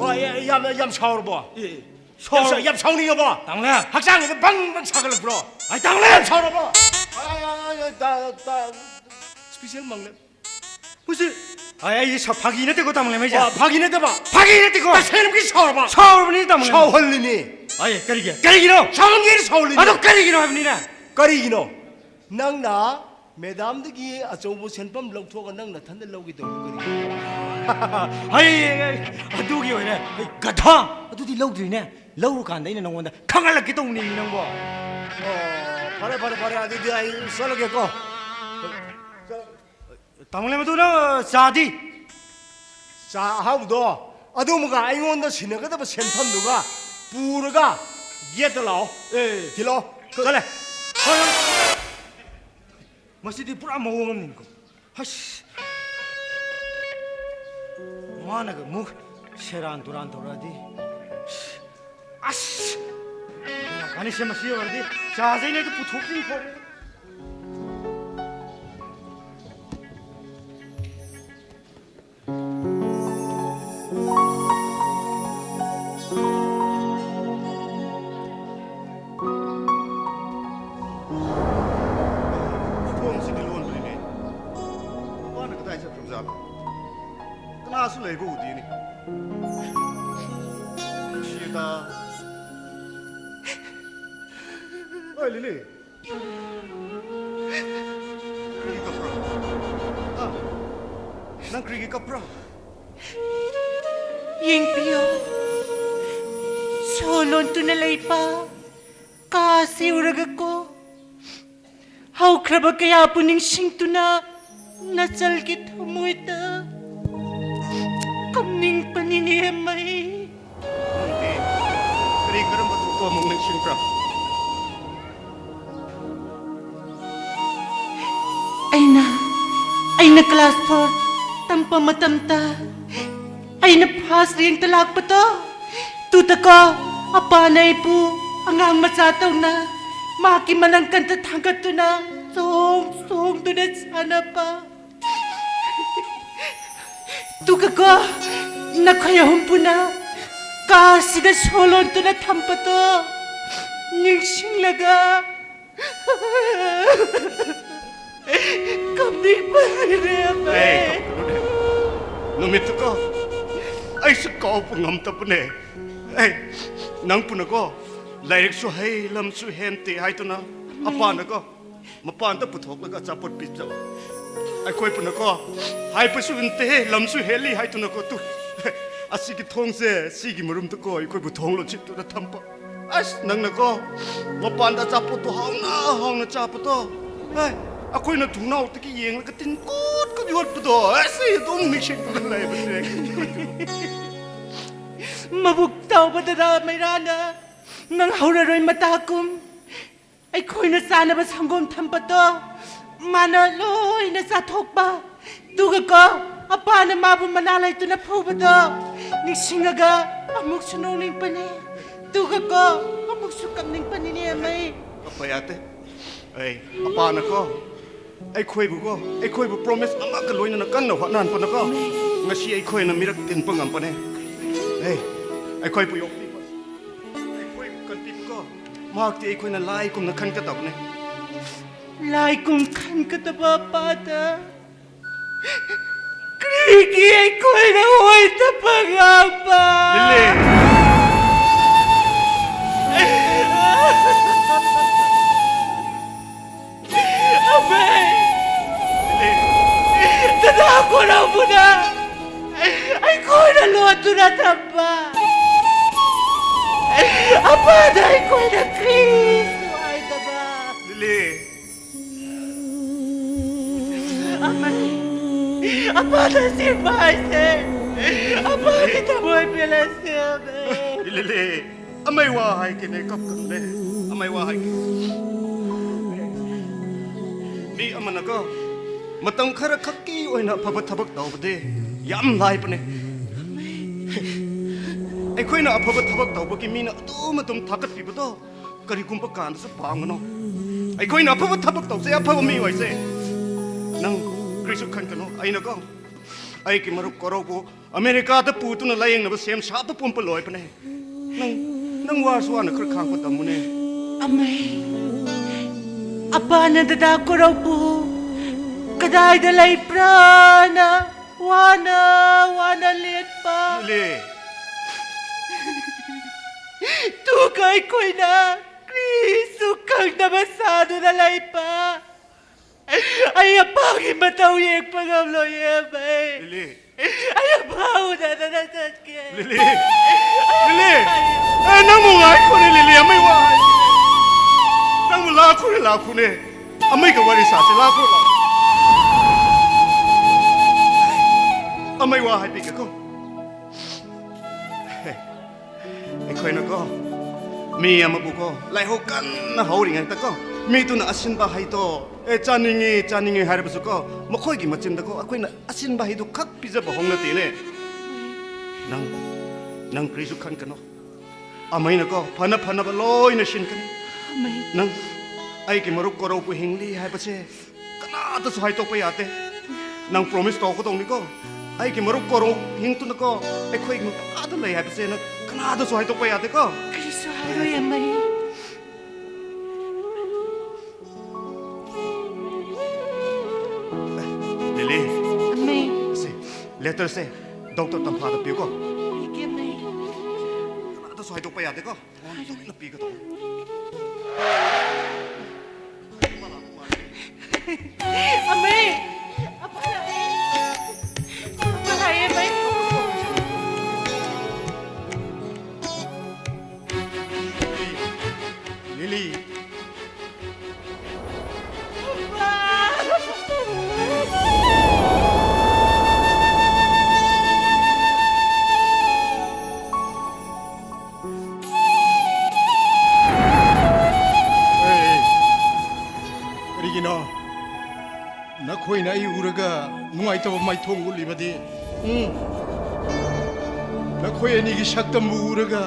ꯑꯣ, ꯑꯦ, ꯑꯦ, ꯌꯥꯝ, ꯌꯥꯝ ꯁꯥꯎꯔꯕꯣ? ꯑꯦ, ꯑꯦ, ꯌꯥꯝ ꯁꯥꯎ-, ꯁꯥꯎꯔ-, ꯌꯥꯝ ꯁꯥꯎꯅꯤꯡꯉꯕꯣ? ꯇꯥꯃꯣꯂꯦꯝ꯫ ꯍꯛꯆꯥꯡꯁꯤꯗ ꯕꯪ ꯕꯪ ꯁꯥꯒꯠꯂꯛꯄ꯭ꯔꯣ? ꯑꯩ ꯇꯥꯃꯣꯂꯦꯝ! ꯌꯥꯝ ꯁꯥꯎꯔꯕꯣ? ꯑ, ꯑ, ꯑ, ꯑ, ꯇ-, ꯇ-, ꯏꯁꯄꯤꯁꯦꯜ ꯃꯪꯂꯦꯞ꯫ ꯃꯁꯤ, ꯑꯩ, ꯑꯩ ꯁ-, ꯐꯥꯒꯤ ꯅꯠꯇꯦꯀꯣ, ꯇꯥꯃꯣꯂꯦꯝ, ꯑꯩꯁꯦ꯫ ꯑꯣ, ꯐꯥꯒꯤ ꯅꯠꯇꯕ? ꯐꯥꯒꯤ ꯅꯠꯇꯦꯀꯣ꯫ ꯇꯁꯦꯡꯅꯒꯤ ꯁꯥꯎꯔꯕ? ꯁꯥꯎꯔꯕꯅꯤ, ꯇꯥꯃꯣꯂꯦꯝ꯫ ꯁꯥꯎꯍꯜꯂꯤꯅꯤ꯫ ꯑꯩ, ꯀꯔꯤꯒꯤ? ꯀꯔꯤꯒꯤꯅꯣ? ꯁꯥꯎꯍꯟꯒꯦꯅ ꯁꯥꯎꯍꯜꯂꯤꯅꯤ꯫ ꯑꯗꯣ ꯀꯔꯤꯒꯤꯅꯣ ꯍꯥꯏꯕꯅꯤꯅꯦ? ꯀꯔꯤꯒꯤꯅꯣ? ꯅꯪꯅ ꯃꯦꯗꯥꯝꯗꯒꯤ ꯑꯆꯧꯕ ꯁꯦꯟꯐꯝ ꯂꯧꯊꯣꯛꯑꯒ ꯅꯪ ꯅꯊꯟꯗ ꯂꯧꯒꯦ ꯇꯧꯔꯤꯗꯣ ꯀꯔꯤꯒꯤꯅꯣ? ꯍꯩ, ꯑꯗꯨꯒꯤ ꯑꯣꯏꯔꯦ꯫ ꯍꯩ, ꯒꯙꯥ! ꯑꯗꯨꯗꯤ ꯂꯧꯗ꯭ꯔꯤꯅꯦ꯫ ꯂꯧꯔꯀꯥꯟꯗ ꯑꯩꯅ ꯅꯪꯉꯣꯟꯗ ꯈꯪꯍꯜꯂꯛꯀꯦ ꯇꯧꯕꯅꯦꯃꯤ ꯅꯪꯕꯣ꯫ ꯑꯣ, ꯐꯔꯦ, ꯐꯔꯦ, ꯐꯔꯦ, ꯑꯗꯨꯗꯤ ꯑꯩ ꯆꯠꯂꯒꯦꯀꯣ꯫ ꯇꯥꯃꯣꯂꯦꯝ, ꯑꯗꯨ ꯅꯪ ꯆꯥꯗꯤ? ꯆꯥ ꯑꯍꯥꯎꯕꯗꯣ ꯑꯗꯨꯃꯒ ꯑꯩꯉꯣꯟꯗ ꯁꯤꯟꯅꯒꯗꯕ ꯁꯦꯟꯐꯝꯗꯨꯒ ꯄꯨꯔꯒ ꯒꯦꯠꯇ ꯂꯥꯛꯑꯣ꯫ ꯑꯦ꯫ ꯊꯤꯜꯂꯛꯑꯣ꯫ ꯆꯠꯂꯦ꯫ ꯍꯣꯏ, ꯍꯣꯏ꯫ ꯃꯁꯤꯗꯤ ꯄꯨꯔꯥ ꯃꯑꯣꯡ ꯑꯃꯅꯤꯀꯣ꯫ ꯍꯁ꯫ ꯃꯥꯅꯒ ꯑꯃꯨꯛ ꯁꯦꯔꯥꯟ ꯇꯨꯔꯥꯟ ꯇꯧꯔꯛꯑꯗꯤ꯫ ꯑꯁ! ꯌꯥꯔꯀꯥꯟꯗ ꯁꯦ ꯃꯁꯤ ꯌꯧꯔꯗꯤ ꯆꯥꯁꯦ ꯑꯩꯅ ꯍꯦꯛꯇ ꯄꯨꯊꯣꯛꯈꯤꯅꯤ ꯐꯔꯦ꯫ ꯊꯣꯡꯁꯤꯗꯤ ꯂꯣꯟꯕꯅꯤꯅꯦ꯫ ꯃꯥꯅ ꯀꯗꯥꯏ ꯆꯠꯈ꯭ꯔꯕꯖꯥꯠꯅꯣ? ꯀꯅꯥꯁꯨ ꯂꯩꯕ ꯎꯗꯦꯅꯦ꯫ ꯅꯨꯡꯁꯤꯗ꯫ ꯑꯣꯏ, ꯂꯤꯂꯤ꯫ ꯀꯔꯤ ꯇꯧꯕ꯭ꯔꯣ? ꯍꯥ? ꯅꯪ ꯀꯔꯤꯒꯤ ꯀꯞꯄ꯭ꯔꯥ? ꯌꯦꯡꯕꯤꯌꯣ, ꯁꯣ ꯂꯣꯟꯗꯨꯅ ꯂꯩꯕ ꯀꯥꯁꯤ ꯎꯔꯒꯀꯣ, ꯍꯧꯈ꯭ꯔꯕ ꯀꯌꯥꯕꯨ ꯅꯤꯡꯁꯤꯡꯗꯨꯅ ꯅꯆꯜꯒꯤ ꯊꯃꯣꯏꯗ ꯀꯞꯅꯤꯡꯕꯅꯤꯅꯦ ꯃꯩ꯫ ꯅꯪꯗꯤ ꯀꯔꯤ ꯀꯔꯝꯕ ꯊꯧꯗꯣꯛ ꯑꯃꯨꯛ ꯅꯤꯡꯁꯤꯡꯕ꯭ꯔꯥ? ꯑꯩꯅ ꯑꯩꯅ ꯀ꯭ꯂꯥꯁ ꯐꯣꯔ ꯇꯝꯕ ꯃꯇꯝꯗ ꯑꯩꯅ ꯐꯥꯔꯁ ꯔꯦꯡꯇ ꯂꯥꯛꯄꯗꯣ, ꯇꯨꯗꯀꯣ, ꯑꯄꯥꯅ ꯑꯩꯕꯨ ꯑꯉꯥꯡ ꯃꯆꯥ ꯇꯧꯅ ꯃꯍꯥꯛꯀꯤ ꯃꯅꯪꯀꯟꯗ ꯊꯥꯡꯒꯠꯇꯨꯅ ꯆꯣꯡ ꯆꯣꯡꯗꯨꯅ ꯁꯥꯟꯅꯕ꯫ ꯇꯨꯒꯀꯣ, ꯅꯈꯣꯏ ꯑꯍꯨꯝ ꯄꯨꯟꯅ ꯀꯥꯁꯤꯗ ꯁꯣ ꯂꯣꯟꯗꯨꯅ ꯊꯝꯕꯗꯣ ꯅꯤꯡꯁꯤꯡꯂꯒ ꯀꯞꯅꯤꯡꯕ ꯂꯩꯔꯦ, ꯑꯦ, ꯑꯃꯦ꯫ ꯀꯞꯀꯅꯨꯅꯦ꯫ ꯅꯨꯃꯤꯠꯇꯨꯀꯣ, ꯑꯩꯁꯨ ꯀꯥꯎꯕ ꯉꯝꯗꯕꯅꯦ꯫ ꯑꯦ, ꯅꯪ ꯄꯨꯅꯀꯣ, ꯂꯥꯏꯔꯤꯛꯁꯨ ꯍꯩ, ꯂꯝꯁꯨ ꯍꯦꯟꯇꯦ ꯍꯥꯏꯗꯨꯅ, ꯑꯄꯥꯅꯀꯣ, ꯃꯄꯥꯟꯗ ꯄꯨꯊꯣꯛꯂꯒ ꯑꯆꯥꯄꯣꯠ ꯄꯤꯖꯕ꯫ ꯑꯩꯈꯣꯏ ꯄꯨꯅꯀꯣ, ꯍꯥꯏꯕꯁꯨ ꯏꯟꯇꯦꯍꯦ, ꯂꯝꯁꯨ ꯍꯦꯜꯂꯤ ꯍꯥꯏꯗꯨꯅꯀꯣ, ꯇꯨ, ꯑꯁꯤꯒꯤ ꯊꯣꯡꯁꯦ, ꯁꯤꯒꯤ ꯃꯔꯨꯝꯗꯀꯣ, ꯑꯩꯈꯣꯏꯕꯨ ꯊꯣꯡ ꯂꯣꯟꯁꯤꯟꯗꯨꯅ ꯊꯝꯕ꯫ ꯑꯁ, ꯅꯪꯅꯀꯣ, ꯃꯄꯥꯟꯗ ꯑꯆꯥꯄꯣꯠꯇꯣ ꯍꯥꯎꯅ ꯍꯥꯎꯅ ꯆꯥꯕꯗꯣ, ꯑꯦ, ꯑꯩꯈꯣꯏꯅ ꯊꯣꯡꯅꯥꯎꯗꯒꯤ ꯌꯦꯡꯂꯒ ꯇꯤꯟ ꯀꯨꯠ ꯀꯨꯠ ꯌꯣꯠꯄꯗꯣ, ꯑꯁ, ꯑꯩ ꯑꯗꯨꯝ ꯅꯤꯡꯁꯤꯡꯗꯨꯅ ꯂꯩꯕꯁꯦ꯫ ꯃꯕꯨꯛ ꯆꯥꯎꯕ ꯗꯗꯥ ꯃꯩꯔꯥꯅ ꯅꯪ ꯍꯧꯔꯔꯣꯏ ꯃꯇꯥꯒꯨꯝ, ꯑꯩꯈꯣꯏꯅ ꯆꯥꯅꯕ ꯁꯪꯒꯣꯝ ꯊꯝꯕꯗꯣ ꯃꯥꯅ ꯂꯣꯏꯅ ꯆꯥꯊꯣꯛꯄ꯫ ꯑꯗꯨꯒꯀꯣ, ꯑꯄꯥꯅ ꯃꯥꯕꯨ ꯃꯅꯥ ꯂꯩꯇꯨꯅ ꯐꯨꯕꯗꯣ ꯅꯤꯡꯁꯤꯡꯉꯒ ꯑꯃꯨꯛꯁꯨ ꯅꯣꯛꯅꯤꯡꯕꯅꯦ, ꯑꯗꯨꯒꯀꯣ, ꯑꯃꯨꯛꯁꯨ ꯀꯞꯅꯤꯡꯕꯅꯤꯅꯦ, ꯑꯃꯩ꯫ ꯀꯞꯄ ꯌꯥꯗꯦ꯫ ꯑꯩ, ꯑꯄꯥꯅꯀꯣ, ꯑꯩꯈꯣꯏꯕꯨꯀꯣ, ꯑꯩꯈꯣꯏꯕꯨ ꯄ꯭ꯔꯣꯃꯤꯁ ꯑꯃꯒ ꯂꯣꯏꯅꯅ ꯀꯟꯅ ꯍꯣꯠꯅꯍꯟꯕꯅꯀꯣ, ꯉꯁꯤ ꯑꯩꯈꯣꯏꯅ ꯃꯤꯔꯛ ꯇꯤꯟꯕ ꯉꯝꯕꯅꯦ꯫ ꯑꯦ, ꯑꯩꯈꯣꯏꯕꯨ ꯌꯣꯛꯄꯤꯕ, ꯑꯩꯈꯣꯏꯕꯨ ꯀꯟꯕꯤꯕꯀꯣ, ꯃꯍꯥꯛꯇꯤ ꯑꯩꯈꯣꯏꯅ ꯂꯥꯏꯒꯨꯝꯅ ꯈꯟꯒꯗꯕꯅꯦ꯫ ꯂꯥꯏꯒꯨꯝ ꯈꯟꯒꯗꯕ ꯑꯄꯥꯗ ꯀꯔꯤꯒꯤ ꯑꯩꯈꯣꯏꯅ ꯑꯣꯏꯗꯕ ꯉꯥꯡꯕ? ꯂꯤꯂꯤ! ꯑꯕꯦ! ꯂꯤꯂꯤ! ꯗꯗꯥ ꯀꯣꯔꯧꯕꯨꯅ ꯑꯩꯈꯣꯏꯅ ꯂꯣꯠꯇꯨꯅ ꯊꯝꯕ ꯑꯄꯥꯗ ꯑꯩꯈꯣꯏꯅ ꯀꯔꯤꯁꯨ ꯍꯥꯏꯗꯕ꯫ ꯂꯤꯂꯤ꯫ ꯑꯃꯩ, ꯑꯄꯥꯗ ꯁꯤꯕ ꯍꯥꯏꯁꯦ ꯑꯄꯥꯒꯤ ꯊꯃꯣꯏ ꯄꯦꯜꯂꯁꯦ, ꯑꯃꯩ꯫ ꯂꯤꯂꯤ, ꯑꯃꯩ ꯋꯥ ꯍꯥꯏꯒꯦꯅꯦ, ꯀꯞꯀꯅꯨꯅꯦ꯫ ꯑꯃꯩ ꯋꯥ ꯍꯥꯏꯒꯦ꯫ ꯃꯤ ꯑꯃꯅꯀꯣ, ꯃꯇꯝ ꯈꯔ ꯈꯛꯀꯤ ꯑꯣꯏꯅ ꯑꯐꯕ ꯊꯕꯛ ꯇꯧꯕꯗꯤ ꯌꯥꯝ ꯂꯥꯏꯕꯅꯦ꯫ ꯑꯩꯈꯣꯏꯅ ꯑꯐꯕ ꯊꯕꯛ ꯇꯧꯕꯒꯤ ꯃꯤꯅ ꯑꯗꯨꯝ ꯑꯗꯨꯝ ꯊꯥꯒꯠꯄꯤꯕꯗꯣ ꯀꯔꯤꯒꯨꯝꯕ ꯀꯥꯟꯗꯁꯨ ꯄꯥꯝꯒꯅꯣ꯫ ꯑꯩꯈꯣꯏꯅ ꯑꯐꯕ ꯊꯕꯛ ꯇꯧꯁꯦ, ꯑꯐꯕ ꯃꯤ ꯑꯣꯏꯁꯦ꯫ ꯅꯪ ꯀꯔꯤꯁꯨ ꯈꯟꯒꯅꯣ꯫ ꯑꯩꯅꯀꯣ, ꯑꯩꯒꯤ ꯃꯔꯨꯞ ꯀꯣꯔꯧꯕꯨ ꯑꯃꯦꯔꯤꯀꯥꯗ ꯄꯨꯗꯨꯅ ꯂꯥꯌꯦꯡꯅꯕ ꯁꯦꯝ ꯁꯥꯕ ꯄꯨꯝꯕ ꯂꯣꯏꯕꯅꯦ꯫ ꯅꯪ, ꯅꯪ ꯋꯥꯔꯁꯨ ꯋꯥꯅ ꯈꯔ ꯈꯥꯡꯕ ꯇꯝꯃꯨꯅꯦ꯫ ꯑꯃꯩ, ꯑꯄꯥꯅ ꯗꯗꯥ ꯀꯣꯔꯧꯕꯨ ꯀꯗꯥꯏꯗ ꯂꯩꯕ꯭ꯔꯥꯅ ꯋꯥꯅ, ꯋꯥꯅ ꯂꯦꯟꯕ꯫ ꯂꯤꯂꯤ꯫ ꯇꯨꯒ ꯑꯩꯈꯣꯏꯅ ꯀ꯭ꯔꯤꯁꯨ ꯈꯪꯗꯕ ꯁꯥꯗꯨꯅ ꯂꯩꯕ꯫ ꯑꯩ ꯑꯄꯥꯒꯤ ꯃꯇꯧ ꯌꯦꯡꯕ ꯉꯝꯂꯣꯏꯌꯦ, ꯑꯃꯩ꯫ ꯂꯤꯂꯤ꯫ ꯑꯩ ꯑꯄꯥ ꯎꯅꯗꯅ ꯆꯠꯀꯦ꯫ ꯂꯤꯂꯤ꯫ ꯂꯤꯂꯤ꯫ ꯑꯦ, ꯅꯪꯕꯨ ꯉꯥꯏꯈꯣꯅꯦ, ꯂꯤꯂꯤ, ꯑꯃꯩ ꯋꯥ ꯍꯥꯏ-, ꯅꯪꯕꯨ ꯂꯥꯛꯈꯣꯅꯦ, ꯂꯥꯛꯈꯣꯅꯦ꯫ ꯑꯃꯩꯒ ꯋꯥꯔꯤ ꯁꯥꯁꯦ, ꯂꯥꯛꯈꯣ, ꯂꯥꯛꯈꯣ꯫ ꯑꯃꯩ ꯋꯥ ꯍꯥꯏꯕꯤꯒꯦꯀꯣ꯫ ꯑꯩꯈꯣꯏꯅꯀꯣ, ꯃꯤ ꯑꯃꯕꯨꯀꯣ, ꯂꯥꯏꯍꯧ ꯀꯟꯅ ꯍꯧꯔꯤꯉꯩꯗꯀꯣ, ꯃꯤꯗꯨꯅ ꯑꯁꯤꯟꯕ ꯍꯩꯗꯣ, "ꯑꯦ, ꯆꯥꯅꯤꯡꯉꯤ, ꯆꯥꯅꯤꯡꯉꯤ" ꯍꯥꯏꯔꯕꯁꯨꯀꯣ, ꯃꯈꯣꯏꯒꯤ ꯃꯆꯤꯟꯗꯀꯣ, ꯑꯩꯈꯣꯏꯅ ꯑꯁꯤꯟꯕ ꯍꯩꯗꯨ ꯈꯛ ꯄꯤꯖꯕ ꯍꯧꯅꯗꯦꯅꯦ꯫ ꯅꯪ, ꯅꯪ ꯀꯔꯤꯁꯨ ꯈꯟꯒꯅꯨ꯫ ꯑꯃꯩꯅꯀꯣ, ꯐꯅ ꯐꯅꯕ ꯂꯣꯏꯅ ꯁꯤꯟꯒꯅꯤ꯫ ꯑꯃꯩ꯫ ꯅꯪ, ꯑꯩꯒꯤ ꯃꯔꯨꯞ ꯀꯣꯔꯧꯕꯨ ꯍꯤꯡꯂꯤ ꯍꯥꯏꯕꯁꯦ ꯀꯅꯥꯗꯁꯨ ꯍꯥꯏꯗꯣꯛꯄ ꯌꯥꯗꯦ꯫ ꯅꯪ promise ꯇꯧꯒꯗꯧꯅꯤꯀꯣ꯫ ꯑꯩꯒꯤ ꯃꯔꯨꯞ ꯀꯣꯔꯧ ꯍꯤꯡꯗꯨꯅꯀꯣ, ꯑꯩꯈꯣꯏꯒꯤ ꯃꯄꯥꯗ ꯂꯩ ꯍꯥꯏꯕꯁꯦ ꯅꯪ ꯀꯅꯥꯗꯁꯨ ꯍꯥꯏꯗꯣꯛꯄ ꯌꯥꯗꯦꯀꯣ꯫ ꯀꯔꯤꯁꯨ ꯍꯥꯏꯔꯣꯏ, ꯑꯃꯩ꯫ ꯂꯤꯂꯤ꯫ ꯑꯃꯩ꯫ ꯁꯦ, letterꯁꯦ doctor ꯇꯝꯐꯥꯗ ꯄꯤꯌꯨꯀꯣ꯫ ꯄꯤꯒꯦ, ꯑꯃꯩ꯫ ꯀꯅꯥꯗꯁꯨ ꯍꯥꯏꯗꯣꯛꯄ ꯌꯥꯗꯦꯀꯣ꯫ ꯇꯨꯃꯤꯟꯅ ꯄꯤꯒꯗꯧꯅꯤ꯫ ꯑꯃꯩ! ꯑꯄꯥ ꯂꯥꯛꯑꯦ! ꯊꯣꯡ ꯎꯠꯂꯤꯕꯗꯤ, ꯎꯝ, ꯅꯈꯣꯏ ꯑꯅꯤꯒꯤ ꯁꯛꯇꯝꯕꯨ ꯎꯔꯒ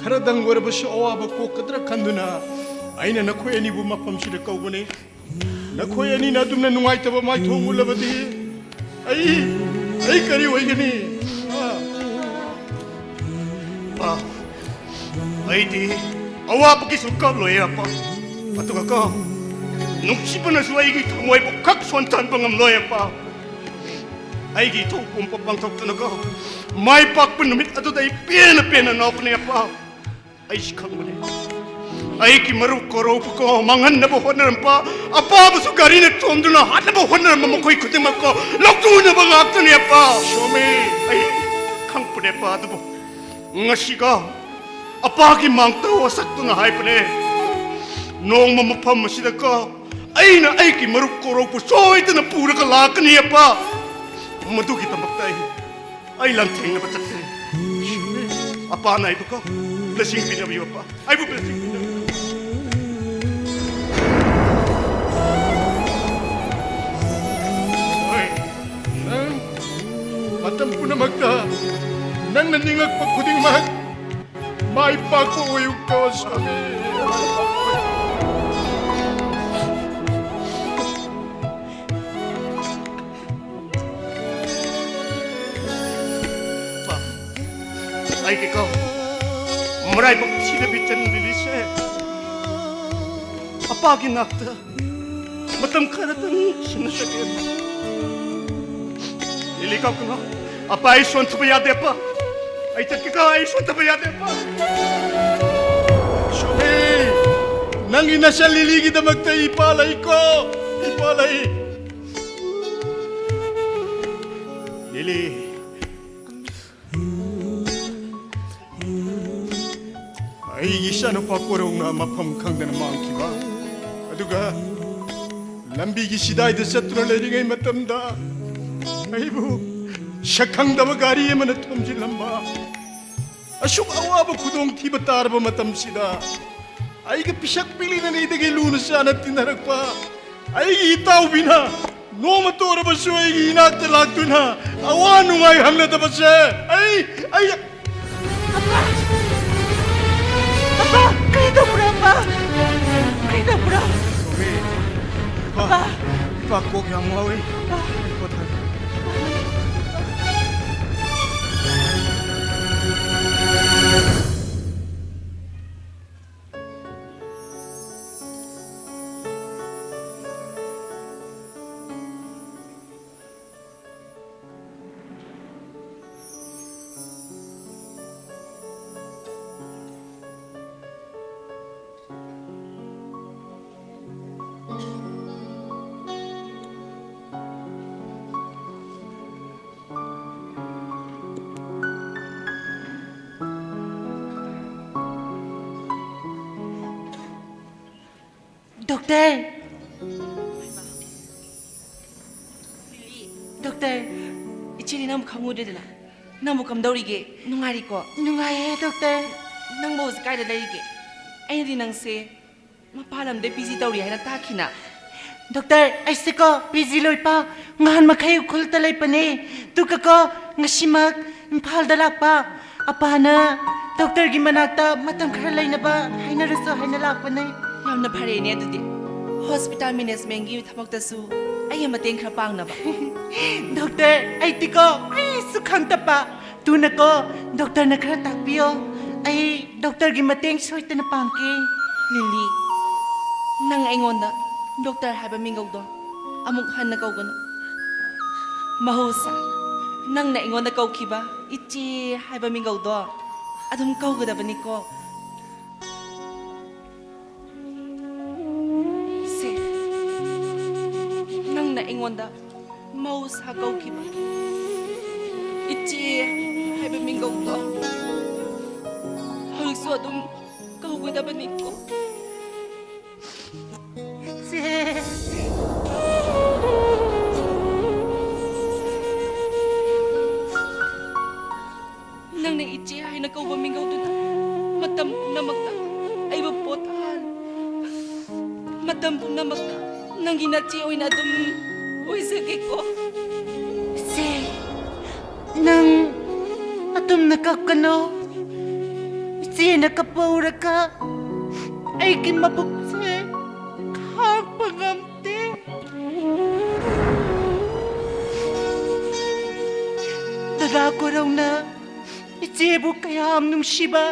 ꯈꯔꯗꯪ ꯑꯣꯏꯔꯕꯁꯨ ꯑꯋꯥꯕ ꯀꯣꯛꯀꯗ꯭ꯔꯥ ꯈꯟꯗꯨꯅ ꯑꯩꯅ ꯅꯈꯣꯏ ꯑꯅꯤꯕꯨ ꯃꯐꯝꯁꯤꯗ ꯀꯧꯕꯅꯤ꯫ ꯅꯈꯣꯏ ꯑꯅꯤꯅ ꯑꯗꯨꯝꯅ ꯅꯨꯡꯉꯥꯏꯇꯕ ꯃꯥꯏꯊꯣꯡ ꯎꯠꯂꯕꯗꯤ ꯑꯩ, ꯑꯩ ꯀꯔꯤ ꯑꯣꯏꯒꯅꯤ? ꯑ? ꯑ, ꯑꯩꯗꯤ ꯑꯋꯥꯕꯒꯤꯁꯨ ꯀꯞꯂꯣꯏ, ꯑꯄꯥ꯫ ꯑꯗꯨꯒ ꯀꯣ, ꯅꯨꯡꯁꯤꯕꯅꯁꯨ ꯑꯩꯒꯤ ꯊꯃꯣꯏꯕꯨ ꯈꯛ ꯁꯣꯟꯊꯍꯟꯕ ꯉꯝꯂꯣꯏ, ꯑꯄꯥ꯫ ꯑꯩꯒꯤ ꯏꯊꯧ ꯄꯨꯝꯕ ꯄꯥꯡꯊꯣꯛꯇꯨꯅꯀꯣ, ꯃꯥꯏ ꯄꯥꯛꯄ ꯅꯨꯃꯤꯠ ꯑꯗꯨꯗ ꯑꯩ ꯄꯦꯟꯅ ꯄꯦꯟꯅ ꯅꯣꯛꯀꯅꯤ, ꯑꯄꯥ꯫ ꯑꯩꯁꯨ ꯈꯪꯕꯅꯦ, ꯑꯩꯒꯤ ꯃꯔꯨꯞ ꯀꯣꯔꯧꯕꯀꯣ ꯃꯥꯡꯍꯟꯅꯕ ꯍꯣꯠꯅꯔꯝꯕ, ꯑꯄꯥꯕꯁꯨ ꯒꯥꯔꯤꯅ ꯊꯣꯝꯗꯨꯅ ꯍꯥꯠꯅꯕ ꯍꯣꯠꯅꯔꯝꯕ ꯃꯈꯣꯏ ꯈꯨꯗꯤꯡꯃꯛꯀꯣ ꯂꯧꯇꯨꯅꯕ ꯉꯥꯛꯇꯅꯦ, ꯑꯄꯥ꯫ ꯁꯣꯃꯤ! ꯑꯩ ꯈꯪꯕꯅꯦ, ꯑꯄꯥ, ꯑꯗꯨꯕꯨ ꯉꯁꯤꯀꯣ ꯑꯄꯥꯒꯤ ꯃꯥꯡꯇꯧ ꯑꯁꯛꯇꯨꯅ ꯍꯥꯏꯕꯅꯦ, ꯅꯣꯡꯃ ꯃꯐꯝ ꯑꯁꯤꯗꯀꯣ ꯑꯩꯅ ꯑꯩꯒꯤ ꯃꯔꯨꯞ ꯀꯣꯔꯧꯕ ꯁꯣꯏꯗꯅ ꯄꯨꯔꯒ ꯂꯥꯛꯀꯅꯤ, ꯑꯄꯥ꯫ ꯃꯗꯨꯒꯤꯗꯃꯛꯇ ꯑꯩ ꯑꯩ ꯂꯥꯟꯊꯦꯡꯅꯕ ꯆꯠꯀꯅꯤ꯫ ꯑꯄꯥꯅ ꯑꯩꯕꯨ ꯀꯣ ꯂꯁꯤꯡ ꯄꯤꯅꯕꯤꯌꯨ, ꯑꯄꯥ꯫ ꯑꯩꯕꯨ ꯂꯁꯤꯡ ꯄꯤꯅꯕꯤꯌꯨ꯫ ꯍꯣꯏ, ꯅꯪ ꯃꯇꯝ ꯄꯨꯝꯅꯃꯛꯇ ꯅꯪꯅ ꯅꯤꯡꯉꯛꯄ ꯈꯨꯗꯤꯡꯃꯛ ꯃꯥꯏ ꯄꯥꯛꯄ ꯑꯣꯏꯌꯨꯀꯣ, ꯁ꯭ꯋꯥꯃꯤ꯫ ꯑꯩꯒꯤꯀꯣ ꯃꯔꯥꯏꯕꯛ ꯊꯤꯗꯕꯤ ꯆꯟ ꯂꯤꯂꯤꯁꯦ ꯑꯄꯥꯒꯤ ꯅꯥꯛꯇ ꯃꯇꯝ ꯈꯔꯇꯪ ꯁꯤꯟꯅꯖꯒꯦ꯫ ꯂꯤꯂꯤ ꯀꯞꯀꯅꯣ꯫ ꯑꯄꯥ, ꯑꯩ ꯁꯣꯟꯊꯕ ꯌꯥꯗꯦ, ꯑꯄꯥ꯫ ꯑꯩ ꯆꯠꯀꯦꯀꯣ, ꯑꯩ ꯁꯣꯟꯊꯕ ꯌꯥꯗꯦ, ꯑꯄꯥ꯫ ꯁꯣꯃꯤ, ꯅꯪꯒꯤ ꯅꯆꯟ ꯂꯤꯂꯤꯒꯤꯗꯃꯛꯇ ꯏꯄꯥ ꯂꯩꯀꯣ, ꯏꯄꯥ ꯂꯩ꯫ ꯂꯤꯂꯤ, ꯑꯩꯒꯤ ꯏꯆꯥꯅꯨꯄꯥ ꯀꯣꯔꯧꯅ ꯃꯐꯝ ꯈꯪꯗꯅ ꯃꯥꯡꯈꯤꯕ, ꯑꯗꯨꯒ ꯂꯝꯕꯤꯒꯤ ꯁꯤꯗꯥꯏꯗ ꯆꯠꯇꯨꯅ ꯂꯩꯔꯤꯉꯩ ꯃꯇꯝꯗ ꯑꯩꯕꯨ ꯁꯛꯈꯪꯗꯕ ꯒꯥꯔꯤ ꯑꯃꯅ ꯊꯣꯝꯖꯤꯜꯂꯝꯕ, ꯑꯁꯨꯛ ꯑꯋꯥꯕ ꯈꯨꯗꯣꯡꯊꯤꯕ ꯇꯥꯔꯕ ꯃꯇꯝꯁꯤꯗ ꯑꯩꯒ ꯄꯤꯁꯛ ꯄꯤꯛꯂꯤꯉꯩꯗꯒꯤ ꯂꯨꯅ ꯆꯥꯟꯅ ꯇꯤꯟꯅꯔꯛꯄ ꯑꯩꯒꯤ ꯏꯇꯥꯎꯕꯤꯅ ꯅꯣꯡꯃꯇ ꯑꯣꯏꯔꯕꯁꯨ ꯑꯩꯒꯤ ꯏꯅꯥꯛꯇ ꯂꯥꯛꯇꯨꯅ ꯑꯋꯥ ꯅꯨꯡꯉꯥꯏ ꯍꯪꯂꯗꯕꯁꯦ ꯑꯩ, ꯑꯩ ꯑꯄꯥ! ꯑꯄꯥ! ꯀꯔꯤ ꯇꯧꯕ꯭ꯔꯥ, ꯑꯄꯥ? ꯀꯔꯤ ꯇꯧꯕ꯭ꯔꯥ? ꯏꯄꯥ, ꯑꯄꯥ! ꯏꯄꯥ, ꯀꯣꯛ ꯌꯥꯝ ꯉꯥꯎꯏ꯫ ꯑꯄꯥ! ꯑꯩ ꯄꯣꯊꯥꯒꯦ꯫ ꯗꯣꯛꯇꯔ! ꯗꯣꯛꯇꯔ, ꯏꯆꯦꯗꯤ ꯅꯪꯕꯨ ꯈꯪꯉꯨꯗ꯭ꯔꯦꯗꯅ꯫ ꯅꯪꯕꯨ ꯀꯝꯗꯧꯔꯤꯒꯦ? ꯅꯨꯡꯉꯥꯏꯔꯤꯀꯣ? ꯅꯨꯡꯉꯥꯏꯌꯦ, ꯗꯣꯛꯇꯔ꯫ ꯅꯪꯕꯨ ꯍꯧꯖꯤꯛ ꯀꯥꯏꯗ ꯂꯩꯔꯤꯒꯦ? ꯑꯩꯅꯗꯤ ꯅꯪꯁꯦ ꯃꯄꯥꯟ ꯂꯝꯗ ꯄꯤ ꯖꯤ ꯇꯧꯔꯤ ꯍꯥꯏꯅ ꯇꯥꯈꯤꯅ꯫ ꯗꯣꯛꯇꯔ, ꯑꯩꯁꯦꯀꯣ ꯄꯤ ꯖꯤ ꯂꯣꯏꯄ ꯉꯍꯥꯟ ꯃꯈꯩ ꯎꯈ꯭ꯔꯨꯜꯗ ꯂꯩꯕꯅꯦ꯫ ꯑꯗꯨꯒꯀꯣ ꯉꯁꯤꯃꯛ ꯏꯝꯐꯥꯜꯗ ꯂꯥꯛꯄ꯫ ꯑꯄꯥꯅ ꯗꯣꯛꯇꯔꯒꯤ ꯃꯅꯥꯛꯇ ꯃꯇꯝ ꯈꯔ ꯂꯩꯅꯕ ꯍꯥꯏꯅꯔꯨꯁꯣ ꯍꯥꯏꯅ ꯂꯥꯛꯄꯅꯦ꯫ ꯌꯥꯝꯅ ꯐꯔꯦꯅꯦ ꯑꯗꯨꯗꯤ꯫ ꯍꯣꯁꯄꯤꯇꯥꯜ ꯃꯦꯅꯦꯖꯃꯦꯟꯒꯤ ꯊꯕꯛꯇꯁꯨ ꯑꯩꯒꯤ ꯃꯇꯦꯡ ꯈꯔ ꯄꯥꯡꯅꯕ꯫ ꯗꯣꯛꯇꯔ, ꯑꯩꯗꯤꯀꯣ ꯀꯔꯤꯁꯨ ꯈꯪꯗꯕ꯫ ꯇꯨꯅꯀꯣ, ꯗꯣꯛꯇꯔꯅ ꯈꯔ ꯇꯥꯛꯄꯤꯌꯣ꯫ ꯑꯩ ꯗꯣꯛꯇꯔꯒꯤ ꯃꯇꯦꯡ ꯁꯣꯏꯗꯅ ꯄꯥꯡꯒꯦ꯫ ꯂꯤꯂꯤ, ꯅꯪ ꯑꯩꯉꯣꯟꯗ ꯗꯣꯛꯇꯔ ꯍꯥꯏꯕ ꯃꯤꯡꯒꯧꯗꯣ ꯑꯃꯨꯛ ꯍꯟꯅ ꯀꯧꯒꯅꯨ꯫ ꯃꯍꯧꯁꯥ, ꯅꯪꯅ ꯑꯩꯉꯣꯟꯗ ꯀꯧꯈꯤꯕ ꯏꯆꯦ ꯍꯥꯏꯕ ꯃꯤꯡꯒꯧꯗꯣ ꯑꯗꯨꯝ ꯀꯧꯒꯗꯕꯅꯤꯀꯣ꯫ ꯁꯦ, ꯅꯪꯅ ꯑꯩꯉꯣꯟꯗ ꯃꯍꯧꯁꯥ ꯀꯧꯈꯤꯕ ꯏꯆꯦ ꯍꯥꯏꯕ ꯃꯤꯡꯒꯧꯗꯣ ꯍꯧꯖꯤꯛꯁꯨ ꯑꯗꯨꯝ ꯀꯧꯒꯗꯕꯅꯤꯀꯣ꯫ ꯏꯆꯦ꯫ ꯅꯪꯅ ꯏꯆꯦ ꯍꯥꯏꯅ ꯀꯧꯕ ꯃꯤꯡꯒꯧꯗꯨꯅ ꯃꯇꯝ ꯄꯨꯝꯅꯃꯛꯇ ꯑꯩꯕꯨ ꯄꯣꯊꯥꯍꯜꯂꯤ꯫ ꯃꯇꯝ ꯄꯨꯝꯅꯃꯛꯇ ꯅꯪꯒꯤ ꯅꯆꯦ ꯑꯣꯏꯅ ꯑꯗꯨꯝ ꯑꯣꯏꯖꯒꯦꯀꯣ꯫ ꯏꯆꯦ, ꯅꯪ ꯑꯗꯨꯝꯅ ꯀꯞꯀꯅꯣ꯫ ꯏꯆꯦꯅ ꯀꯞꯄ ꯎꯔꯒ ꯑꯩꯒꯤ ꯃꯕꯨꯛꯁꯦ ꯈꯥꯡꯕ ꯉꯝꯗꯦ꯫ ꯗꯗꯥ ꯀꯣꯔꯧꯅ ꯏꯆꯦꯕꯨ ꯀꯌꯥꯝ ꯅꯨꯡꯁꯤꯕ,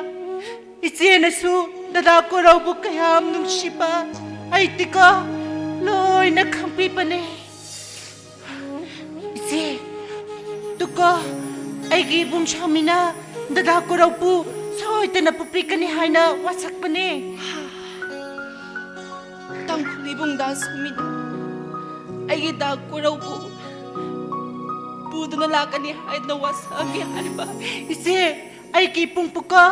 ꯏꯆꯦꯅꯁꯨ ꯗꯗꯥ ꯀꯣꯔꯧꯕꯨ ꯀꯌꯥꯝ ꯅꯨꯡꯁꯤꯕ ꯑꯩꯗꯤꯀꯣ ꯂꯣꯏꯅ ꯈꯪꯕꯤꯕꯅꯦ꯫ ꯏꯆꯦ, ꯇꯨꯀꯣ, ꯑꯩꯒꯤ ꯏꯕꯨꯡ ꯁ꯭ꯋꯥꯃꯤꯅ ꯗꯗꯥ ꯀꯣꯔꯧꯕꯨ ꯁꯣꯏꯗꯅ ꯄꯨꯕꯤꯒꯅꯤ ꯍꯥꯏꯅ ꯋꯥꯁꯛꯄꯅꯦ꯫ ꯇꯥꯡꯈꯨꯜ ꯏꯕꯨꯡ ꯗꯥ ꯁ꯭ꯋꯥꯃꯤꯅ ꯑꯩꯒꯤ ꯗꯥ ꯀꯣꯔꯧꯕꯨ ꯄꯨꯗꯨꯅ ꯂꯥꯛꯀꯅꯤ ꯍꯥꯏꯗꯨꯅ ꯋꯥꯁꯛꯑꯝꯃꯤ ꯍꯥꯏꯕ꯫ ꯏꯆꯦ, ꯑꯩꯒꯤ ꯏꯕꯨꯡꯕꯨꯀꯣ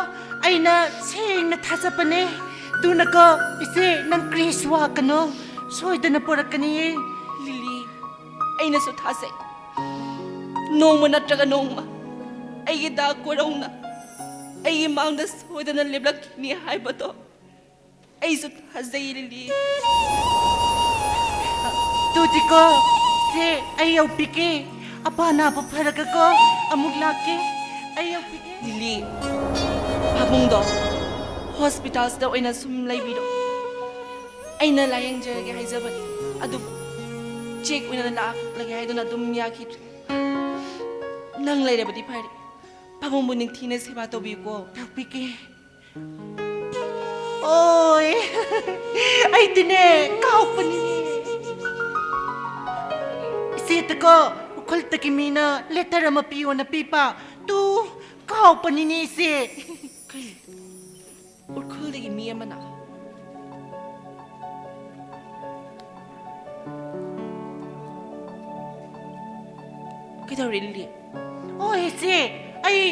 ꯑꯩꯅ ꯁꯦꯡꯅ ꯊꯥꯖꯕꯅꯦ꯫ ꯇꯨꯅꯀꯣ, ꯏꯆꯦ, ꯅꯪ ꯀ꯭ꯔꯤꯁꯨ ꯋꯥꯒꯅꯣ, ꯁꯣꯏꯗꯅ ꯄꯨꯔꯛꯀꯅꯤꯌꯦ꯫ ꯂꯤꯂꯤ, ꯑꯩꯅꯁꯨ ꯊꯥꯖꯩ꯫ ꯅꯣꯡꯃ ꯅꯠꯇ꯭ꯔꯒ ꯅꯣꯡꯃ ꯑꯩꯒꯤ ꯗꯥ ꯀꯣꯔꯧꯅ ꯑꯩꯒꯤ ꯃꯥꯡꯗ ꯁꯣꯏꯗꯅ ꯂꯦꯞꯂꯛꯈꯤꯅꯤ ꯍꯥꯏꯕꯗꯣ ꯑꯩꯁꯨ ꯊꯥꯖꯩ, ꯂꯤꯂꯤ꯫ ꯇꯨꯗꯤꯀꯣ, ꯁꯦ, ꯑꯩ ꯌꯧꯕꯤꯒꯦ꯫ ꯑꯄꯥ ꯅꯥꯕ ꯐꯔꯒꯀꯣ ꯑꯃꯨꯛ ꯂꯥꯛꯀꯦ꯫ ꯑꯩ ꯌꯧꯕꯤꯒꯦ꯫ ꯂꯤꯂꯤ, ꯄꯥꯕꯨꯡꯗꯣ ꯍꯣꯁꯄꯤꯇꯥꯜꯁꯤꯗ ꯑꯣꯏꯅ ꯁꯨꯝ ꯂꯩꯕꯤꯔꯣ꯫ ꯑꯩꯅ ꯂꯥꯌꯦꯡꯖꯔꯒꯦ ꯍꯥꯏꯖꯕꯅꯤ, ꯑꯗꯨꯕꯨ ꯆꯦꯛ ꯑꯣꯏꯅ ꯂꯥꯛꯂꯒꯦ ꯍꯥꯏꯗꯨꯅ ꯑꯗꯨꯝ ꯌꯥꯈꯤꯗ꯭ꯔꯦ꯫ ꯅꯪ ꯂꯩꯔꯕꯗꯤ ꯐꯔꯦ꯫ ꯄꯥꯕꯨꯡꯕꯨ ꯅꯤꯡꯊꯤꯅ ꯁꯦꯕꯥ ꯇꯧꯕꯤꯌꯨꯀꯣ꯫ ꯇꯧꯕꯤꯒꯦ꯫ ꯑꯣꯏ, ꯑꯩꯗꯤꯅꯦ, ꯀꯥꯎꯄꯅꯤꯅꯦ꯫ ꯏꯆꯦꯗꯀꯣ ꯎꯈ꯭ꯔꯨꯜꯗꯒꯤ ꯃꯤꯅ ꯂꯦꯇꯔ ꯑꯃ ꯄꯤꯌꯣꯅ ꯄꯤꯕ꯫ ꯇꯨ, ꯀꯥꯎꯄꯅꯤꯅꯦ, ꯏꯆꯦ꯫ ꯀꯩ? ꯎꯈ꯭ꯔꯨꯜꯗꯒꯤ ꯃꯤ ꯑꯃꯅ? ꯀꯩꯗꯧꯔꯦ, ꯂꯤꯂꯤ? ꯑꯣ, ꯏꯆꯦ, ꯑꯩ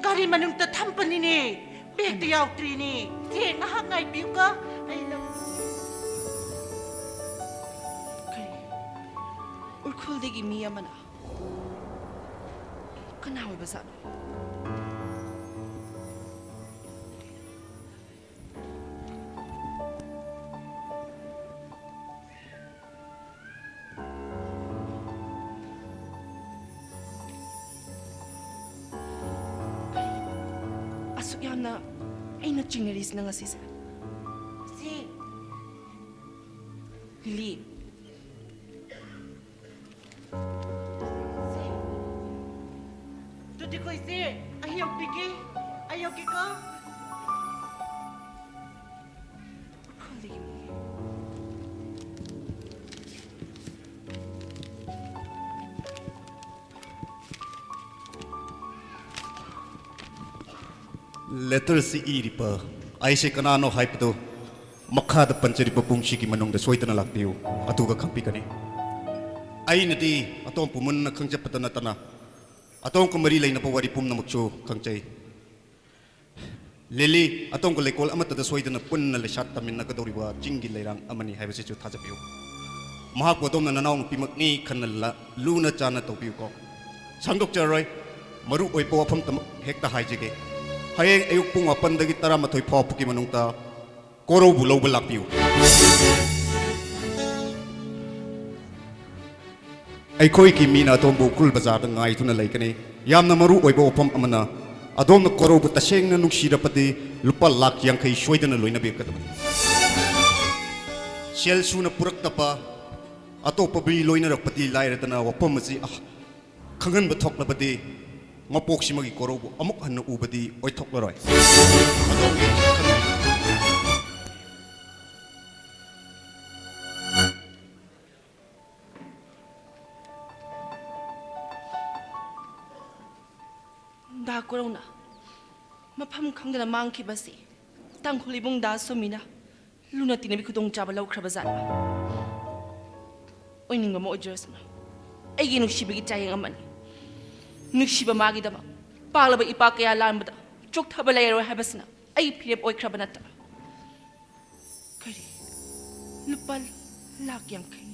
ꯒꯥꯔꯤ ꯃꯅꯨꯡꯗ ꯊꯝꯕꯅꯤꯅꯦ꯫ ꯕꯦꯒꯇ ꯌꯥꯎꯗ꯭ꯔꯤꯅꯦ꯫ ꯏꯆꯦ, ꯉꯥꯏꯍꯥꯛ ꯉꯥꯏꯕꯤꯌꯨꯀꯣ꯫ ꯑꯩ ꯂꯧ- ꯀꯔꯤ? ꯎꯈ꯭ꯔꯨꯜꯗꯒꯤ ꯃꯤ ꯑꯃꯅ? ꯀꯅꯥ ꯑꯣꯏꯕꯖꯥꯠꯅꯣ? ꯌꯥꯝꯅ ꯑꯩꯅ ꯆꯤꯡꯅꯔꯤꯁꯤꯅ ꯉꯁꯤꯁꯦ꯫ ꯁꯤ ꯂꯤꯂꯤ꯫ ꯁꯤ꯫ ꯑꯗꯨꯗꯤ ꯑꯩꯈꯣꯏꯁꯦ ꯑꯩ ꯌꯧꯕꯤꯒꯦ꯫ ꯑꯩ ꯌꯧꯒꯦꯀꯣ꯫ ꯈꯣꯂꯤ꯫ ꯂꯦꯇꯔꯁꯤ ꯏꯔꯤꯕ ꯑꯩꯁꯦ ꯀꯅꯥꯅꯣ ꯍꯥꯏꯕꯗꯨ ꯃꯈꯥꯗ ꯄꯟꯖꯔꯤꯕ ꯄꯨꯡꯁꯤꯒꯤ ꯃꯅꯨꯡꯗ ꯁꯣꯏꯗꯅ ꯂꯥꯛꯄꯤꯌꯨ, ꯑꯗꯨꯒ ꯈꯪꯕꯤꯒꯅꯤ꯫ ꯑꯩꯅꯗꯤ ꯑꯇꯣꯝ ꯄꯨꯃꯟꯅ ꯈꯪꯖꯕꯇ ꯅꯠꯇꯅ ꯑꯇꯣꯝꯒ ꯃꯔꯤ ꯂꯩꯅꯕ ꯋꯥꯔꯤ ꯄꯨꯝꯅꯃꯛꯁꯨ ꯈꯪꯖꯩ꯫ ꯂꯤꯂꯤ, ꯑꯇꯣꯝꯒ ꯂꯩꯀꯣꯜ ꯑꯃꯠꯇꯗ ꯁꯣꯏꯗꯅ ꯄꯨꯟꯅ ꯂꯩꯁꯥ ꯇꯝꯃꯤꯟꯅꯒꯗꯧꯔꯤꯕ ꯆꯤꯡꯒꯤ ꯂꯩꯔꯥꯡ ꯑꯃꯅꯤ ꯍꯥꯏꯕꯁꯤꯁꯨ ꯊꯥꯖꯕꯤꯌꯨ꯫ ꯃꯍꯥꯛꯄꯨ ꯑꯗꯣꯝꯅ ꯅꯅꯥꯎꯅꯨꯄꯤꯃꯛꯅꯤ ꯈꯟꯅ ꯂ-, ꯂꯨꯅ ꯆꯥꯅ ꯇꯧꯕꯤꯌꯨꯀꯣ꯫ ꯁꯥꯡꯗꯣꯛꯆꯔꯣꯏ, ꯃꯔꯨ ꯑꯣꯏꯕ ꯋꯥꯐꯝꯇꯃꯛ ꯍꯦꯛꯇ ꯍꯥꯏꯖꯒꯦ꯫ ꯍꯌꯦꯡ ꯑꯌꯨꯛ ꯄꯨꯡ ꯃꯥꯄꯟꯗꯒꯤ ꯇꯔꯥꯃꯥꯊꯣꯏ ꯐꯥꯎꯕꯒꯤ ꯃꯅꯨꯡꯗ ꯀꯣꯔꯧꯕꯨ ꯂꯧꯕ ꯂꯥꯛꯄꯤꯌꯨ꯫ ꯑꯩꯈꯣꯏꯒꯤ ꯃꯤꯅ ꯑꯗꯣꯝꯕꯨ ꯎꯈ꯭ꯔꯨꯜ ꯕꯖꯥꯔꯗ ꯉꯥꯏꯗꯨꯅ ꯂꯩꯒꯅꯤ꯫ ꯌꯥꯝꯅ ꯃꯔꯨ ꯑꯣꯏꯕ ꯋꯥꯐꯝ ꯑꯃꯅ, ꯑꯗꯣꯝꯅ ꯀꯣꯔꯧꯕꯨ ꯇꯁꯦꯡꯅ ꯅꯨꯡꯁꯤꯔꯕꯗꯤ ꯂꯨꯄꯥ ꯂꯥꯈ ꯌꯥꯡꯈꯩ ꯁꯣꯏꯗꯅ ꯂꯣꯏꯅꯕꯤꯔꯛꯀꯗꯕꯅꯤ꯫ ꯁꯦꯜ ꯁꯨꯅ ꯄꯨꯔꯛꯇꯕ, ꯑꯇꯣꯞꯄ ꯃꯤ ꯂꯣꯏꯅꯔꯛꯄꯗꯤ ꯂꯥꯏꯔꯗꯅ, ꯋꯥꯐꯝ ꯑꯁꯤ, ꯑ, ꯈꯪꯍꯟꯕ ꯊꯣꯛꯂꯕꯗꯤ ꯃꯄꯣꯛꯁꯤꯃꯒꯤ ꯀꯣꯔꯧꯕꯨ ꯑꯃꯨꯛ ꯍꯟꯅ ꯎꯕꯗꯤ ꯑꯣꯏꯊꯣꯛꯂꯔꯣꯏ꯫ ꯑꯗꯣꯝꯒꯤ ꯈꯟꯕꯤꯌꯨ꯫ ꯗꯥ ꯀꯣꯔꯧꯅ ꯃꯐꯝ ꯈꯪꯗꯅ ꯃꯥꯡꯈꯤꯕꯁꯤ ꯇꯥꯡꯈꯨꯜ ꯏꯕꯨꯡ ꯗꯥ ꯁꯣꯃꯤꯅ ꯂꯨꯅ ꯇꯤꯟꯅꯕꯒꯤ ꯈꯨꯗꯣꯡꯆꯥꯕ ꯂꯧꯈ꯭ꯔꯕ ꯖꯥꯠꯂ? ꯑꯣꯏꯅꯤꯡꯕ ꯑꯃ ꯑꯣꯏꯖꯔꯁꯅꯨ, ꯑꯩꯒꯤ ꯅꯨꯡꯁꯤꯕꯒꯤ ꯆꯥꯌꯦꯡ ꯑꯃꯅꯤ꯫ ꯅꯨꯡꯁꯤꯕ ꯃꯥꯒꯤꯗꯃꯛ ꯄꯥꯛꯂꯕ ꯏꯄꯥꯛ ꯀꯌꯥ ꯂꯥꯟꯕꯗ ꯆꯣꯛꯊꯕ ꯂꯩꯔꯔꯣꯏ ꯍꯥꯏꯕꯁꯤꯅ ꯑꯩꯒꯤ ꯐꯤꯔꯦꯞ ꯑꯣꯏꯈ꯭ꯔꯕ ꯅꯠꯇ꯭ꯔꯥ? ꯀꯔꯤ? ꯂꯨꯄꯥ ꯂꯥꯈ ꯌꯥꯡꯈꯩ?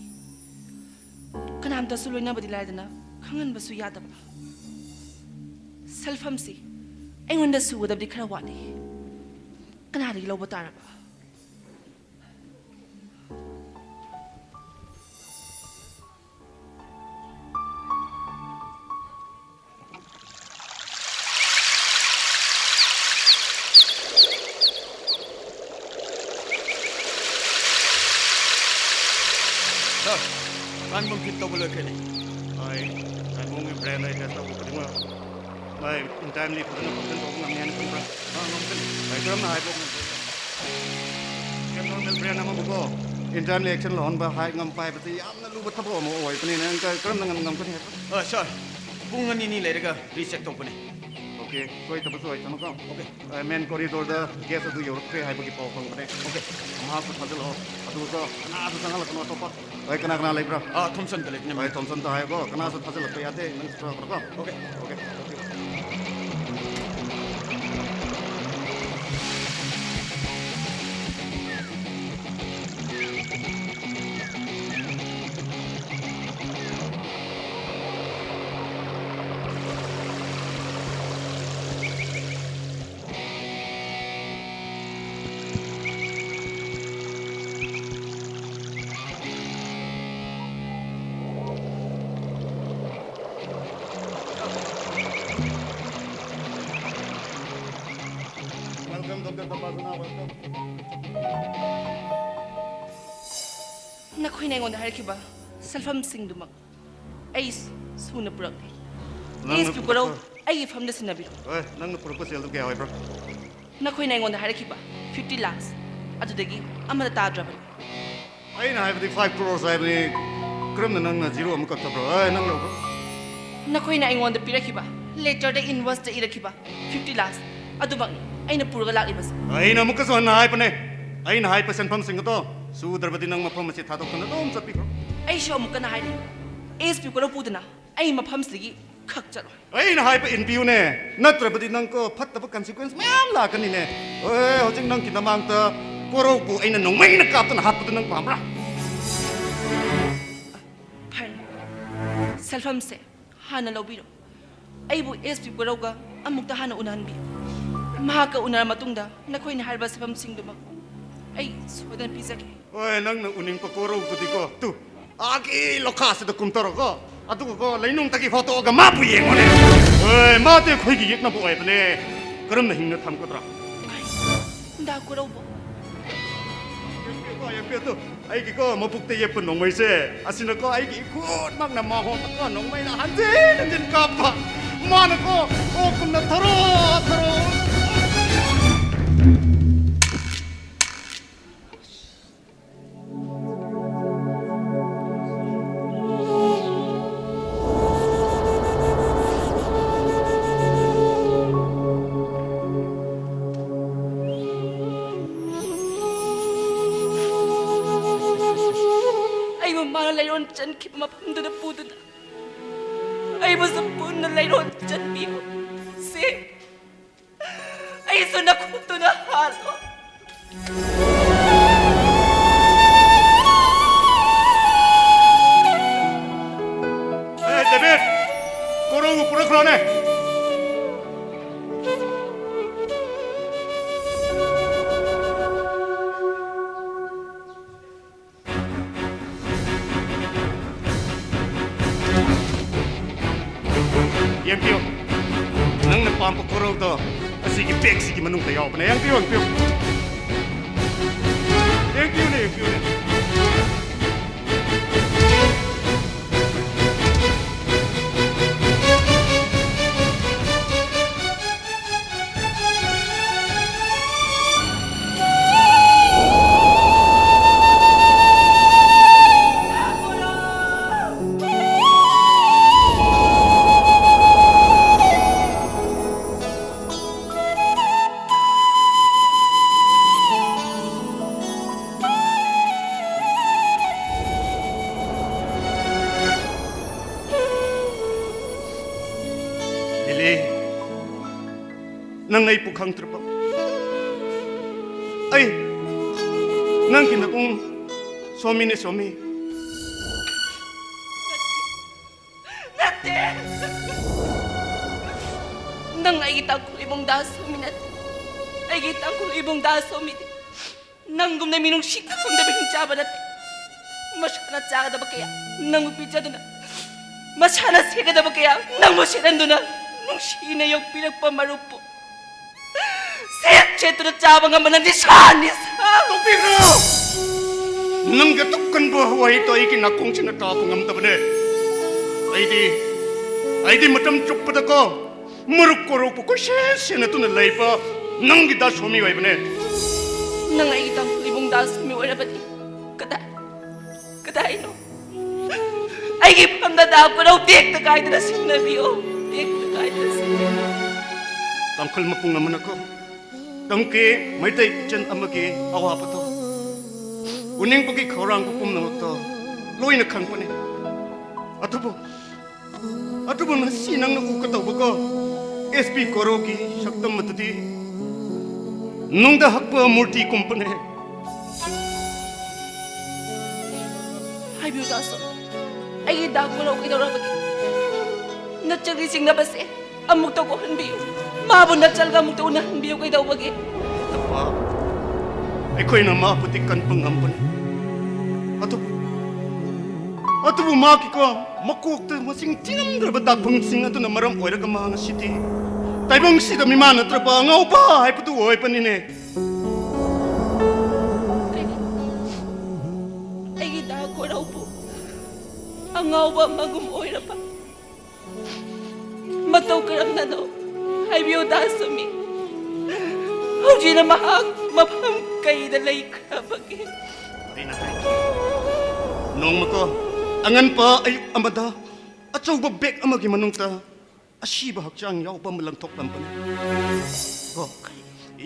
ꯀꯅꯥꯝꯇꯁꯨ ꯂꯣꯏꯅꯕꯗꯤ ꯂꯥꯏꯗꯅ, ꯈꯪꯍꯟꯕꯁꯨ ꯌꯥꯗꯕ꯫ ꯁꯦꯜꯐꯝꯁꯤ ꯑꯩꯉꯣꯟꯗ ꯁꯨꯒꯗꯕꯗꯤ ꯈꯔ ꯋꯥꯠꯂꯤ꯫ ꯀꯅꯥꯗꯒꯤ ꯂꯧꯕ ꯇꯥꯔꯕ? ꯑꯦꯜꯕꯝ ꯐꯤꯠ ꯇꯧꯕ ꯂꯣꯏꯈ꯭ꯔꯦꯅꯦ꯫ ꯍꯣꯏ, ꯑꯦꯜꯕꯝꯒꯤ ꯕ꯭ꯔꯦꯟ ꯑꯩ ꯇꯦꯁ ꯇꯧꯕ ꯈꯨꯗꯤꯡꯃꯛ ꯍꯣꯏ, in timely ꯐꯖꯅ ꯐꯪꯁꯟ ꯇꯧꯕ ꯉꯝꯃꯦ ꯍꯥꯏꯅ ꯈꯟꯕ꯭ꯔꯥ? ꯑꯥ, ꯉꯝꯒꯅꯤ꯫ ꯍꯣꯏ, ꯀꯔꯝꯅ ꯍꯥꯏꯕ ꯉꯝꯒꯅꯤ? ꯑꯦꯕꯅꯣꯔꯃꯦꯜ ꯕ꯭ꯔꯦꯟ ꯑꯃꯕꯨꯀꯣ in timely action ꯂꯧꯍꯟꯕ ꯍꯥꯏ ꯉꯝꯕ ꯍꯥꯏꯕꯁꯤ ꯌꯥꯝꯅ ꯂꯨꯕ ꯊꯕꯛ ꯑꯃ ꯑꯣꯏꯕꯅꯤꯅ ꯅꯪ ꯀ-, ꯀꯔꯝꯅ ꯉꯝ-, ꯉꯝꯒꯅꯤ ꯍꯥꯏꯕ꯭ꯔꯥ? ꯑ, ꯁꯥꯔ, ꯄꯨꯡ ꯑꯅꯤ ꯑꯅꯤ ꯂꯩꯔꯒ ꯔꯤꯆꯦꯛ ꯇꯧꯕꯅꯦ꯫ ꯑꯣꯀꯦ, ꯁꯣꯏꯗꯕꯁꯨ ꯑꯣꯏꯁꯅꯨꯀꯣ꯫ ꯑꯣꯀꯦ꯫ ꯑ, ꯃꯦꯟ ꯀꯣꯔꯤꯗꯣꯔꯗ ꯒꯦꯁ ꯑꯗꯨ ꯌꯧꯔꯛꯈ꯭ꯔꯦ ꯍꯥꯏꯕꯒꯤ ꯄꯥꯎ ꯐꯪꯕꯅꯦ꯫ ꯑꯣꯀꯦ꯫ ꯃꯍꯥꯛꯄꯨ ꯊꯥꯖꯤꯜꯂꯛꯑꯣ꯫ ꯑꯗꯨꯒ ꯀꯅꯥꯁꯨ ꯆꯪꯍꯜꯂꯛꯀꯅꯨ ꯑꯇꯣꯞꯄ꯫ ꯍꯣꯏ, ꯀꯅꯥ ꯀꯅꯥ ꯂꯩꯕ꯭ꯔꯥ? ꯑꯥ, ꯊꯣꯝꯁꯟꯒ ꯂꯩꯕꯅꯦ꯫ ꯍꯣꯏ, ꯊꯣꯝꯁꯟꯗ ꯍꯥꯏꯌꯣꯀꯣ꯫ ꯀꯅꯥꯁꯨ ꯊꯥꯖꯤꯜꯂꯛꯄ ꯌꯥꯗꯦ꯫ ꯅꯪꯁꯨ ꯆꯪꯉꯛꯀꯅꯨꯀꯣ꯫ Okay. Okay. Welcome, Doctor Tapasana, welcome. ꯅꯈꯣꯏꯅ ꯑꯩꯉꯣꯟꯗ ꯍꯥꯏꯔꯛꯈꯤꯕ ꯁꯦꯜꯐꯝꯁꯤꯡꯗꯨꯃꯛ ꯑꯩ ꯁꯨꯅ ꯄꯨꯔꯛꯂꯦ꯫ ꯅꯪꯅ ꯑꯦꯁ ꯄꯤ ꯀꯣꯔꯧ, ꯄꯨꯔꯛꯄ- ꯑꯩꯒꯤ ꯐꯝꯗ ꯁꯤꯟꯅꯕꯤꯔꯣ꯫ ꯑꯦ, ꯅꯪꯅ ꯄꯨꯔꯛꯄ ꯁꯦꯜꯗꯨ ꯀꯌꯥ ꯑꯣꯏꯕ꯭ꯔꯥ? ꯅꯈꯣꯏꯅ ꯑꯩꯉꯣꯟꯗ ꯍꯥꯏꯔꯛꯈꯤꯕ fifty lakhs ꯑꯗꯨꯗꯒꯤ ꯑꯃꯠꯇ ꯇꯥꯗ꯭ꯔꯕꯅꯤ꯫ ꯑꯩꯅ ꯍꯥꯏꯕꯗꯤ five crores ꯍꯥꯏꯕꯅꯤ꯫ ꯀꯔꯝꯅ ꯅꯪꯅ ꯖꯤꯔꯣ ꯑꯃ ꯀꯛꯊꯕ꯭ꯔꯣ? ꯑꯦ, ꯅꯪ ꯌꯧꯕ꯭ꯔꯣ? ꯅꯈꯣꯏꯅ ꯑꯩꯉꯣꯟꯗ ꯄꯤꯔꯛꯈꯤꯕ ꯂꯦꯇꯔꯗ ꯏꯟꯚꯣꯏꯁꯇ ꯏꯔꯛꯈꯤꯕ fifty lakhs ꯑꯗꯨꯃꯛꯅꯤ ꯑꯩꯅ ꯄꯨꯔꯒ ꯂꯥꯛꯂꯤꯕꯁꯦ꯫ ꯑꯩꯅ ꯑꯃꯨꯛꯀꯁꯨ ꯍꯟꯅ ꯍꯥꯏꯕꯅꯦ, ꯑꯩꯅ ꯍꯥꯏꯕ ꯁꯦꯟꯐꯝꯁꯤꯡ ꯑꯗꯣ ꯁꯨꯗ꯭ꯔꯕꯗꯤ ꯅꯪ ꯃꯐꯝ ꯑꯁꯤ ꯊꯥꯗꯣꯛꯇꯨꯅ ꯑꯗꯨꯝ ꯆꯠꯄꯤꯈ꯭ꯔꯣ꯫ ꯑꯩꯁꯨ ꯑꯃꯨꯛꯀꯟꯅ ꯍꯥꯏꯔꯤ, ꯑꯦꯁ ꯄꯤ ꯀꯣꯔꯧ ꯄꯨꯗꯅ ꯑꯩ ꯃꯐꯝꯁꯤꯗꯒꯤ ꯈꯛ ꯆꯠꯂꯣꯏ꯫ ꯑꯩꯅ ꯍꯥꯏꯕ ꯏꯟꯕꯤꯌꯨꯅꯦ, ꯅꯠꯇ꯭ꯔꯕꯗꯤ ꯅꯪ ꯀꯣ ꯐꯠꯇꯕ ꯀꯟꯁꯤꯀ꯭ꯋꯦꯟꯁ ꯃꯌꯥꯝ ꯂꯥꯛꯀꯅꯤꯅꯦ꯫ ꯑꯦ, ꯍꯧꯖꯤꯛ ꯅꯪꯒꯤ ꯅꯃꯥꯡꯗ ꯀꯣꯔꯧꯕꯨ ꯑꯩꯅ ꯅꯣꯡꯃꯩꯅ ꯀꯥꯞꯇꯨꯅ ꯍꯥꯠꯄꯗꯨ ꯅꯪ ꯄꯥꯝꯕ꯭ꯔꯥ? ꯐꯔꯦ, ꯁꯦꯜꯐꯝꯁꯦ ꯍꯥꯟꯅ ꯂꯧꯕꯤꯔꯣ꯫ ꯑꯩꯕꯨ ꯑꯦꯁ ꯄꯤ ꯀꯣꯔꯧꯒ ꯑꯃꯨꯛꯇ ꯍꯥꯟꯅ ꯎꯅꯍꯟꯕꯤꯌꯨ꯫ ꯃꯍꯥꯛꯀ ꯎꯅꯔ ꯃꯇꯨꯡꯗ ꯅꯈꯣꯏꯅ ꯍꯥꯏꯔꯤꯕ ꯁꯦꯜꯐꯝꯁꯤꯡꯗꯨꯃꯛ ꯑꯩ ꯁꯣꯏꯗꯅ ꯄꯤꯖꯒꯦ꯫ ꯍꯣꯏ, ꯅꯪꯅ ꯎꯅꯤꯡꯕ ꯀꯣꯔꯧꯗꯨꯗꯤꯀꯣ, ꯇꯨ, ꯑꯥꯒꯤ ꯂꯣꯈꯥꯁꯤꯗ ꯀꯨꯝꯊꯔꯣꯀꯣ, ꯑꯗꯨꯒꯀꯣ ꯂꯩꯅꯨꯡꯗꯒꯤ ꯍꯣꯠꯇꯣꯛꯑꯒ ꯃꯥꯕꯨ ꯌꯦꯡꯉꯨꯅꯦ꯫ ꯍꯣꯏ, ꯃꯥꯗꯤ ꯑꯩꯈꯣꯏꯒꯤ ꯌꯦꯛꯅꯕ ꯑꯣꯏꯕꯅꯦ꯫ ꯀꯔꯝꯅ ꯍꯤꯡꯅ ꯊꯝꯒꯗ꯭ꯔꯥ? ꯗꯥ ꯀꯣꯔꯧꯕꯨ꯫ ꯌꯦꯡꯕꯤꯌꯨ ꯇꯨ, ꯑꯩꯒꯤꯀꯣ ꯃꯕꯨꯛꯇ ꯌꯦꯞꯄ ꯅꯣꯡꯃꯩꯁꯦ, ꯑꯁꯤꯅꯀꯣ ꯑꯩꯒꯤ ꯏꯈꯨꯠꯃꯛꯅ ꯃꯉꯣꯟꯗꯀꯣ ꯅꯣꯡꯃꯩꯅ ꯍꯟꯖꯤꯟ ꯍꯟꯖꯤꯟ ꯀꯥꯞꯄ꯫ ꯃꯥꯅꯀꯣ ꯑꯣꯛꯀꯨꯝꯅ ꯊꯔꯣ ꯊꯔꯣ꯫ ꯑꯩꯕꯨ ꯃꯥꯅ ꯂꯩꯔꯣꯟ ꯆꯟꯈꯤꯕ ꯃꯐꯝꯗꯨꯗ ꯄꯨꯗꯨꯅ ꯑꯩꯕꯨꯁꯨ ꯄꯨꯟꯅ ꯂꯩꯔꯣꯟ ꯆꯟꯕꯤꯌꯨ꯫ ꯁꯦ, ꯑꯩꯁꯨ ꯅꯈꯨꯠꯇꯨꯅ ꯍꯥꯜꯂꯣ꯫ ꯑꯦ, ꯗꯦꯕꯤꯠ, ꯀꯣꯔꯧ ꯄꯨꯔꯛꯈ꯭ꯔꯣꯅꯦ꯫ ꯌꯦꯡꯕꯤꯌꯨ, ꯅꯪꯅ ꯄꯥꯝꯕ ꯀꯣꯔꯧꯗꯣ ꯑꯁꯤꯒꯤ ꯕꯦꯒꯁꯤꯒꯤ ꯃꯅꯨꯡꯗ ꯌꯥꯎꯕꯅꯦ꯫ ꯌꯦꯡꯕꯤꯌꯨ, ꯌꯦꯡꯕꯤꯌꯨ꯫ ꯌꯦꯡꯕꯤꯌꯨꯅꯦ, ꯌꯦꯡꯕꯤꯌꯨꯅꯦ꯫ ꯂꯤꯂꯤ, ꯅꯪ ꯑꯩꯕꯨ ꯈꯪꯗ꯭ꯔꯕ? ꯑꯩ ꯅꯪꯒꯤ ꯅꯕꯨꯡ ꯁꯣꯃꯤꯅꯦ, ꯁꯣꯃꯤ꯫ ꯅꯠꯇꯦ꯫ ꯅꯪ ꯑꯩꯒꯤ ꯇꯥꯡꯈꯨꯜ ꯏꯕꯨꯡꯗ ꯁꯣꯃꯤ ꯅꯠꯇꯦ꯫ ꯑꯩꯒꯤ ꯇꯥꯡꯈꯨꯜ ꯏꯕꯨꯡꯗ ꯁꯣꯃꯤꯗꯤ ꯅꯪꯒꯨꯝꯅ ꯃꯤꯅꯨꯡꯁꯤ ꯈꯪꯗꯕ ꯍꯤꯡꯆꯥꯕ ꯅꯠꯇꯦ꯫ ꯃꯁꯥꯅ ꯆꯥꯒꯗꯕ ꯀꯌꯥ ꯅꯪꯕꯨ ꯄꯤꯖꯗꯨꯅ, ꯃꯁꯥꯅ ꯁꯦꯠꯀꯗꯕ ꯀꯌꯥ ꯅꯪꯕꯨ ꯁꯦꯠꯍꯟꯗꯨꯅ, ꯅꯨꯡꯁꯤꯅ ꯌꯣꯛꯄꯤꯔꯛꯄ ꯃꯔꯨꯞꯄꯨ ꯁꯦꯠ ꯁꯦꯠꯇꯨꯅ ꯆꯥꯕ ꯉꯝꯕ ꯅꯪꯗꯤ ꯁꯥꯅꯤ, ꯁꯥ꯫ ꯇꯣꯛꯄꯤꯈ꯭ꯔꯣ! ꯅꯪꯒꯤ ꯑꯗꯨꯛ ꯀꯟꯕ ꯋꯥꯍꯩꯗꯣ ꯑꯩꯒꯤ ꯅꯥꯀꯣꯡꯁꯤꯅ ꯇꯥꯕ ꯉꯝꯗꯕꯅꯦ꯫ ꯑꯩꯗꯤ, ꯑꯩꯗꯤ ꯃꯇꯝ ꯆꯨꯞꯄꯗꯀꯣ ꯃꯔꯨꯞ ꯀꯣꯔꯧꯕꯨ ꯀꯣꯏꯁꯦꯟ ꯁꯦꯟꯅꯗꯨꯅ ꯂꯩꯕ ꯅꯪꯒꯤ ꯗꯥ ꯁꯣꯃꯤ ꯑꯣꯏꯕꯅꯦ꯫ ꯅꯪ ꯑꯩꯒꯤ ꯇꯥꯡꯈꯨꯜ ꯏꯕꯨꯡ ꯗꯥ ꯁꯣꯃꯤ ꯑꯣꯏꯔꯕꯗꯤ ꯀꯗꯥꯏ, ꯀꯗꯥꯏꯅꯣ? ꯑꯩꯒꯤ ꯐꯝꯗ ꯗꯥ ꯀꯣꯔꯧ ꯇꯦꯛꯇ ꯀꯥꯏꯗꯅ ꯁꯤꯟꯅꯕꯤꯌꯣ, ꯇꯦꯛꯇ ꯀꯥꯏꯗꯅ ꯁꯤꯟꯅꯕꯤꯌꯣ꯫ ꯇꯥꯡꯈꯨꯜ ꯃꯄꯨꯡ ꯑꯃꯅꯀꯣ ꯇꯝꯀꯦ ꯃꯩꯇꯩ ꯏꯆꯟ ꯑꯃꯒꯤ ꯑꯋꯥꯕꯗꯣ, ꯎꯅꯤꯡꯕꯒꯤ ꯈꯧꯔꯥꯡꯕ ꯄꯨꯝꯅꯃꯛꯇꯣ ꯂꯣꯏꯅ ꯈꯪꯕꯅꯤ꯫ ꯑꯗꯨꯕꯨ, ꯑꯗꯨꯕꯨ ꯉꯁꯤ ꯅꯪꯅ ꯎꯒꯗꯧꯕꯀꯣ, ꯑꯦꯁ ꯄꯤ ꯀꯣꯔꯧꯒꯤ ꯁꯛꯇꯝ ꯑꯗꯨꯗꯤ ꯅꯨꯡꯗ ꯍꯛꯄ ꯃꯨꯔꯇꯤꯒꯨꯝꯕꯅꯦ꯫ ꯍꯥꯏꯕꯤꯌꯨ ꯗꯥꯁꯣ, ꯑꯩꯒꯤ ꯗꯥ ꯀꯣꯔꯧ ꯀꯩꯗꯧꯔꯕꯒꯦ? ꯅꯠꯆꯒꯤ ꯆꯤꯡꯅꯕꯁꯦ ꯑꯃꯨꯛꯇ ꯀꯣꯛꯍꯟꯕꯤꯌꯨ꯫ ꯃꯥꯕꯨ ꯅꯠꯆꯜꯒ ꯑꯃꯨꯛꯇ ꯎꯅꯍꯟꯕꯤꯌꯨ꯫ ꯀꯩꯗꯧꯕꯒꯦ? ꯑꯄꯥ, ꯑꯩꯈꯣꯏꯅ ꯃꯥꯕꯨꯗꯤ ꯀꯟꯕ ꯉꯝꯕꯅꯤ꯫ ꯑꯗꯨꯕꯨ, ꯑꯗꯨꯕꯨ ꯃꯥꯒꯤꯀꯣ ꯃꯀꯣꯛꯇ ꯃꯁꯤꯡ ꯊꯤꯉꯝꯗ꯭ꯔꯕ ꯗꯥꯛꯐꯝꯁꯤꯡ ꯑꯗꯨꯅ ꯃꯔꯝ ꯑꯣꯏꯔꯒ ꯃꯥ ꯉꯁꯤꯗꯤ ꯇꯥꯏꯕꯪꯁꯤꯗ ꯃꯤꯃꯥꯟꯅꯗ꯭ꯔꯕ ꯑꯉꯥꯎꯕ ꯍꯥꯏꯕꯗꯨ ꯑꯣꯏꯕꯅꯤꯅꯦ꯫ ꯑꯩꯒꯤ ꯗꯥ ꯀꯣꯔꯧꯕꯨ ꯑꯉꯥꯎꯕ ꯑꯃꯒꯨꯝ ꯑꯣꯏꯔꯕ ꯃꯇꯧ ꯀꯔꯝꯅꯅꯣ? ꯍꯥꯏꯕꯤꯌꯨ ꯗꯥ ꯁꯨꯃꯤ꯫ ꯍꯧꯖꯤꯛꯅ ꯃꯍꯥꯛ ꯃꯐꯝ ꯀꯩꯗ ꯂꯩꯈ꯭ꯔꯕꯒꯦ? ꯑꯩꯅ ꯍꯥꯏ, ꯅꯣꯡꯃꯀꯣ ꯑꯉꯟꯕ ꯑꯌꯨꯛ ꯑꯃꯗ ꯑꯆꯧꯕ ꯕꯦꯒ ꯑꯃꯒꯤ ꯃꯅꯨꯡꯗ ꯑꯁꯤꯕ ꯍꯛꯆꯥꯡ ꯌꯥꯎꯕ ꯑꯃ ꯂꯪꯊꯣꯛꯂꯝꯕꯅꯤ꯫ ꯀꯣ,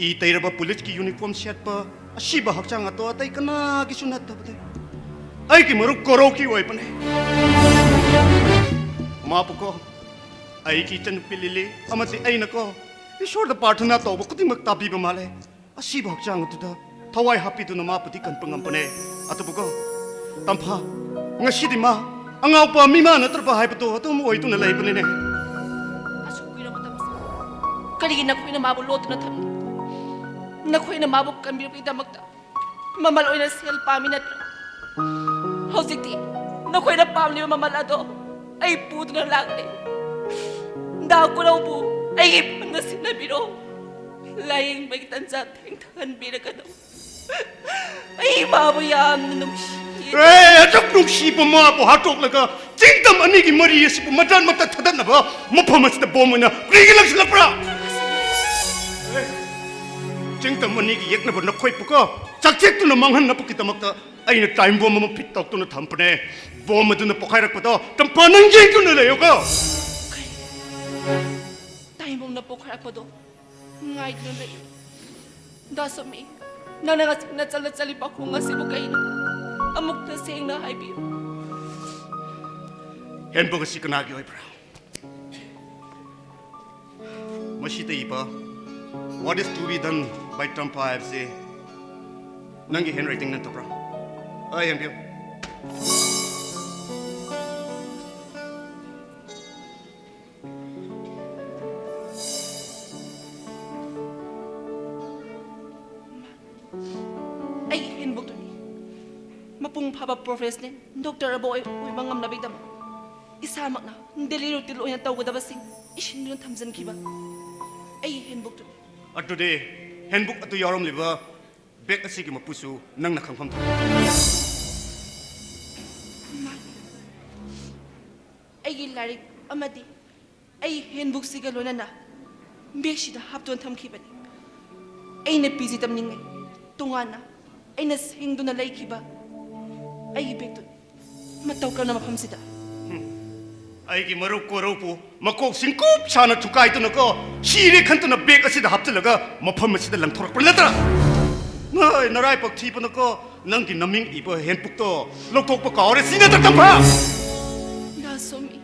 ꯏ ꯇꯩꯔꯕ ꯄꯨꯂꯤꯁꯀꯤ ꯌꯨꯅꯤꯐꯣꯔꯝ ꯁꯦꯠꯄ ꯑꯁꯤꯕ ꯍꯛꯆꯥꯡ ꯑꯗꯣ ꯑꯇꯩ ꯀꯅꯥꯒꯤꯁꯨ ꯅꯠꯇꯕꯅꯤ, ꯑꯩꯒꯤ ꯃꯔꯨꯞ ꯀꯣꯔꯧꯒꯤ ꯑꯣꯏꯕꯅꯤ꯫ ꯃꯥꯕꯨꯀꯣ ꯑꯩꯒꯤ ꯏꯆꯟꯅꯨꯄꯤ ꯂꯤꯂꯤ ꯑꯃꯗꯤ ꯑꯩꯅꯀꯣ ꯏꯁꯣꯔꯗ ꯄ꯭ꯔꯥꯔꯊꯅꯥ ꯇꯧꯕ ꯈꯨꯗꯤꯡꯃꯛ ꯇꯥꯕꯤꯕ ꯃꯥꯜꯂꯦ꯫ ꯑꯁꯤꯕ ꯍꯛꯆꯥꯡ ꯑꯗꯨꯗ ꯊꯋꯥꯏ ꯍꯥꯞꯄꯤꯗꯨꯅ ꯃꯥꯕꯨꯗꯤ ꯀꯟꯕ ꯉꯝꯕꯅꯦ꯫ ꯑꯗꯨꯕꯨꯀꯣ, ꯇꯝꯐꯥ, ꯉꯁꯤꯗꯤ ꯃꯥ ꯑꯉꯥꯎꯕ ꯃꯤꯃꯥꯟꯅꯗ꯭ꯔꯕ ꯍꯥꯏꯕꯗꯣ ꯑꯗꯨꯝ ꯑꯣꯏꯗꯨꯅ ꯂꯩꯕꯅꯤꯅꯦ꯫ ꯑꯁꯨꯛ ꯀꯨꯏꯔꯕ ꯃꯇꯝꯁꯤꯗ ꯀꯔꯤꯒꯤ ꯅꯈꯣꯏꯅ ꯃꯥꯕꯨ ꯂꯣꯠꯇꯨꯅ ꯊꯝꯂꯤ? ꯅꯈꯣꯏꯅ ꯃꯥꯕꯨ ꯀꯟꯕꯤꯔꯛꯄꯒꯤꯗꯃꯛꯇ ꯃꯃꯜ ꯑꯣꯏꯅ ꯁꯦꯜ ꯄꯥꯝꯃꯤ ꯅꯠꯇ꯭ꯔꯥ? ꯍꯧꯖꯤꯛꯇꯤ ꯅꯈꯣꯏꯅ ꯄꯥꯝꯂꯤꯕ ꯃꯃꯜ ꯑꯗꯣ ꯑꯩ ꯄꯨꯗꯨꯅ ꯂꯥꯛꯂꯦ꯫ ꯗꯥ ꯀꯨꯔꯧꯕꯨ ꯑꯩꯒꯤ ꯐꯝꯗ ꯁꯤꯟꯅꯕꯤꯔꯣ꯫ ꯂꯥꯌꯦꯡꯕꯒꯤ ꯇꯟꯖꯥ ꯊꯦꯡꯊꯍꯟꯕꯤꯔꯒꯅꯨ꯫ ꯑꯩ ꯃꯥꯕꯨ ꯌꯥꯝꯅ ꯅꯨꯡꯁꯤ꯫ ꯑꯦ, ꯑꯗꯨꯛ ꯅꯨꯡꯁꯤꯕ ꯃꯥꯕꯨ ꯍꯥꯠꯇꯣꯛꯂꯒ ꯆꯤꯡꯗꯝ ꯑꯅꯤꯒꯤ ꯃꯔꯤ ꯑꯁꯤꯕꯨ ꯃꯇꯠ ꯃꯇꯠ ꯊꯥꯗꯠꯅꯕ ꯃꯐꯝ ꯑꯁꯤꯗ ꯕꯣꯝ ꯑꯣꯏꯅ ꯀꯔꯤꯒꯤ ꯂꯪꯁꯤꯜꯂꯛꯄ꯭ꯔꯥ? ꯑꯦ, ꯆꯤꯡꯗꯝ ꯑꯅꯤꯒꯤ ꯌꯦꯛꯅꯕ ꯅꯈꯣꯏꯕꯨꯀꯣ ꯆꯥꯛꯆꯦꯛꯇꯨꯅ ꯃꯥꯡꯍꯟꯅꯕꯒꯤꯗꯃꯛꯇ ꯑꯩꯅ ꯇꯥꯏꯝ ꯕꯣꯝ ꯑꯃ ꯐꯤꯠ ꯇꯧꯗꯨꯅ ꯊꯝꯕꯅꯦ꯫ ꯕꯣꯝ ꯑꯗꯨꯅ ꯄꯣꯈꯥꯏꯔꯛꯄꯗꯣ ꯇꯝꯐꯥ ꯅꯪ ꯌꯦꯡꯗꯨꯅ ꯂꯩꯌꯨꯀꯣ꯫ ꯇꯥꯏꯝ ꯕꯣꯝꯅ ꯄꯣꯈꯥꯏꯔꯛꯄꯗꯣ ꯉꯥꯏꯗꯨꯅ ꯂꯩꯌꯨ꯫ ꯗꯥ ꯁꯣꯃꯤ, ꯅꯪꯅ ꯉꯁꯤ ꯅꯆꯜꯗ ꯆꯠꯂꯤꯕ ꯈꯣꯡ ꯑꯁꯤꯕꯨ ꯀꯩꯅꯣ? ꯑꯃꯨꯛꯇ ꯁꯦꯡꯅ ꯍꯥꯏꯕꯤꯌꯨ꯫ ꯍꯦꯟꯕꯨꯛ ꯑꯁꯤ ꯀꯅꯥꯒꯤ ꯑꯣꯏꯕ꯭ꯔꯥ? ꯃꯁꯤꯗ ꯏꯕ "What is to be done by Tampa" ꯍꯥꯏꯕꯁꯤ ꯅꯪꯒꯤ ꯍꯦꯟ ꯔꯥꯏꯇꯤꯡ ꯅꯠꯇꯕ꯭ꯔꯥ? ꯑꯩ ꯌꯦꯡꯕꯤꯌꯨ꯫ ꯑꯩꯒꯤ ꯍꯦꯟꯕꯨꯛꯇꯨꯅꯤ꯫ ꯃꯄꯨꯡ ꯐꯥꯕ ꯄ꯭ꯔꯣꯐꯦꯁꯅꯦꯜ ꯗꯣꯛꯇꯔ ꯑꯃ ꯑꯣꯏ-, ꯑꯣꯏꯕ ꯉꯝꯅꯕꯒꯤꯗꯃꯛ ꯏꯁꯥꯃꯛꯅ ꯗꯦꯂꯤ ꯔꯨꯇꯤꯟ ꯑꯣꯏꯅ ꯇꯧꯒꯗꯕꯁꯤꯡ ꯏꯁꯤꯟꯗꯨꯅ ꯊꯝꯖꯤꯟꯈꯤꯕ ꯑꯩꯒꯤ ꯍꯦꯟꯕꯨꯛꯇꯨꯅꯤ꯫ ꯑꯗꯨꯗꯤ ꯍꯦꯟꯕꯨꯛ ꯑꯗꯨ ꯌꯥꯎꯔꯝꯂꯤꯕ ꯕꯦꯒ ꯑꯁꯤꯒꯤ ꯃꯄꯨꯁꯨ ꯅꯪꯅ ꯈꯪꯐꯝ ꯊꯣꯛꯏ꯫ ꯃꯥꯅꯤ꯫ ꯑꯩꯒꯤ ꯂꯥꯏꯔꯤꯛ ꯑꯃꯗꯤ ꯑꯩ ꯍꯦꯟꯕꯨꯛꯁꯤꯒ ꯂꯣꯏꯅꯅ ꯕꯦꯒꯁꯤꯗ ꯍꯥꯞꯇꯨꯅ ꯊꯝꯈꯤꯕꯅꯤ꯫ ꯑꯩꯅ ꯄꯤ ꯖꯤ ꯇꯝꯅꯤꯡꯉꯩ ꯇꯣꯉꯥꯟꯅ ꯑꯩꯅ ꯁꯦꯡꯗꯨꯅ ꯂꯩꯈꯤꯕ ꯑꯩꯒꯤ ꯕꯦꯒꯇꯨꯅꯤ꯫ ꯃꯇꯧ ꯀꯔꯝꯅ ꯃꯐꯝꯁꯤꯗ? ꯑꯩꯒꯤ ꯃꯔꯨꯞ ꯀꯣꯔꯧꯄꯨ ꯃꯀꯣꯛ ꯁꯤꯡꯀꯨꯞ ꯁꯥꯅ ꯊꯨꯀꯥꯏꯗꯨꯅꯀꯣ, ꯁꯤꯔꯦ ꯈꯟꯗꯨꯅ ꯕꯦꯒ ꯑꯁꯤꯗ ꯍꯥꯞꯆꯤꯜꯂꯒ ꯃꯐꯝ ꯑꯁꯤꯗ ꯂꯪꯊꯣꯔꯛꯄ ꯅꯠꯇ꯭ꯔꯥ? ꯅꯣꯏ ꯅꯔꯥꯏꯕꯛ ꯊꯤꯕꯅꯀꯣ, ꯅꯪꯒꯤ ꯅꯃꯤꯡ ꯏꯕ ꯍꯦꯟꯕꯨꯛꯇꯣ ꯂꯧꯊꯣꯛꯄ ꯀꯥꯎꯔꯦ ꯁꯤ ꯅꯠꯇ꯭ꯔꯥ, ꯇꯝꯐꯥ? ꯗꯥ ꯁꯣꯃꯤ,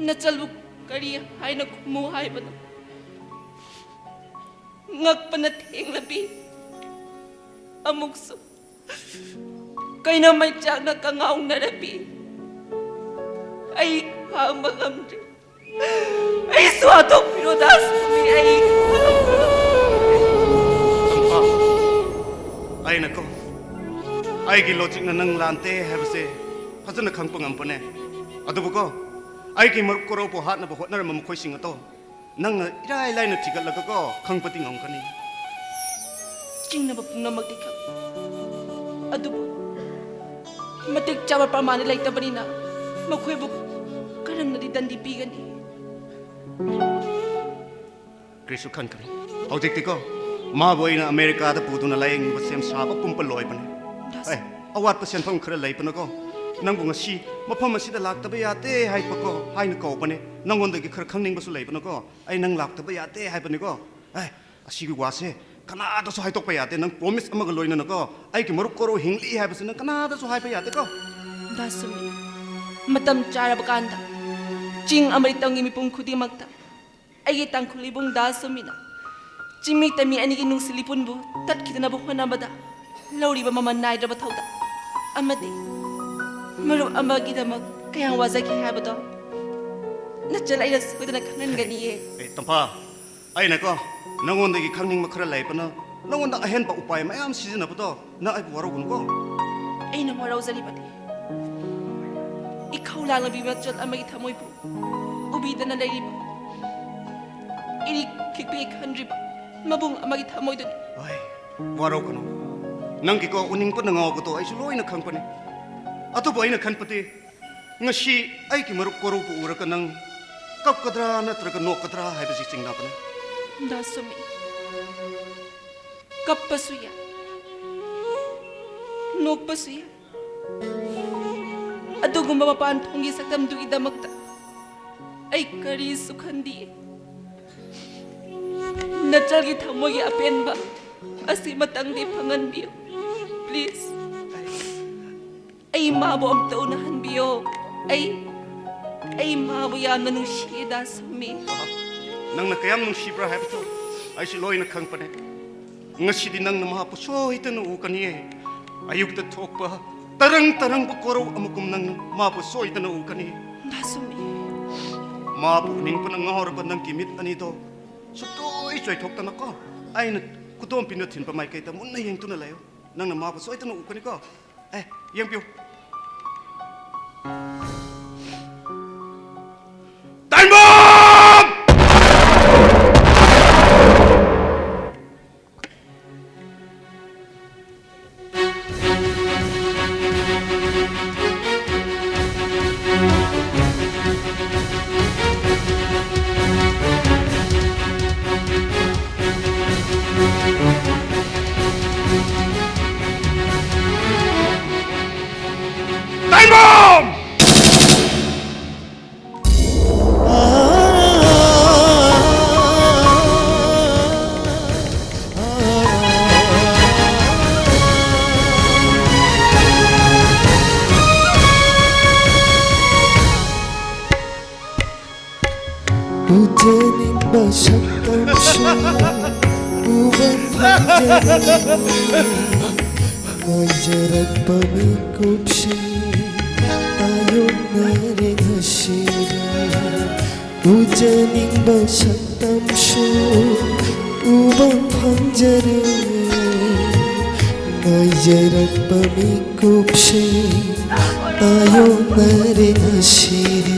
ꯅꯆꯜꯕꯨ ꯀꯔꯤ ꯍꯥꯏꯅ ꯈꯨꯝꯃꯨ ꯍꯥꯏꯕꯅꯣ? ꯉꯛꯄꯅ ꯊꯦꯡꯂꯕꯤ, ꯑꯃꯨꯛꯁꯨ ꯀꯩꯅꯣ ꯃꯩꯆꯥꯛꯅ ꯀꯉꯥꯎꯅꯔꯕꯤ꯫ ꯑꯩ ꯈꯥꯡꯕ ꯉꯝꯗ꯭ꯔꯦ꯫ ꯑꯩꯁꯨ ꯍꯥꯠꯇꯣꯛꯄꯤꯔꯣ, ꯗꯥ ꯁꯣꯃꯤ, ꯑꯩ꯫ ꯇꯝꯐꯥ, ꯑꯩꯅꯀꯣ, ꯑꯩꯒꯤ ꯂꯣꯖꯤꯛꯅ ꯅꯪ ꯂꯥꯟꯗꯦ ꯍꯥꯏꯕꯁꯦ ꯐꯖꯅ ꯈꯪꯕ ꯉꯝꯕꯅꯦ꯫ ꯑꯗꯨꯕꯨꯀꯣ, ꯑꯩꯒꯤ ꯃꯔꯨꯞ ꯀꯣꯔꯧꯕꯨ ꯍꯥꯠꯅꯕ ꯍꯣꯠꯅꯔꯝꯕ ꯃꯈꯣꯏꯁꯤꯡ ꯑꯗꯣ ꯅꯪꯅ ꯏꯔꯥꯏ ꯂꯥꯏꯅ ꯊꯤꯒꯠꯂꯒꯀꯣ ꯈꯪꯕꯗꯤ ꯉꯝꯒꯅꯤ꯫ ꯊꯦꯡꯅꯕ ꯄꯨꯝꯅꯃꯛꯇꯤ ꯈꯪꯏ꯫ ꯑꯗꯨꯕꯨ ꯃꯇꯤꯛ ꯆꯥꯕ ꯄ꯭ꯔꯃꯥꯟꯗꯤ ꯂꯩꯇꯕꯅꯤꯅ ꯃꯈꯣꯏꯕꯨ ꯀꯔꯝꯅꯗꯤ ꯗꯟꯗꯤ ꯄꯤꯒꯅꯤ? ꯀꯔꯤꯁꯨ ꯈꯟꯒꯅꯨ꯫ ꯍꯧꯖꯤꯛꯇꯤꯀꯣ, ꯃꯥꯕꯨ ꯑꯩꯅ ꯑꯃꯦꯔꯤꯀꯥꯗ ꯄꯨꯗꯨꯅ ꯂꯥꯌꯦꯡꯕ ꯁꯦꯝ ꯁꯥꯕ ꯄꯨꯝꯕ ꯂꯣꯏꯕꯅꯤ꯫ ꯗꯥꯁ- ꯑꯦ, ꯑꯋꯥꯠꯄ ꯁꯦꯟꯐꯝ ꯈꯔ ꯂꯩꯕꯅꯀꯣ, ꯅꯪꯕꯨ ꯉꯁꯤ ꯃꯐꯝ ꯑꯁꯤꯗ ꯂꯥꯛꯇꯕ ꯌꯥꯗꯦ ꯍꯥꯏꯕꯀꯣ, ꯍꯥꯏꯅ ꯀꯧꯕꯅꯦ꯫ ꯅꯪꯉꯣꯟꯗꯒꯤ ꯈꯔ ꯈꯪꯅꯤꯡꯕꯁꯨ ꯂꯩꯕꯅꯀꯣ, ꯑꯩ ꯅꯪ ꯂꯥꯛꯇꯕ ꯌꯥꯗꯦ ꯍꯥꯏꯕꯅꯤꯀꯣ꯫ ꯑꯦ, ꯑꯁꯤꯒꯤ ꯋꯥꯁꯦ ꯀꯅꯥꯗꯁꯨ ꯍꯥꯏꯗꯣꯛꯄ ꯌꯥꯗꯦ꯫ ꯅꯪ ꯄ꯭ꯔꯣꯃꯤꯁ ꯑꯃꯒ ꯂꯣꯏꯅꯅꯀꯣ, ꯑꯩꯒꯤ ꯃꯔꯨꯞ ꯀꯣꯔꯧ ꯍꯤꯡꯂꯤ ꯍꯥꯏꯕꯁꯤ ꯅꯪ ꯀꯅꯥꯗꯁꯨ ꯍꯥꯏꯕ ꯌꯥꯗꯦꯀꯣ꯫ ꯗꯥꯁꯨꯃꯤ, ꯃꯇꯝ ꯆꯥꯔꯕ ꯀꯥꯟꯗ ꯆꯤꯡ ꯑꯃꯗꯤ ꯇꯝꯒꯤ ꯃꯤꯄꯨꯝ ꯈꯨꯗꯤꯡꯃꯛꯇ ꯑꯩꯒꯤ ꯇꯥꯡꯈꯨꯜ ꯏꯕꯨꯡ ꯗꯥꯁꯨꯃꯤꯅ ꯆꯤꯡꯃꯤ ꯇꯝꯃꯤ ꯑꯅꯤꯒꯤ ꯅꯨꯡꯁꯤ ꯂꯤꯄꯨꯟꯕꯨ ꯇꯠꯈꯤꯗꯅꯕ ꯍꯣꯠꯅꯕꯗ ꯂꯧꯔꯤꯕ ꯃꯃꯜ ꯅꯥꯏꯗ꯭ꯔꯕ ꯊꯧꯗꯥꯡ ꯑꯃꯗꯤ ꯃꯔꯨꯞ ꯑꯃꯒꯤꯗꯃꯛ ꯀꯌꯥꯝ ꯋꯥꯖꯈꯤ ꯍꯥꯏꯕꯗꯣ ꯅꯆꯟ ꯑꯩꯅ ꯁꯣꯏꯗꯅ ꯈꯪꯍꯟꯒꯅꯤꯌꯦ꯫ ꯑꯦ, ꯇꯝꯐꯥ, ꯑꯩꯅꯀꯣ, ꯅꯉꯣꯟꯗꯒꯤ ꯈꯪꯅꯤꯡꯕ ꯈꯔ ꯂꯩꯕꯅ ꯅꯉꯣꯟꯗ ꯑꯍꯦꯟꯕ ꯎꯄꯥꯏ ꯃꯌꯥꯝ ꯁꯤꯖꯤꯟꯅꯕꯗꯣ ꯅꯪ ꯑꯩꯕꯨ ꯋꯥꯔꯧꯒꯅꯨꯀꯣ꯫ ꯑꯩꯅ ꯋꯥꯔꯧꯖꯔꯤꯕꯗꯤ ꯏꯈꯧ ꯂꯥꯡꯂꯕꯤ ꯃꯆꯜ ꯑꯃꯒꯤ ꯊꯃꯣꯏꯕꯨ ꯎꯕꯤꯗꯅ ꯂꯩꯔꯤꯕ ꯏꯔꯤꯛ ꯈꯤꯛꯄꯤ ꯈꯟꯗ꯭ꯔꯤꯕ ꯃꯕꯨꯡ ꯑꯃꯒꯤ ꯊꯃꯣꯏꯗꯨꯅꯤ꯫ ꯍꯣꯏ, ꯋꯥꯔꯧꯒꯅꯨ꯫ ꯅꯪꯒꯤꯀꯣ ꯎꯅꯤꯡꯕꯅ ꯉꯥꯎꯕꯗꯣ ꯑꯩꯁꯨ ꯂꯣꯏꯅ ꯈꯪꯕꯅꯤ꯫ ꯑꯗꯨꯕꯨ ꯑꯩꯅ ꯈꯟꯕꯗꯤ ꯉꯁꯤ ꯑꯩꯒꯤ ꯃꯔꯨꯞ ꯀꯣꯔꯧꯕꯨ ꯎꯔꯒ ꯅꯪ ꯀꯞꯀꯗ꯭ꯔꯥ ꯅꯠꯇ꯭ꯔꯒ ꯅꯣꯛꯀꯗ꯭ꯔꯥ ꯍꯥꯏꯕꯁꯤ ꯆꯤꯡꯅꯕꯅꯤ꯫ ꯗꯥꯁꯨꯃꯤ, ꯀꯞꯄꯁꯨ ꯌꯥꯏ, ꯅꯣꯛꯄꯁꯨ ꯌꯥꯏ꯫ ꯑꯗꯨꯒꯨꯝꯕ ꯃꯄꯥꯟ ꯊꯣꯡꯒꯤ ꯁꯛꯇꯝꯗꯨꯒꯤꯗꯃꯛꯇ ꯑꯩ ꯀꯔꯤꯁꯨ ꯈꯟꯗꯤꯌꯦ꯫ ꯅꯆꯜꯒꯤ ꯊꯃꯣꯏꯒꯤ ꯑꯄꯦꯟꯕ ꯑꯁꯤꯃꯇꯪꯗꯤ ꯐꯪꯍꯟꯕꯤꯌꯨ, please꯫ ꯑꯩ ꯃꯥꯕꯨ ꯑꯝꯇ ꯎꯅꯍꯟꯕꯤꯌꯣ꯫ ꯑꯩ, ꯑꯩ ꯃꯥꯕꯨ ꯌꯥꯝꯅ ꯅꯨꯡꯁꯤꯌꯦ, ꯗꯥꯁꯨꯃꯤ꯫ ꯅꯪꯅ ꯀꯌꯥꯝ ꯅꯨꯡꯁꯤꯕ꯭ꯔꯥ ꯍꯥꯏꯕꯗꯣ ꯑꯩꯁꯨ ꯂꯣꯏꯅ ꯈꯪꯕꯅꯦ꯫ ꯉꯁꯤꯗꯤ ꯅꯪꯅ ꯃꯍꯥꯛꯄꯨ ꯁꯣꯏꯗꯅ ꯎꯒꯅꯤꯌꯦ꯫ ꯑꯌꯨꯛꯇ ꯊꯣꯛꯄ ꯇꯔꯪ ꯇꯔꯪꯕ ꯀꯣꯔꯧ ꯑꯃꯒꯨꯝ ꯅꯪꯅ ꯃꯥꯕꯨ ꯁꯣꯏꯗꯅ ꯎꯒꯅꯤ꯫ ꯗꯥꯁꯨꯃꯤ꯫ ꯃꯥꯕꯨ ꯎꯅꯤꯡꯕꯅ ꯉꯥꯎꯔꯕ ꯅꯪꯒꯤ ꯃꯤꯠ ꯑꯅꯤꯗꯣ ꯁꯨꯛꯆꯣꯏ ꯆꯣꯏꯊꯣꯛꯇꯅꯀꯣ, ꯑꯩꯅ ꯈꯨꯗꯣꯝꯕꯤꯅ ꯊꯤꯟꯕ ꯃꯥꯏꯀꯩꯗ ꯃꯨꯟꯅ ꯌꯦꯡꯗꯨꯅ ꯂꯩꯌꯨ꯫ ꯅꯪꯅ ꯃꯥꯕꯨ ꯁꯣꯏꯗꯅ ꯎꯒꯅꯤꯀꯣ꯫ ꯑꯦ, ꯌꯦꯡꯕꯤꯌꯨ꯫ ꯇꯥꯏꯕꯪ! ꯎꯖꯅꯤꯡꯕ ꯁꯛꯇꯝꯁꯨ ꯎꯕ ꯐꯪꯖꯔꯦ꯫ ꯉꯥꯏꯖꯔꯛꯄ ꯃꯤꯀꯨꯞꯁꯦ ꯇꯥꯏꯌꯣꯟꯅꯔꯦ ꯉꯁꯤꯗꯤ꯫ ꯎꯖꯅꯤꯡꯕ ꯁꯛꯇꯝꯁꯨ ꯎꯕ ꯐꯪꯖꯔꯦ꯫ ꯉꯥꯏꯖꯔꯛꯄ ꯃꯤꯀꯨꯞꯁꯦ ꯇꯥꯏꯌꯣꯟꯅꯔꯦ ꯉꯁꯤꯗꯤ꯫